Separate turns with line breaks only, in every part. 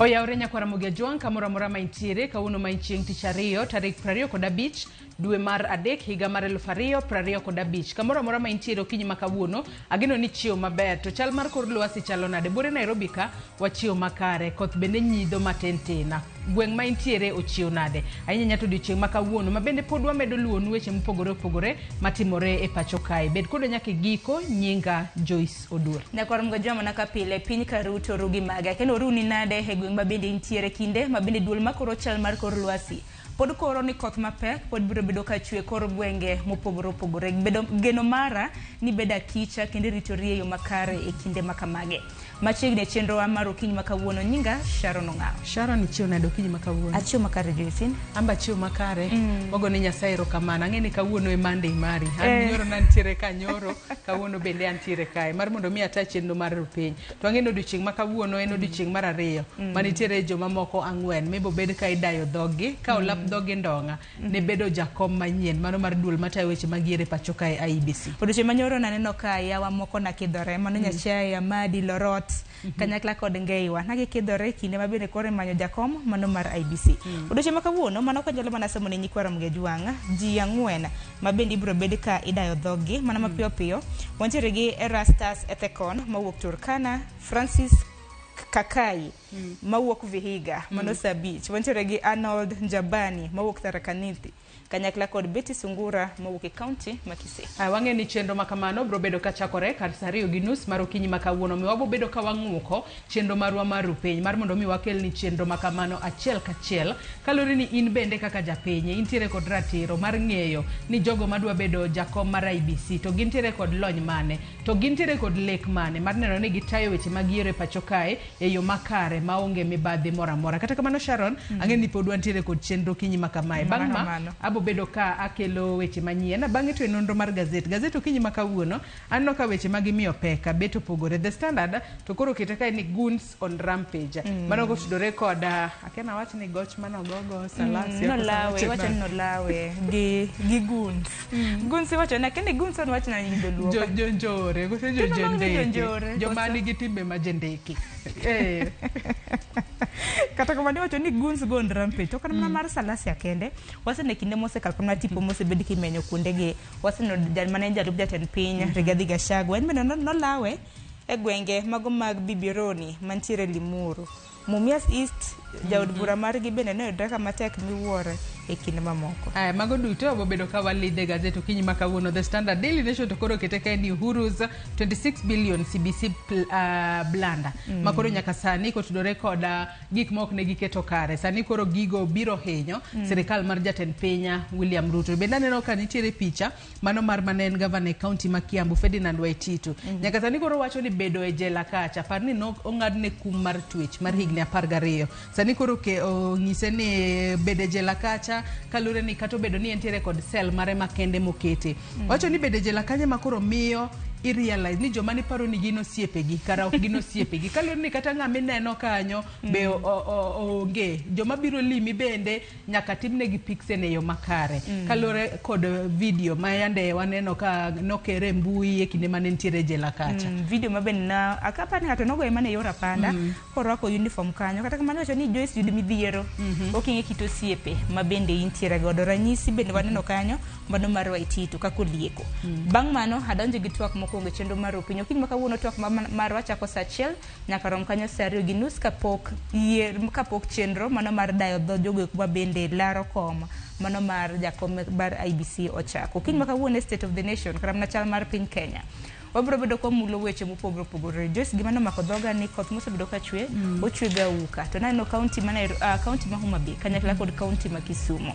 Oyawre nyakwara Ramogi Ajwang' kamoro amora ma intiere kawuono ma en chieng' tich ariyo tarik 25 dwe mar adek higa mar 2025. Kamoro amora ma intiere okinyi ma kawuono ageno ni chiew maber. To chal mar kor lwasi chalo nade? Buore Nairobi ka wachiew makare, koth bende nyidho matin tin. Gweng' ma intiere ochiew nade? Ahinya ahinya to odiochieng' ma kawuono ma bende pod wamedo luwonu weche mopogore opogore matimore e pacho kae. Bed kodwa nyaka e giko, nyinga Joyce Oduor.
Nyakwar Mgajwa mana ka pile piny ka ruto ru gi mage. Kendo oruni nade e gweng' ma bende intiere kinde ma bende duol makoro chal mar kor lwasi pod koro ni koth mapek pod biro bedo ka chwe kor gwenge mopogore opogore. Bedo geno mara ni bedo akicha kendo iritori e yo makare e kinde ma kamage. Machiegni e chenrowa mar okinyi ma kawuono nyinga Sharon Ong'awo.
Sharon ichiew nade okinyi ma kawuono?
Achiew makare Joyce.
Amba achiew makare. Wago ne Nyasaye erokamano. Ang'e ni kawuono e Monday mari. An nyoro nantiere ka nyoro, kawuono bende antiere kae. Mar mondo mi ata chenro mar piny. To ang'e ni odiochieng' ma kawuono en odiochieng' mar ariyo ma nitiere joma moko ang'wen mibo bed ka idayo dhoggi ka olap dhoggi ndong'a ne bedo jakom manyien mano mar duol matayo weche mag yiero e pacho kae IEBC.
Odiochieng' manyoro naneno ka yawa moko nakidhore mano Nyachae, Amadi, Lorot kanyakla kod Ngeiwa nagikidhore kinde ma bende koro imanyo jakom mano mar IEBC. Odiochieng' ma kawuono mano kanyalo mana somo ne nyikwa Ramogi Ajwang' ji ang'wen ma bende ibiro bed ka idayo dhoggi mana mapiyo piyo. Wantiere gi Erastus Ethekon mawuok Turkana, Francis Kakai mawuok Vihiga mano saa abich. Wantiere gi Arnold Njabani mawuok Tharaka Nithi kanyakla kod Betty Sungura mawuok e kaunti ma Kisii.
Aya, wang'e ni chenro ma kamano biro bedo ka chakore kar saa ariyo gi nus mar okinyi ma kawuono. Omiyo wabo bedo ka wang'uko chenro marwa mar rupiny mar mondo mi wakelni chenro ma kamano achiel kachiel kaluwore ni in bende kaka japiny intiere kod ratiro mar ng'eyo ni jogo madwa bedo jakom mar IEBC to gintiere kod lony mane to gintiere kod lek mane mar neno ni gitayo weche mag yiero e pacho kae e yo makare maonge mibadhi moro amora. Kata kamano Sharon, ang'e ni pod wantiere kod chenro okinyi ma kamae. Bang' ma
Kamano.
abo bedo ka akelo weche manyien. Bang'e to e nonro mar gazet. Gazet okinyi ma kawuono aneno ka weche ma gimiyo pek bet opogore. The Standard to koro okete kae ni goons on rampage. Mano kotudore kod akia nawach ni goch manogogo Salasia.
Nolawe, iwacho ni nolawe gi goons. Goons iwacho ni akia ni goons on wach na gi dholuo.
Jo jonjore koso
Joma nigi
jojendeke.
jonjore,
Joma
koso?
nigi timbe ma jendeke. Eh.
Kata kamano iwacho ni goons go on rampage. To kata mana mar Salasia kende, waseneno kinde mosekalo kata mana tipo mosebed kimenyo kuondegi. Waseneno jal mane en jalup jatend piny Rigathi Gachagua. En bende nolawe e gwenge mago mag Bibironi mantiere Limuru. Mumias East jaod bura margi bende noyudre kama tek miwuoro e kind mamoko.
Aya, mago duto wabobedo ka walidhe gazet okinyi ma kawuono. The Standard Daily Nation to koro okete kae ni Uhuru's 26 billion CBC blunder. Ma koro nyaka sani kotudore kod gik ma ok ne giketo kare. Sani koro gigo biro hinyo sirikal mar jatend piny William Ruto. Bende aneno ka nitiere picha mano mar mane en gavana e kaunti ma Kiambu Ferdinand Waititu. Nyaka sani koro wacho ni bedo e jela kacha par ni nok ong'adne kum mar twech mar higni 12. Sani koro ke onyise ni bedo e jela kacha kaluwore ni kata obedo ni entiere kod sel mare makende mokete. Wacho ni bedo e jela kanyo ema koro miyo i realize ni joma niparo ni gin osiepegi kara ok gin osiepegi kaluwore ni kata ng'ama ineno kanyo be onge joma biro limi bende nyaka timnegi pixen e yo makare kaluwore kod video ma yande waneno ka nokere e mbui e kinde mane nitiere e jela kacha.
Video ma bende na akapa ni ng'ato nogoye mana e yor apanda korwako uniform kanyo. Kata kamano iwacho ni Joyce yud midhiero ok ing'e kit osiepe ma bende intiere godo. Ranyisi bende waneno kanyo mano mar Waititu kaka olieko. Bang' mano adonjo gi twak mokwongo e chenro mar Opinyi. Okinyi ma kawuono twak marwa chako saa achiel nyaka rom kanyo saa ariyo gi nus kapok yier kapok chenro mano mar dayo dho jogo eko ma bende laro kom mano mar jakom mar IEBC ochako. Okinyi ma kawuono e State of the Nation kata mana chal mar piny Kenya. Wabiro bedo kwamulo weche mopogore opogore. Joyce gima nomako dhoga ni koth mosebedo ka chwe, ochwe ga auka. To naneno kaunti ma kaunti ma Homa Bay kanyakla kod kaunti ma Kisumu.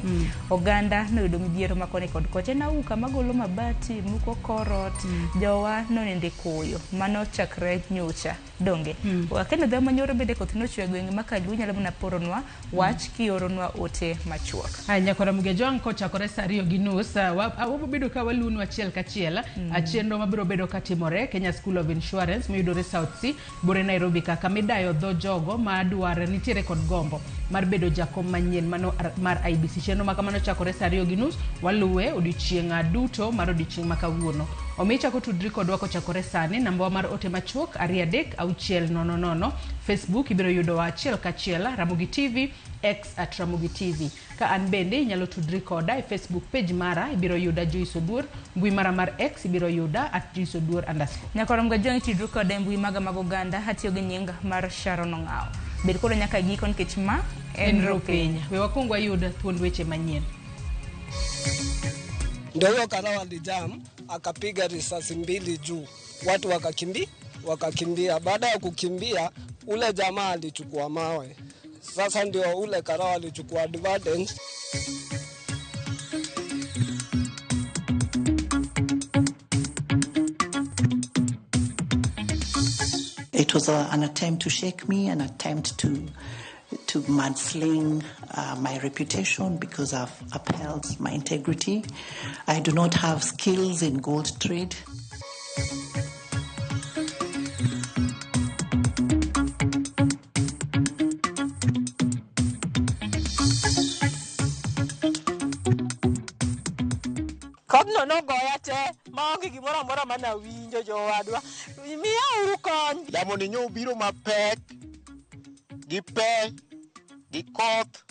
Oganda noyudo midhiero ma koni kod kocha. En auka magolo mabati, muko korot, jowa nonindo e koyo. Mano chakre nyocha. Donge? Wakendo dho manyoro bende koth nochwe e gwenge ma Kaluo nyalo mana poronwa wach kioronwa ote machuok.
Aya, nyakwara Mugejwang' kochakore saa ariyo gi nus wabiro bedo ka waluwonu achiel kachiel chenro mabiro bedo katimore Kenya School of Insurance mayudore South C bore Nairobi ka kama idayo dho jogo madwar nitiere kod gombo mar bedo jakom manyien mano mar IEBC. Chenro ma kamano chakore saa ariyo gi nus waluwe odiochieng' duto mar odiochieng' ma kawuono. Omiyo ichako tudri kodwa kochakore sani, nambawa mar ote machuok 23600. Facebook ibiro yudowa achiel kachiel Ramogi TV, X at Ramogi TV. Ka an bende inyalo tudri koda e Facebook page mara, ibiro yuda Joyce Oduor, mbui mara mar X ibiro yuda at Joyce Oduor underscore.
Nyakorom Gajwang' itudri koda e mbui maga mag oganda atiyo gi nying mar Sharon Ong'awo. Bed kodwa nyaka giko nikech ma en Ropiny.
We wakwong wayud thuond weche manyien.
Ndio huyo karao alijam akapiga risasi mbili juu, watu wakakimbia. Baada ya kukimbia, ule jamaa alichukua mawe. Sasa ndio ule karao alichukua advantage.
It was an attempt to shake me, an attempt to mudsling my reputation because I've upheld my integrity. I do not have skills in gold trade.
Kodno nogoya te maonge gimoro amora mane awinjo jowadwa. Miyauru kony.
Yamo ni nyo biro mapek gi pe gi koth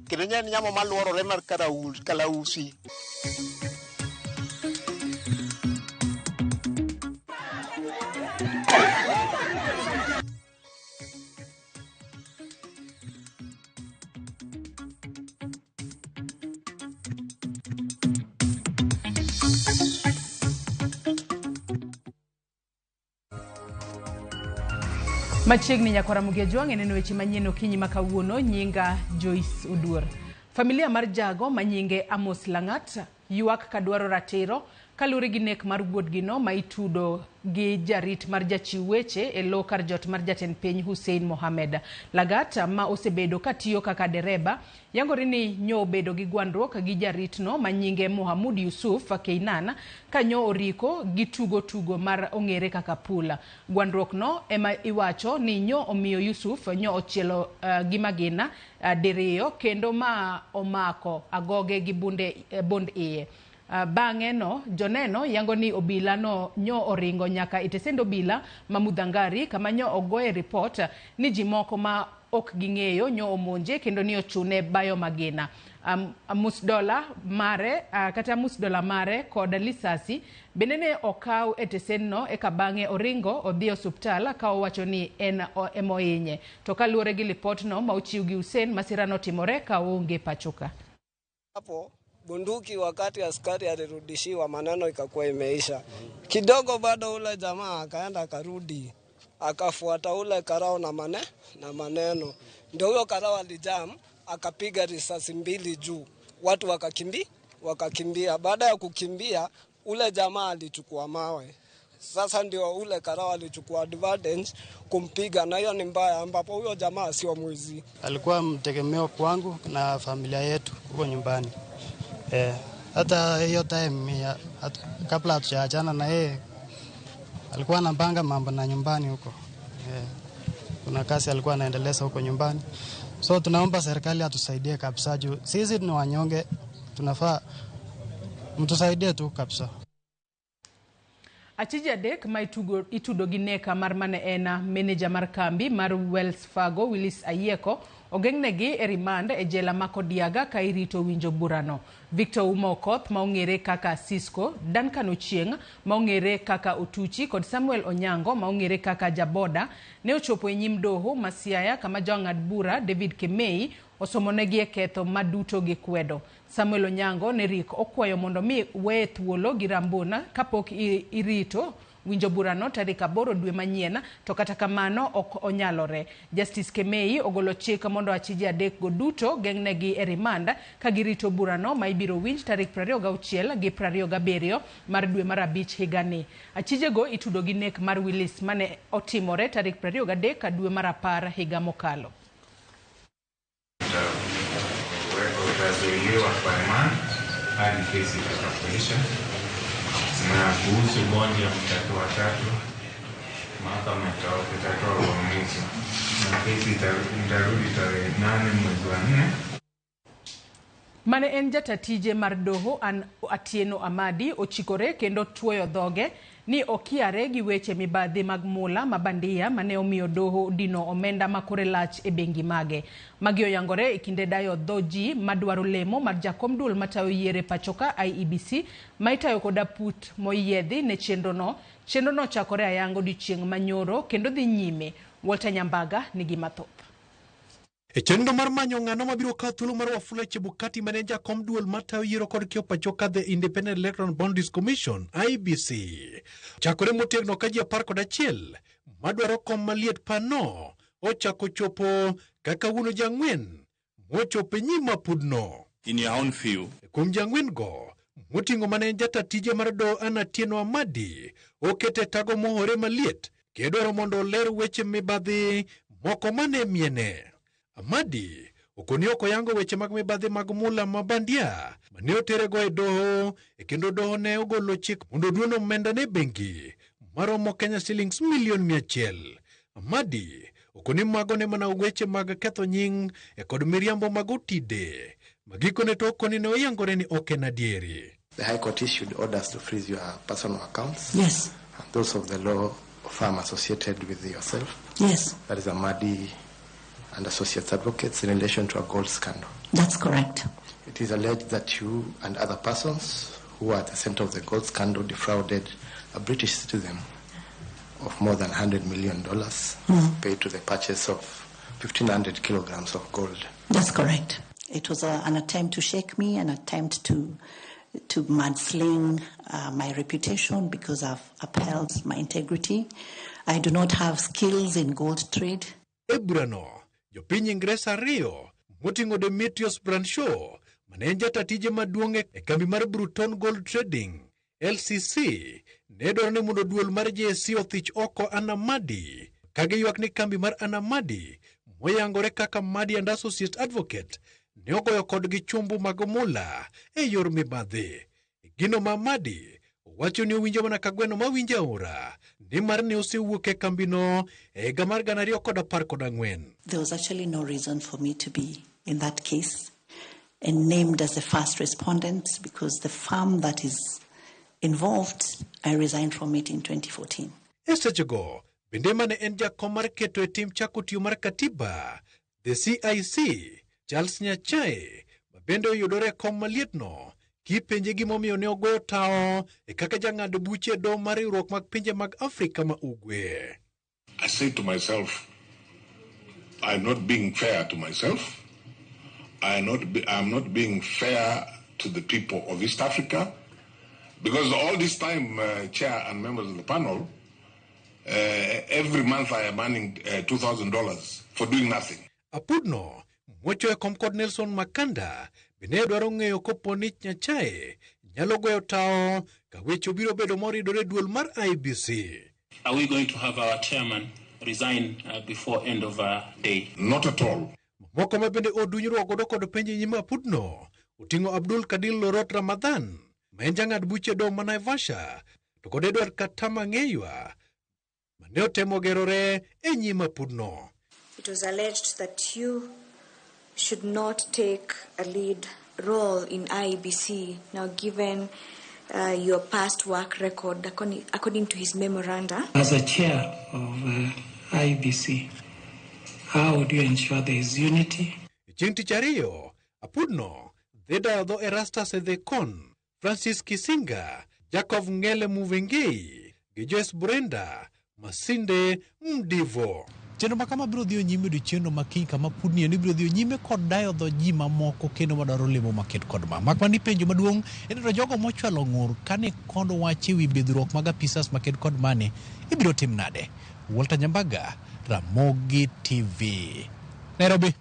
kendo en yamo maluorore mar kalausi.
Machiegni nyakwara Ramogi Ajwang' e neno weche manyien okinyi ma kawuono. Nyinga Joyce Oduor. Familia mar jago manyinge Amos Langat ywak kadwaro ratiro kaluwore gi nek mar wuodgino ma itudo gi jarit mar jachiw weche e lo kar jot mar jatend piny Hussein Mohamed. Lagat ma osebedo katiyo kaka dereba yangore ni nyo obedo gi gwandruok gi jaritno manyinge Mohamud Yusuf Keinan ka nyo oriko gi tugo tugo mar ong'ere kaka pula. Gwandruok no ema iwacho ni nyo omiyo Yusuf nyo ochielo gi magina diriyo kendo ma omako agoge gi bund iye. Bang'e no joneno yango ni obila no nyo oringo nyaka e tesend obila ma Mudhangari kama nyo ogoye ripot ni ji moko ma ok ging'eyo nyo omonje kendo ni ochune bayo magina. Musdola mare kata musdola mare kod lisasi bende ne okaw e tesenno eka bang'e oringo odhi e osuptal ka owacho ni en emohinye. To kaluwore gi lipotno ma ochiw gi Hussein, masira notimore ka oonge pachoka.
Hapo bunduki wakati askari alirudishiwa, maneno ikakuwa imeisha. Kidogo bado ule jamaa akaenda akarudi, akafuata ule karao na maneno. Ndio huyo karao alijam akapiga risasi mbili juu, watu wakakimbia. Baada ya kukimbia, ule jamaa alichukua mawe. Sasa ndio ule karao alichukua advantage kumpiga, na hiyo ni mbaya, ambapo huyo jamaa sio mwizi.
Alikuwa mtegemeo kwangu na familia yetu huko nyumbani. Hata hiyo time kabla hatujaachana na yeye alikuwa anapanga mambo na nyumbani huko. Kuna kazi alikuwa anaendeleza huko nyumbani. So tunaomba serikali atusaidie kabisa juu sisi ni wanyonge, tunafaa mtusaidie tu kabisa.
Achije adek ma itudo gi neka mar mane en meneja mar kambi mar Wells Fargo Willis Ayieko ogeng'negi e remand e jela ma Kodiaga ka irito winjo burano. Victor Uma Okoth ma ong'ere kaka Cisco, Duncan Ochieng' ma ong'ere kaka Otuchi kod Samuel Onyango ma ong'ere kaka Jaboda ne ochopo e nyim doho ma Siaya kama jang'ad bura David Kemei osomonegi e ketho maduto gi kwedo. Samuel Onyango ne rik okwayo mondo mi weye thuolo gi Rambona kapok irito winjo burano tarik 8 dwe manyien, to kata kamano ok onyalore. Justice Kemei ogolo chik mondo achije adek go duto geng'negi e remand ka girito burano ma ibiro winj tarik 26 gi 27 mar dwe mar 5 higani. Achije go itudo gi nek mar Willis mane otimore tarik 23 dwe mar 10 higa mokalo.
Utazuiliwa kwa remand hadi kesi itakapoisha. Na kuhusu bondi ya mtoto watatu, mahakama itatoa uamuzi na kesi itarudi tarehe 8 mwezi wa 4.
Mane en jata tije mar doho Ann Atieno Amadi ochikore kendo tuoyo dhoge ni okiare gi weche mibadhi mag mula ma bandia mane omiyo doho dino omenda ma kore lach e bengi mage. Magi oyangore e kinde dayo dho ji madwaro lemo mar jakom duol matayo yiero e pachoka IEBC ma itayo kod aput moyiedhi ne chenro no. Chenro no ochakore ayanga odiochieng' manyoro kendo dhi nyime. Walter Nyambaga nigi mathoth.
E chenro mar manyo ng'ano mabiro kawo thuolo mar Wafula Chebukati mane en jakom duol matayo yiero kod kiewo pachoka The Independent Electoral Boundaries Commission IEBC. Chakore motegno ka ji 11 madwaro kom maliet pano ochako chopo kaka wuono ji 4 mochopo e nyim apudno.
In your own view.
Kuom ji 4 go moting'o mane en jata tije mar doho Ann Atieno Amadi okete tago mohore maliet kidwaro mondo oler weche mibadhi moko mane miene. Amadi okoni ok oyango weche mag mibadhi mag mula ma bandia mane oterego e doho e kendo doho ne ogolo chik mondo oduon omenda ne bengi maromo Kenya shillings milion 100. Amadi okoni mago ne mana weche mag ketho nying e kod miriambo mag otide ma gikone to okoni ne oyangore ni ok en adieri.
The High Court issued orders to freeze your personal accounts.
Yes.
And those of the law firm associated with yourself.
Yes.
That is Amadi and Associates Advocates in relation to a gold scandal.
That's correct.
It is alleged that you and other persons who were at the center of the gold scandal defrauded a British citizen of more than $100 million paid to the purchase of 1,500 kilograms of gold.
That's correct. It was an attempt to shake me, an attempt to mudsling my reputation because I've upheld my integrity. I do not have skills in gold trade.
E burano, jopiny Ingresa 2 moting'o Demetrius Branshaw mane en jata tije maduong' e kambi mar Bruton Gold Trading LCC ne dwaro ni mondo duol mar JSC othich oko Ann Amadi ka giywak ni kambi mar Ann Amadi moyangore kaka Amadi and Associates Advocate ne ogoyo kodgi chumbu mag mula e yor mibadhi. Gino ma Amadi owacho ni owinjo mana ka gweno mawinjo aora nimar ne osewuok e kambino e higa mar 2014.
There was actually no reason for me to be in that case and named as the first respondent because the firm that is involved, I resigned from it in 2014.
E sechego, bende mane en jakom mar keto e tim chako tiyo mar katiba, the CIC, Charles Nyachae, ma bende oyudore e kom malietno, kipenje gimomiyo ne ogoyo tao e kaka jang'ad buche e doho mar riwruok mag pinje mag Afrika ma Ugwe.
I say to myself, I'm not being fair to myself. I'm not being fair to the people of East Africa, because all this time, Chair and members of the panel, every month I am earning $2,000 for doing nothing.
Apudno, mocho e kom kod Nelson Makanda, bende dwaro ng'eyo kopo ni Nyachae nyalo goyo tao ka weche obiro bedo moridore duol mar IEBC.
Are we going to have our chairman resign before end of day?
Not at all.
Moko ma bende odunyruok godo kod penj e nyim apudno oting'o Abdul Kadir Lorot Ramadhan ma en jang'ad buche e doho ma Naivasha to kod Edward Katama Ng'eywa mane otemo gerore e nyim apudno.
It was alleged that you should not take a lead role in IEBC now, given your past work record, according to his memoranda.
As a chair of IEBC, how would you ensure there is unity?
Chieng' tich ariyo, apudno dhi dayo dho Erastus Ethekon, Francis Kisinga, Jacob Ngele Muvengei gi Joyce Brenda Masinde Mdivo. Chenro ma kama biro dhiyo nyime odiechieng'no ma kiny kama pudni ni biro dhiyo nyime kod dayo dho ji mamoko kendo madwaro lemo maket kod ma. Mak mana ni penjo maduong' en to jogo mochwalo ng'ur kane kod wach ewi bidhruok mag apisas maket kod mane ibiro tim nade? Walter Nyambaga, Ramogi TV, Nairobi.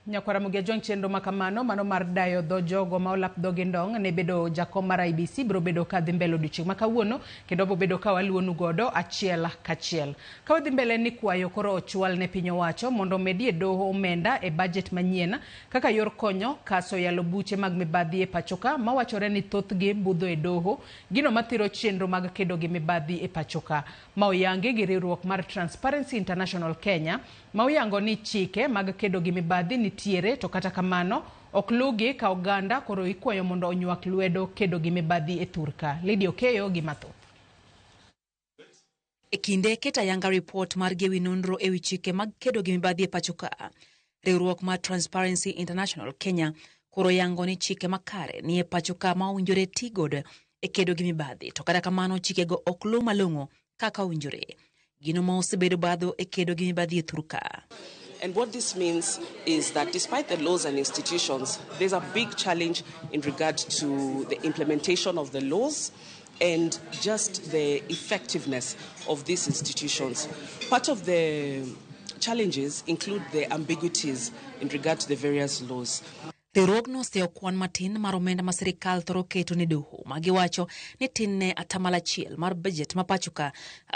Nyakwara Mugia Jwang' chenro makamano mano mar dayo dho jogo ma olap dhogi ndong' ne bedo jakom mar IEBC biro bedo ka dhi mbele odiochieng' ma kawuono kendo biro bedo ka waluonu godo achiel kachiel. Ka wadhi mbele ni kwayo koro ochwal ne piny owacho mondo omedie doho omenda e budget manyien kaka yor konyo kaso yalo buche mag mibadhi e pachoka mawachore ni thothgi budho e doho gino mathiro chenro mag kedo gi mibadhi e pachoka ma oyangi gi riwruok mar Transparency International Kenya ma oyango ni chike mag kedo gi mibadhi nitie nitiere to kata kamano ok lugi ka oganda koro ikwayo mondo onywak lwedo kedo gi mibadhi e thurka. Lydia Okeyo gi mathoth.
E kinde keto ayanga ripot margi ewi nonro ewi chike mag kedo gi mibadhi e pacho ka, riwruok mar Transparency International Kenya koro yango ni chike makare nie pacho ka ma owinjore ti godo e kedo gi mibadhi, to kata kamano chikego ok luw malong'o kaka owinjore. Gino ma osebedo badho e kedo gi mibadhi e thurka.
And what this means is that despite the laws and institutions, there's a big challenge in regard to the implementation of the laws and just the effectiveness of these institutions. Part of the challenges include the ambiguities in regard to the various laws.
Riwruogno oseyo kwan matin mar omenda ma sirikal thoro keto ne doho ma giwacho ni tin ne atamalo achiel mar bajet ma pacho ka.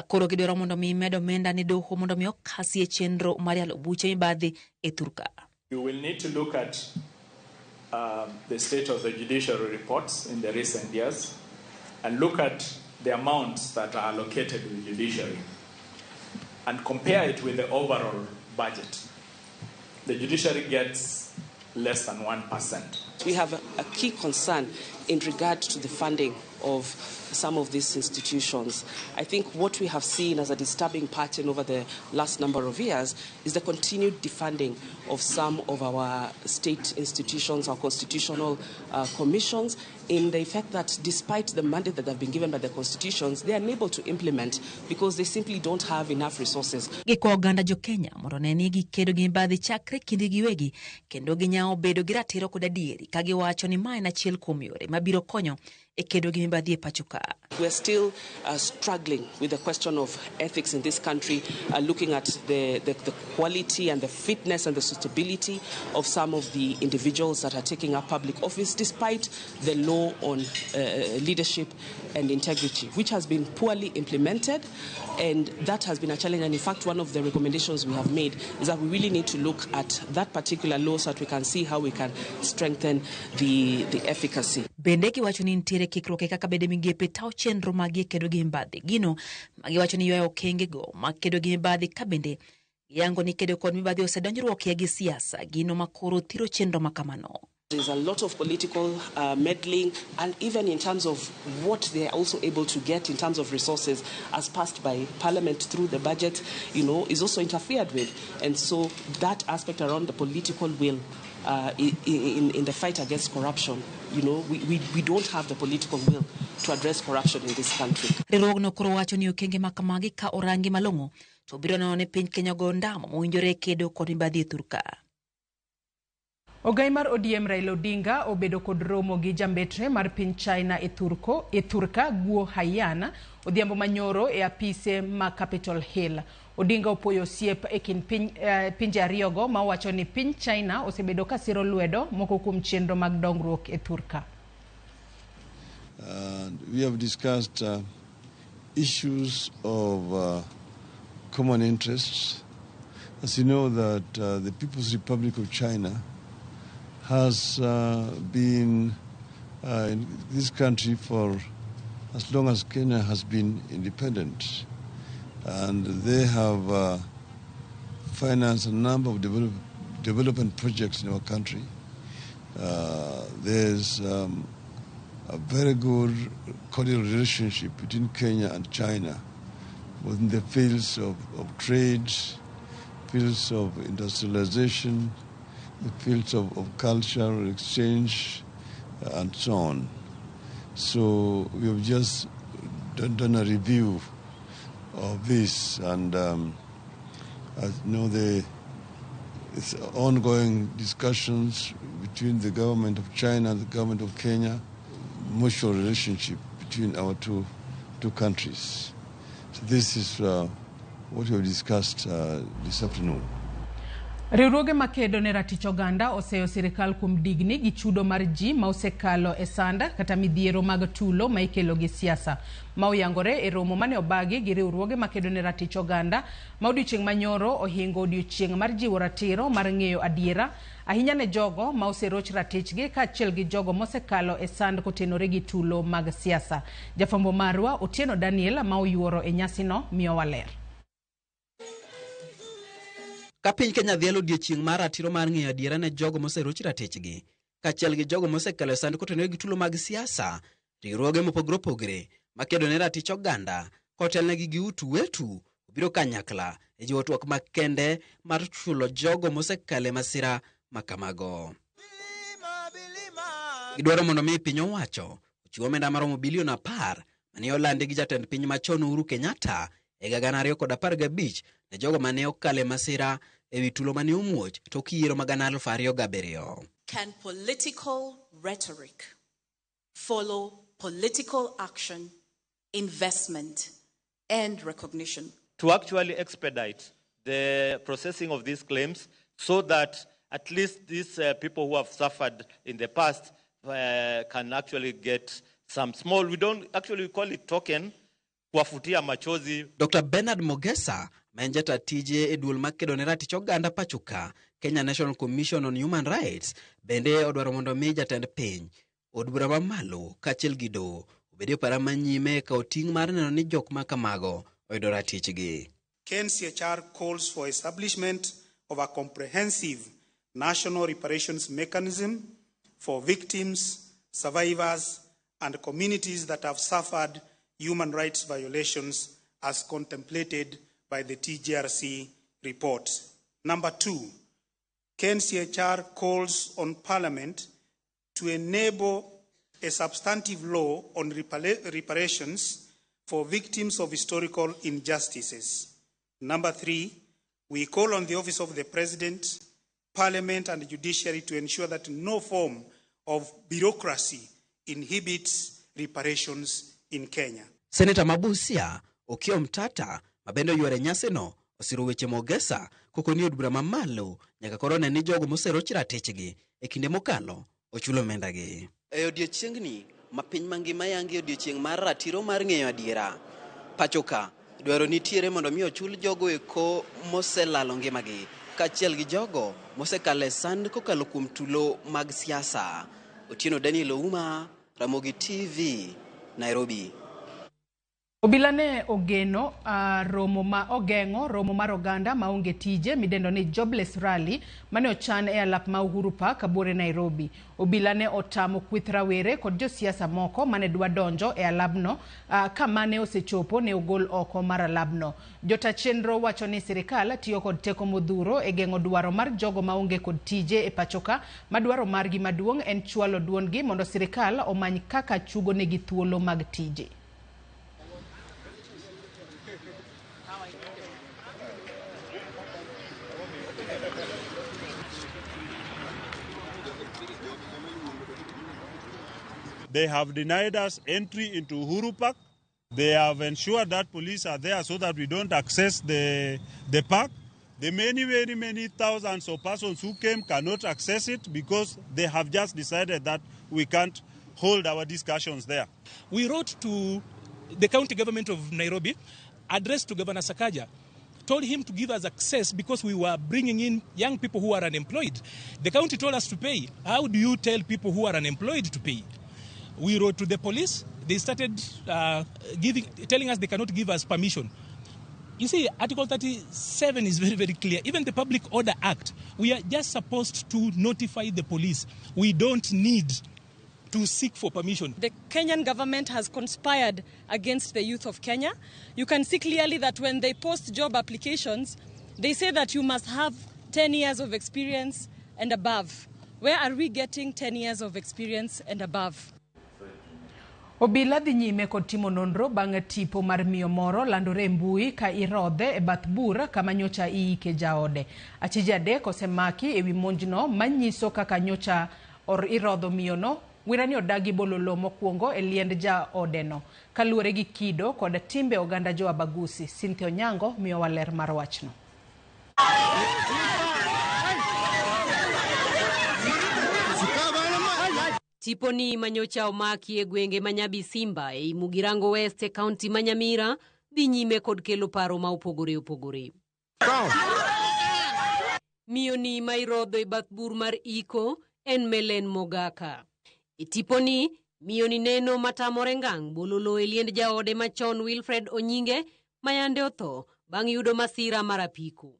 Koro gidwaro mondo mi med omenda ne doho mondo mi okasie chenro mar yalo buche mibadhi e thurka.
You will need to look at the state of the judiciary reports in the recent years and look at the amounts that are allocated to the judiciary and compare it with the overall budget. The judiciary gets less than 1%.
We have a key concern in regard to the funding of some of these institutions. I think what we have seen as a disturbing pattern over the last number of years is the continued defunding of some of our state institutions, our constitutional commissions, in the effect that despite the mandate that have been given by the constitutions, they are unable to implement because they simply don't have enough resources.
Gikwa oganda jo Kenya mondo one ni gikedo gi mibadhi chakre kindgi giwegi kendo ginyawo bedo gi ratiro kod adieri ka giwacho ni ma en achiel kuom yore mabiro konyo e kedo gi mibadhi e pacho ka.
We're still struggling with the question of ethics in this country, looking at the quality and the fitness and the suitability of some of the individuals that are taking up public office, despite the law on leadership and integrity, which has been poorly implemented, and that has been a challenge. And in fact, one of the recommendations we have made is that we really need to look at that particular law so that we can see how we can strengthen the efficacy.
Bende giwacho ni nitiere kikruok e kaka bede migepe tayo chenro maggi e kedo gi mibadhi. Gino ma giwacho ni ywayo okengego mag kedo gi mibadhi ka bende giyango ni kedo kod mibadhi osedonjruokie gi siasa, gino ma koro thiro chenro ma kamano.
There's a lot of political meddling, and even in terms of what they are also able to get in terms of resources as passed by Parliament through the budget, is also interfered with. And so that aspect around the political will in the fight against corruption, we don't have the political will to address corruption in this country.
Riwruogno koro wacho ni okenge ma kamagi ka orangi malong'o to biro neno ni piny Kenya go ndamo mowinjore kedo kod mibadhi e thurka.
Ogai mar ODM Raila Odinga obedo kod romo gi jambetre mar piny China e thurka Guo Haiyan odhiambo manyoro e apise ma Capitol Hill. Odinga opoyo osiep e kind pinje ariyogo ma owacho ni piny China osebedo ka siro lwedo moko kuom chenro mag dongruok e thurka.
We have discussed issues of common interests. As you know, that the People's Republic of China has been in this country for as long as Kenya has been independent. And they have financed a number of development projects in our country. There's a very good cordial relationship between Kenya and China within the fields of trade, fields of industrialization, the fields of cultural exchange, and so on. So we have just done a review of this, and I know it's ongoing discussions between the government of China and the government of Kenya, mutual relationship between our two countries. So this is what we have discussed this afternoon.
Riwruoge makedo ne ratich oganda oseyo sirikal kuom digni gi chudo mar ji ma osekalo e sanda kata midhiero mag tulo ma ikelo gi siasa. Ma oyangore e romo mane obagi gi riwruoge makedo ne ratich oganda ma odiochieng' manyoro ohingo odiochieng' mar jiwo ratiro mar ng'eyo adiera ahinya ne jogo ma oseroch ratichgi kaachiel gi jogo mosekalo e sand kotenore gi tulo mag siasa. Jafwambo marwa Otieno Daniel ma oyuoro e nyasino miyowa ler.
Ka piny Kenya dhialo odiechieng' mar ratiro mar ng'eyo adiera ne jogo moseroch ratichgi, kaachiel gi jogo mosekalo e sand kotenore gi tulo mag siasa, riwruoge mopogore opogore makedo ne ratich oganda kotelnegi gi Utu Wetu obiro kanyakla e jiwo twak makende mar chulo jogo mosekalo e masira makamago. Gidwaro mondo mi piny owacho ochiw omenda maromo bilion 10 mane olandi gi jatend piny machon Uhuru Kenyatta e higa 2015 ne jogo mane okalo e masira ewi tulo mane omuoch tok yiero mag 2007.
Can political rhetoric follow political action, investment, and recognition?
To actually expedite the processing of these claims so that at least these people who have suffered in the past can actually get some small, we don't actually call it token, kuwafutia machozi.
Dr. Bernard Mogesa, ma en jata tije e duol makedo ne ratich oganda pachoka, Kenya National Commission on Human Rights, bende odwaro mondo mi jatend piny, od bura mamalo kaachiel gi doho obed e opara manyime kawo ting' mar neno ni jok ma kamago oyudo ratichgi.
KNCHR calls for establishment of a comprehensive national reparations mechanism for victims, survivors, and communities that have suffered human rights violations as contemplated by the TJRC report. Number 2, KNCHR calls on Parliament to enable a substantive law on reparations for victims of historical injustices. Number 3, we call on the Office of the President, Parliament, and the Judiciary to ensure that no form of bureaucracy inhibits reparations in Kenya.
Senator Mabusia Okiya Omtatah mabende oyworo e nyasino osiro weche Mogesa koko ni od bura mamalo nyaka koro ne ni jogo moseroch ratichgi e kinde mokalo ochulo omendagi. E odiechiengni ma piny mangima yangi odiechieng' mar ratiro mar ng'eyo adiera, pachoka dwaro nitiere mondo mi ochul jogo eko moselalo ngimagi kaachiel gi jogo mosekalo e sand kokalo kuom tulo mag siasa. Otieno Daniel Ouma, Ramogi TV, Nairobi.
Obila ne ogeno romo ma ogeng'o romo mar oganda maonge tije midendo ni Jobless Rally mane ochan e alap ma Uhuru Park buore Nairobi. Obila ne otamo kweth rawere kod josiasa moko mane dwa donjo e alabno ka mane osechopo ne ogol oko mar alabno. Jota chenro wacho ni sirikal tiyo kod teko modhuro e geng'o dwaro mar jogo maonge kod tije e pachoka ma dwaro margi maduong' en chwalo duondgi mondo sirikal omany kaka chugo negi thuolo mag tije.
They have denied us entry into Uhuru Park. They have ensured that police are there so that we don't access the park. The many, very many thousands of persons who came cannot access it because they have just decided that we can't hold our discussions there.
We wrote to the county government of Nairobi, addressed to Governor Sakaja, told him to give us access because we were bringing in young people who are unemployed. The county told us to pay. How do you tell people who are unemployed to pay? We wrote to the police. They started telling us they cannot give us permission. You see, Article 37 is very, very clear. Even the Public Order Act, we are just supposed to notify the police. We don't need to seek for permission.
The Kenyan government has conspired against the youth of Kenya. You can see clearly that when they post job applications, they say that you must have 10 years of experience and above. Where are we getting 10 years of experience and above?
Obila dhi nyime kod timo nonro bang' tipo mar miyo moro landore e mbui ka irodhe e bath bur kama nyocha iike jaode. Achije 3 osemaki ewi monjno manyiso kaka nyocha irodho miyono. Wirani odagi bolo lowo mokwongo e liend jaodeno. Kaluwore gi kido kod timbe oganda jo Abagusi. Cynthia Onyango miyowa ler mar wachno.
Tiponi manyocha omaki e gwenge ma Nyabisimba ei Mugirango West e kaunti ma Nyamira dhi nyime kod kelo paro ma opogore opogore. Miyo ni ma irodho e bath bur mar iko en Melen Mogaka. E tiponi, miyo ni neno matamore ngang' bolo lowo e liend jaode machon Wilfred Onyinge mayande otho bang' yudo masira mar apiko.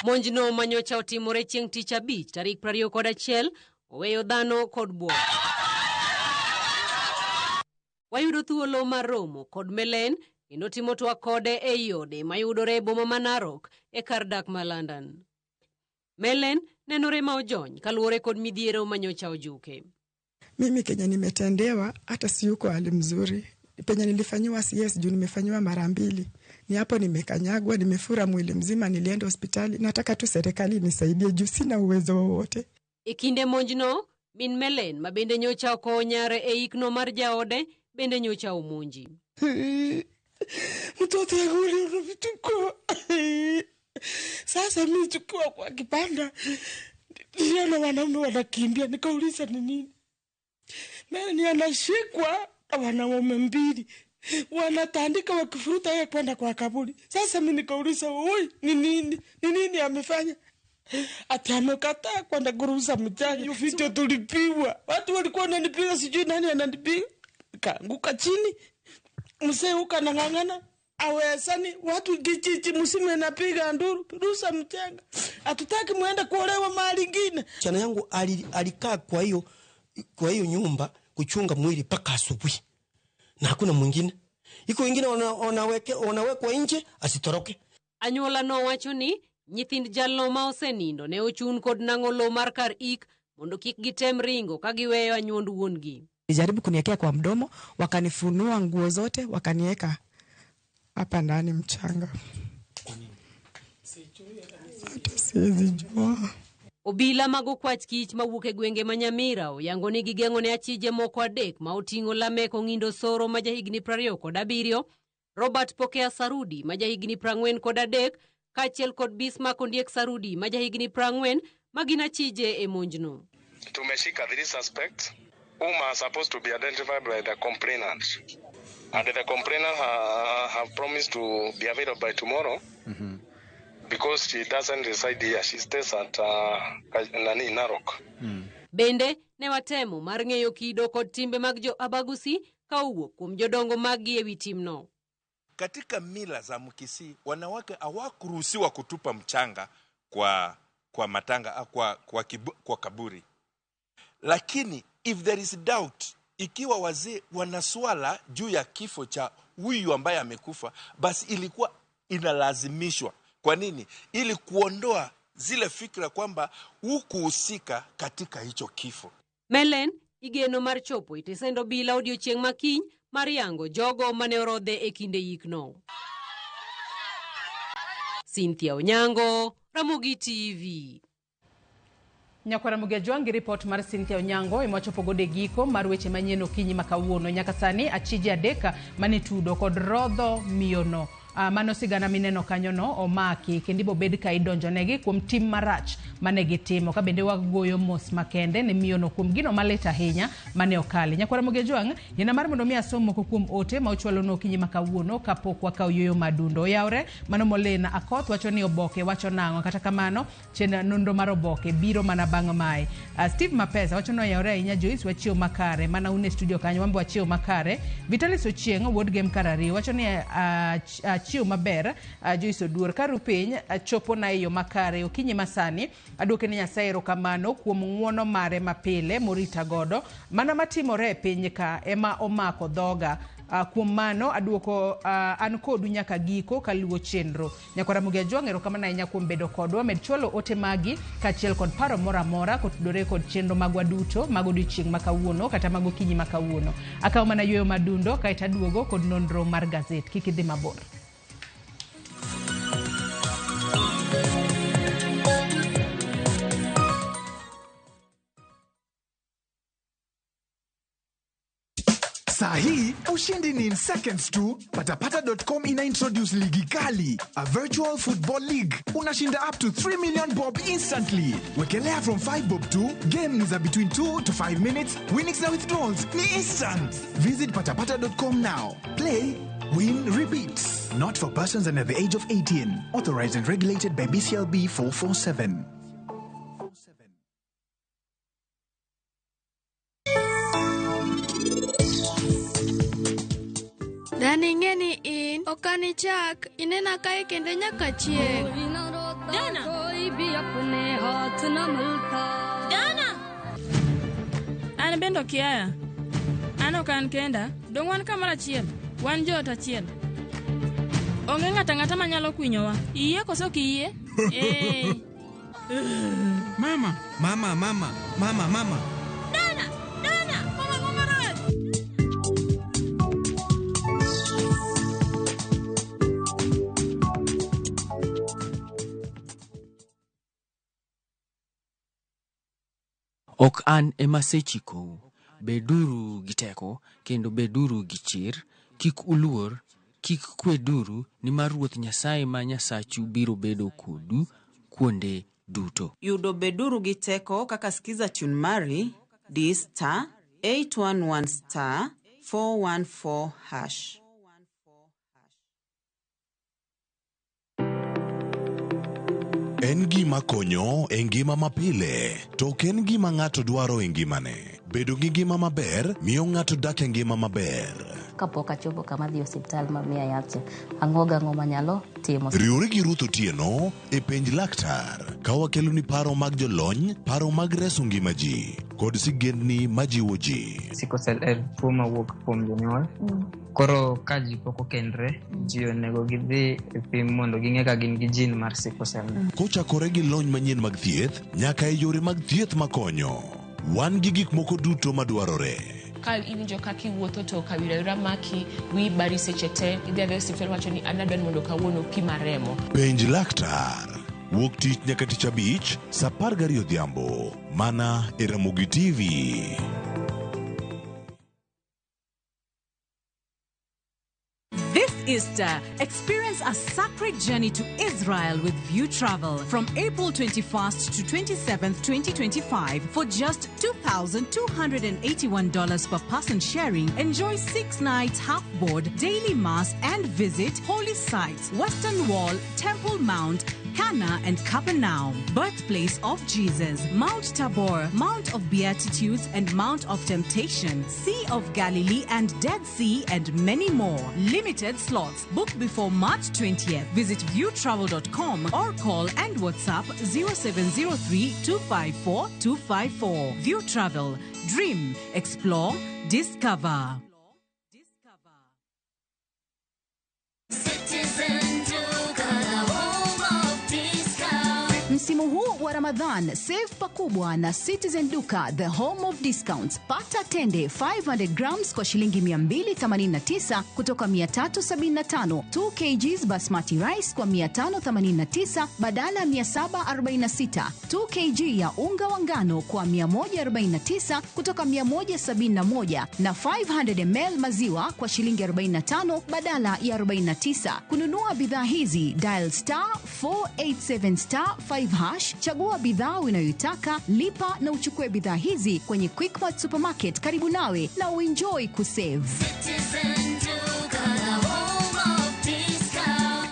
Monjno manyocha otimore chieng' tich abich tarik 21 oweyo dhano kod bwok. Wayudo thuolo mar romo kod Melen kendo timo twak kode ei ode mayudore e boma ma Narok e kar dak ma London. Melen nenore ma ojony kaluwore kod midhiero manyocha ojuke.
Mimi kenye nimetendewa hata siyuko hali mzuri. Penye nilifanyiwa CS juu nimefanyiwa mara mbili. Ni hapo nimekanyagwa, nimefura mwili mzima, nilienda hospitali. Nataka tu serikali nisaidie juu sina uwezo wowote.
E kinde monjno, min Melen ma bende nyocha okowo nyare e ikno mar jaode bende nyocha omonji.
Mtoto yangu uliona vituko. Sasa mimi tukiwa kwa kibanda, niliona wanaume wanakimbia, nikauliza ni nini. Mimi anashikwa na wanaume mbili wanatandika wakifuruta yeye kwenda kwa kaburi. Sasa mimi nikauliza, oi, ni nini? Ni nini amefanya? Ati amekataa kwenda kuruhusa mchanga. Hiyo video tulipigwa. Watu walikuwa wananipiga, sijui nani ananipiga. Kaanguka chini. Mzee huko anang'ang'ana. Awezani watu kijiji msime napiga nduru, ruhusa mchanga. Hatutaki muende kuolewa mahali ingine.
Chana yangu alikaa kwa hiyo nyumba kuchunga mwili mpaka asubuhi. Na hakuna mwingine. Iko wengine wanawekwa nje asitoroke.
Anyuola no wacho ni nyithind jalno ma osenindo ne ochun kod nang'o lowo mar kar ik mondo kik gitem ringo ka giweyo anyuond wuon-gi.
Nilijaribu kuniwekea kwa mdomo, wakanifunua nguo zote, wakaniweka hapa ndani mchanga. Hata siwezi jua.
Obila mag okwach kich mawuok e gwenge ma Nyamira oyango ni gigeng'o ne achije moko adek ma oting'o Lamek Ong'indo Soro ma jahigni 27, Robert Pokea Sarudi ma jahigni 43 kaachiel kod Bismarck Ondiek Sarudi ma jahigni 40 ma gin achije e monjno.
Tumeshika 3 suspects whom are supposed to be identified by the complainant. And the complainant have promised to be available by tomorrow. Because she doesn't reside here, she stays at Nani Narok.
Bende ne watemo mar ng'eyo kido kod timbe mag jo Abagusi ka owuok kuom jodongo maggi ewi timno.
Katika mila za Mkisii, wanawake hawakuruhusiwa kutupa mchanga kwa matanga, kwa kaburi. Lakini if there is doubt, ikiwa wazee wana swala juu ya kifo cha huyu ambaye amekufa, basi ilikuwa inalazimishwa. Kwa nini? Ili kuondoa zile fikra kwamba hukuhusika katika hicho kifo.
Melen igeno mar chopo itesendo bila odiochieng' makiny mar yango jogo mane orodhe e kinde yikno. Cynthia Onyango, Ramogi TV.
Nyakwara Ramogi gi ripot mar Cynthia Onyango ema wachopo godo e giko mar weche manyien okinyi ma kawuono. Nyaka sani achije adek mane tudo kod rodho miyono. Mano sigana mineno kanyono omaki kendo ibobed ka idonjonegi kuom tim marach mane gitimo, ka bende wagoyo mos makende ne miyono kuom gino malit ahinya mane okale. Nyakwara Ramogi Ajwang', yena mar mondo mi asom moko kuom ote ma ochwalonu okinyi ma kawuono kapok wakawo yueyo madundo. Oyawre mano Molena Akoth wacho ni oboke wacho nang'o, kata kamano chenro nonro mar oboke biro mana bang' mae. Steve Mapesa wacho ni oyawre ahinya Joyce, wachiew makare mana un e studio kanyo wambe wachiew makare. Vitalis Ochieng' wuod Gem Karari wacho ni achiew maber. Joyce Oduor karu piny chopo na e yo makare okinyi masani aduoke ni Nyasaye erokamano kuom ng'uono mare mapile morita godo mana matimore e piny ka ema omako dhoga. Kuom mano aduoko an kodu nyaka giko kaluwo chenro. Nyakwara Ramogi Ajwang', erokamano ahinya kuom bedo kodwa. Med chwalo ote magi kaachiel kod paro moro amora kotudore kod chenro magwa duto mag odiochieng' ma kawuono kata mag okinyi ma kawuono. Akawo mana yueyo madundo kaeto aduogo kod nonro mar gazet. Kik idhi mabor.
Saa hii ushindi ni in seconds tu. Patapata.com ina introduce ligi kali, a virtual football league. Unashinda up to 3 million bob instantly. Wekelea from 5 bob to game ni za between 2 to 5 minutes. Winnings na withdrawals ni instant. Visit patapata.com now. Play, win, repeat. Not for persons under the age of 18. Authorized and regulated by BCLB 447.
Dani ing'e ni in ok anichak inena kae kendo nyaka chieng'.
Dana!
भी अपने हाथ न मिलता
Dana! An bende okiaya. An ok an kenda, dong' wan kamoro achiel. Wan joot achiel. Onge ng'ato ang'ata manyalo kwinyowa. Iyie koso ok iyie? Ee.
Mama, mama, mama, mama, mama.
Dana! Dana! Mama ang'o marach?
Ok an ema asechikou. Beduru gi teko, kendo beduru gi chir. Kik uluor, kik kweduru, nimar Ruoth Nyasaye ma Nyasachu biro bedo kodu kuonde duto.
Yudo beduru gi teko kaka skiza tune mari di star 811 star 414 hash.
En gima konyo e ngima mapile, to ok en gima ng'ato dwaro e ngimane. Bedo gi ngima maber miyo ng'ato dak e ngima maber.
Kapok achopo kama adhi e osiptal ma miya yath cha, ang'o gang'o manyalo timo.
Riwri gi Ruth Otieno e Penj Laktar ka wakeloni paro mag jolony, paro mag reso ngima ji, kod sigendni majiwo ji.
Sickle cell en tuo mawuok kuom jonyuol. Koro ka ji pok okendre, ji onego gidhi e pim mondo ging'e ka gin gi gene mar sickle cell.
Kochakore gi lony manyien mag thieth nyaka e yore mag thieth makonyo, wan gi gik moko duto madwarore.
Ka iwinjo kaka iwuotho to kawira wira maki, wiyi bari seche te, idhi adhiya e osiptal iwacho ni an adwa ni mondo kawuono opima remo.
Penj laktar. Wuok tich nyaka tich abich, sa 12 odhiambo, mana e Ramogi TV.
This Easter, experience a sacred journey to Israel with View Travel from April 21st to 27th, 2025 for just $2,281 per person sharing. Enjoy 6 nights half board, daily mass and visit holy sites, Western Wall, Temple Mount, Cana and Capernaum, birthplace of Jesus, Mount Tabor, Mount of Beatitudes and Mount of Temptation, Sea of Galilee and Dead Sea and many more. Limited slots. Book before March 20th. Visit viewtravel.com or call and WhatsApp 0703 254 254. View Travel. Dream, explore, discover.
Citizen Duka, the home of discount.
Msimu huu wa Ramadhan, save pakubwa na Citizen Duka, the home of discounts. Pata tende 500 grams kwa shilingi 289 kutoka 375, 2 kgs basmati rice kwa 589 badala ya 746, 2 kg ya unga wa ngano kwa 149 kutoka 171 na 500 ml maziwa kwa shilingi 45 badala ya 49. Kununua bidhaa hizi dial star 487 star 5 hash, chagua bidhaa unayoitaka, lipa na uchukue bidhaa hizi kwenye Quickmart Supermarket karibu nawe na uenjoy kusave.
Citizen Duka, the home of discount.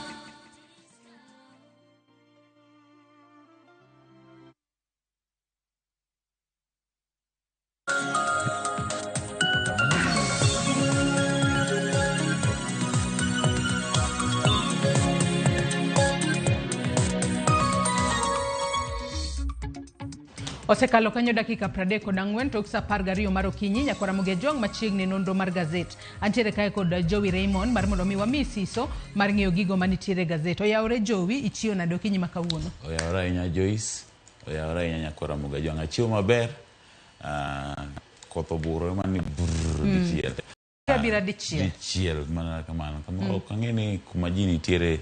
Osekalo kanyo dakika 34 tok sa 12 mar okinyi nyaka Ramogi Ajwang' machiegni nonro mar gazet. Antiere kae kod Jowi Raymond mar mondo mi wami siso mar ng'eyo gigo manitiere e gazet. Oyawore Jowi, ichiewo nade okinyi ma kawuono?
Oyawore ahinya Joyce, oyawore ahinya nyakwa Ramogi Ajwang'. Achiewo maber, koth oburo ema ni brrr dichiel.
Abira dichiel.
Dichiel mana kamano. Kamoro ok ang'e ni kuma ji nitiere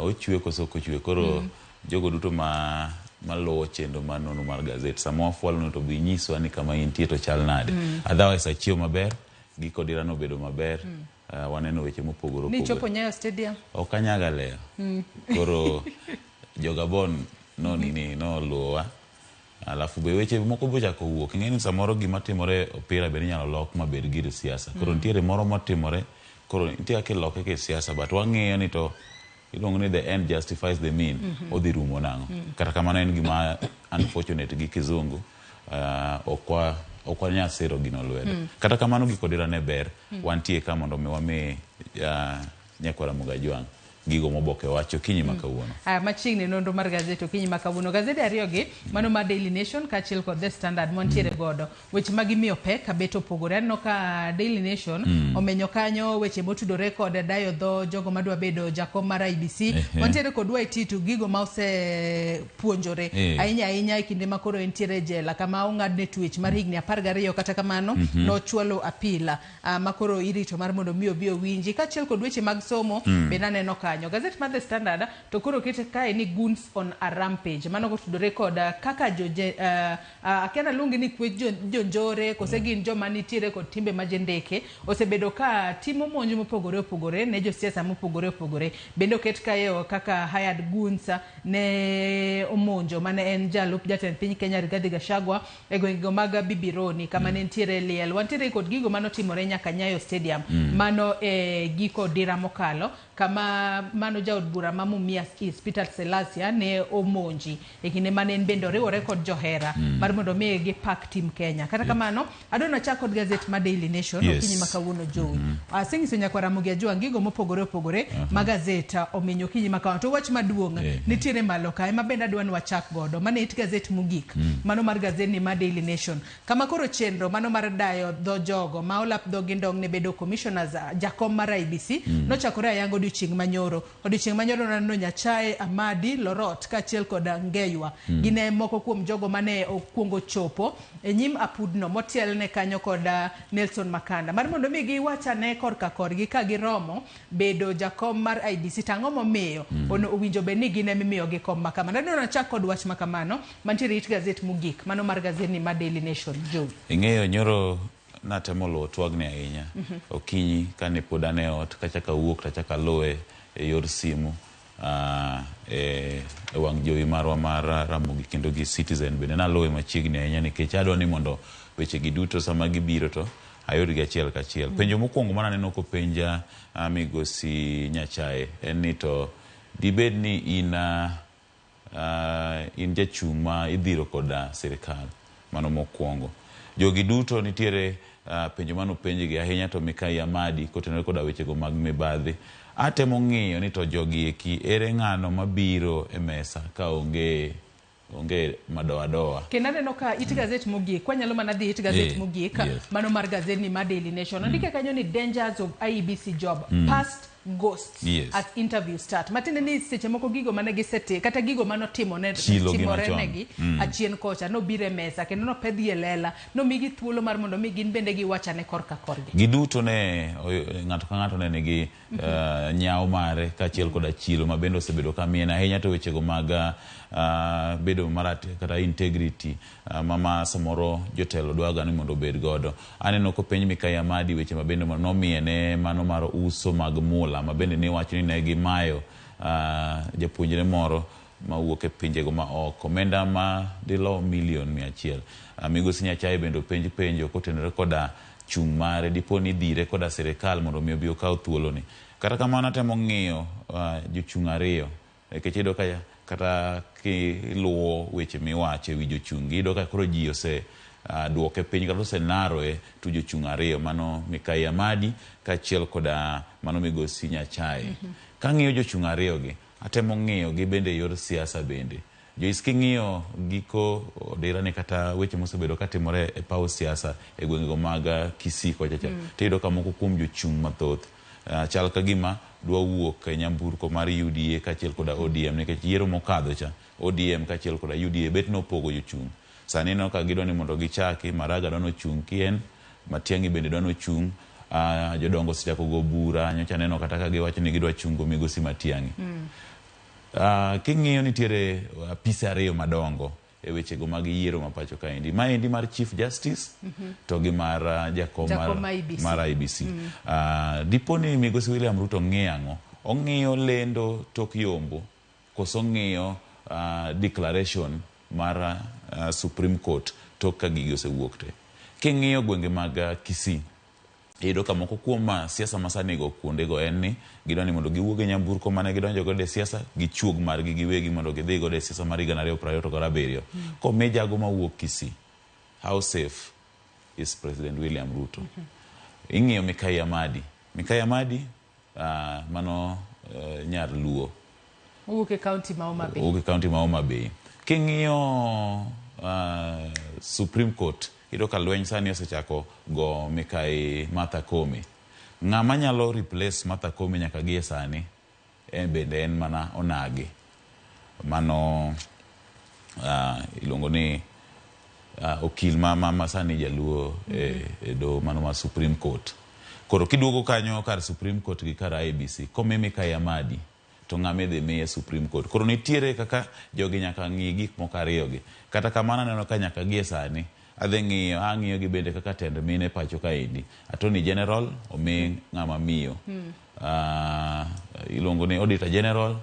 ochwe koso ok ochwe. Koro jogo duto ma maluwo chenro mar nonro mar gazet sama wafwalo to bi nyiswa ni kama intie to chal nade. Otherwise achiewo maber, giko dira nobedo maber. Waneno weche mopogore
Ni chopo
opogore.
Nyayo Stadium?
Ok anyaga lewo. Koro jo-Gabon no nini noluwowa. Alafu be weche moko bochako wuok. Ing'e ni samoro gima timore opira be inyalo lok mabed gir siasa. Koro nitiere moro motimore, koro nitie kaka iloke ke siasa but wang'iyo ni to iluongo ni the end justifies the mean. Odhi rumo nang'o. Kata kamano en gima unfortunate gi kizungu. Ok wanyal siro gino lwedo. Kata kamano giko dira ne ber. Wantie ka mondo mi wami nyakwa Ramogi Ajwang' gigo moboke wacho okinyi ma kawuono.
Aya, machiegni nonro mar gazet okinyi ma kawuono. Gazede ariyogi, mano mar Daily Nation kaachiel kod The Standard mwantiere godo. Weche ma gimiyo pek bet opogore. Aneno ka Daily Nation omenyo kanyo weche motudore kod dayo dho jogo madwa bedo jakom mar IEBC. Wantiere kod Waititu gigo ma osepuonjore ahinya ahinya e kinde ma koro entiere e jela kama ong'adne twech mar higni 12 kata kamano nochwalo apila ma koro irito mar mondo mi obi owinji kaachiel kod weche mag somo bende aneno kanyo. Gazet mar The Standard to koro okete kae ni goons on a rampage. Mano kotudore kod kaka joje akia naluongi ni kwech jonjore kose gin joma nitiere kod timbe ma jendeke osebedo ka timo monj mopogore opogore ne josiasa mopogore opogore. Bende oket kae kaka hired goons ne omonjo mane en jalup jatend piny Kenya Rigathi Gachagua e gwengego mag Bibironi kama ne nitiere liel. Wantiere kod gigo manotimore nyaka Nyayo Stadium mano e giko dira mokalo kama mano jaod bura ma Mumias East Peter Salasya ne omonji e kinde mane en bende oriwore kod johera mar mondo mi gipak team Kenya. Kata kamano adwa nachak kod gazet ma Daily Nation okinyi ma kawuono Jowi. Asenyiso nyakwar Ramogi Ajwang' gigo mopogore opogore ma gazet omenyo okinyi ma kawuono. To wach maduong' nitiere malo kae ma bende adwa ni wachak godo. Mano e it gazet mogik. Mano mar gazet ni ma Daily Nation. Kama koro chenro mano mar dayo dho jogo ma olap dhogi ndong ne bedo commissioners jakom mar IEBC nochakore ayanga odiochieng' manyoro. Odiochieng' manyoro naneno Nyachae, Amadi, Lorot kaachiel kod Ngeywa. Gin e moko kuom jogo mane okuongo chopo e nyim apudno motelne kanyo kod Nelson Makanda. Mar mondo mi giwach ane korka korgi ka giromo bedo jakom mar IEBC to ang'o momiyo owinjo bed ni gin emimiyogi kom ma kamano. Adwa nachak kod wach ma kamano mantiere it gazet mogik mano mar gazet ni mar Daily Nation. Jowi.
Ing'eyo nyoro natemo luwo twagni ahinya okinyi kane pod an e ot kachako awuok tachako aluwe e yor simu e wang' jowi marwa mar Ramogi kendo gi Citizen bende naluwe machiegni ahinya nikech adwa ni mondo weche gi duto sama gibiro to ayudgi achiel kachiel. Penjo mokwongo mananeno kopenja migosi Nyachae en ni to dibed ni in in jachung' ma idhiro koda sirikal mano mokwongo. Jogi duto nitiere penjo manopenjgi ahinya to Mikai Amadi kotenore koda wechego mag mibadhi. Atemo ng'iyo ni to jogi eki ere ng'ano mabiro e mesa ka onge onge madoadoa.
Kendo aneno ka it gazet mogik, kwanyalo mana dhi it gazet mogik, mano mar gazet ni mar Daily Nation. Ondike kanyo ni dangers of IEBC job, past ghosts as interview start. Matiende ni seche moko gigo mane giseti kata gigo manotimone
Chilo gi
timore
machon.
negi achien kocha nobiro e mesa kendo nopedhgi e lela nomigi thuolo mar mondo mi gin bende giwachane korka korgi.
Giduto ne ng'ato ka ng'ato ne nigi nyawo mare kaachiel koda chilo ma bende osebedo ka mien ahinya to wechego mag bedo marat kata integrity ma samoro jotelo dwaga ni mondo obed godo. Aneno kopenj Mikai Amadi weche ma bende nomiye mano mar uso mag mula ma bende ne wacho ni ne gimayo japuonjre moro mawuok e pinjego ma oko omenda ma dilo milion 100. Migosi Nyachae bende openj penjo kotenore koda chung' mare dipo ni dhire koda sirikal mondo mi obi okaw thuoloni. Kata kamano atemo ng'iyo jochung' ariyo nikech iyudo ka kata kiluwo weche miwacho ewi jochung' gi iyudo ka koro ji ose duoke piny kata ose naroe to jochung' ariyo mano Mikai Amadi kaachiel koda mano migosi Nyachae. Kang'iyo jochung' ariyo gi atemo ng'iyo gi bende e yor siasa bende. Joyce king'iyo giko odira ni kata weche mosebedo katimore e paw siasa e gwengego mag Kisii kocha cha tiyudo ka moko kuom jochung' mathoth chal ka gima dwa wuok e nyamburko mar UDA kaachiel koda ODM nikech yiero mokadho cha ODM kaachiel koda UDA bet nopogo jochung'. Sani ineno ka gidwa ni mondo gichaki, Maraga dwa nochung' kien, Matiang'i bende dwa nochung', jodongo osechako go bura, nyocha aneno kata ka giwacho ni gidwa chungo migosi Matiang'i. King'iyo nitiere apise ariyo madongo e wechego mag yiero ma pacho kaendi. Maendi mar Chief Justice to gi mar jakom mar,
IEBC.
Mar IEBC. Dipo ni migosi William Ruto ng'iyo ang'o? Ong'iyo lendo tok yombo koso ong'iyo declaration mar Supreme Court tok ka gigi osewuok te. King'iyo gwenge mag Kisii, iyudo ka moko kuom siasa masani go kuondego en ni gidwa ni mondo giwuog e nyamburko mane gidonjo godo e siasa gichuog margi giwegi mondo gidhi godo e siasa mar higa 2027. Komi jago mawuok Kisii, how safe is President William Ruto? Ing'iyo Mikai Amadi. Mikai Amadi mano nyar Luo.
Owuok e kaunti ma Homa Bay.
Owuok e kaunti ma Homa Bay. King'iyo Supreme Court, iyudo ka lweny sani osechako go Mikai Martha Koome. Ng'ama nyalo replace Martha Koome nyaka gie sani en bende en mana Onagi. Mano iluongo ni okil ma sani jaluo e doho mano mar Supreme Court. Koro kiduogo kanyo kar Supreme Court gi kar IEBC, komi Mikai Amadi to ng'ama idhi miye Supreme Court. Koro nitiere kaka jogi nyaka ng'i gik moko ariyo gi. Kata kamano aneno ka nyaka gie sani adhi ng'iyo ang'iyo gi bende kaka tend mine pacho kaendi. Attorney General omi ng'ama miyo. Iluongo ni Auditor General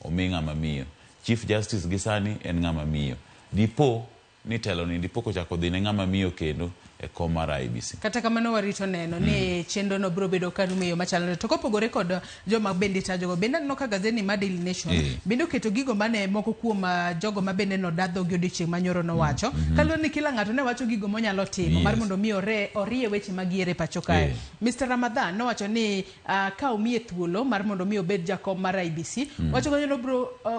omi ng'ama miyo. Chief Justice gi sani en ng'ama miyo. Dipo ni telo ni dipo kochako dhi ne ng'ama miyo kendo e kom mar IEBC.
Kata kamano warito neno ni chenro no biro bedo ka rumo e yo machalore. To kopogore kod joma bende itajogo, bende aneno ka gazeti mar Daily Nation bende oketo gigo mane moko kuom jogo ma bende nodadho gi odiochieng' manyoro nowacho. Kaluwore ni kila ng'ato ne wacho gigo monyalo timo mar mondo mi orie weche mag yiero e pacho kae. Mr. Ramadhan nowacho ni ka omiye thuolo mar mondo mi obed jakom mar IEBC, wacho kanyo ni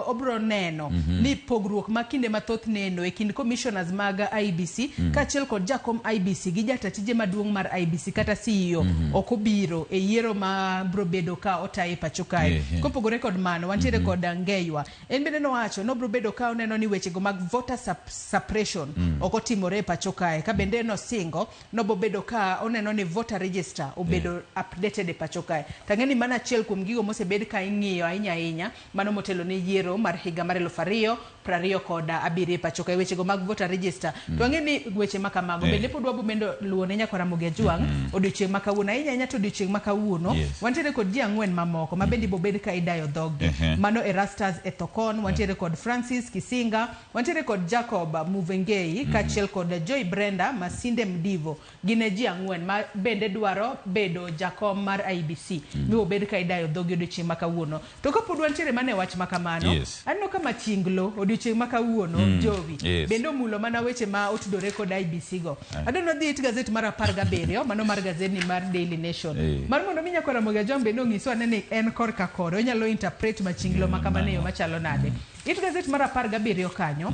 obro neno ni pogruok ma kinde mathoth neno e kind commissioners mag IEBC kaachiel kod jakom IEBC gi jata tije maduong' mar IEBC kata CEO ok obiro e yiero ma bro bedo ka otaye pacho kae. Kopogore kod mano, wantiere kod Ngeywa. En bende nowacho nobro bedo ka oneno ni wechego mag voter suppression ok otimore e pacho kae. Ka bende nosingo nobo bedo ka oneno ni voter register obedo updated e pacho kae. Tang'e ni mano achiel kuom gigo mosebed ka ing'iyo ahinya ahinya mano motelo ne yiero mar higa mar 2027 e pacho kae wechego mag voter register. To ang'e ni weche ma kamago bende pod wabo mendo luwo ne nyakwar Ramogi Ajwang' odiochieng' ma kawuono ahinya ahinya to odiochieng' ma kawuono wantiere kod ji ang'wen mamoko ma bende ibobed ka idayo dhoggi. Mano Erastus Ethekon, wantiere kod Francis Kisinga, wantiere kod Jacob Muvengei kaachiel kod Joy Brenda Masinde Mdivo. Gin e ji ang'wen ma bende dwaro bedo jakom mar IEBC mibobed ka idayo dhogi odiochieng' ma kawuono. To kapod wantiere mana e wach ma kamano, aneno ka Machinglo odiochieng' ma kawuono Jowi bende omulo mana weche ma otudore kod IEBC go. Adwaro dhi it gazet mar 17 mano mar gazetni mar Daily Nation. Mar mondo mi nyakwar Ramogi Ajwang' bende onyiswa ane ni en korka kore onyalo interpret Machinglo ma kamano e yo machalo nade. It gazet mar 17 kanyo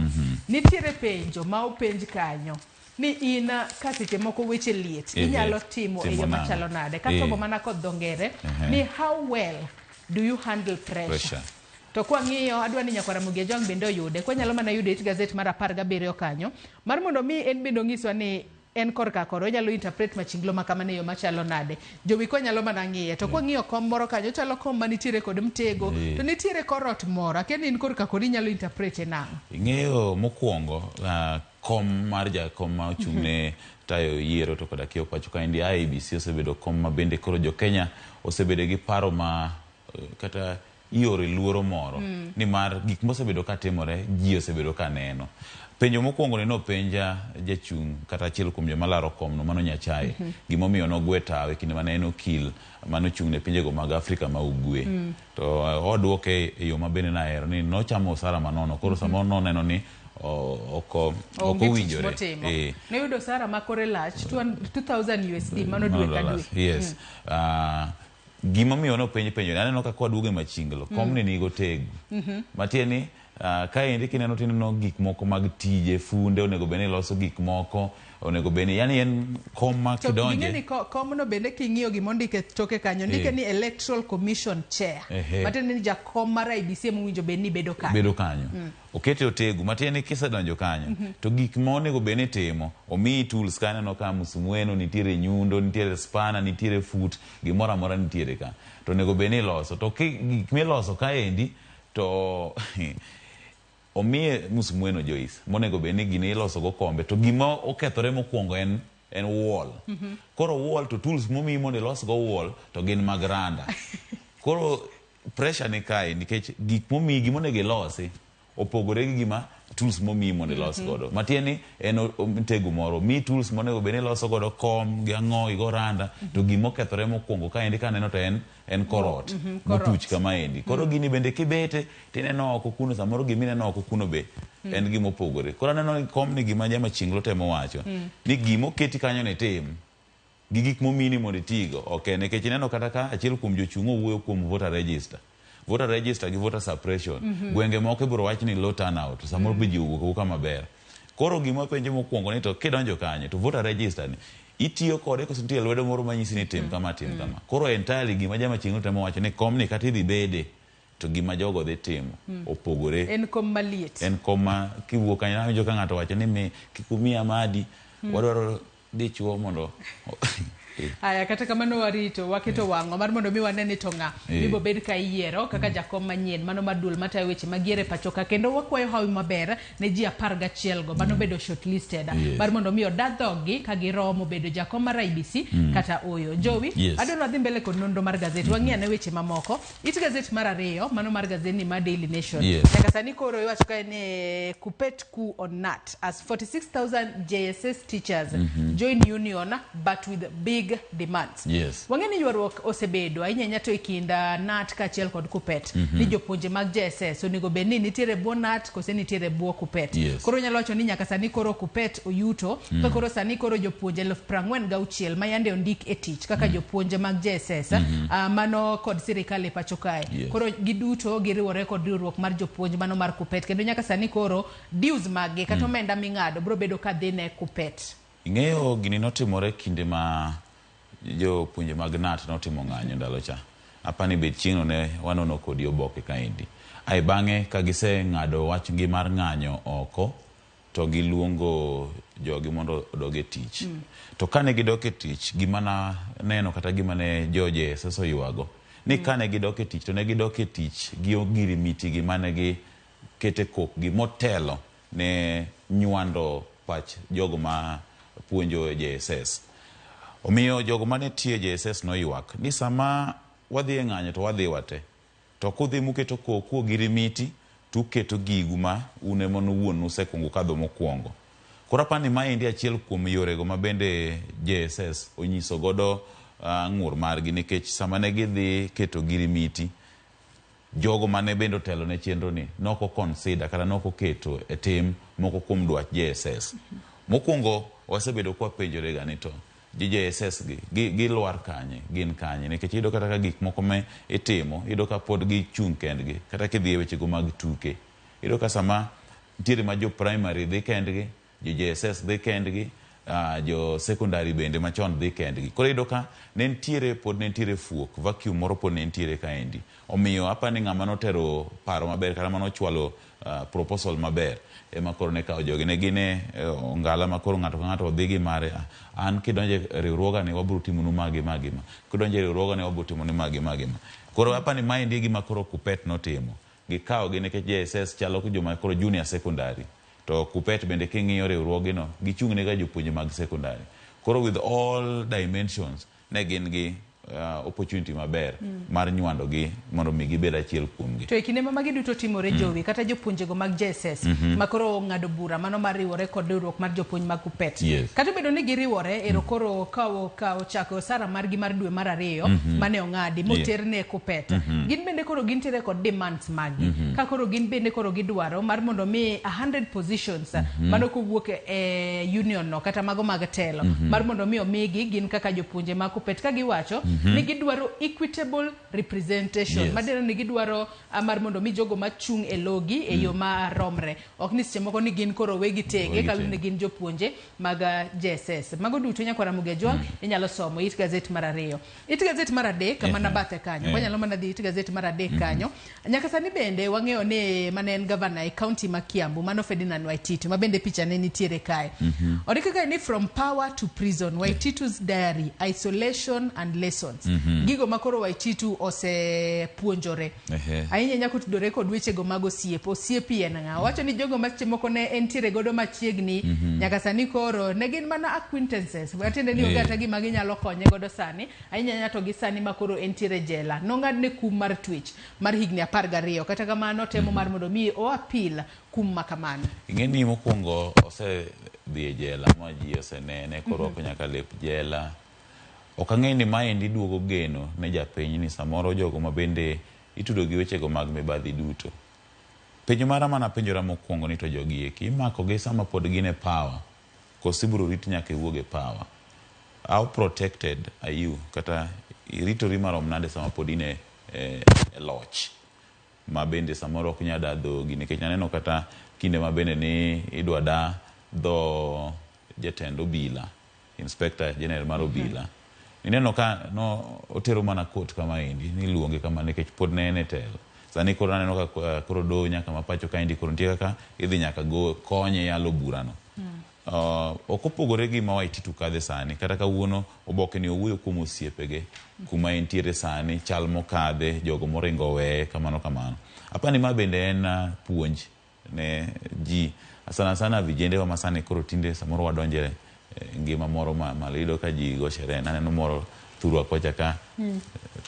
nitiere penjo ma openj kanyo ni in ka seche moko weche liet inyalo timo e
Timo
yo
nang'o?
machalo nade katogo mana kod dho ngere ni how well do you handle pressure.
Pressure.
To kwang'iyo adwa ni nyakwar Ramogi Ajwang' bende oyude kwanyalo mana yude it gazet mar 17 kanyo mar mondo mi en bende onyiswa ni en korka kore onyalo interpret Machinglo ma kamano e yo machalo nade. Jowi kwanyalo mana ng'iye to kwang'iyo kom moro kanyo ochalo kom manitiere kod mtego to nitiere korot moro akia ni in korka kori inyalo interpret e nang'o.
Ing'eyo mokwongo kom mar jakom ma ochung' ne tayo yiero to koda kiewo pacho kaendi IEBC osebedo kom ma bende koro jo Kenya osebedo gi paro ma kata iore luoro moro nimar gik mosebedo ka timore ji osebedo ka neno. Penjo mokwongo ni nopenja jachung' kata achiel kuom joma laro komno mano Nyachae gimomiyo nogwe tawo e kinde mane en okil manochung' ne pinjego mag Afrika ma ugwe. To oduoke e yo ma bende nahero ni nochamo osara manono koro samoro noneno ni ok
Onge tich
owinjore.
motimo. Noyudo osara ma kore lach 2000 USD mano dwe ka dwe.
Yes. Gimomiyo nopenj penjo ni aneno ka kwaduogo e Machinglo komni nigo tegu. Matiende ni kaendi kineno tineno gik moko mag tije funde onego bed ni loso gik moko onego bed ni yani en kom ma
To ing'e
kidonje
ni komno bende king'iyo gimondike toke kanyo ndike ni Electoral Commission Chair. Matiende ni jakom mar IEBC emowinjo bed ni bedo kanyo.
Bedo kanyo. Okete otegu matiende ni kisedonjo kanyo to gik ma onego bed ni itimo omiyi tools ka aneno ka musumweno nitiere nyundo nitiere spana nitiere fut gimoro amora nitiere ka to onego bed ni iloso to gik miloso kaendi to omiye musumweno Joyce monego bed ni gini iloso go kombe to gima okethore mokwongo en wall. Koro wall to tools momiyi mondo ilos go wall to gin mag randa. Koro pressure ni kae nikech gik momiyi gimonego ilosi opogore gi gima tools momiyi mondo ilos godo. Matiende ni en mtego moro miyi tools monego bed ni iloso godo kom gi ang'o igo randa to gima okethore mokwongo kaendi kaneno to en korot motuch kamaendi. Koro gini bende kibete tineno oko kuno samoro gimineno oko kuno be en gima opogore. Koro aneno ni komni gima Jamachinglo temo wacho ni gima oketi kanyo ni tim gi gik momini mondo itigo ok en nikech ineno kata ka achiel kuom jochung' owuoyo kuom voter register. voter register gi voter suppression.
Mhm.
Gwenge moko ibiro wach ni low turnout, to samoro be ji owuok awuoka maber. Koro gima penjo mokwongo ni to kidonjo kanyo to voter register ni itiyo kode koso nitie lwedo moro manyisi ni tim kama tim kama. Koro entirely gima jama chieng' temo wacho ni komni kata idhi bede to gima jogo dhi timo opogore.
En kom maliet.
En kom ma kiwuok kanyo awinjo ka ng'ato wacho ni mi kik umiya madi wadwaro dichuo mondo
Aya, kata kamano warito, waketo wang'wa mar mondo mi wane ni to ng'a mibo bed ka iyiero kaka jakom manyien mano mar duol matayo weche mag yiero e pacho ka kendo wakwayo hawi maber ne ji 11 go mano bedo shortlisted mar mondo mi oda dhoggi ka giromo bedo jakom mar IEBC kata oyo. Jowi, adwaro wadhi mbele kod nonro mar gazet, wang'i ane weche mamoko. It gazet mar ariyo, mano mar gazetni mar Daily Nation. Nyaka sani koro iwacho kae ni Kuppet coup on KNUT as 46,000 JSS teachers join union but with big demands. Wang'e ni ywaruok osebedo ahinya ahinya to e kind KNUT kaachiel kod Kuppet ni jopuonje mag JSS onego bed ni nitiere e bwo KNUT kose nitiere e bwo Kuppet. Koro nyalo wacho ni nyaka sani koro Kuppet oyuto ka koro sani koro jopuonje 46,000 ma yande ondik e tich kaka jopuonje mag JSS mano kod sirikal e pacho kae. Koro giduto giriwore kod riwruok mar jopuonj mano mar Kuppet kendo nyaka sani koro dues maggi kata omenda ming'ado biro bedo ka dhi ne Kuppet.
Ing'eyo gini notimore kinde ma jopuonje mag KNUT notimo ng'anyo ndalo cha. Apani bet chieng'no ne wanono kodi oboke kaendi. Ae bang'e ka giseng'ado wachgi mar ng'anyo oko to giluongo jogi mondo odog e tich. To kane gidok e tich, gima naneno kata gima ne jo JSS oywago, ni kane gidok e tich to ne gidok e tich gi ogirimiti gi mane gi kete kokgi motelo ne nywando pach jogo ma puonjo e JSS. Omiyo jogo mane tiyo e JSS noywak ni sama wadhi e ng'anyo to wadhi wate. To kudhi muketo koku ogirimiti to uketo gigu ma un ema owuon nusekuongo ukadho mokwongo. Koro apani maendi achiel kuom yorego ma bende JSS onyiso godo ng'ur margi nikech sama ne gidhi keto ogirimiti, jogo mane bende otelo ne chenro ni nok consider kata nok oketo e tim moko kuom dwach JSS. Mokwongo wasebedo kwapenjore ga ni to jo JSS gi gilwar kanye, gin kanye nikech iyudo kata ka gik moko ma itimo iyudo ka pod gichung' kendgi kata kidhi e wechego mag tuke iyudo ka sama nitiere ma jo primary dhi kendgi, jo JSS dhi kendgi, jo secondary bende machon dhi kendgi. Koro iyudo ka ne nitiere pod ne nitiere fuok, vacuum moro pod ne nitiere kaendi. Omiyo apani ng'ama notero paro maber kata manochwalo proposal maber ema koro ne kawo jogi. Ne gin e ongala ma koro ng'ato ka ng'ato dhi gi mare. An kidonjo e riwruoga ni wabiro timonu ma gi ma gi ma. Kidonjo e riwruoga ni wabiro timonu ma gi ma gi ma. Koro apani maendi e gima koro Kuppet notimo. Gikawogi nikech JSS chalo joma koro junior secondary. To Kuppet bende king'iyo riwruogino, gichung' ne ga jopuonje mag secondary. Koro with all dimensions, ne gin gi opportunity maber mar nywando gi mondo mi gibed achiel kuomgi.
To e kinde ma magi duto timore Jowi, kata jopuonjego mag JSS ma koro ong'ado bura mano mar riwore kod riwruok mar jopuonj mag Kuppet. Kata obedo ni giriwore, ero koro kawo ka ochako osara margi mar dwe mar ariyo mane ong'adi moter ne Kuppet. Gin bende koro gintiere kod demands maggi. Ka koro gin bende koro gidwaro mar mondo mi 100 positions mano kowuok e union no kata mago mag telo mar mondo mi omigi gin kaka jopuonje mag Kuppet ka giwacho ni gidwaro equitable representation. Matiende ni gidwaro mar mondo mi jogo machung' e logi e yo maromre. Ok ni seche moko ni gin koro wegi tenge kaluwore ni gin jopuonje mag JSS. Mago duto nyakwara Ramogi Ajwang' inyalo somo it gazet mar ariyo. It gazet mar adek mana bathe kanyo. Wanyalo mana dhi it gazet mar adek kanyo. Nyaka sani bende wang'eyo ni mane en gavana e county ma Kiambu mano Ferdinand Waititu ma bende picha ne nitiere kae. Ondike kae ni from power to prison Waititu's diary isolation and lessons. Gigo ma koro Waititu osepuonjore. Ahinya ahinya kotudore kod wechego mag osiep. Osiepi en ng'a? Owacho ni jogo ma seche moko ne entiere godo machiegni nyaka sani koro ne gin mana acquaintances. Matiende ni onge kata gima ginyalo konye godo sani. Ahinya ahinya to gi sani ma koro entiere jela. Nong'adne kum mar twech mar higni 12. Kata kamano temo mar mondo mi o appeal kum ma kamano.
Ing'e ni mokwongo osedhi e jela ma ji osenene korwako nyaka lep jela. Ok ang'e ni maendi duogo geno ne japiny ni samoro jogo ma bende itudo gi wechego mag mibadhi duto. Penjo mara mana penjora mokwongo ni to jogi eki imako gi sama pod gin e power koso ibiro rit nyaka iwuog e power. How protected are you kata iritori marom nade sama pod in e loch. ma bende samoro ok nyal da dhogi nikech aneno kata kinde ma bende ni idwa da dho jatend obila, Inspector General mar obila. Ineno ka no otero mana court kama endi niluonge kama nikech pod ne en e telo. Sani koro aneno ka koro doho nyaka ma pacho kaendi koro nitie kaka idhi nyaka go konye yalo burano. Ok opogore gi ma Waititu kadhe sani kata kawuono oboke ni owuoyo kuom osiepege kuma entiere sani chal mokadhe jogo moringo oweye kamano kamano. Apani ma bende en puonj ne ji sana sana vijende wa masani koro tinde samoro wadonje ngima moro ma malo iyudo ka ji go sherehe naneno moro thurwa kocha ka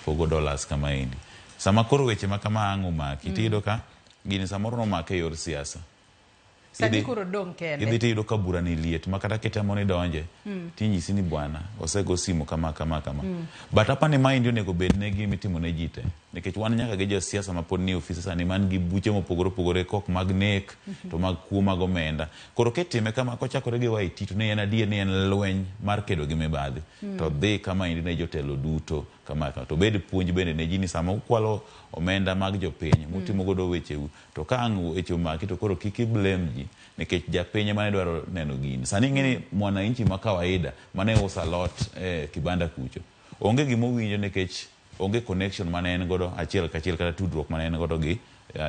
pogo dollars kama endi. Sama koro weche ma kama ang' omaki tiyudo ka gini samoro nomake e yor siasa.
Sani koro dong' kende.
Idhi tiyudo ka bura ni liet ma kata kitemo ni donje tinyisi ni bwana osego simu kama kama kama. But apani maendi onego bed ne gima itimo ne ji te nikech wan nyaka gi josiasa ma pod nie ofise sani man gi buche mopogore opogore kok mag nek to mag kuo mag omenda. Koro kitime kama kochakore gi Waititu ni en adier ni en lweny mar kedo gi mibadhi to dhi kama endi ne jotelo duto kama kama to bed puonj bende ne ji ni sama ukwalo omenda mag jopiny mutimo godo wecheu to ka ang' weche omaki to koro kik i blame ji nikech japiny ema ne dwaro neno gini. Sani ing'e ni mwananchi ma kawaida mane uso alot e kibanda kucho onge gima owinjo nikech onge connection mane en godo achiel kachiel kata tudruok mane en godo gi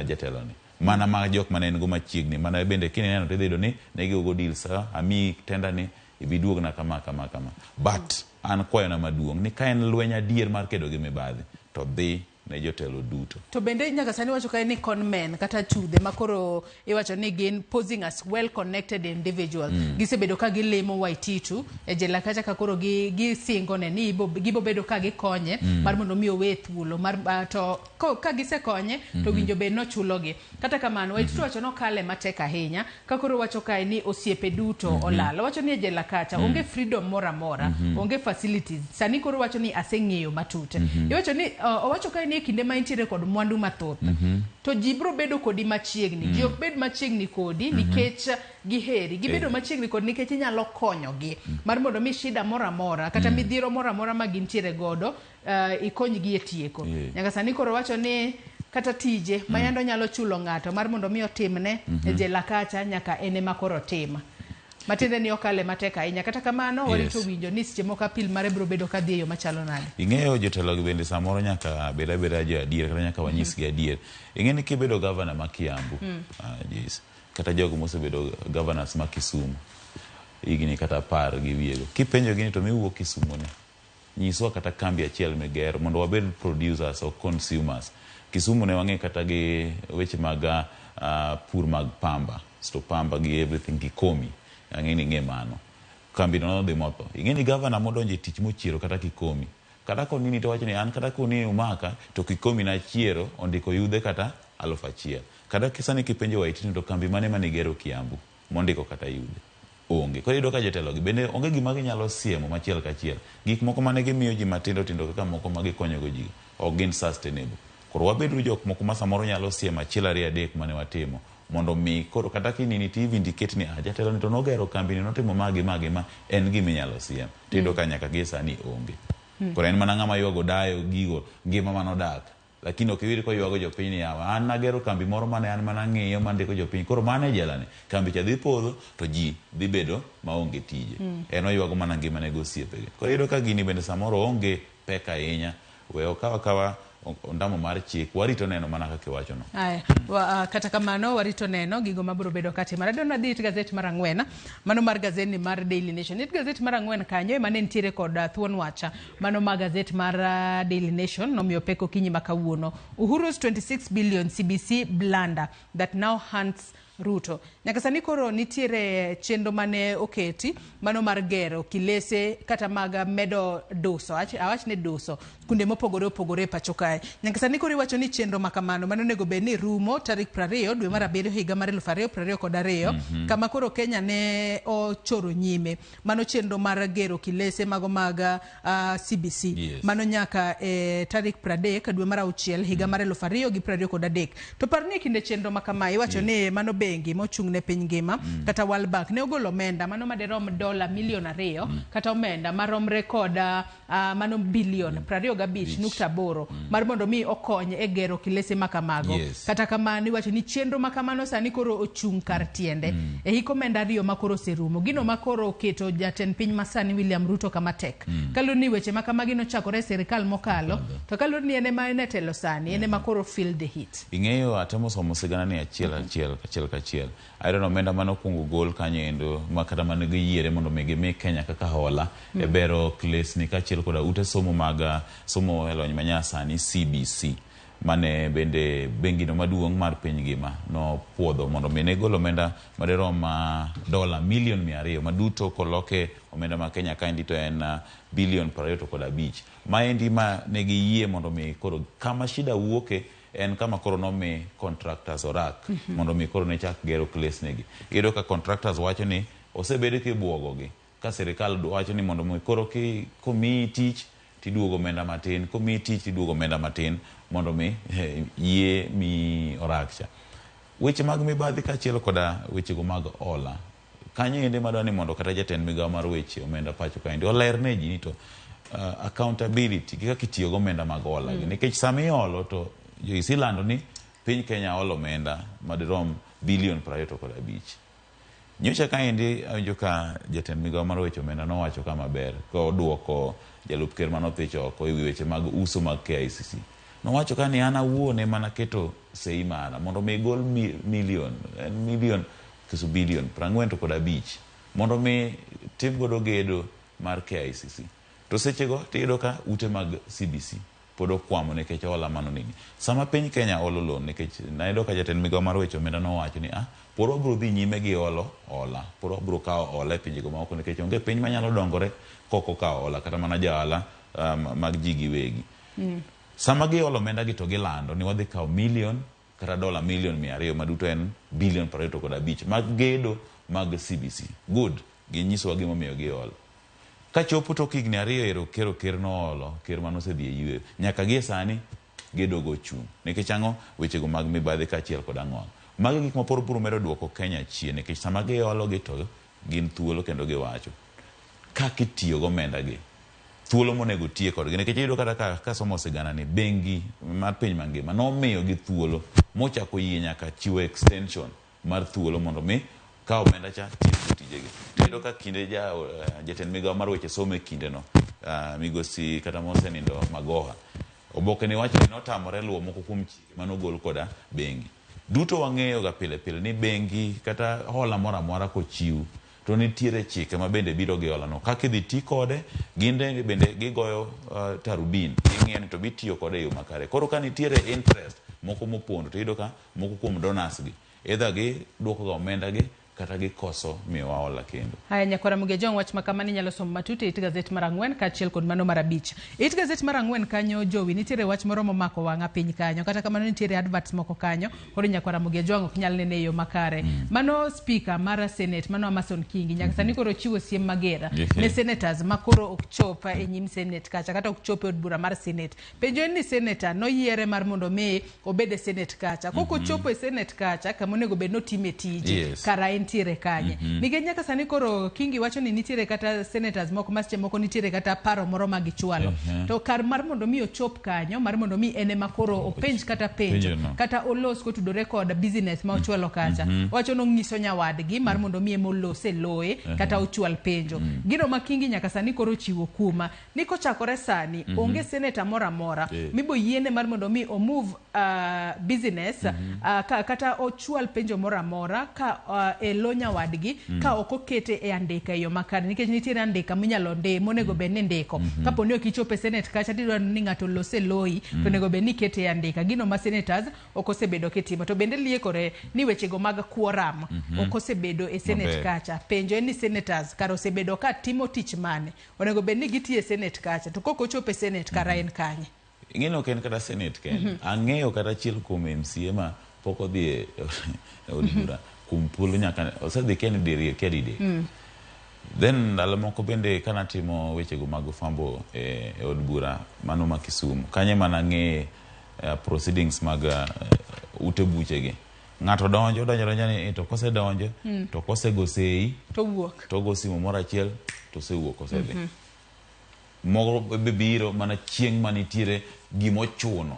jatelo ni. Mana ma jok mane en go machiegni mana bende kineno tidhi yudo ni ne gigogo deal sa amiyi tender ni ibi duogna kama kama kama. But an kwayona maduong' ni ka en lweny adier mar kedo gi mibadhi to dhi ne jotelo duto.
To bende nyaka sani iwacho kae ni conmen kata chudhe ma koro iwacho ni gin posing as well connected individual gisebedo ka gilimo Waititu e jela kacha ka koro gisingo ne ni gibo bedo ka gikonye mar mondo mi owe thuolo mar to ka gisekonye to winjo bed nochulogi. Kata kamano Waititu wacho nokale matek ahinya ka koro wacho kae ni osiepe duto olal. Wacho ni e jela kacha onge freedom moro amora, onge facilities. Sani koro wacho ni aseng'eyo matut. Iwacho ni owacho kae ni e kinde ma intiere kod mwandu mathoth to ji biro bedo kodi machiegni. Ji ok bed machiegni kodi nikech giheri, gibedo machiegni kodi nikech inyalo konyogi mar mondo mi shida moro amora kata midhiero moro amora ma gintiere godo ikonygi e tieko. Nyaka sani koro wacho ni kata tije ma yando nyalo chulo ng'ato mar mondo mi otimne e jela kacha nyaka en ema koro tima. Matiende ni okale matek ahinya. Kata kamano warito winjo ni seche moko apil mare biro bedo ka dhi e yo machalo nade.
Ing'eyo jotelo gi bende samoro nyaka bed abeda jo adier kata nyaka wanyisgi adier. Ing'e ni kibedo governor ma Kiambu, yes, kata jogo mosebedo governors ma Kisumu higni kata 10 gi wiyego. Kipenjogi ni to miwuok Kisumu ni, nyiswa kata kambi achiel migero mondo wabed producers or consumers. Kisumu ne wang'e kata gi weche mag pur mag pamba, sto pamba gi everything Kikomi. Ang'e ni ing'e mano. Kambi no nodhi motho. Ing'e ni governor modonjo e tich mochiero kata Kikomi. Kata konini to wacho ni an kata koni umaka to Kikomi nachiero ondiko yudhe kata 1000. Kata sani kipenjo Waititu to kambi mane manigero Kiambu mondiko kata yudhe. Onge. Koro iyudo ka jotelo gi bende onge gima ginyalo siemo machiel kachiel. Gik moko mane gimiyo ji matindo tindo kaka moko ma gikonyogo ji ok gin sustainable. Koro wabeduru jok moko ma samoro nyalo siemo 1 2 3 mane watimo mondo mi koro kata kinini ti vindicate ni jatelo ni to nogero kambi ni notimo ma gi ma gi ma en gima inyalo siem. Tiyudo ka nyaka gie sani onge. Koro en mana ng'ama ywago dayo gigo ngima manodak. Lakini ok iwinj koywago jopiny ni yawa an nagero kambi moro mane an mana ng'iyo mandiko jopiny koro mane e jela ni kambi cha dhi podho to ji dhi bedo maonge tije. En oywago mana ngimane gi osiepege. Koro iyudo ka gini bende samoro onge pek ahinya. We okaw akawa ondamo mar chik warito neno mana kaka iwachono.
Aya, kata kamano warito neno gigo mabiro bedo katimore. Adwa nadhi it gazet mar 4, mano mar gazet ni mar Daily Nation. It gazet mar 4 kanyo ema ne nitiere kod thuon wacha. Mano mar gazet mar Daily Nation nomiyo pek okinyi ma kawuono. Uhuru's 26 billion CBC blunder that now hunts Ruto. Nyaka sani koro nitiere chenro mane oketi mano mar gero kilese kata mag medo duso, awach ni duso kuonde mopogore opogore e pacho kae. Nyaka sani koro iwacho ni chenro ma kamano mane onego bed ni rumo tarik 20 dwe mar 7 higa mar 2022 kama koro Kenya ne ochoro nyime. Mano chenro mar gero kilese mago mag CBC. Mano nyaka tarik 30 dwe mar 6 higa mar 2023. To par ni e kinde chenro ma kama iwacho ni mano bende bengi mochung' ne piny ngima kata World Bank ne ogolo omenda mano madirom dola milion 2 kata omenda maromre kod mano bilion 25.8 mar mondo mi okony e gero kilese makamago. Kata kamano iwacho ni chenro makamano sani koro ochung' kar tiende e hik omenda 2 ma koro oserumo. Gino ma koro oketo jatend piny masani William Ruto kama tek. Kaluwore ni weche makamagi nochakore e sirikal mokalo, to kaluwore ni en ema en e telo sani, en ema koro feel the heat.
Ing'eyo atemo somo sigana ni achiel achiel achiel kachiel. Ayudo ni omenda mane okwongo gol kanyo endo ma kata mane giyiere mondo mi gimi Kenya kaka hola e bero klesni kaachiel koda ute somo mag somo e lony manyasani CBC mane bende bengino maduong' mar piny ngima nopuodho mondo mi ne gol omenda madirom dola milion 200 maduto koloke omenda ma Kenya kaendi to en bilion 25. Maendi ma ne giyie mondo mi koro kama shida wuoke en kama koro nomi contractors orak mondo mi koro ne chak gero klesnigi. Iyudo ka contractors wacho ni osebed kibuogogi ka sirikal wacho ni mondo mi koro komiyi tich tiduogo omenda matin, komiyi tich tiduogo omenda matin mondo mi yie mi orak cha. Weche mag mibadhi kaachiel koda wechego mag hola kanyo ende madwa ni mondo kata jatend migawo mar weche omenda pacho kaendi oler ne ji ni to accountability gi kaka itiyo gi omenda mag hola gi. Nikech sama iholo to isilando ni piny Kenya holo omenda madirom bilion 25. Nyocha kaendi awinjo ka jatend migawo mar weche omenda nowacho ka maber koduoko jalup ker manothich oko ewi weche mag uso mag KICC. Nowacho ka ni an awuon ema naketo sei mara mondo mi gol milion, en milion koso bilion 45 mondo mi tim godo gedo mar KICC. To sechego tiyudo ka ute mag CBC pod okwamo nikech hola mano nini. Sama piny Kenya holo loan nikech nayudo ka jatend migawo mar weche omenda nowacho ni pod wabiro dhi nyime gi holo hola, pod wabiro kawo hola e pinjego maoko nikech onge piny manyalo dongore kok okawo hola kata mana jo ohala mag ji giwegi. Sama giholo omenda gi to gilando ni wadhi kawo milion kata dola milion 200 maduto en bilion 25 mag gedo mag CBC. Good, ginyisowa gimomiyo giholo. Kachopo tok higni 2 ero kero ker noolo, ker manosedhi e yweyo. Nyaka gie sani gedogo ochung'. Nikech ang'o? Wechego mag mibadhi kaachiel kod ang'o. Magi gik ma pod biro medo duoko Kenya chien nikech sama giholo gi to gin thuolo kendo giwacho kaka itiyo gomenda gi. Thuolo monego tiye kodgi nikech iyudo kata kasomo sigana ni bengi mar piny mangima nomiyo gi thuolo mochako yie nyaka chiwo extension mar thuolo mondo mi ka omenda cha tiyo tijegi. Iyudo ka kinde jatend migawo mar weche somo e kindeno migosi kata mosenindo Magoha oboke ni wacho ni notamore luwo moko kuom chike manogol koda bengi. Duto wang'eyo ga pile pile ni bengi kata hola moro amora kochiw to nitiere chike ma bende biro gi hola no. Kaka idhi ti kode, gin bende gigoyo tarubin, ging'iyo ni to bitiyo kode e yo makare. Koro ka nitiere interest moko mopondo to iyudo ka moko kuom donors gi either giduoko ga omenda gi kata gikoso miyowa hola kendo.
Haya, nyakwara Mugejong, wach ma kamano inyalo somo matut e it gazet mar 4 kaachiel kod mano mar 5. It gazet mar 4 kanyo Jowi nitiere wach moro momako wang'a piny kanyo, kata kamano nitiere adverts moko kanyo, koro nyakwara Mugejong ok nyal nene e yo makare. Mano speaker mar Senate, mano Amason Kingi, nyaka sani koro ochiwo siem mager ne senators ma koro ok chop e nyim Senate kacha, kata ok chop e od bura mar Senate. Penjo en ni senator noyiere mar mondo mi obed e Senate kacha. Kok ochopo e Senate kacha kama onego bed notime tije, kara entiere kanye. Nikech nyaka sani koro Kingi wacho ni nitiere kata senators moko ma seche moko nitiere kata paro moro ma gichwalo. To kar mar mondo mi ochop kanyo, mar mondo mi en ema koro openj kata penjo, kata olos kotudore kod business ma ochwalo kacha. Owacho nong'iso nyawadgi mar mondo mi ema olos e loye kata ochwal penjo. Gino ma Kingi nyaka sani koro ochiwo kuma ni kochakore sani onge senator moro amora mibo yiene mar mondo mi omove business kata ochwal penjo moro amora ka e lo nyawadgi ka ok okete e andika e yo makare, nikech nitiere andika minyalo ndi monego bed ni ndiko. Kapo ni ok ichopo e Senate kacha tidwaro ni ng'ato olos e loyi, to onego bed ni ikete e andika. Gino ma senators ok osebedo kitimo. To bende liekore ni wechego mag quorum ok osebedo e Senate kacha. Penjo en ni senators kar osebedo ka timo tich mane? Onego bed ni gitiyo e Senate kacha, to kok ochopo e Senate kara en kanye?
Ing'eni ok en kata Senate kende. Ang'eyo kata achiel kuom MCA ma pok odhi e od bura kuom thuolo nyaka osedhi kia ni diriyo kia didek. Then ndalo moko bende kanatimo wechego mag fwambo e od bura mano ma Kisumu, kanyo ema nang'e proceedings mag ute buchegi. Ng'ato donjo, donjo donjo ni to kosedonjo to kosego sei
to wuok.
To go simu moro achiel to osewuok osedhi. Moko be biro mana chieng' manitiere gimochuno.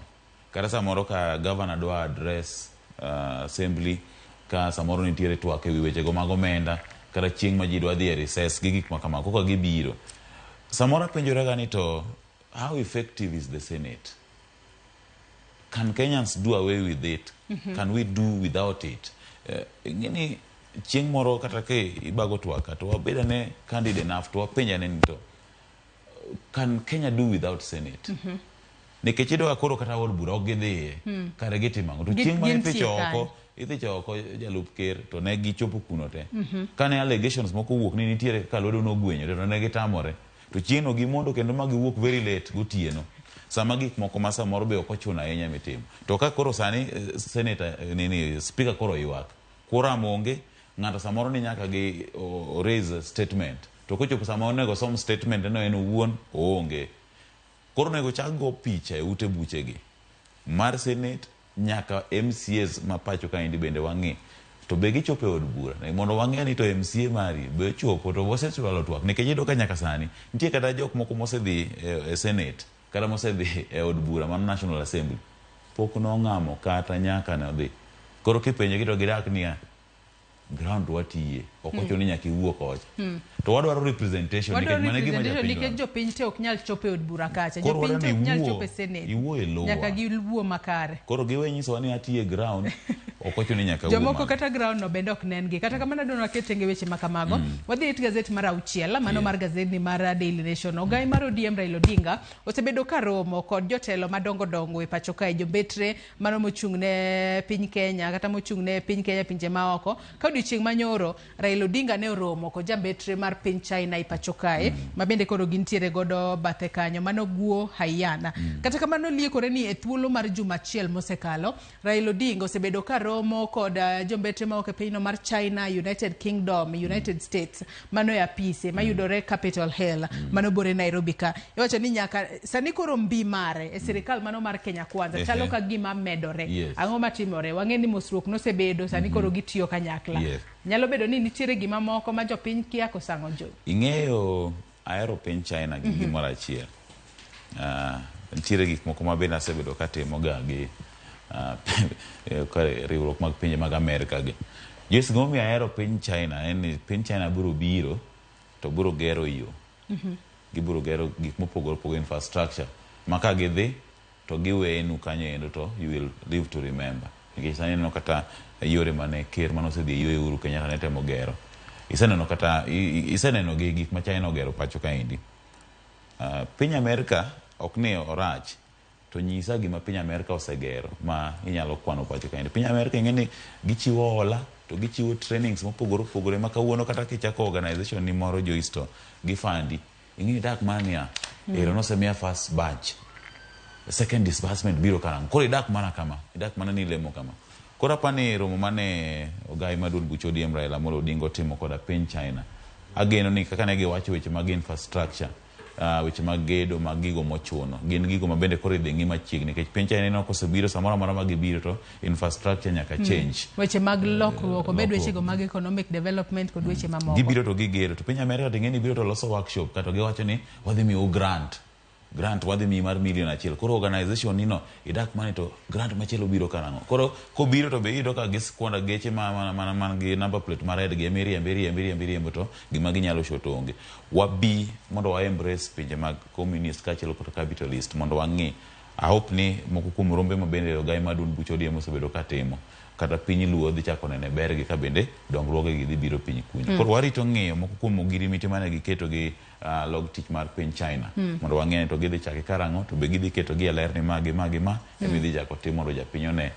Kata samoro ka governor dwa address assembly, ka samoro nitiere twak ewi wechego mag omenda, kata chieng' ma ji dwa dhi e recess gi gik ma kamago, koka gibiro. Samoro apenjora ga ni to how effective is the Senate? Can Kenyans do away with it? Can we do without it? Ing'eni chieng' moro kata ka ibago twak to wabed ane candid enough to wapenj ane ni to can Kenya do without Senate? Nikech iyudo ka koro kata od bura ok gidhiye. Kare gitimo ang'o? To chieng' mane
gintie
ithicho oko,
kanyo.
Ithicho oko jalup ker to ne gichopo kuno te. Kane allegations moko owuok ni nitiere kaka lwedo nogwenyore to ne gitamore. To chieng'no gimondo kendo ma giwuok very late gotieno. Sama gik moko ma samoro be ok ochuno ahinya mitimo. To ka koro sani senator nini speaker koro ywak. Quorum onge, ng'ato samoro ni nyaka gi o raise statement. To kochopo sama onego som statement no en owuon oonge. Koro onego chak go picha e ute buchegi mar Senate nyaka MCAs ma pacho kaendi bende wang'i. To be gichopo e od bura mondo wang'e ni to MCA mari be ochopo to osechwalo twak nikech iyudo ka nyaka sani nitie kata jok moko mosedhi e Senate kata mosedhi e od bura mar National Assembly pok nong'amo kata nyaka ne odhi. Koro kipenjogi to gidak niya ground watiye ok ochuno ni nyaka iwuo kocha. To wadwaro representation
Wadwaro
nikech mano e gima
representation
japiny
nikech
dwaro.
jopiny te ok nyal chopo e od bura kacha.
Koro
Jopiny
wadwaro
te ok
ni
nyal
iwuo,
chopo e Senate.
iwuo e lowa.
Nyaka giwuo makare.
Koro giwe nyisowa ni atiye ground ok ochuno ni nyaka wuo
Jomoko
malo.
kata ground no bende ok nen gi. Kata kamano adwa ni waket tenge weche ma kamago. Wadhi it gazet mar auchiel, mano mar gazedni mar Daily Nation. Ogai mar ODM Raila Odinga osebedo ka romo kod jotelo madongo dongo e pacho kae, jombetre mano mochung' ne piny Kenya kata mochung' ne piny Kenya pinje maoko. Ka odiochieng' manyoro Raila Odinga ne oromo kod jambetre mar piny China e pacho kae, ma bende koro gintiere godo bathe kanyo, mano Guo Haiyan. Kata kamano liekore ni e thuolo mar juma achiel mosekalo, Raila Odinga osebedo ka romo kod jombetre mawuok e pinyno mar China, United Kingdom, United States, mano e apise mayudore Capitol Hill, mano bore Nairobi ka. Iwacho ni nyaka sani koro mbi mare e sirikal mano mar Kenya Kwanza chalo ka gima medore. Ang'o matimore? Wang'e ni mosruok nosebedo, sani koro gitiyo kanyakla. Nyalo bedo ni nitiere gima moko ma jopiny kia kosang'o jo.
Ing'eyo ahero piny China gi gimoro achiel. Nitiere gik moko ma bende asebedo katimo ga gi riwruok mag pinje mag Amerka gi. Joyce, gimomiyo ahero piny China en ni piny China biro biro to biro gero yo. Gibiro gero gik mopogore opogore infrastructure ma ka gidhi to giwenu kanyo endo to you will live to remember. Nikech sani ineno kata yore mane ker mane osedhi e yo Uhuru Kenyatta ne temo gero. Iseneno kata iseneno gi gik ma China ogero pacho kaendi. Piny Amerka ok ni orach to nyisa gima piny Amerka osegero ma inyalo kwano pacho kaendi. Piny Amerka ing'e ni gichiwo hola to gichiwo trainings mopogore opogore ma kawuono kata kichako organization ni moro Joyce to gifandi. Ing'e ni idak mana niya, ero nosemiya first batch, second disbursement biro karang'o. Koro idak mana kama, idak mana ni ilemo kama. Koro apani romo mane ogai mar duond buch ODM Raila Amolo Odinga otimo koda piny China, ageno ni kaka ne giwacho weche mag infrastructure, weche mag gedo mag gigo mochuno, gin gigo ma bende koro idhi ng'i machiegni nikech piny China ineno kosebiro samoro amora ma gibiro to infrastructure nyaka change.
Weche mag lokruok, obed
Lokruok.
wechego mag economic development kod weche mamoko.
Gibiro to gigero to piny Amerika to ing'e ni biro to loso workshop kato giwacho ni wadhi miyou grant. Grant wadhi miyi mar milion achiel. Koro organization ni no idak mane to grant machielo biro karang'o. Koro kobiro to be iyudo ka giskwanda geche ma mana mana man gi number plate ma red gi ema iriembo iriembo iriembo iriembo to gima ginyalo show to onge. Wabi mondo wa embrace pinje mag communist kaachiel kod capitalist mondo wang'i. I hope ni moko kuom rombe ma bende ogai mar duond buch ODM osebedo katimo kata piny Luo dhi chako nene bergi ka bende dongruoge gi dhi biro piny kuno. Koro warito ng'iyo moko kuom ogirimiti mane giketo gi log tich mar piny China mondo wang'e ni to gidhi chake karang'o to be gidhi keto gi e ler ni ma gi ma gi ma ema idhi chako tim mondo japiny one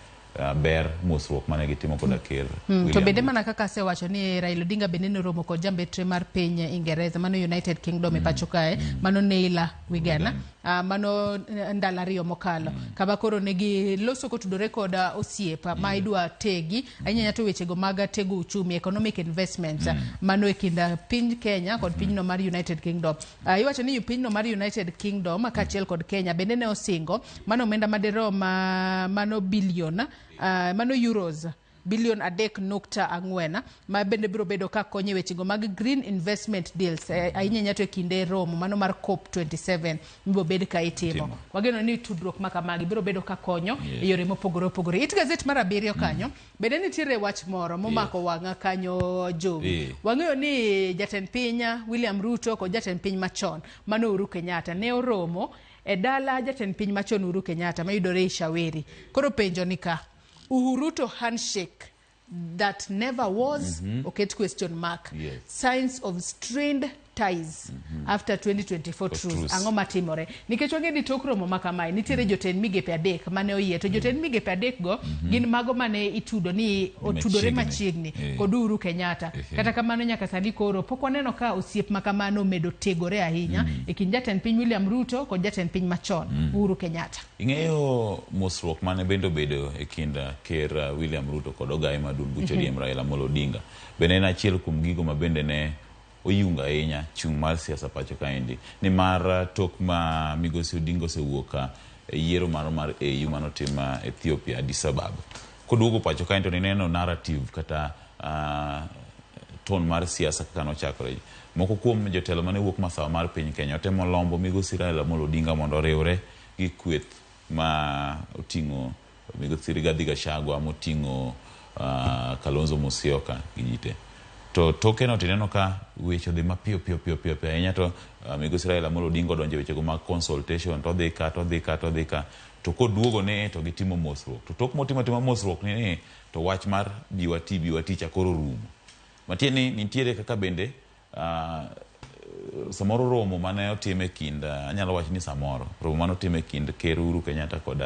ber mosruok mane gitimo koda ker
To
William
bende
Ruto.
mana kaka asewacho ni Raila Odinga bende noromo kod jambetre mar piny Ingereza mano United Kingdom e pacho kae, mano Neila Wigan, mano ndalo ariyo mokalo, kama koro negi loso kotudore kod osiep ma idwa tegi ahinya to wechego mag tego uchumi, economic investments, mano e kind piny Kenya kod pinyno mar United Kingdom. Iwacho ni pinyno mar United Kingdom kaachiel kod Kenya bende ne osingo mano omenda madirom mano billion mano euros bilion 3.4 ma bende biro bedo ka konyo e wechego mag green investment deals, ahinya ahinya to e kinde romo mano mar COP27 mibiro bed ka itimo. Wageno ni tudruok ma kamagi biro bedo ka konyo e yore mopogore opogore. It gazet mar 7 kanyo bende nitiere wach moro momako wang'a kanyo, Jowi. Wang'eyo ni jatend piny William Ruto kod jatend piny machon mano Uhuru Kenyatta ne oromo e dala jatend piny machon Uhuru Kenyatta mayudore Ishaweri. Koro penjo ni ka Uhuruto handshake that never was, oket question mark. Signs of strained ties after 2024 truce.
Truce.
Ang'o matimore? Nikech wang'e ni tok romo ma kamae nitiere jotend migepe 3 mane oyie, to jotend migepe 3 go gin mago mane itudo ni otudore
Machiegni.
machiegni kod Uhuru Kenyatta. Kata kamano nyaka sani koro pok waneno ka osiep ma kamano omedo tegore ahinya e kind jatend piny William Ruto kod jatend piny machon Uhuru Kenyatta.
Ing'eyo mosruok mane bende obedo e kind ker William Ruto kod ogaye ma duond buch ODM Raila Amolo Odinga bende en achiel kuom gigo ma bende ne oyungo ahinya chung' mar siasa pacho kaendi, nimar tok ma migosi Odinga osewuok e yiero mar AU manotim Ethiopia, Addis Ababa, koduogo pacho kaendi to nineno narrative kata tone mar siasa kaka nochakore. Moko kuom jotelo mane wuok masawa mar piny Kenya otemo lombo migosi Raila Amolo Odinga mondo oriwre gi kweth ma oting'o migosi Rigathi Gachagua, moting'o Kalonzo Musyoka gi ji te. To toke no tineno ka weche odhi mapiyo piyo piyo piyo piyo ahinya, to migosi Raila Amolo Odinga odonjo e wechego mag consultation, to odhi ka, to odhi ka, to odhi ka, to koduogo ni to gitimo mosruok. To tok motimo atima mosruok ni to wach mar biwati biwati cha koro rumo. Matiende ni nitiere kaka bende samoro romo mane otim e kind anyalo wacho ni samoro romo mane otim e kind ker Uhuru Kenyatta kod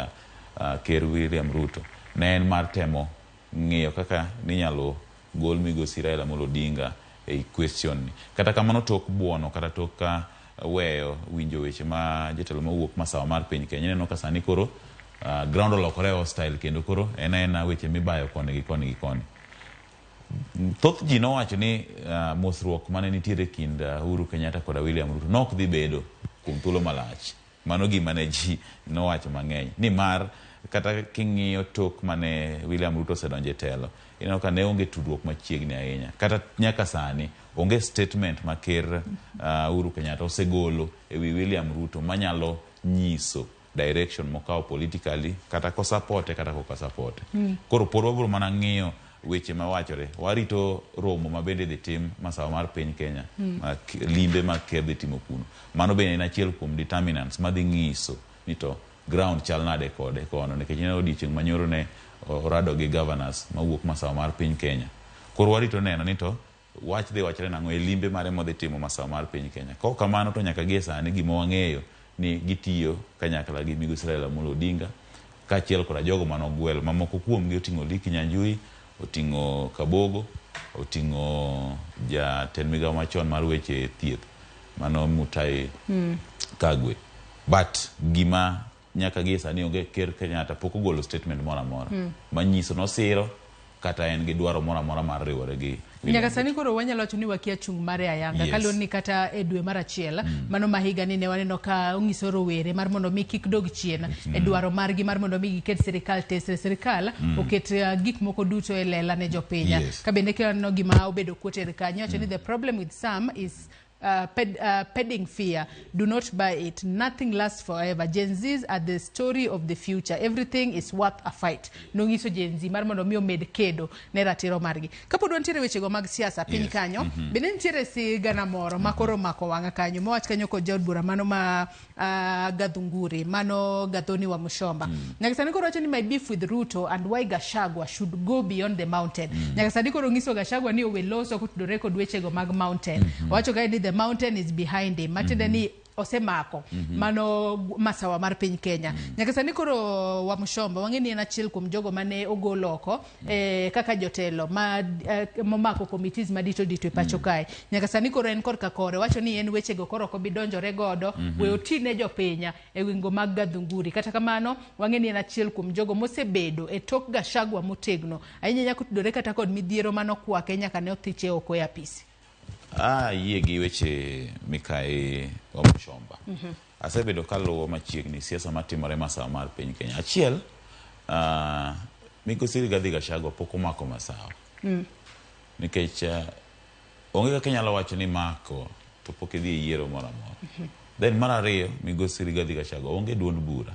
ker William Ruto ne en mar temo ng'iyo kaka ninyalo gol migosi Raila Amolo Odinga ei question ni. Kata kamano tok buono kata tok ka weyo winjo weche ma jotelo mawuok masawa mar piny Kenya, ineno ka sani koro ground olokore hostile, kendo koro en aena weche mibayo koni gi koni gi koni. Thoth ji nowacho ni mosruok mane nitiere kind Uhuru Kenyatta koda William Ruto nok dhi bedo kuom thuolo malach. Mano gima ne ji nowacho mang'eny, nimar kata king'iyo tok mane William Ruto osedonjo e telo, ineno ka ne onge tudruok machiegni ahinya. Kata nyaka sani onge statement ma ker Uhuru Kenyatta osegolo e wi William Ruto manyalo nyiso direction mokawo politically, kata kosapote kata kokasapote. Koro pod wabiro mana ng'iyo weche mawachore. Warito romo ma bende dhi tim masawa mar piny Kenya, ma limbe ma ker dhi timo kuno. Mano bende en achiel kuom determinants madhi nyiso ni to ground chal nade kode kono, nikech ineno odiochieng' manyoro ne orado gi governors mawuok masawa mar piny Kenya. Koro warito neno ni to wach dhi wachre nang'o e limbe mare modhi timo masawa mar piny Kenya. Kok kamano to nyaka gie sani gima wang'eyo ni gitiyo kanyakla gi migosi Raila Amolo Odinga kaachiel koda jogo manogwelo mamoko kuomgi oting'o Lee Kinyanjui, oting'o Kabogo, oting'o jatend migawo machon mar weche thieth mano Mutahi Kagwe. But gima nyaka gie sani onge, ker Kenyatta pok ogolo statement moro amora manyiso nosiro kata en gi dwaro moro amora mar riwore gi William.
Nyaka sani koro wanyalo wacho ni wakia chung' mare ayanga, kaluwore ni kata e dwe mar 1 mano ma higa ni ne waneno ka onyiso rowere mar mondo mi kik dog chien e dwaro margi mar mondo mi giket sirikal tesre sirikal oket gik moko duto e lela ne jopiny. Ka bende kineno gima obedo quoted kanyo, wacho ni the problem with some is pedding fear. Do not buy it. Nothing lasts forever. Gen Zs are the story of the future. Everything is worth a fight. Nonyiso Gen Z mar mondo mi omed kedo ne ratiro margi. Kapod wantiere wechego mag siasa piny kanyo, bende nitiere sigana moro ma koro omako wang'a kanyo, mowach kanyo kod jaod bura mano ma Gathunguri, mano Gathoni wa Mushomba. Nyaka sani koro wacho ni my beef with Ruto and why Gachagua should go beyond the mountain. Nyaka sani koro nyiso Gachagua ni owe loso kotudore kod wechego mag mountain. Owacho kae ni the mountain is behind him. Matiende ni osemako mano masawa mar piny Kenya. Nyaka sani koro Wamuchomba wang'e ni en achiel kuom jogo mane ogol oko kaka jotelo ma momako committees madito dito e pacho kae. Nyaka sani koro en korka kore wacho ni en wechego koro ok obi donjore godo, we oti ne jopiny e wingo mag Gathunguri. Kata kamano wang'e ni en achiel kuom jogo mosebedo e tok Gachagua motegno ahinya nyaka otudore kata kod midhiero manokwake nyaka ne othiche oko e apisi.
Ayie gi weche Mikai Wamuchomba. Asebedo kaluwo machiegni siasa matimore masawa mar piny Kenya. Achiel, Migosi Rigathi Gachagua pok omako masawa. Nikech onge kaka inyalo wacho ni mako to pok idhi e yiero moro amora. Then mar ariyo, Migosi Rigathi Gachagua onge duond bura.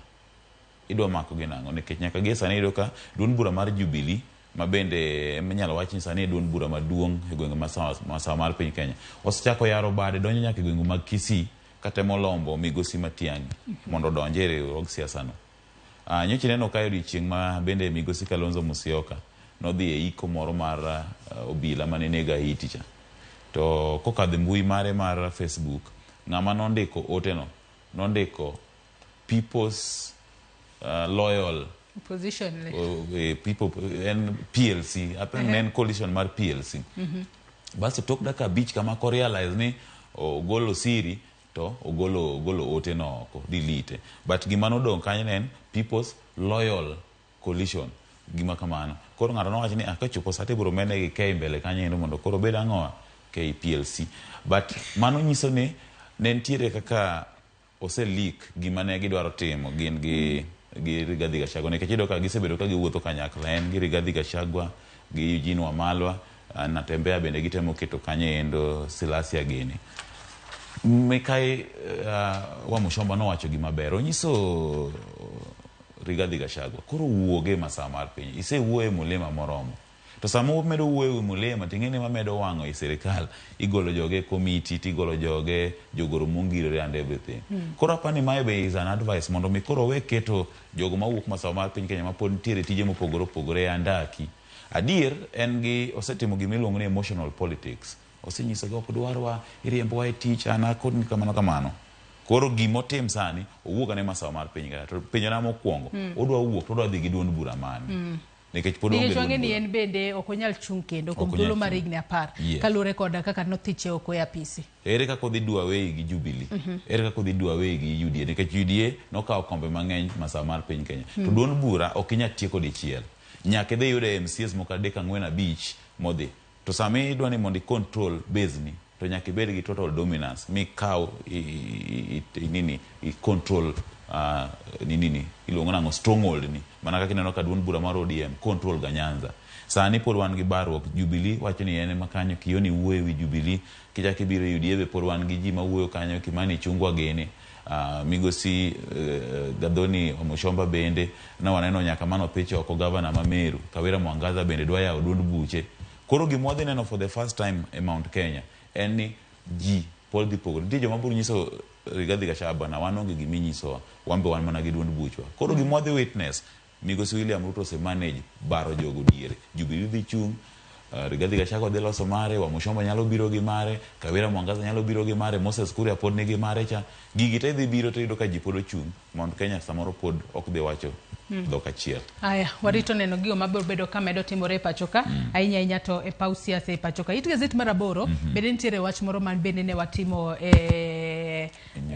Idwa mako gi nang'o? Nikech nyaka gie sani iyudo ka duond bura mar Jubilee ma bende eminyalo wach ni sani e duond bura maduong' e gwenge masawa mar piny Kenya osechako yaro bade donjo nyaka e gwenge mag Kisii katemo lombo Migosi Matiang'i mondo odonj e riwruog siasa no. Nyocha ineno ka e odiochieng' ma bende Migosi Kalonzo Musyoka nodhi e iko moro mar obila mane nego Ahiti cha. To kokadho e mbui mare mar Facebook, ng'ama nondiko ote no nondiko People's Loyal
Opposition le.
People en PLC, I think ne en coalition mar PLC. Basto tok dakika abich kama ko realize ni ogolo siri to ogolo ogolo ote no oko, delete. But gima nodong' kanyo ne en People's Loyal Coalition, gima kamano. Koro ng'ato nowacho ni ah, kochopo saa to ibiro mede gi K mbele kanyo endo mondo koro obed ang'owa? KPLC. But mano nyiso ni ne nitiere kaka ose leak gima ne gidwaro timo gin gi gi Rigathi Gachagua nikech iyudo ka gisebedo ka giwuotho kanyakla en gi Rigathi Gachagua gi Eugene Wamalwa Natembeya bende gitemo keto kanyo endo Silasia gini. Mikai Wamuchomba nowacho gima ber onyiso Rigathi Gachagua koro wuoge masawa mar piny isewuoyo e mulima moromo To sama umedo wuoyo ewi Mulima to ing'e ni mamedo wang'o i sirikal, igolo joge e komiti, tigolo joge, jogoro mongirore and everything. Koro apani mae be is an advice mondo mi koro owe keto jogo mawuok masawa mar piny Kenya mapod nitiere tije mopogore opogore e andaki. Adier en gi osetimo gima iluongo ni emotional politics. Osenyisogi ok dwarwa, iriembowa e tich, an akoni kamano kamano. Koro gima otim sani, owuog ane masawa mar piny Kenya. To penjona mokuongo, odwa wuok to odwa dhi gi duond bura mane? Nikech pod
Nikech
onge
wang'e
duond
ni
bura.
en bende ok onyal chung' kendo kuom
Ok onyal
thuolo mar
chung'.
higni apar
Yes.
kaluwore koda kaka nothiche oko e apisi.
Ere kaka odhi do away gi Jubilee? Ere kaka odhi do away gi UDA? Nikech UDA nokawo kombe mang'eny masawa mar piny Kenya. To duond bura ok inyal tieko dichiel. Nyaka idhi iyude MCAs moko adek ang'wen abich modhi. To sama idwa ni mondo i control base ni, to nyaka ibed gi total dominance mikaw nini i control nini ni iluongo nang'o stronghold ni mana kaka ineno ka duond bura mar ODM control ga Nyanza. Sani pod wan gi barruok, Jubilee wacho ni en ema kanyo, Kioni wuoyo ewi Jubilee, kichak ibiro e UDA be pod wan gi ji mawuoyo kanyo, Kimani Ichung'wa gini, migosi Gathoni Wamuchomba bende ne waneno nyaka mano pitch oko gavana ma Meru, Kawira Mwangaza bende dwa yawo duond buche. Koro gima wadhi neno for the first time e Mount Kenya en ni ji pod dhi pogore. Nitie joma biro nyiso Rigathi Gachagua bana wan onge gima inyisowa, wan be wan mana gi duond buchwa. Koro gima wadhi witness, migosi William Ruto ose manage baro jogo diere. Jubilee dhi chung', Rigathi Gachagua dhi loso mare, Wamuchomba nyalo biro gi mare, Kawira Mwangaza nyalo biro gi mare, Moses Kuria pod nigi mare cha. Gigi te dhi biro to iyudo ka ji pod ochung', Mount Kenya samoro pod ok dhi wacho dhok achiel.
Aya, warito neno gigo mabiro bedo ka medo timore e pacho ka, ahinya ahinya to e paw siasa e pacho ka. It gazet mar aboro, bende nitiere wach moro man bende ne watimo e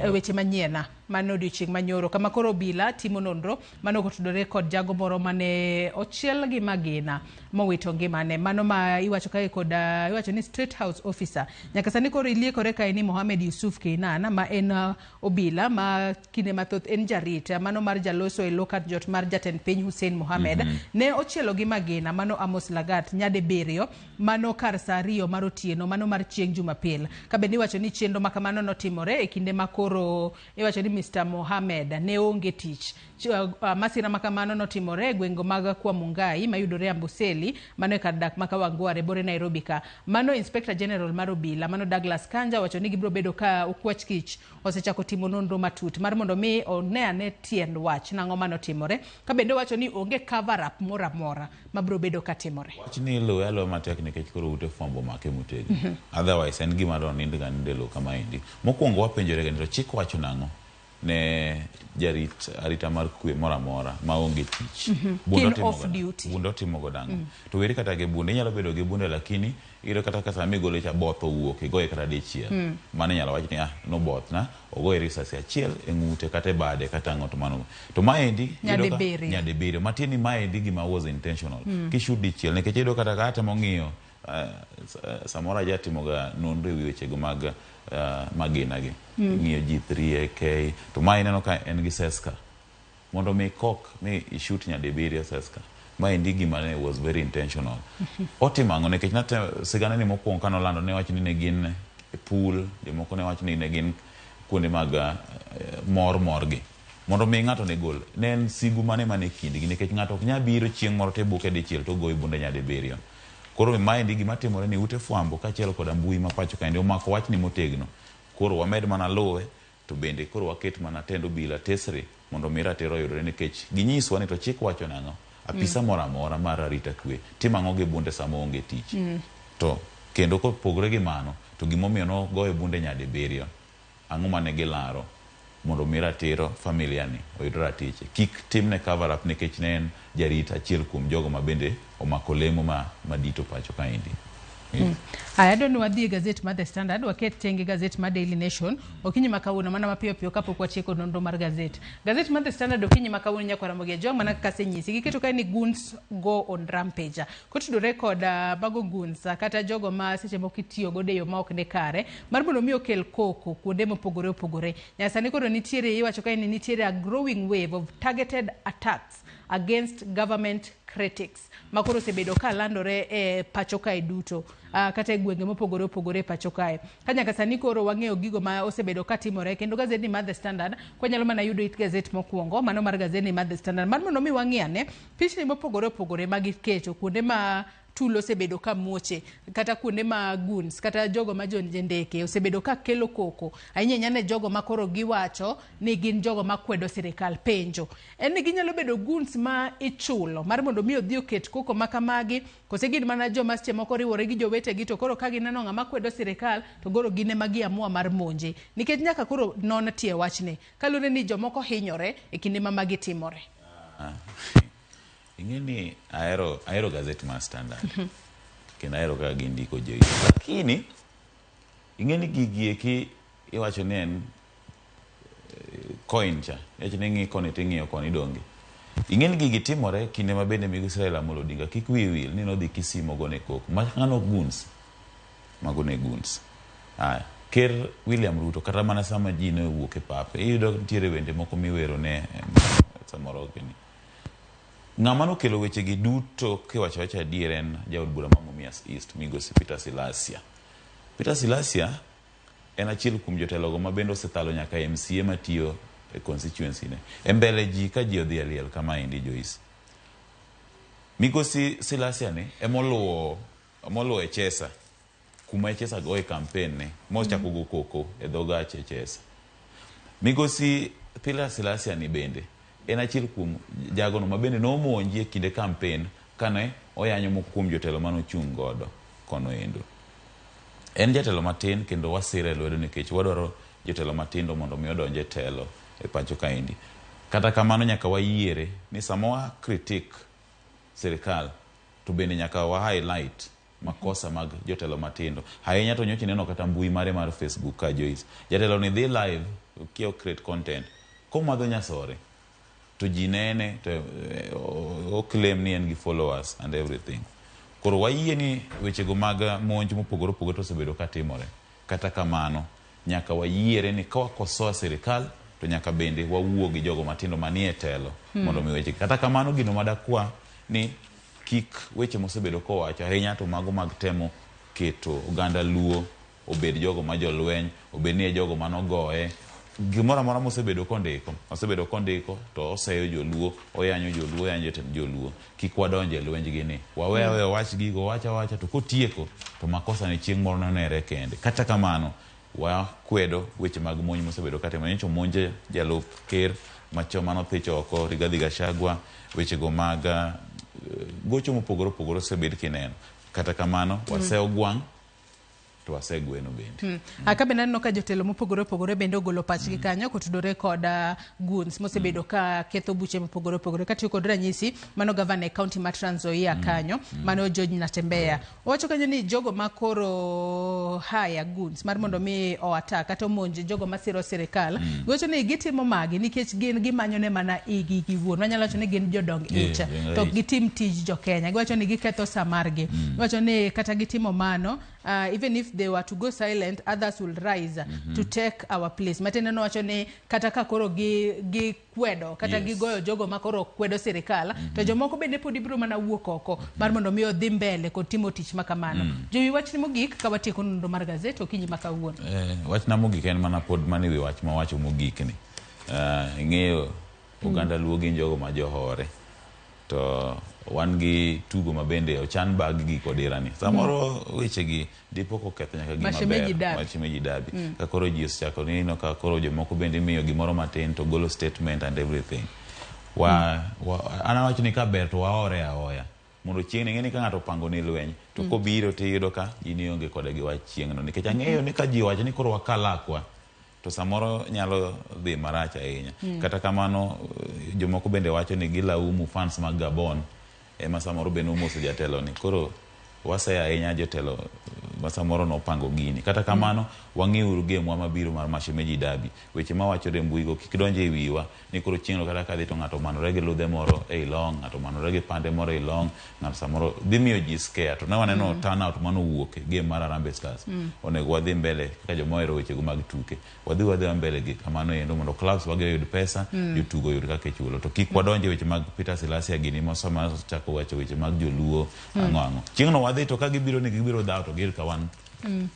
e weche manyien mano odiochieng' manyoro kama koro obila timo nonro mano kotudore kod jago moro mane ochiel gi magina mowito ngimane mano ma iwacho kae kod iwacho ni State House officer nyaka sani koro iliekore kae ni Mohamed Yusuf Keinan ma en obila ma kinde mathoth en jarit mano mar jaloso e lokat jot mar jatend piny Hussein Mohamed ne ochielo gi magina mano Amos Lagat nyadibiriyo mano kar saa ariyo mar otieno mano mar chieng' Jumapil. Ka bende iwacho ni chenro ma kamano notimore e kinde ma koro iwacho ni Mr. Mohamed ne onge tich. Masira ma kamano notimore e gwenge mag Kwamungai mayudore Amboseli mano e kar dak ma Kawangware bore Nairobi ka. Mano Inspector General mar obila mano Douglas Kanja owacho ni gibiro bedo ka okwach kich osechako timo nonro matut mar mondo mi one ane tiend wach nang'o manotimore. Ka bende owacho ni onge cover up moro amora mabiro bedo ka timore.
Wach ni iluwe aluwa matek nikech koro ute fwambo omake motegno. Otherwise en gima do nind ga nindo e lowo kamaendi. Mokuongo wapenjore ga ni to chik wacho nang'o ne jarit arita mar kwe moro amora maonge tich. Bunde
Kin
otimo
off
go nang'o?
duty.
Bunde otimo go nang'o? To weri kata gi bunde, inyalo bedo gi bunde lakini iyudo kata ka sama igole cha both owuok, igoye kata dichiel. Mano inyalo wach ni ah, noboth na, ogoye risasi achiel e ng'ute kata e bade kata ang'o to mano. To maendi iyudo ka-
Nyadibiriyo.
nyadibiriyo. Matiende ni maendi gima was intentional. Kishut dichiel nikech iyudo kata ka atemo ng'iyo samoro ajatimoga nonro e wi wechego mag magina gi. Ng'iyo G3 AK to mae ineno ka en gi seska. Mondo mi ikok mi ishut nyadibiriyo seska. Maendi gima ne was very intentional. Otimo ang'o nikech nate sigana ni mokwongo kane olando ne wacho ni ne gin e pool, jomoko ne wacho ni ne gin kuonde mag mor morgi. Mondo mi ng'ato ne gol, ne en sigu mane mane kindgi nikech ng'ato ok nyal biro chieng' moro to ibuke dichiel to ogoyi bunde nyadibiriyo. Koro maendi gima timore ni ute fwambo kaachiel koda mbui ma pacho kaendi omako wachni motegno. Koro wamed mana luwe to bende koro waket mana tend obila tesre mondo mi ratiro oyudre nikech ginyiswa ni to chik wacho nang'o apisa moro amora mar arita kwe timo ang'o gi bunde sama oonge tich. To kendo kopogore gi mano to gimomiyo nogoye bunde nyadibiriyo ang'o mane gilaro mondo mi ratiro familia ni oyud ratiche. Kik timne cover up nikech ne en jarit achiel kuom jogo ma bende omako lemo ma madito pacho kaendi.
Aya, adwa ni wadhi e gazet mar The Standard, waket tenge gazet mar Daily Nation okinyi ma kawuono mana mapiyo piyo kapok watieko nonro mar gazet. Gazet mar The Standard okinyi ma kawuono nyakwar Ramogi Ajwang' mana kaka asenyisi giketo kae ni goons go on rampage. Kotudore kod mago goons kata jogo ma seche moko itiyo godo e yo ma ok ni kare mar mondo mi okel koko kuonde mopogore opogore. Nyasani koro nitiere iwacho kae ni nitiere a growing wave of targeted attacks against government critics ma koro osebedo ka landore e pacho kae duto kata e gwenge mopogore opogore e pacho kae. Ka nyaka sani koro wang'eyo gigo ma osebedo ka timore kendo gazedni mar The Standard kwanyalo mana yudo it gazet mokwongo mano mar gazedni mar The Standard mar mondo mi wang'i ane pichni mopogore opogore ma giketo kuonde ma tulo osebedo ka muoche kata kuonde ma goons kata jogo ma jondeke osebedo ka kelo koko ahinya ahinya ne jogo ma koro giwacho ni gin jogo ma kwedo sirikal. Penjo en ni ginyalo bedo goons ma ichulo mar mondo mi odhi oket koko ma kamagi kose gin mana joma seche moko riwore gi jowetegi to koro ka gineno ng'ama kwedo sirikal to koro gin ema giamua mar monje nikech nyaka koro non tie wachni kaluwore ni jomoko hinyore e kinde ma magi timore.
Ing'e ni ahero ahero gazet mar Standard kendo ahero kaka gindiko Joyce. Lakini ing'e ni gigi eki iwacho ni en coin cha. Iwacho ni ing'i koni to ing'iyo koni donge. Ing'e ni gigi timore kinde ma bende migosi Raila Amolo Odinga kik wiyi wil ni nodhi Kisii mogone koko. Ma ng'ano ok goons. Mago ne goons. Aya, Ker William Ruto kata mana sama ji ne owuok e pap, iyudo nitiere wende moko miwero ne samoro ok ni. Ng'ama nokelo wechegi duto kiwacho awacha adier en jaod bura ma Mumias East migosi Peter Silasia. Peter Silasia en achiel kuom jotelogo ma bende osethalo nyaka MCA matiyo e constituency ne. E mbele ji ka ji odhi e liel kamaendi Joyce. Migosi Silasia ni emoluwo emoluwo Echesa kuma Echesa goye campaign ne mochako go koko e dho gach Echesa. Migosi Peter Silasia ni bende en achiel kuom jagono ma bende nomonji e kinde campaign kane oyanyo moko kuom jotelo mane ochung' godo kono endo. En jatelo matin kendo wasire e lwedo nikech wadwaro jotelo matindo mondo mi odonj e telo e pacho kaendi. Kata kamano nyaka wayiere ni sama wa critique sirikal to bende nyaka wa highlight makosa mag jotelo matindo. Ahinya to nyocha ineno kata mbui mare mar Facebook ka Joyce. Jatelo ni dhi live kia create content komadho nyasore to ji nene to o claim ni en gi followers and everything. Koro wayie ni wechego mag monj mopogore opogore to osebedo ka timore. Kata kamano, nyaka wayiere ni ka wakosoa sirikal to nyaka bende wawuo gi jogo matindo manie telo mondo mi weche. Kata kamano gino madakwa ni kik weche mosebedo kowacho ahinya to mago mag temo keto oganda Luo obed jogo ma jolweny, obed ni e jogo manogoye. Gimoro amora mosebedo kondiko, osebedo kondiko to oseyo joluo, oyanyo joluo, oyanyo jotend joluo. Kik wadonj e lwenjgi ni. Wawe aweya owach gigo, owach awacha to kotieko to makosa ne chieng' moro nonere kende. Kata kamano, wakwedo weche mag monj mosebedo katimore. Nyocha omonj jalup ker machon manothich oko Rigathi Gachagua, wechego mag gocho mopogore opogore osebed kineno. Kata kamano, waseogwang' to wasegweno bende.
Ka bende aneno ka jotelo mopogore opogore bende ogolo pachgi kanyo kotudore kod goons mosebedo ka ketho buche mopogore opogore. Katiyo kod ranyisi, mano gavana e county ma Trans Nzoia kanyo, mano George Natembeya. Owacho kanyo ni jogo ma koro hire goons mar mondo mi o attack kata omonj jogo masiro sirikal, giwacho ni gitimo magi nikech gin gimanyo ne mana igi giwuon. Wanyalo wacho ni gin jodong ich,
jodong
to ok
ich.
gitim tij jo Kenya. Giwacho ni giketho sa margi. Giwacho ni kata gitimo mano, Even if they were to go silent, others will rise to take our place. Matiende nowacho ni kata ka koro gi kwedo kata gigoyo jogo ma koro kwedo sirikal, to jomoko bende pod ibiro mana wuok oko mar mondo mi odhi mbele kod timo tich ma kamano. Jowi, wachni mogik ka watieko nonro mar gazet okinyi ma kawuono.
Wachna mogik en mana pod mana ewi wach mawacho mogik ni. Ing'eyo oganda Luo gin jogo ma johore. To wan gi tugo ma bende ochan bag gi kod irani. Samoro weche gi dipo koketho nyaka gima
Mashemeji
ber.
derby.
Mashemeji derby.
Mm.
Ka koro ji osechako neno ka koro jomoko bende imiyo gimoro matin to golo statement and everything. Wa an awacho ni ka ber to waore aoya. Mondo chieng' ing'e ni ka ng'ato opango ni lweny to kobiro tiyudo ka in ionge kode gi wach chieng'no. Nikech ang'eyo ni ka ji owacho ni koro wakalakwa to samoro nyalo dhi marach ahinya. Kata kamano jomoko bende wacho ni gilaumu fans mag Gabon ema samoro bende omoso jatelo ni. Koro waseyo ahinya jotelo ma samoro nopango gini. Kata kamano wang'iuru game wa mabiro mar Mashemeji Derby. Weche mawachore e mbui go kik donj e wiwa ni koro chieng'no kata kadhi to ng'ato omanore gi ludhe moro ei long, ng'ato omanore gi pande moro ei long, ng'ato samoro dhi miyo ji scare. To ne waneno turnout manowuok e game mar Harambee Stars. Onego wadhi mbele kaka joma ohero wechego mag tuke. Wadhi mbele gi kamano endo mondo clubs wagi oyud pesa, jotugo oyud kaka ichulo. To kik wadonj e weche mag Peter Silasia gini mosama chako wacho weche mag joluo ang'o ang'o. Chieng'no wadhi to ka gibiro ni gibiro dhawo to giyud ka wan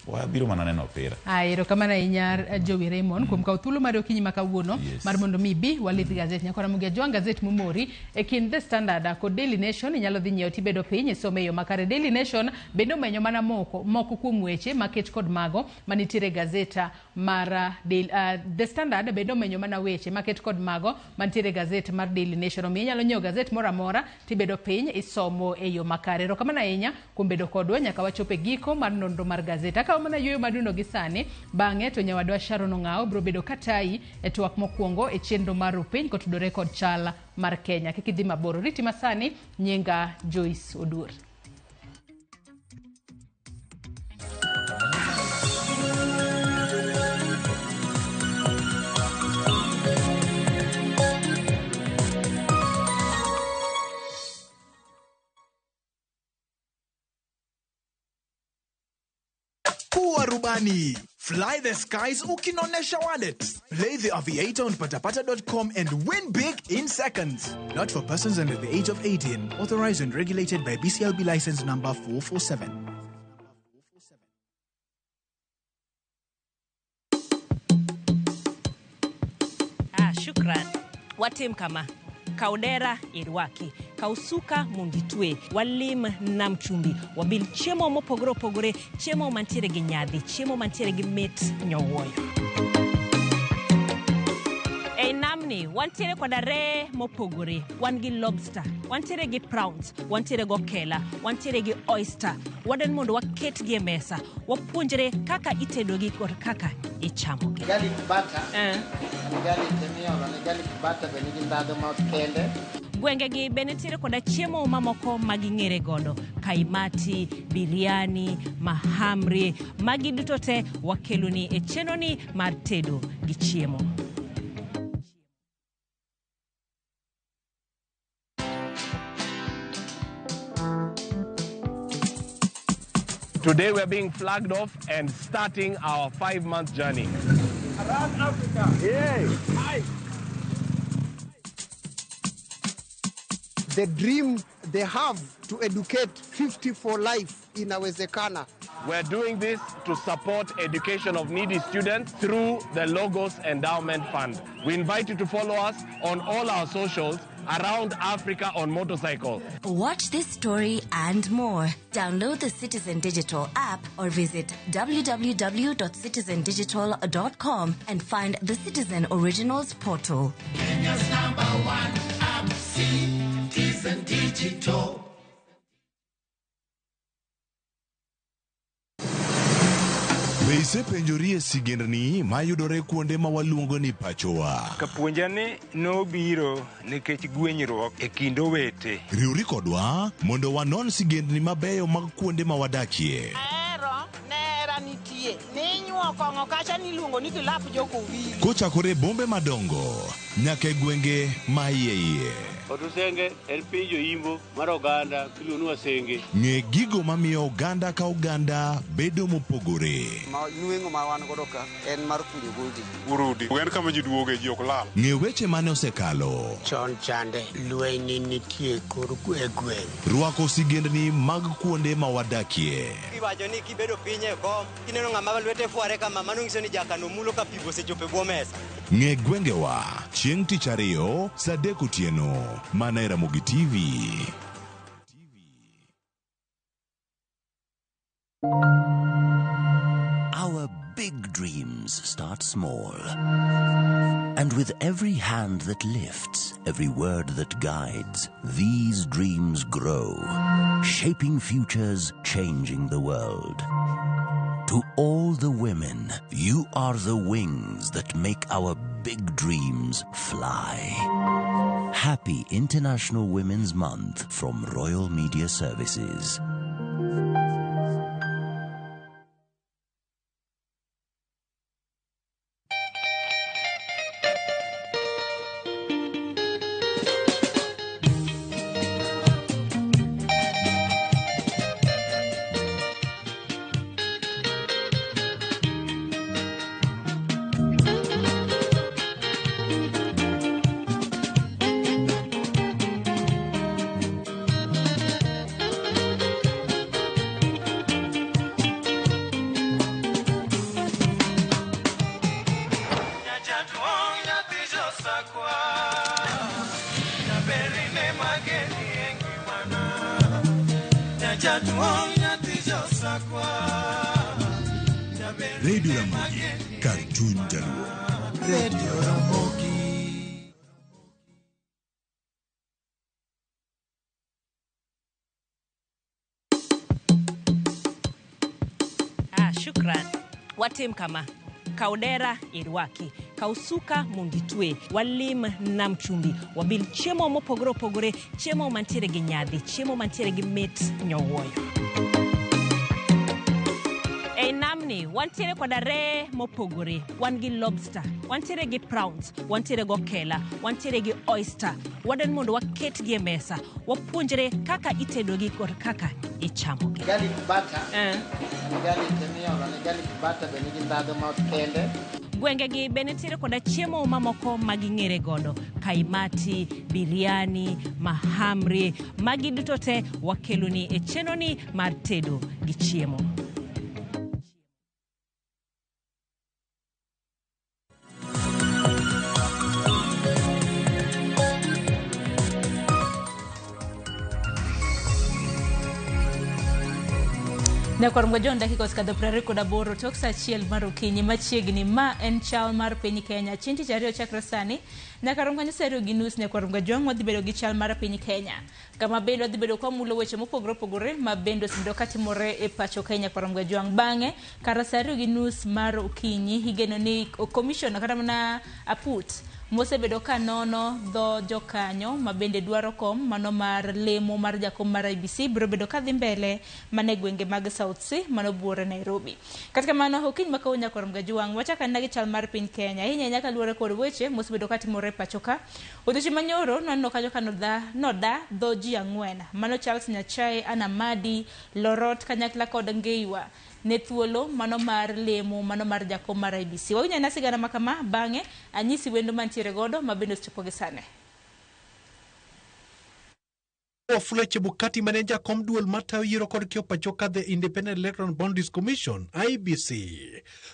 wabiro mana neno opira.
Ay, erokamano ahinya Jowi Raymond kuom kawo thuolo mar okinyi ma kawuono mar mondo mi ibi walith gazet. Nyakora Mugia Jwang' gazet momori e kind The Standard kod Daily Nation inyalo dhi nyiewo tibedo piny isome e yo makare. Daily Nation bende omenyo mana moko kuom weche maket kod mago manitiere e gazeta mar The Standard bende omenyo mana weche maket kod mago mantiere e gazet mar Daily Nation. Omiyo inyalo nyiewo gazet moro amora tibedo piny isomo e yo makare. Erokamano ahinya kuom bedo kodwa nyaka wachop e giko mar nonro mar gazet. Akawo mana yueyo madundo gi sani, bang'e to nyawadwa Sharon Ong'awo biro bedo katayi e twak mokwongo e chenro mar Rupiny kotudore kod chal mar Kenya. Kik idhi mabor. Riti masani, nyinga Joyce Oduor.
Kuwa rubani. Fly the skies ukinonesha wallet. Play the Aviator on patapata.com and win big in seconds. Not for persons under the age of 18. Authorized and regulated by BCLB license number 447.
Ah, shukran. Watim kama. Kaw dera irwaki, kaw suka mondo itwe, walim nam chumbi, wabil chiemo mopogore opogore, chiemo mantiere gi nyadhi, chiemo mantiere gi mit nyowuoyo. Ei namni wantiere koda reye mopogore, wan gi lobster, wantiere gi prawns, wantiere gi okela, wantiere gi oyster. Wadwani mondo waketgi e mesa, wapuonjre kaka itedogi kod kaka ichamogi.
Garlic butter. Garlic emiolo ne garlic butter be nigi ndhadhu ma kende.
Gwengegi be nitiere koda chiemo mamoko ma ging'ere godo, kaimati, biryani, mahamri, magi duto te wakeloni e chenroni mar tedo gi chiemo.
Today we're being flagged off and starting our 5-month journey.
Around Africa.
Yay! Hi.
The dream they have to educate 50 for life inawezekana.
We're doing this to support education of needy students through the Logos Endowment Fund. We invite you to follow us on all our socials around Africa on motorcycle.
Watch this story and more. Download the Citizen Digital app or visit www.citizendigital.com and find the Citizen Originals portal.
Kenya's number one app, Citizen Digital.
Be isepenjori e sigendni mayudore kuonde ma waluongo ni pachowa?
Kapuonja ni nobiro nikech gwenyruok e kind owete.
Riwri kodwa mondo wanon sigendni mabeyo mag kuonde ma wadakie.
Ahero nera nitie ninyuoko
Gweng'o kacha niluongo ni kilap jokowili.
Kochakore e bombe madongo nyaka e gwenge ma iye iye.
Otusenge en piny joimbo mar oganda miluongo ni Wasenge.
Ng'e gigo mamiyo oganda ka oganda bedo mopogore.
Ma nweng'o ma wan godo ka en mar kunyo goldi.
Urudi. En kama ji duoge ji ok lal.
Ng'e weche mane osekalo.
Chon chande lweny ne nitie e kor e gweng'.
Rwako sigendni mag kuonde ma wadakie.
Iwacho ni kibedo piny e kom, kineno ng'ama lwete fware kama, mano nyiso ni jakano mulo ka pigo osechopo e bwo mesa.
Ng'e gwengewa chieng' tich ariyo saa 3 otieno mana e Ramogi TV.
Our big dreams start small. And with every hand that lifts, every word that guides, these dreams grow, shaping futures, changing the world. To all the women, you are the wings that make our big dreams fly. Happy International Women's Month from Royal Media Services.
Radio Ramogi, kar chuny jaluo.
Radio Ramogi.
Ah, shukran. Watim kama. Kaw dera irwaki, kaw suka mondo itwe, walim nam chumbi, wabil chiemo mopogore opogore, chiemo mantiere gi nyadhi, chiemo mantiere gi mit nyowuoyo. Ei namni wantiere koda reye mopogore, wan gi lobster, wantiere gi prawns, wantiere gi okela, wantiere gi oyster. Wadwaro mondo waketgi e mesa, wapuonjre kaka itedogi kod kaka ichamogi.
Garlic butter. Garlic miolo ne garlic butter be nigi ndhadhu ma kende.
Gwengegi be nitiere koda chiemo mamoko ma ging'ere godo, kaimati, biryani, mahamri, magi duto te wakeloni e chenroni mar tedo gi chiemo.
Nyakwar Mgwajon dakika osekadho 28 tok saa 1 mar okinyi machiegni. Ma en chal mar piny Kenya. Chieng' tich ariyo chakre sani nyaka rom kanyo saa 2:30 Nyakwar Mgwajong wadhi bedo gi chal mar piny Kenya, kama bende wadhi bedo kwamulo weche mopogore opogore ma bende osebedo katimore e pacho Kenya. Nyakwar Mgwajong bang'e kar saa 2:30 mar okinyi igeno ni commission kata mana aput mosebedo ka nono dho jokanyo ma bende dwaro kom mano mar lemo mar jakom mar IEBC biro bedo kadhi mbele mane gwenge mag South C mano buore Nairobi. Kata kamano okinyi ma kawuono Nyakwar Mgwajuang' wachako anena gi chal mar piny Kenya ahinya ahinya kaluwore kod weche mosebedo katimore e pacho ka. Odiochieng' manyoro nwaneno kanyo ka noda dho ji 4 mano Charles Nyachae, Anamadi, Lorot kanyakla kod Ngeiwa ne thuolo mano mar lemo mano mar jakom mar IEBC. Wawinjo anena sigana ma kama bang'e anyisi wendo mantiere godo ma bende osechopo gi sani.
Wafula Chebukati mane jakom duol matayo yiero kod kiewo pacho ka The Independent Electoral Boundaries Commission IEBC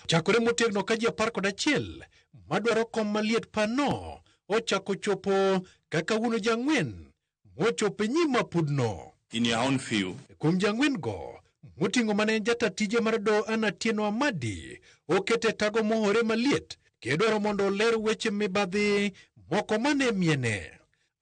chakore motegno ka ji 11 madwaro kom maliet pano ochako chopo kaka wuono ji 4 mochopo e nyim apudno.
In your own view.
Kuom ji 4 go moting'o mane jata tije mar doho Anna Atieno Amadi okete tago mohore maliet kidwaro mondo oler weche mibadhi moko mane miene.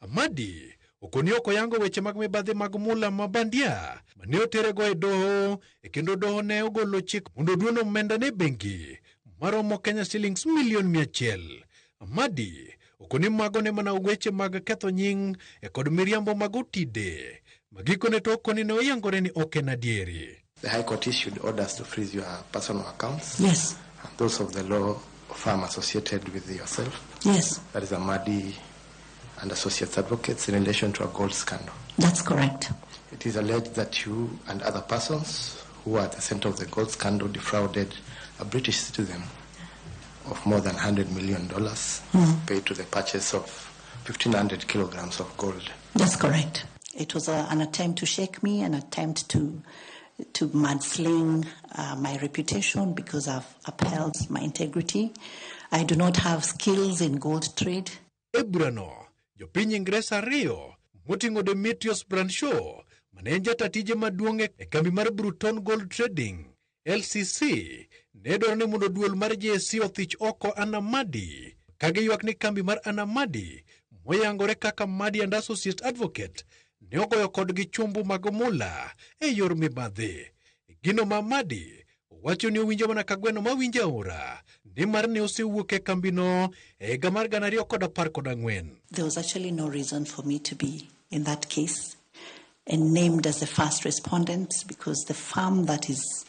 Amadi okoni ok oyango weche mag mibadhi mag mula ma bandia mane oterego e doho e kendo doho ne ogolo chik mondo oduon omenda ne bengi maromo Kenya shillings milion 100. Amadi okoni mago ne mana weche mag ketho nying e kod miriambo mag otide magikone to okoni ne oyangore ni ok en adieri.
The High Court issued orders to freeze your personal accounts.
Yes.
and those of the law firm associated with yourself.
Yes.
That is Amadi and Associates Advocates in relation to a gold scandal.
That's correct.
It is alleged that you and other persons who are at the center of the gold scandal defrauded a British citizen of more than $100 million paid to the purchase of 1,500 kilograms of gold.
That's correct. It was an attempt to shake me, an attempt to mudsling my reputation because I've upheld my integrity. I do not have skills in gold trade.
E burano, jopiny Ingresa ariyo moting'o Demetrius Branshaw mane en jata tije maduong' e kambi mar Bruton Gold Trading LCC ne dwaro ni mondo duol mar JSC othich oko Anamadi ka giywak ni kambi mar Anamadi moyangore kaka Madi and Associate Advocate ne ogoyo kodgi chumbu mag mula e yor mibadhi. Gino ma Madi owacho ni owinjo mana ka gweno mawinjo aora nimar ne osewuok e kambino e higa mar 2014.
There was actually no reason for me to be in that case and named as the first respondent because the firm that is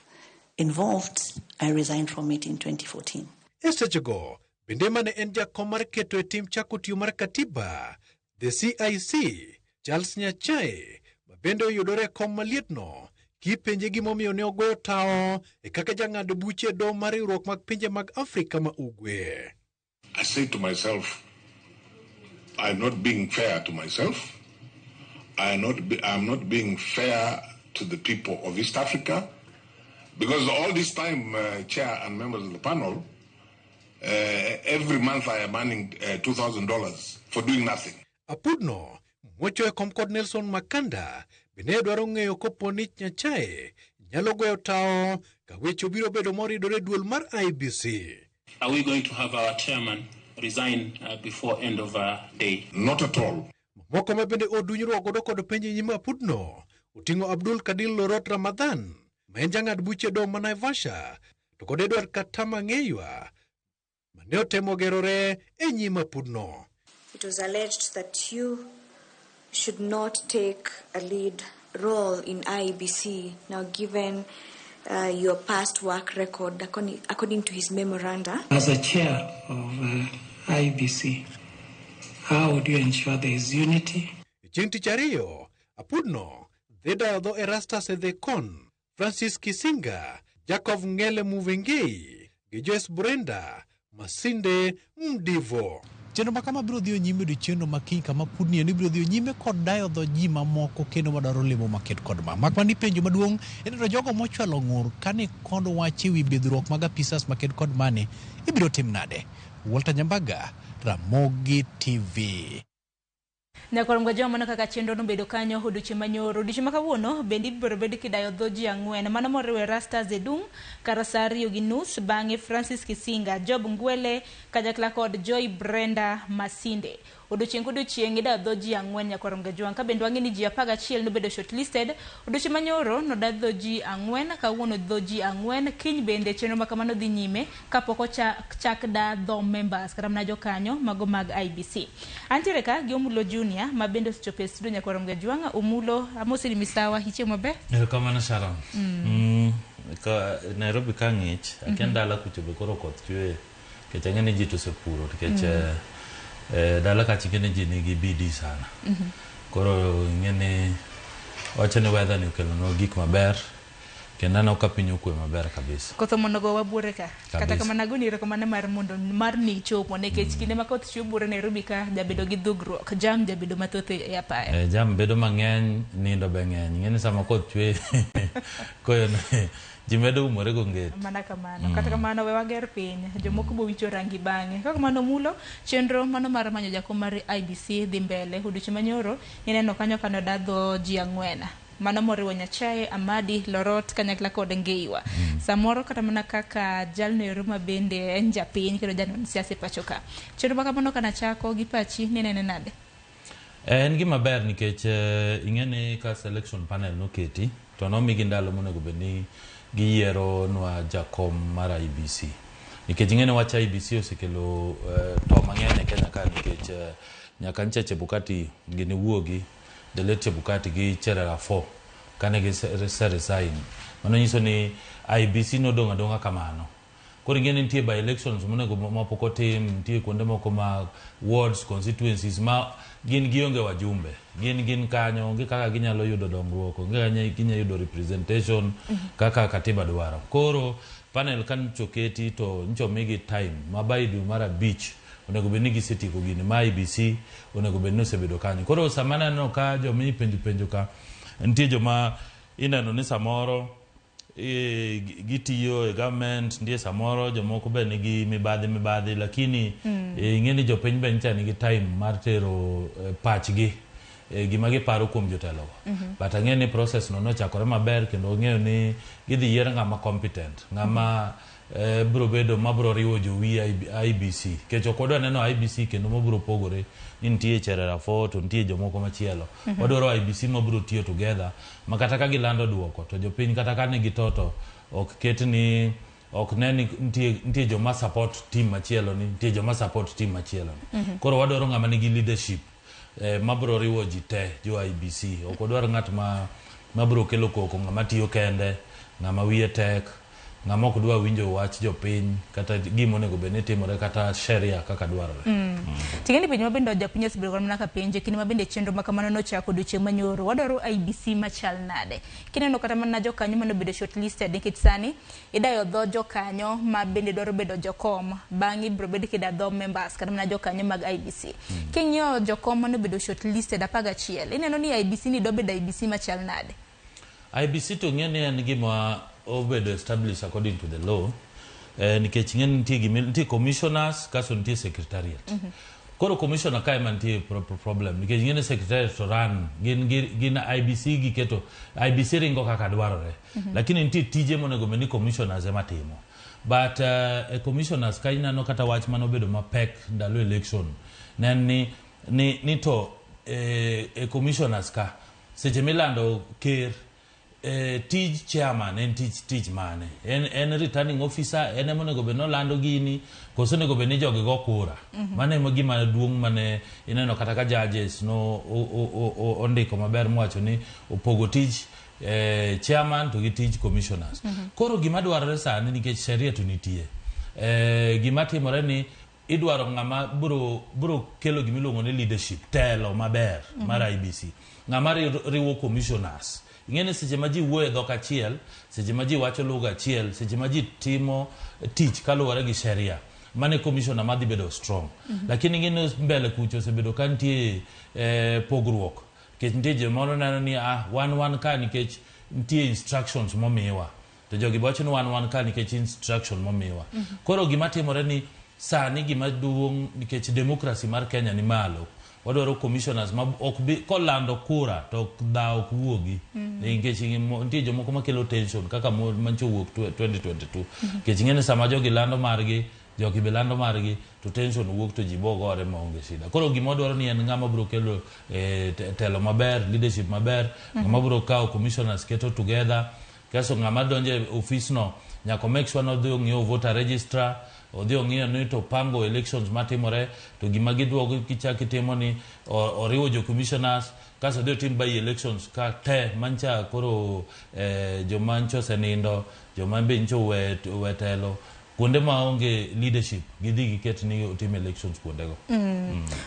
involved, I resigned from it in 2014.
E sechego, bende mane en jakom mar keto e tim chako tiyo mar katiba, the CIC, Charles Nyachae, ma bende oyudore e kom malietno, kipenje gimomiyo ne ogoyo tao e kaka jang'ad buche e doho mar riwruok mag pinje mag Afrika ma Ugwe.
I say to myself, I'm not being fair to myself. I'm not being fair to the people of East Africa, because all this time, Chair and members of the panel, every month I am earning $2,000 for doing nothing.
Apudno, mocho e kom kod Nelson Makanda, bende dwaro ng'eyo kopo ni Nyachae nyalo goyo tao ka weche obiro bedo moridore duol mar IBC.
Are we going to have our chairman resign before end of day?
Not at all.
Moko ma bende odunyruok godo kod penj e nyim Apudno oting'o Abdul Kadir Lorot Ramadhan ma en jang'ad buche doho ma Naivasha to kod Edward Katama Ng'eywa mane otemo gerore e nyim Apudno.
It was alleged that you should not take a lead role in IEBC now, given your past work record, according to his memoranda.
As a chair of IEBC, how would you ensure there is unity?
Chieng' tich ariyo, Apudno dhi dayo dho Erastus Edhekon, Francis Kisinga, Jacob Ngele Muvengei gi Joyce Brenda Masinde Mdivo. Chenro ma kama biro dhiyo nyime odiechieng'no ma kiny kama Apudni eni biro dhiyo nyime kod dayo dho ji mamoko kendo madwaro lemo maket kod ma. Mak mana ni penjo maduong' en to jogo mochwalo ng'ur kane kod wach ewi bidhruok mag apisas maket kod mane ibiro tim nade? Walter Nyambaga, Ramogi TV.
Nyakwar Mgajwa, mano kaka chenro nobedo kanyo odiochieng' manyoro. Odiochieng' ma kawuono bende ibiro bed kidayo dho ji ang'wen mano moriwo Erastus Edung kar saa 2:30, bang'e Francis Kisinga, Job Ngwele kanyakla kod Joy Brenda Masinde. Odiochieng' kodiochieng' idayo dho ji ang'wen Nyakwar Mgajwa. Ka bende wang'e ni ji 11 nobedo shortlisted. Odiochieng' manyoro noda dho ji ang'wen, kawuono dho ji ang'wen, kiny bende chenro ma kamano dhi nyime kapok ochak da dho members kata mana jokanyo mago mag IBC. Antiere ka gi Omulo Junior ma bende osechopo e studio Nyakwar Mgajwa. Omulo, amosi ni misawa, ichiemo maber?
Erokamano Sharon. Ka Nairobi ka ng'ich, akia dala kucho be koro koth chwe, nikech ang'e ni ji to osepuro, nikech dala kacha ing'e ni ji nigi bidii sana. Koro ing'e ni wacho ni weather ni okelonwa gik maber, kendo aneno ka piny okwe maber kabisa.
Koth omono gowa buore ka. Kata kamano agoni erokamano mar mondo mar ni chopo nikech kinde ma koth chwe buore Nairobi ka jabedo gi dhugruok, jam jabedo mathoth e apaya.
Jam bedo mang'eny, nindo be ng'eny. Ing'e ni sama koth chwe koyo ji medo umore go nget.
Mana kamano. Kata kamano we wager piny, jomoko bo wicho rangi bang'e. Kaka kamano Mulo, chenro mano mar manyo jakom mar IBC dhi mbele. Odiochieng' manyoro ineno kanyo kane oda dho ji ang'wen. Mano moriwo Nyachae, Amadi, Lorot kanyakla kod Ngeiwa. Samoro kata mana kaka jalno ero ma bende en japiny kendo janon siasa e pacho ka. Chenro ma kamano kana chako gi pachi ninene nade?
En gima ber nikech ing'e ni ka selection panel noketi to nomigi ndalo monego bed ni giyiero nwa jakom mar IBC. Nikech ing'e ni wach IBC osekelo to mang'eny e Kenya ka nikech nyaka nche Chebukati gini wuogi, the late Chebukati gi Cherera 4 kane gise resign. Mano nyiso ni IBC nodong' adong'a kamano. Koro ing'e ni nitie by elections monego mapok otim, nitie kuonde moko ma wards, constituencies ma gin gionge wajumbe. Gin gin kanyo, onge kaka ginyalo yudo dongruok, onge kaka ginyalo yudo representation kaka katiba dwaro. Koro panel ka nyocha oketi to nyocha omigi time ma by dwe mar abich onego bed ni gisetieko gini ma IEBC onego bed ni osebedo kanyo. Koro sama aneno ka joma ipenjo penjo ka nitie joma ineno ni samoro e, gitiyo e government nitie samoro jomoko be nigi mibadhi mibadhi lakini e, ing'e ni jopiny be nyicha nigi time mar tero e, pachgi e, gima giparo kuom jotelogo. But ang'e ni process no nochakore maber kendo ang'eyo ni gidhi yier ng'ama competent ng'ama biro bedo mabiro riwo jowi IEBC nikech ok wadwa neno IEBC kendo mabiro pogore ni nitie Cherera 4 to nitie jomoko machielo. Wadwaro IEBC mabiro tiyo together ma kata ka gilando duoko to jopiny kata ka ne gitoto ok ket ni ok ne ni nitie, nitie joma support team machielo ni nitie joma support team machielo ni. Koro wadwaro ng'ama nigi leadership mabiro riwo ji te jo IEBC. Ok wadwar ng'at ma mabiro kelo koko, ng'ama tiyo kende, ng'ama wiye tek, ng'ama ok dwa winjo wach jopiny kata gima onego bed ni timore kata sheria kaka dwarore.
Ting'eni penjo ma bende japiny osebedo mana ka penje kinde ma bende chenro ma kamano nochako odiochieng' manyoro wadwaro IEBC machal nade kineno kata mana jokanyo manobedo shortlisted nikech sani idayo dho jokanyo ma bende dwaro bedo jokom bang'e ibiro bed kida dho members kata mana jokanyo mag IEBC king'iyo jokom manobedo shortlisted 11 ineno ni IEBC ni dobedo IEBC machal nade
IEBC to ng'e ni en gima obedo established according to the law nikech ng'e ni nitie gimi nitie commissioners kasto nitie secretariat. Koro commissioner kae ema nitie problem nikech ng'e ni secretariat to run gin, gin, gin IEBC giketo IEBC ringo kaka dwarore. Lakini nitie tije monego bed ni commissioners ema timo. But e commissioners ka ineno kata wach manobedo mapek ndalo election ne en ni, ni, ni to e commissioners ka seche milando ker tij chairman en tich tich mane en, en returning officer en ema onego bed ni olando gini koso onego bed ni jogi go kura. Mano ema gima duong' mane ineno kata ka judges no ondiko maber mowacho ni opogo tij chairman to gi tij commissioners. Koro gima dwarore sani nikech sheria to nitie gima timore ni idwaro ng'ama bro bro kelo gimiluongo ni leadership telo maber mar IEBC ng'ama riwo commissioners ing'e ni seche ma ji wuoyo e dhok achiel seche ma ji wacho lugha achiel seche ma ji timo tich kaluwore gi sheria mane commissioner madhi bedo strong. Lakini ing'e ni mbele kucho osebedo ka nitie pogruok nikech nitie jomoro neno ni ah, wan wan ka nikech nitie instructions momiwa to jogi wacho ni wan wan ka nikech instruction momiwa. Koro gima timore ni sani gima duong' nikech democracy mar Kenya ni malo wadwaro commissioners ma ok bi kolando kura to ok dhaw ok wuogi. Nikech nitie jomoko makelo tension kaka mancho owuok 2022 nikech ing'e ni sama jogi lando margi jogi be lando margi to tension wuok to ji bogore maonge shida. Koro gima wadwaro ni en ng'ama biro kelo telo maber leadership maber ng'ama biro kawo commissioners keto together kasto ng'ama donjo e ofis no nyaka make sure ni odhi ong'iyo voter registrar odhi ong'iyo ni to pango elections matimore to gima giduogo kichak itimo ni oriwo jo commissioners kasto odhi otim by elections ka te mancha koro joma ncho osenindo joma be ncho owe telo kuonde ma onge leadership gidhi giket ni otim elections kuondego.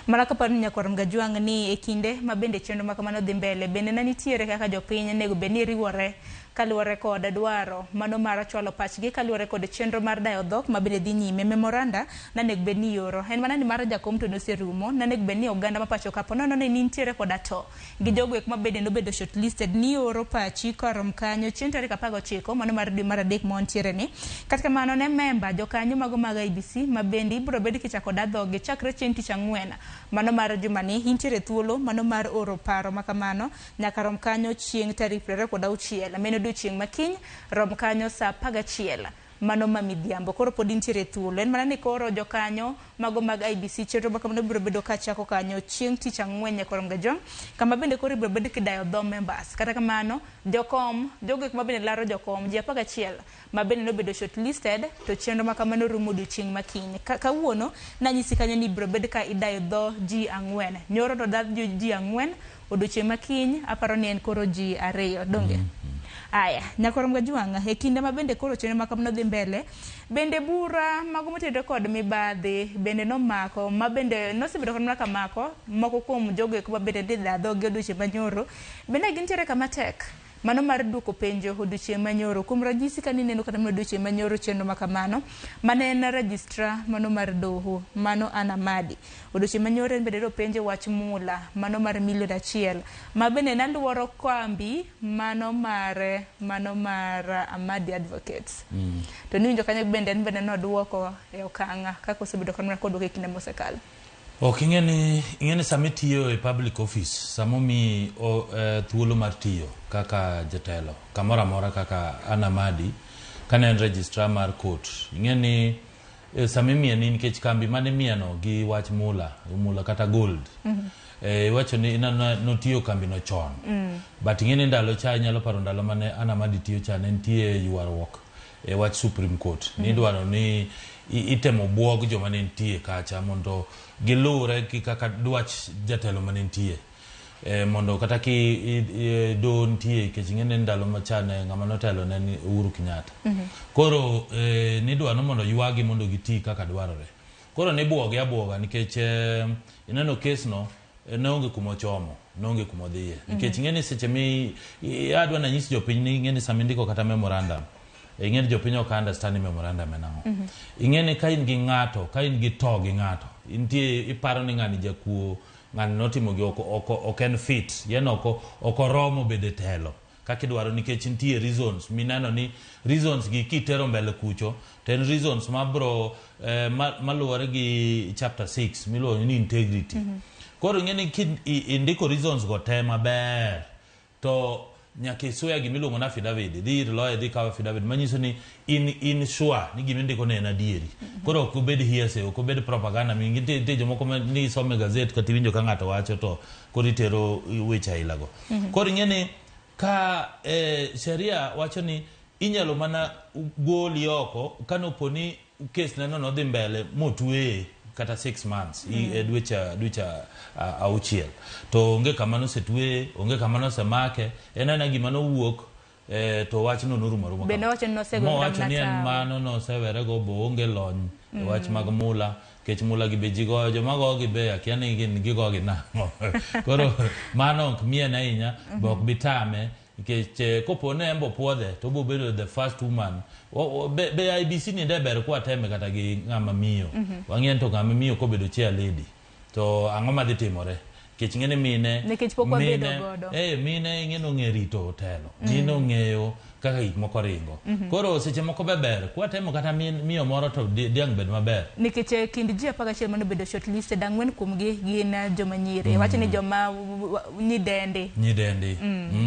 Mana kaparo ni nyakwar Mgajwang' ni e kinde ma bende chenro ma kamano dhi mbele bende ne nitiere kaka jopiny onego bed ni riwore kaluwore kod dwaro mano mar chwalo pachgi kaluwore kod chenro mar dayo dhok ma bende dhi nyime memoranda nanego bed ni ioro en mana ni mar jakom to noserumo nanego bed ni oganda ma pacho ka po nono ni nitiere koda to gi jogo eko ma bende nobedo shortlisted ni oro pachi korom kanyo chieng' tarik 19 mano mar dwe mar adek ma wantiere ni kata kamano ne memba jokanyo mago mag IEBC ma bende ibiro bed kichako da dhogi chakre chieng' tich ang'wen mano mar jumani intiere thuolo mano mar oro paro ma kamano nyaka rom kanyo chieng' tarik 26 meno odiochieng' ma kiny rom kanyo saa 11 mano ma midhiambo koro pod intiere thuolo en mana ni koro jokanyo mago mag IEBC chenro ma kamano biro bedo kachako kanyo chieng' tich ang'wen nyakwar Mgajwang' kama bende koro ibiro bed kidayo dho members kata kamano jokom jogo eko ma bende laro jokom ji 11 ma bende nobedo shortlisted to chenro ma kamano rumo odiochieng' ma kiny kawuono nanyisi kanyo ni ibiro bed ka idayo dho ji 4 nyoro to da ji 4 odiochieng' ma kiny aparo ni en koro ji 2 donge. Aya, Nyakorom Gajwang', e kinde ma bende koro chenro ma kamano dhi mbele, bende bura mago motenore kod mibadhi bende nomako ma bende nosebedo kod mana kamako moko kuom jogo eko ma bende ne dhogi odiochieng' manyoro bende gintiere kama tek mano mar duoko penjo odiochieng' manyoro. Kuom ranyisi kane ineno kata mana odiochieng' manyoro chenro ma kamano mane en registrar mano mar doho mano Anna Amadi. Odiochieng' manyoro en bende nopenje wach mula mano mar milion achiel ma bende naluoro kambi mano mar mano mar Amadi Advocates. To niwinjo kanyo bende en bende noduoko e okang' kaka osebedo kamano koduoko e kinde mosekalo.
Ok ing'e ni ing'e ni sama itiyo e public office sama omiyi thuolo mar tiyo kaka jatelo kamoro amora kaka Anna Amadi kane en registrar mar court ing'e ni sama imiye ni nikech kambi mane imiyeno gi wach mula mula kata gold iwacho ni notiyo kambi no chon. But ing'e ni ndalo cha inyalo paro ndalo mane Anna Amadi tiyo cha ne nitie ywaruok e wach Supreme Court. Nidwaro ni itemo buog joma ne nitie kacha mondo giluwre gi kaka dwach jatelo mane nitie. Mondo kata ki do nitie nikech ing'e ni ndalo machon ng'ama notelo ne en Uhuru Kenyatta. Koro nidwaro mondo ywagi mondo giti kaka dwarore. Koro nibuogi abuoga nikech ineno kes no ne onge kuma ochomo, ne onge kuma odhiye. Nikech ing'e ni seche mi adwa nanyis jopiny ni ing'e ni sama indiko kata memorandum, ing'e ni jopiny ok understand ni memorandum en ang'o. Ing'e ni ka in gi ng'ato, ka in gi to gi ng'ato, intie iparo ni ng'ani jakuo, ng'ani notimo gi ok en fit, yani ok oromo bedo e telo kaka idwaro nikech nitie reasons mineno ni reasons gi kitero mbele kucho to en reasons mabro maluwore gi chapter 6 miluongo ni integrity. Koro ing'e ni indiko reasons go te maber to nyaka isweya gimiluongo ni affidavit, idhi ir lawyer idhi ikaw affidavit manyiso ni in sure ni gimindiko ne en adieri. Koro ok obed hearsay, ok obed propaganda mi nitie jomoko ma ni isomo e gazet kata iwinjo ka ng'ato wacho to koro itero weche aila go. Koro ing'e ni ka sheria wacho ni inyalo mana goli oko kanopo ni kes neno nodhi mbele motweye kata 6 months dweche auchiel to onge kama nosetweye, onge kama nosemake, en aena gima nowuok to wachno norumo aruma.
Bende owacho ni nosegore
Mowacho ni en mano nosewerego bo onge lony e wach mag mula nikech mula gi be ji goyo, joma gogi be akia ni gin gigogi nang'o. Koro mano ok mien ahinya be ok bi tame nikech kopo ni en be opuodhe to obiro bedo the first woman. Be IEBC ni de ber kwateme kata gi ng'ama miyo. Wang'e ni to ng'ama miyo kobedo chair lady to ang'o madhi timore? Nikech ing'e ni mine
Nikech pok wabedo godo.
Mine ing'e ni ong'e rito telo. Mine ong'eyo kaka gik moko ringo. Koro seche moko be ber kwatemo kata miyo moro to dhiang' bed maber.
Nikech kind ji 11 manobedo shortlisted, 4 kuomgi gin joma nyiri. Wacho ni joma nyidendi.
Nyidendi.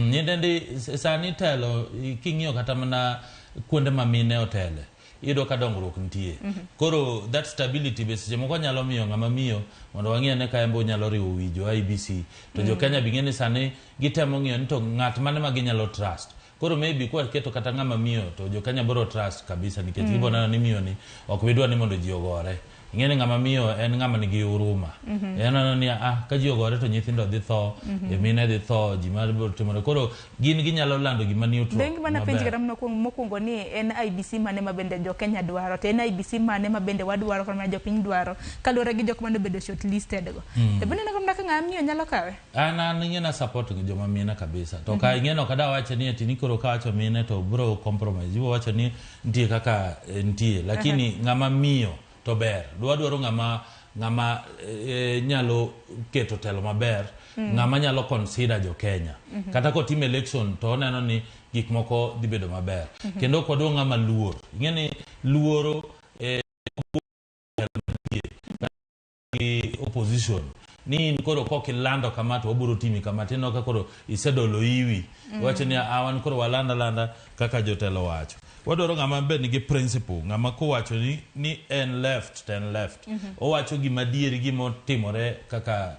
Nyidendi sani telo king'iyo kata mana kuonde ma mine otele. Iyudo ka dongruok nitie. Koro that stability be seche moko nyalo miyo ng'ama miyo mondo wang'i ane ka en be onyalo riwo wi jo IEBC. To jo Kenya be ng'e ni sani gitemo ng'iyo ni to ng'at mane ma ginyalo trust. Koro maybe kwa keto kata ng'ama miyo to jo Kenya biro trust kabisa nikech gibiro neno ni miyo ni ok bidwa ni mondo ji ogore. Ing'e ni ng'ama miyo en ng'ama nigi huruma. En oneno ni ka ji ogore to nyithindo dhi tho, mine dhi tho, ji mar biro timore. Koro gin ginyalo lando gima neutral.
Bengi mana penj kata mokwongo ni en IEBC mane ma bende jo Kenya dwaro, to en IEBC mane ma bende wadwaro kata mana jopiny dwaro kaluwore gi jok mane obedo shortlisted go. To bende ineno kata ka ng'ama miyo nyalo kawe?
An ing'e na support gi joma mine kabisa. To ka ing'e no kada wacho ni ati ni koro kawacho mine to bro compromise. Ibo wacho ni nitie kaka nitie, lakini ng'ama miyo to ber. Dwadwaro ng'ama nyalo keto telo maber, ng'ama nyalo consider jo Kenya. Kata kotim election to oneno ni gik moko dhi bedo maber. Kendo ok wadwa ng'ama luor. Ing'e ni luoro gi opposition ni in koro kok ilando kama to wabiro timi kama, tineno ka koro isedolo iwi. Iwacho ni wan koro walanda landa kaka jotelo wacho. Wadwaro ng'ama be nigi principle, ng'ama kowacho ni en left to en left. Owacho gima adieri gima otimore kaka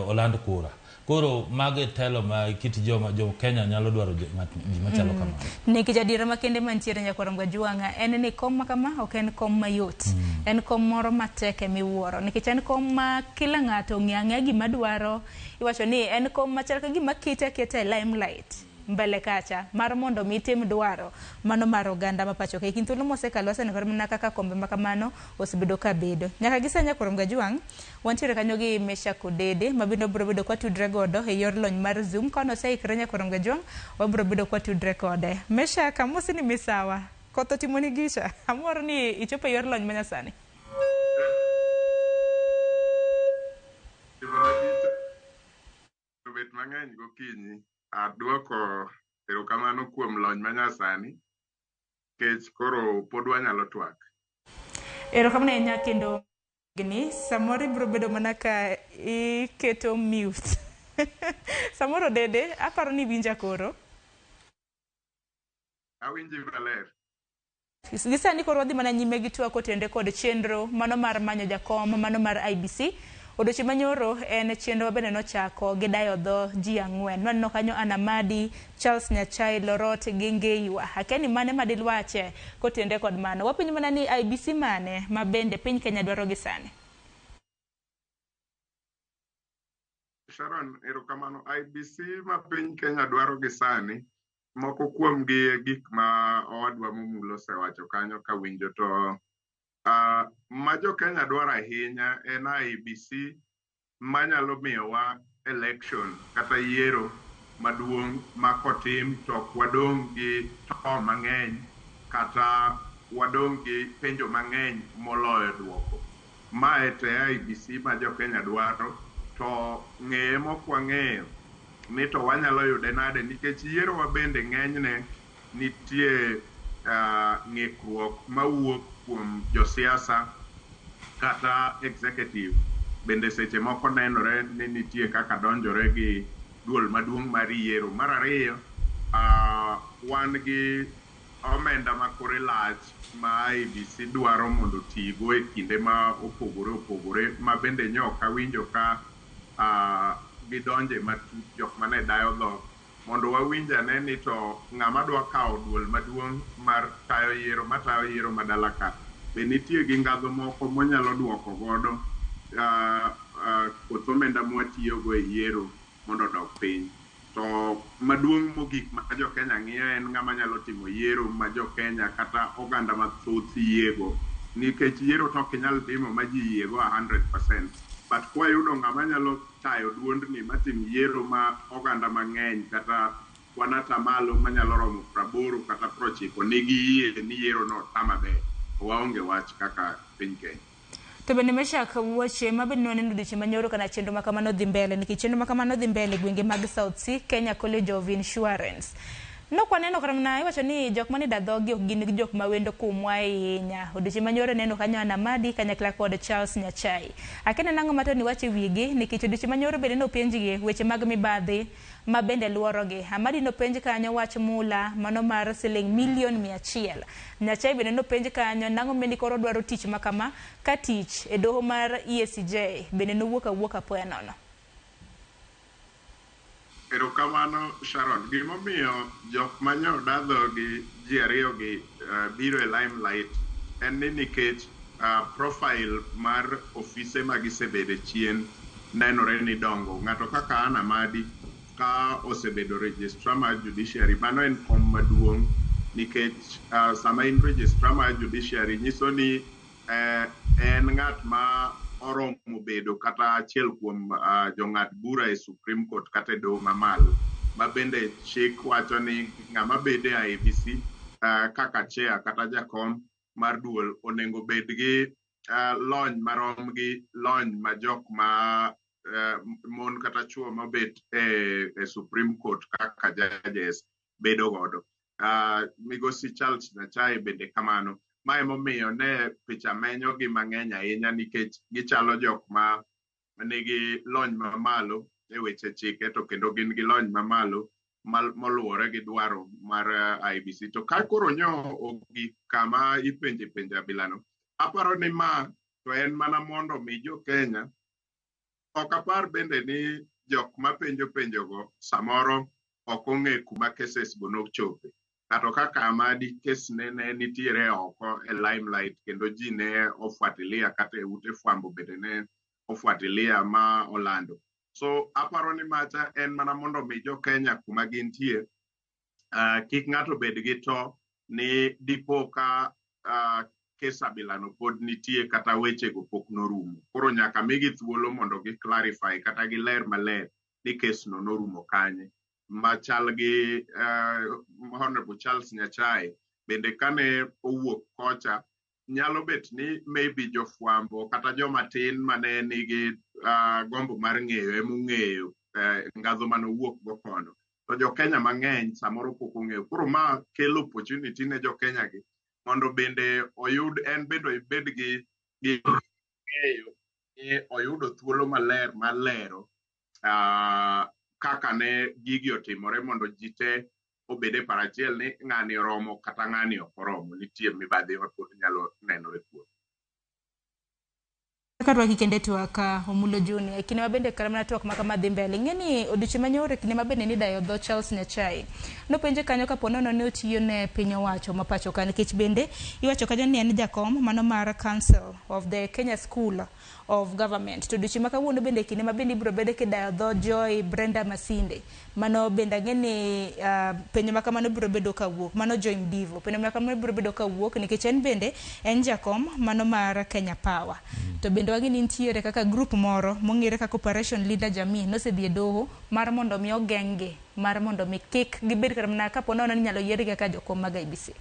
oland kura. Koro mago e telo ma kit joma jo Kenya nyalo dwaro gima chalo kamano.
Nikech adiera makende mantiere Nyakwar Mgajwang'a en ni kom ma kama ok en kom mayot. En kom moro matek emiwuoro nikech en kom ma kila ng'ato ong'eyo ang'eya gima dwaro. Iwacho ni en kom machal ka gima kete aketa e limelight. mbele kacha mar mondo mi tim dwaro mano mar oganda ma pacho ka. E kind thuolo mosekalo waseneno kata mana kaka kombe ma kamano osebedo ka bedo. Nyaka gi sani Nyakurom Gajwang', wantiere kanyo gi Meshack Odede ma bende wabiro bedo kwatudre godo e yor lony mar Zoom. Ka oseikre Nyakurom Gajwang', wabiro bedo kwatudre kode. Meshack, amosi ni misawa. Koth otimoni gicha. Amor ni ichopo e yor lony manyasani.
Obet mang'eny gokinyi. Aduoko erokamano kuom lony manyasani nikech koro pod wanyalo twak.
Erokamano ahinya kendo ni samoro ibiro bedo mana ka iketo mute. Samoro Dede, aparo ni iwinja koro.
Awinji maler.
Gi sani koro wadhi mana nyime gi twak kotenore kod chenro mano mar manyo jakom mano mar IEBC. Odiochieng' manyoro en chenro mabende nochako gi dayo dho ji ang'wen. Nwaneno kanyo Anna Madi, Charles Nyachai, Lorot gi Ngeiwa. Akia ni mane madilwache kotenore kod mano. Wapenjo mana ni IEBC mane ma bende piny Kenya dwaro gi sani?
Sharon, erokamano. IEBC ma piny Kenya dwaro gi sani, moko kuom gi e gik ma owadwa Mumulo osewacho kanyo kawinjo to ma jo Kenya dwaro ahinya en IEBC manyalo miyowa election kata yiero maduong' ma kotim to ok wadong' gi to mang'eny kata wadong' gi penjo mang'eny moloyo duoko. Mae to e IEBC ma jo Kenya dwaro to ng'eye mok wang'eyo ni to wanyalo yude nade nikech yierowa bende ng'enyne nitie ng'ikruok mawuok kuom josiasa kata executive bende seche moko nenore ni nitie kaka donjore gi duol maduong' mar yiero. Mar ariyo, wan gi omenda ma kore lach ma IEBC dwaro mondo otigo e kinde ma opogore opogore ma bende nyo ok awinjo ka gidonje matut jok mane dayo dhok mondo wawinj ane ni to ng'ama dwa kawo duol maduong' mar tayo yiero matayo yiero madala ka be nitie gi ngadho moko monyalo duoko godo koth omenda mwatiyogo e yiero mondo odok piny. To maduong' mogik ma jo Kenya ng'iyo en ng'ama nyalo timo yiero ma jo Kenya kata oganda mathoth yiego nikech yiero to ok inyal timo ma ji yiego 100%, but kwayudo ng'ama nyalo tayo duondni matim yiero ma oganda mang'eny kata kwan atamalo manyalo romo 80 kata 90 nigi yie ni yiero no ota maber, to waonge wach kaka piny Kenya.
To bende Meshack, weche ma bende nwaneno odiochieng' manyoro kana chenro ma kamano dhi mbele nikech chenro ma kamano dhi mbele e gwenge mag South C, Kenya College of Insurance. Nok waneno kata mana iwacho ni jok mane da dhogi ok gin jok ma wendo kuomwa ahinya. Odiochieng' manyoro neno kanyo Anna Madi kanyakla kod Charles Nyachai. Akia ni nang'o ma to niwacho e wigi nikech odiochieng' manyoro bende nopenjgi weche mag mibadhi ma bende luorogi. Amadi nopenj kanyo wach mula mano mar siling milion 100. Nyachai bende nopenj kanyo nang'o mendi koro dwaro tich ma kama ka tich e doho mar EACJ bende nowuok awuok apoya nono.
Erokamano Sharon. Gimomiyo jok manyo dadho gi ji ariyo gi biro e limelight en ni nikech profile mar ofise ma gisebede chien nenore ni dongo. Ng'ato kaka Anna Madi ka osebedo registrar mar judiciary, mano en kom maduong' nikech sama in registrar mar judiciary nyiso ni en ng'at ma oromo bedo kata achiel kuom jong'ad bura e Supreme Court kata e doho mamalo ma bende chik wacho ni ng'ama bede e IEBC kaka chair kata jakom mar duol onego bed gi lony marom gi lony ma jok ma mon kata chuo mobet e Supreme Court kaka judges bedo godo. Migosi Charles Nyachai bende kamano. Ma emomiyo ne picha menyo gi mang'eny ahinya nikech gichalo jok ma nigi lony mamalo e weche chike to kendo gin gi lony mamalo moluwore gi dwaro mar IEBC. To ka koro nyo ogik kama ipenje penjo abilano, aparo ni ma to en mana mondo mi jo Kenya ok apar bende ni jok mapenjo penjogo samoro ok ong'e kuma cases go nochope. Ng'ato kaka Amadi kes ne ne nitiere oko e limelight kendo ji ne ofuatilia kata e ute fwambo bende ne ofuatilia ma olando. So aparo ni macha en mana mondo mi jo Kenya kuma gintie Kik ng'ato bed gi to ni dipo ka kes abilano pod nitie kata wechego pok norumo. Koro nyaka migi thuolo mondo gi clarify kata giler maler ni kes no norumo kanye. Machal gi Honorable Charles Nyachae bende kane owuok kocha, nyalo bet ni maybe jofwambo kata joma tin mane nigi gombo mar ng'eyo emong'eyo ngadho mane owuok go kono, to jo Kenya mang'eny samoro pok ong'eyo. Koro ma kelo opportunity ne jo Kenya gi mondo bende oyud, en bende obed gi ng'eyo ni oyudo thuolo maler mar lero kaka ne gigi otimore, mondo ji te obed e paro achiel ni ng'ani oromo kata ng'ani ok oromo, nitie mibadhi ma pod nyalo nenore kuome.
Ka rwaki kende twak Omulo Junior, e kinde ma bende kata mana twak ma kama dhi mbele, ing'e ni odiochieng' manyoro e kinde ma bende nidayo dho Charles Nyachae, nopenje kanyo kapo nono ni otiyo ne piny owacho ma pacho ka, nikech bende iwacho kanyo ni en jakom mano mar Council of the Kenya School of Government. To odiochieng' ma kawuono bende e kinde ma bende ibiro bede kidayo dho Joy Brenda Masinde, mano bende ang'e ni penjo ma kamano biro bedo kawuok, mano Joy Mdivo, penjo ma kamano biro bedo kawuok nikech en bende en jakom mano mar Kenya Power. To bende wang'e ni nitiere kaka group moro mong'ere kaka Operation Linda Jamii nosedhi e doho mar mondo mi ogeng'gi, mar mondo mi kik gibed kata mana kapo nono ni inyalo yiergi kaka jokom mag IEBC.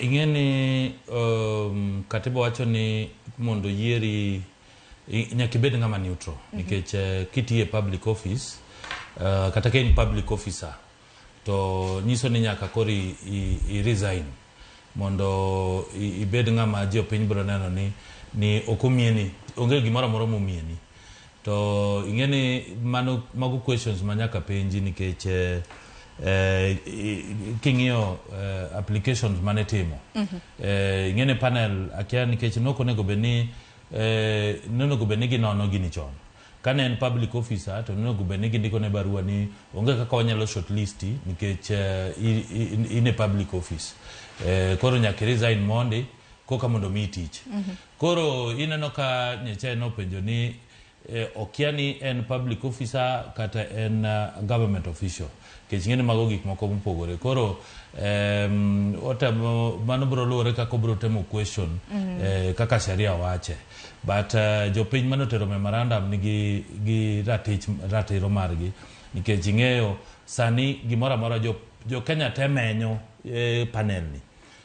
Ing'e ni katiba wacho ni mondo yieri nyaka ibed ng'ama neutral, nikech kitiyo e public office, kata ka in public officer, to nyiso ni nyaka koro i resign mondo ibed ng'ama jopiny biro neno ni ok omieni, onge gimoro amora momieni. To ing'e ni mano mago questions ma nyaka penji, nikech king'iyo applications mane timo, ing'e ni panel akia, nikech nok onego bed ni nonego bed ni ginono gini chon. Kane en public officer, to nonego bed ni gindiko ne barua ni onge kaka wanyalo shortlisti nikech in e public office, koro nyaka resign mondi koka mondo miyi tich. Koro ineno ka Nyachae nopenjo ni okia ni en public officer kata en government official, nikech ing'e ni mago gik moko mopogore. Koro otemo mano biro luwore kaka obiro temo question kaka sheria wache, but jopiny manotero memorandum nigi gi ratich ratiro margi, nikech ing'eyo sani gimoro amora jo Kenya te menyo panel ni,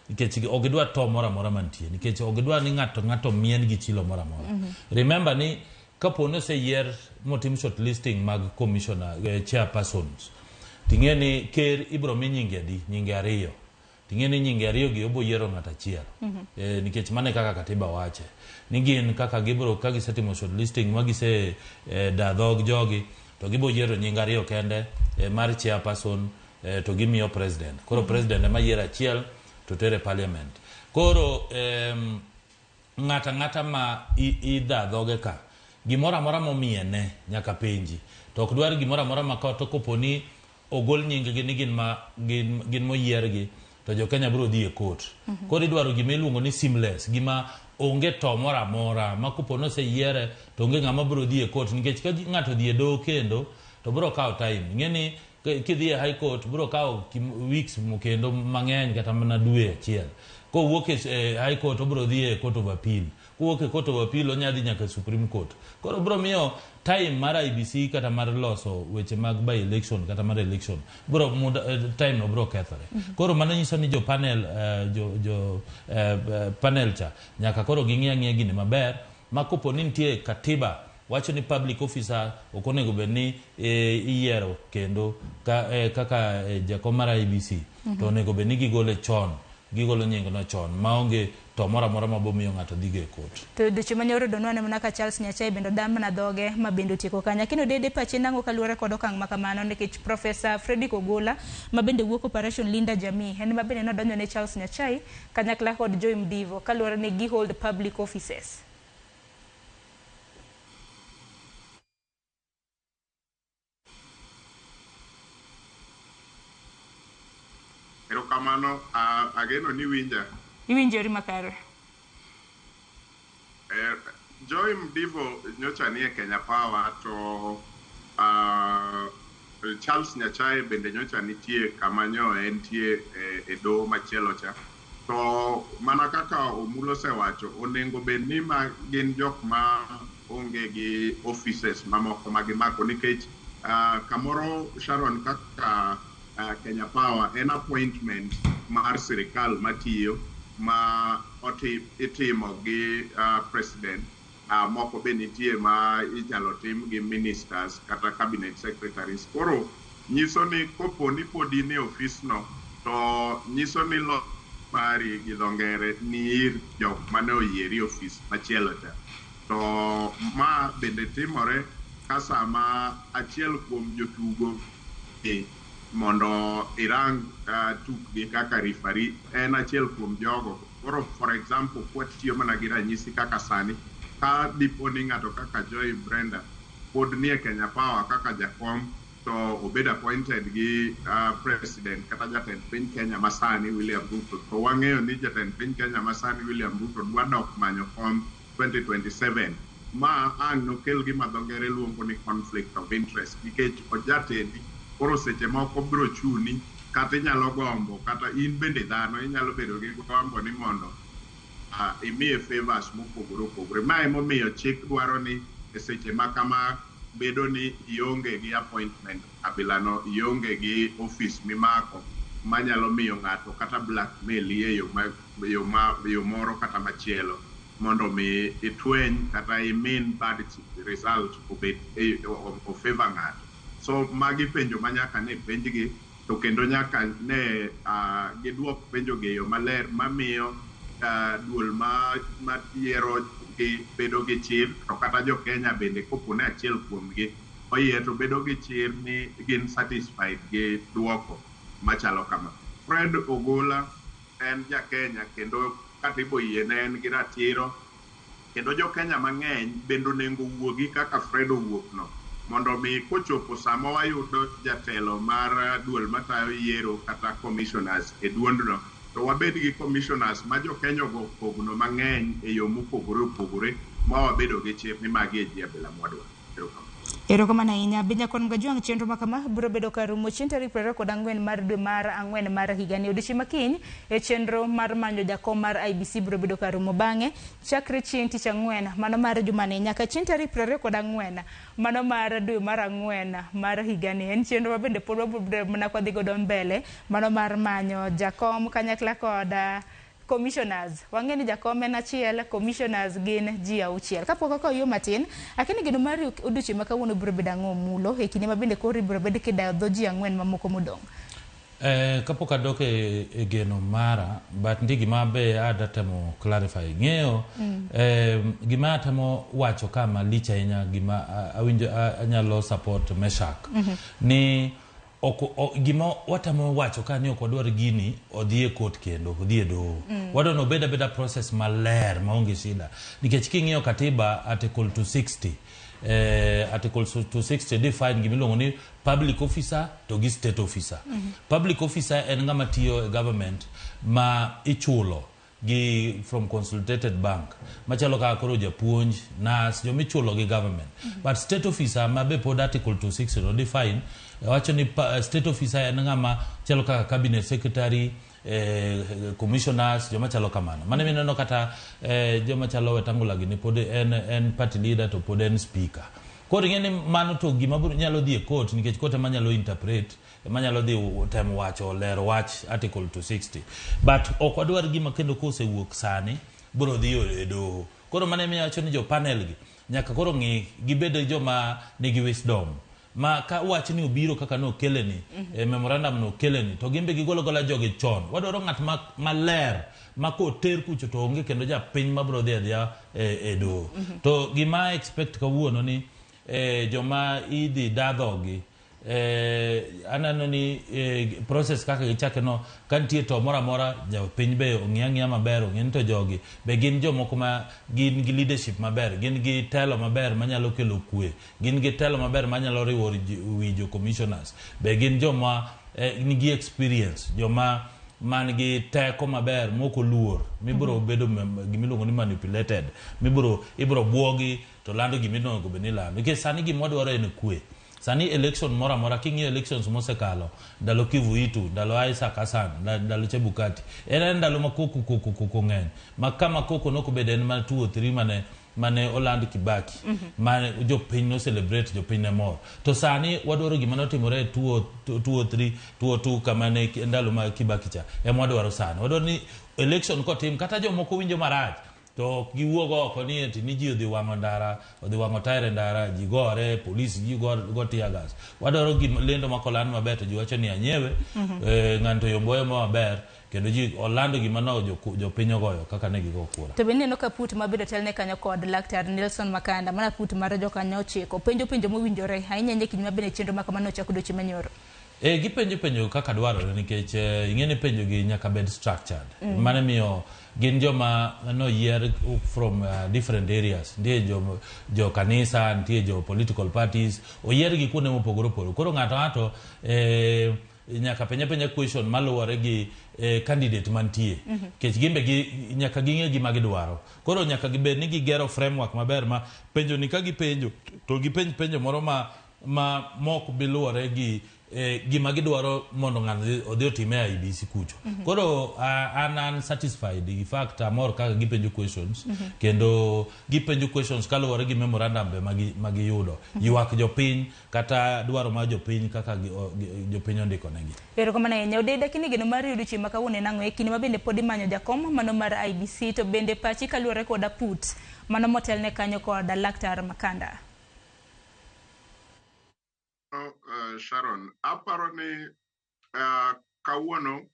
nikech ok gidwa to moro amora mantie, nikech ok gidwa ni ng'ato mien gi chilo moro amora. Remember ni kapo ni oseyier motim shortlisting mag commissioner, chairpersons, ting'e ni ker ibiro mi nyinge adi? Nyinge ariyo. Ting'e ni nyinge ariyo gi obo yiero ng'ato achiel. Nikech mano e kaka katiba wache ni gin kaka gibiro ka gisetimo shortlisting ma gise da dhog jogi, to gibo yiero nying ariyo kende mar chairperson, to gimiyo president. Koro president ema yiero achiel to tere parliament. Koro ng'ata ng'ata ma idha dhoge ka gimoro amora momiene nyaka penji, to ok dwar gimoro amora ma to kopo ni ogol nying gi ni gin ma gin moyiergi, to jo Kenya biro dhi e court. Koro idwaro gima iluongo ni seamless, gima onge to moro amora ma kopo ni oseyiere to onge ng'ama biro dhi e court, nikech ka ng'ato odhi e doho kendo to biro kawo time. Ing'e ni kidhi e high court biro kawo weeks kendo mang'eny, kata mana dwe achiel. Kowuok e high court obiro dhi e court of appeal, kowuok e court of appeal onya dhi nyaka Supreme Court. Koro biro miyo time mar IEBC kata mar loso weche mag by election kata mar election biro muda, time no biro kethore. Koro mano nyiso ni jo panel jo panel cha nyaka koro ging'i ang'iya gini maber, ma kopo ni nitie katiba wacho ni public officer ok onego bed ni iyiero kendo kaka jakom mar IEBC, to onego bed ni gigole chon, gigolo nying no chon maonge to moro amora mabomiyo ng'ato dhigo e court.
To odiochieng' manyoro donwane mana ka Charles Nyachae bende odam mana dhoge ma bende otieko kanyo. Lakini Odede, pache nang'o kaluwore kod okang' ma kamano, nikech Professor Fredrick Ogola ma bende wuok Operation Linda Jamii en ma bende nodonjo ne Charles Nyachae kanyakla kod Joy Mdivo kaluwore ni gi hold public offices.
Erokamano, ageno ni winja.
Iwinjori makare.
Joy Mdivo nyocha nie Kenya Power to Charles Nyachae bende nyocha nitie kama nyo entie e doho machielo cha. To mana kaka Omulo osewacho, onego bed ni ma gin jok ma onge gi offices mamoko ma gimako nikech kamoro Sharon kaka Kenya Power en appointment mar sirikal matiyo ma itimo gi president. Moko be nitie ma inyalo tim gi ministers kata cabinet secretaries. Koro nyiso ni kopo ni pod in e ofis no, to nyiso ni lo mari gi dho ngere ni ir jok mane oyieri e ofis machielo cha. To ma bende timore ka sama achiel kuom jotugo ni mondo irang tukgi kaka referee en achiel kuom jogo. Koro for example, kwatiyo mana gi ranyisi kaka sani, ka dipo ni ng'ato kaka Joy Brenda pod nie Kenya Power kaka jakom to obed appointed gi president kata jatend piny Kenya masani William Ruto, to wang'eyo ni jatend piny Kenya masani William Ruto dwa dok manyo kom 2027, ma ang' nokel gima dho ngere luongo ni conflict of interest nikech ojatendi. Koro seche moko biro chuni kata inyalo gombo kata in bende dhano inyalo bedo gi gombo ni mondo imiye favors mopogore opogore. Ma emomiyo chik dwaro ni e seche ma kama bedo ni ionge gi appointment kabilano, ionge gi office mimako manyalo miyo ng'ato kata blackmail e yo moro kata machielo mondo mi itweny kata imin bad result obed o favor ng'ato. So magi penjo ma nyaka ne penjgi, to kendo nyaka ne giduok penjo gi e yo maler mamiyo duol ma yiero gi bedo gi chir, to kata jo Kenya bende kopo ne achiel kuomgi oyie to bedo gi chir ni gin satisfied gi duoko machalo kama. Fred Ogola en ja Kenya kendo katiba oyiene en gi ratiro, kendo jo Kenya mang'eny bende onego wuogi kaka Fred owuokno mondo mi kochopo sama wayudo jatelo mar duol matayo yiero kata commissioners e duondno, to wabed gi commissioners ma jo Kenya ogo kogno mang'eny e yo mopogore opogore ma wabedo gi chir ni magi e ji abila mwadwaro.
Erokamano ahinya. Be Nyakon Gajwang' chenro ma kama biro bedo ka rumo chieng' tarik 24 mar dwe mar 4 mar higani. Odiechieng' ma kiny e chenro mar manyo jakom mar IEBC biro bedo ka rumo bang'e chakre chieng' tich ang'wen mano mar jumani nyaka chieng' tarik 24 mano mar dwe mar 4 mar higani. En chenro ma bende pod wabiro mana kwadhi godo mbele mano mar manyo jakom kanyakla kod commissioners. Wang'e ni jakom en achiel, commissioners gin ji 6. Kapok okawo yo matin, akini geno mar odiochieng' ma kawuono biro bedo ang'o mulo e kinde ma bende koro ibiro bed kidayo dho ji 4 mamoko modong'.
Kapok adok e geno mara, but nitie gima be adwa temo clarify. Ng'eyo gima atemo wacho ka malich ahinya, gima awinjo anyalo support Meshak ni gima watamo wacho ka ni ok wadwar gini odhi e court kendo odhi e doho. Wadwaro ni obed abeda process maler maonge shida, nikech king'iyo katiba article 260, article 260 define gima iluongo ni public officer to gi state officer. Public officer en ng'ama tiyo e government ma ichulo gi from consolidated bank machalo kaka koro japuonj, nurse, joma ichulo gi government. But state officer ma be pod article 260 no define wacho ni state officer en ng'ama chalo kaka cabinet secretary, commissioners, joma chalo kamano. Mano mineno kata joma chalo Wetangula gini pod en party leader to pod en speaker. Koro ing'e ni mano to gima nyalo dhi e court, nikech court ema nyalo interpret, ema nyalo dhi temo wacho lero wach article 260. But ok wadwar gima kendo kosewuok sani biro dhi e doho. Koro mano emiyo awacho ni jo panel gi nyaka koro ng'i gibed joma nigi wisdom ma ka wach ni obiro kaka nokele ni, memorandum nokele ni, to gin be gigolo gola jogi chon. Wadwaro ng'at maler ma koter kucho to onge kendo japiny mabiro dhi adhiya e doho. To gima expect kawuono ni joma idhi dadhogi, aneno ni process kaka gichake no, ka nitie to moro amora jopiny be ong'i ang'iya maber, ong'e ni to jogi be gin jomoko ma gin gi leadership maber, gin gi telo maber manyalo kelo kwe, gin gi telo maber manyalo riwo wi jo commissioners, be gin joma nigi experience, joma man gi teko maber mok oluor mibiro bedo gimiluongo ni manipulated, mibiro ibiro buogi to lando gima onego bed ni lando, nikech sani gima wadwaro en kwe. Sani election moro amora king'iyo elections mosekalo ndalo Kivuitu, ndalo Isaac Hassan, ndalo Chebukati, en en ndalo ma koko koko koko ng'eny ma kama koko nokobedo en mana 2 or 3 mane oland Kibaki mane jopiny no celebrate, jopiny ne mor. To sani wadwaro gima notimore e 2003 2002 kama ne ndalo ma Kibaki cha ema wadwaro sani. Wadwaro ni election kotim kata jomoko winjo marach to ok giwuog oko ni eti ni ji odhi wang'o ndara, odhi wang'o tair e ndara, ji gore, polis ji go tear gas. Wadwaro gima lendo ma koland maber to ji wacho ni anyewe ng'ani to yombo yombo maber kendo ji olando gima no jopiny ogoyo kaka ne gigo kura.
To bende ineno ka put mabedo telne kanyo kod Laktar Nelson Makanda, mana put mar jokanyo 9, penjo penjo mowinjore ahinya ahinya e kinde ma bende chenro ma kamano ochak odiochieng' manyoro.
Gipenjo penjo kaka dwarore nikech ing'e ni penjo gi nyaka bed structured. Mano miyo gin joma noyier from different areas. Nitie jo kanisa, nitie jo political parties, oyier gi kuonde mopogore opogore. Koro ng'ato ng'ato nyaka penja penja question maluwore gi candidate mantie. Nikech gin be nyaka ging'e gima gidwaro. Koro nyaka gibed ni gigero framework maber ma penjo ni ka gipenjo to gipenj penjo moro ma mok biluwore gi gima gidwaro mondo ng'ano odhi otim e IEBC kucho. Koro an satisfied, in fact amor kaka gipenjo questions kendo gipenjo questions kaluwore gi memorandum be magiyudo. Ywak jopiny kata dwaro mar jopiny kaka jopiny ondiko negi.
Erokamano ahinya. Odeda kini geno mar yudo chieng' ma kawuono en ang'o e kinde ma bende pod imanyo jakom mano mar IEBC to bende pachi kaluwore kod aput mano motelne kanyo kod Laktar Makanda.
Sharon, aparo ni kawuono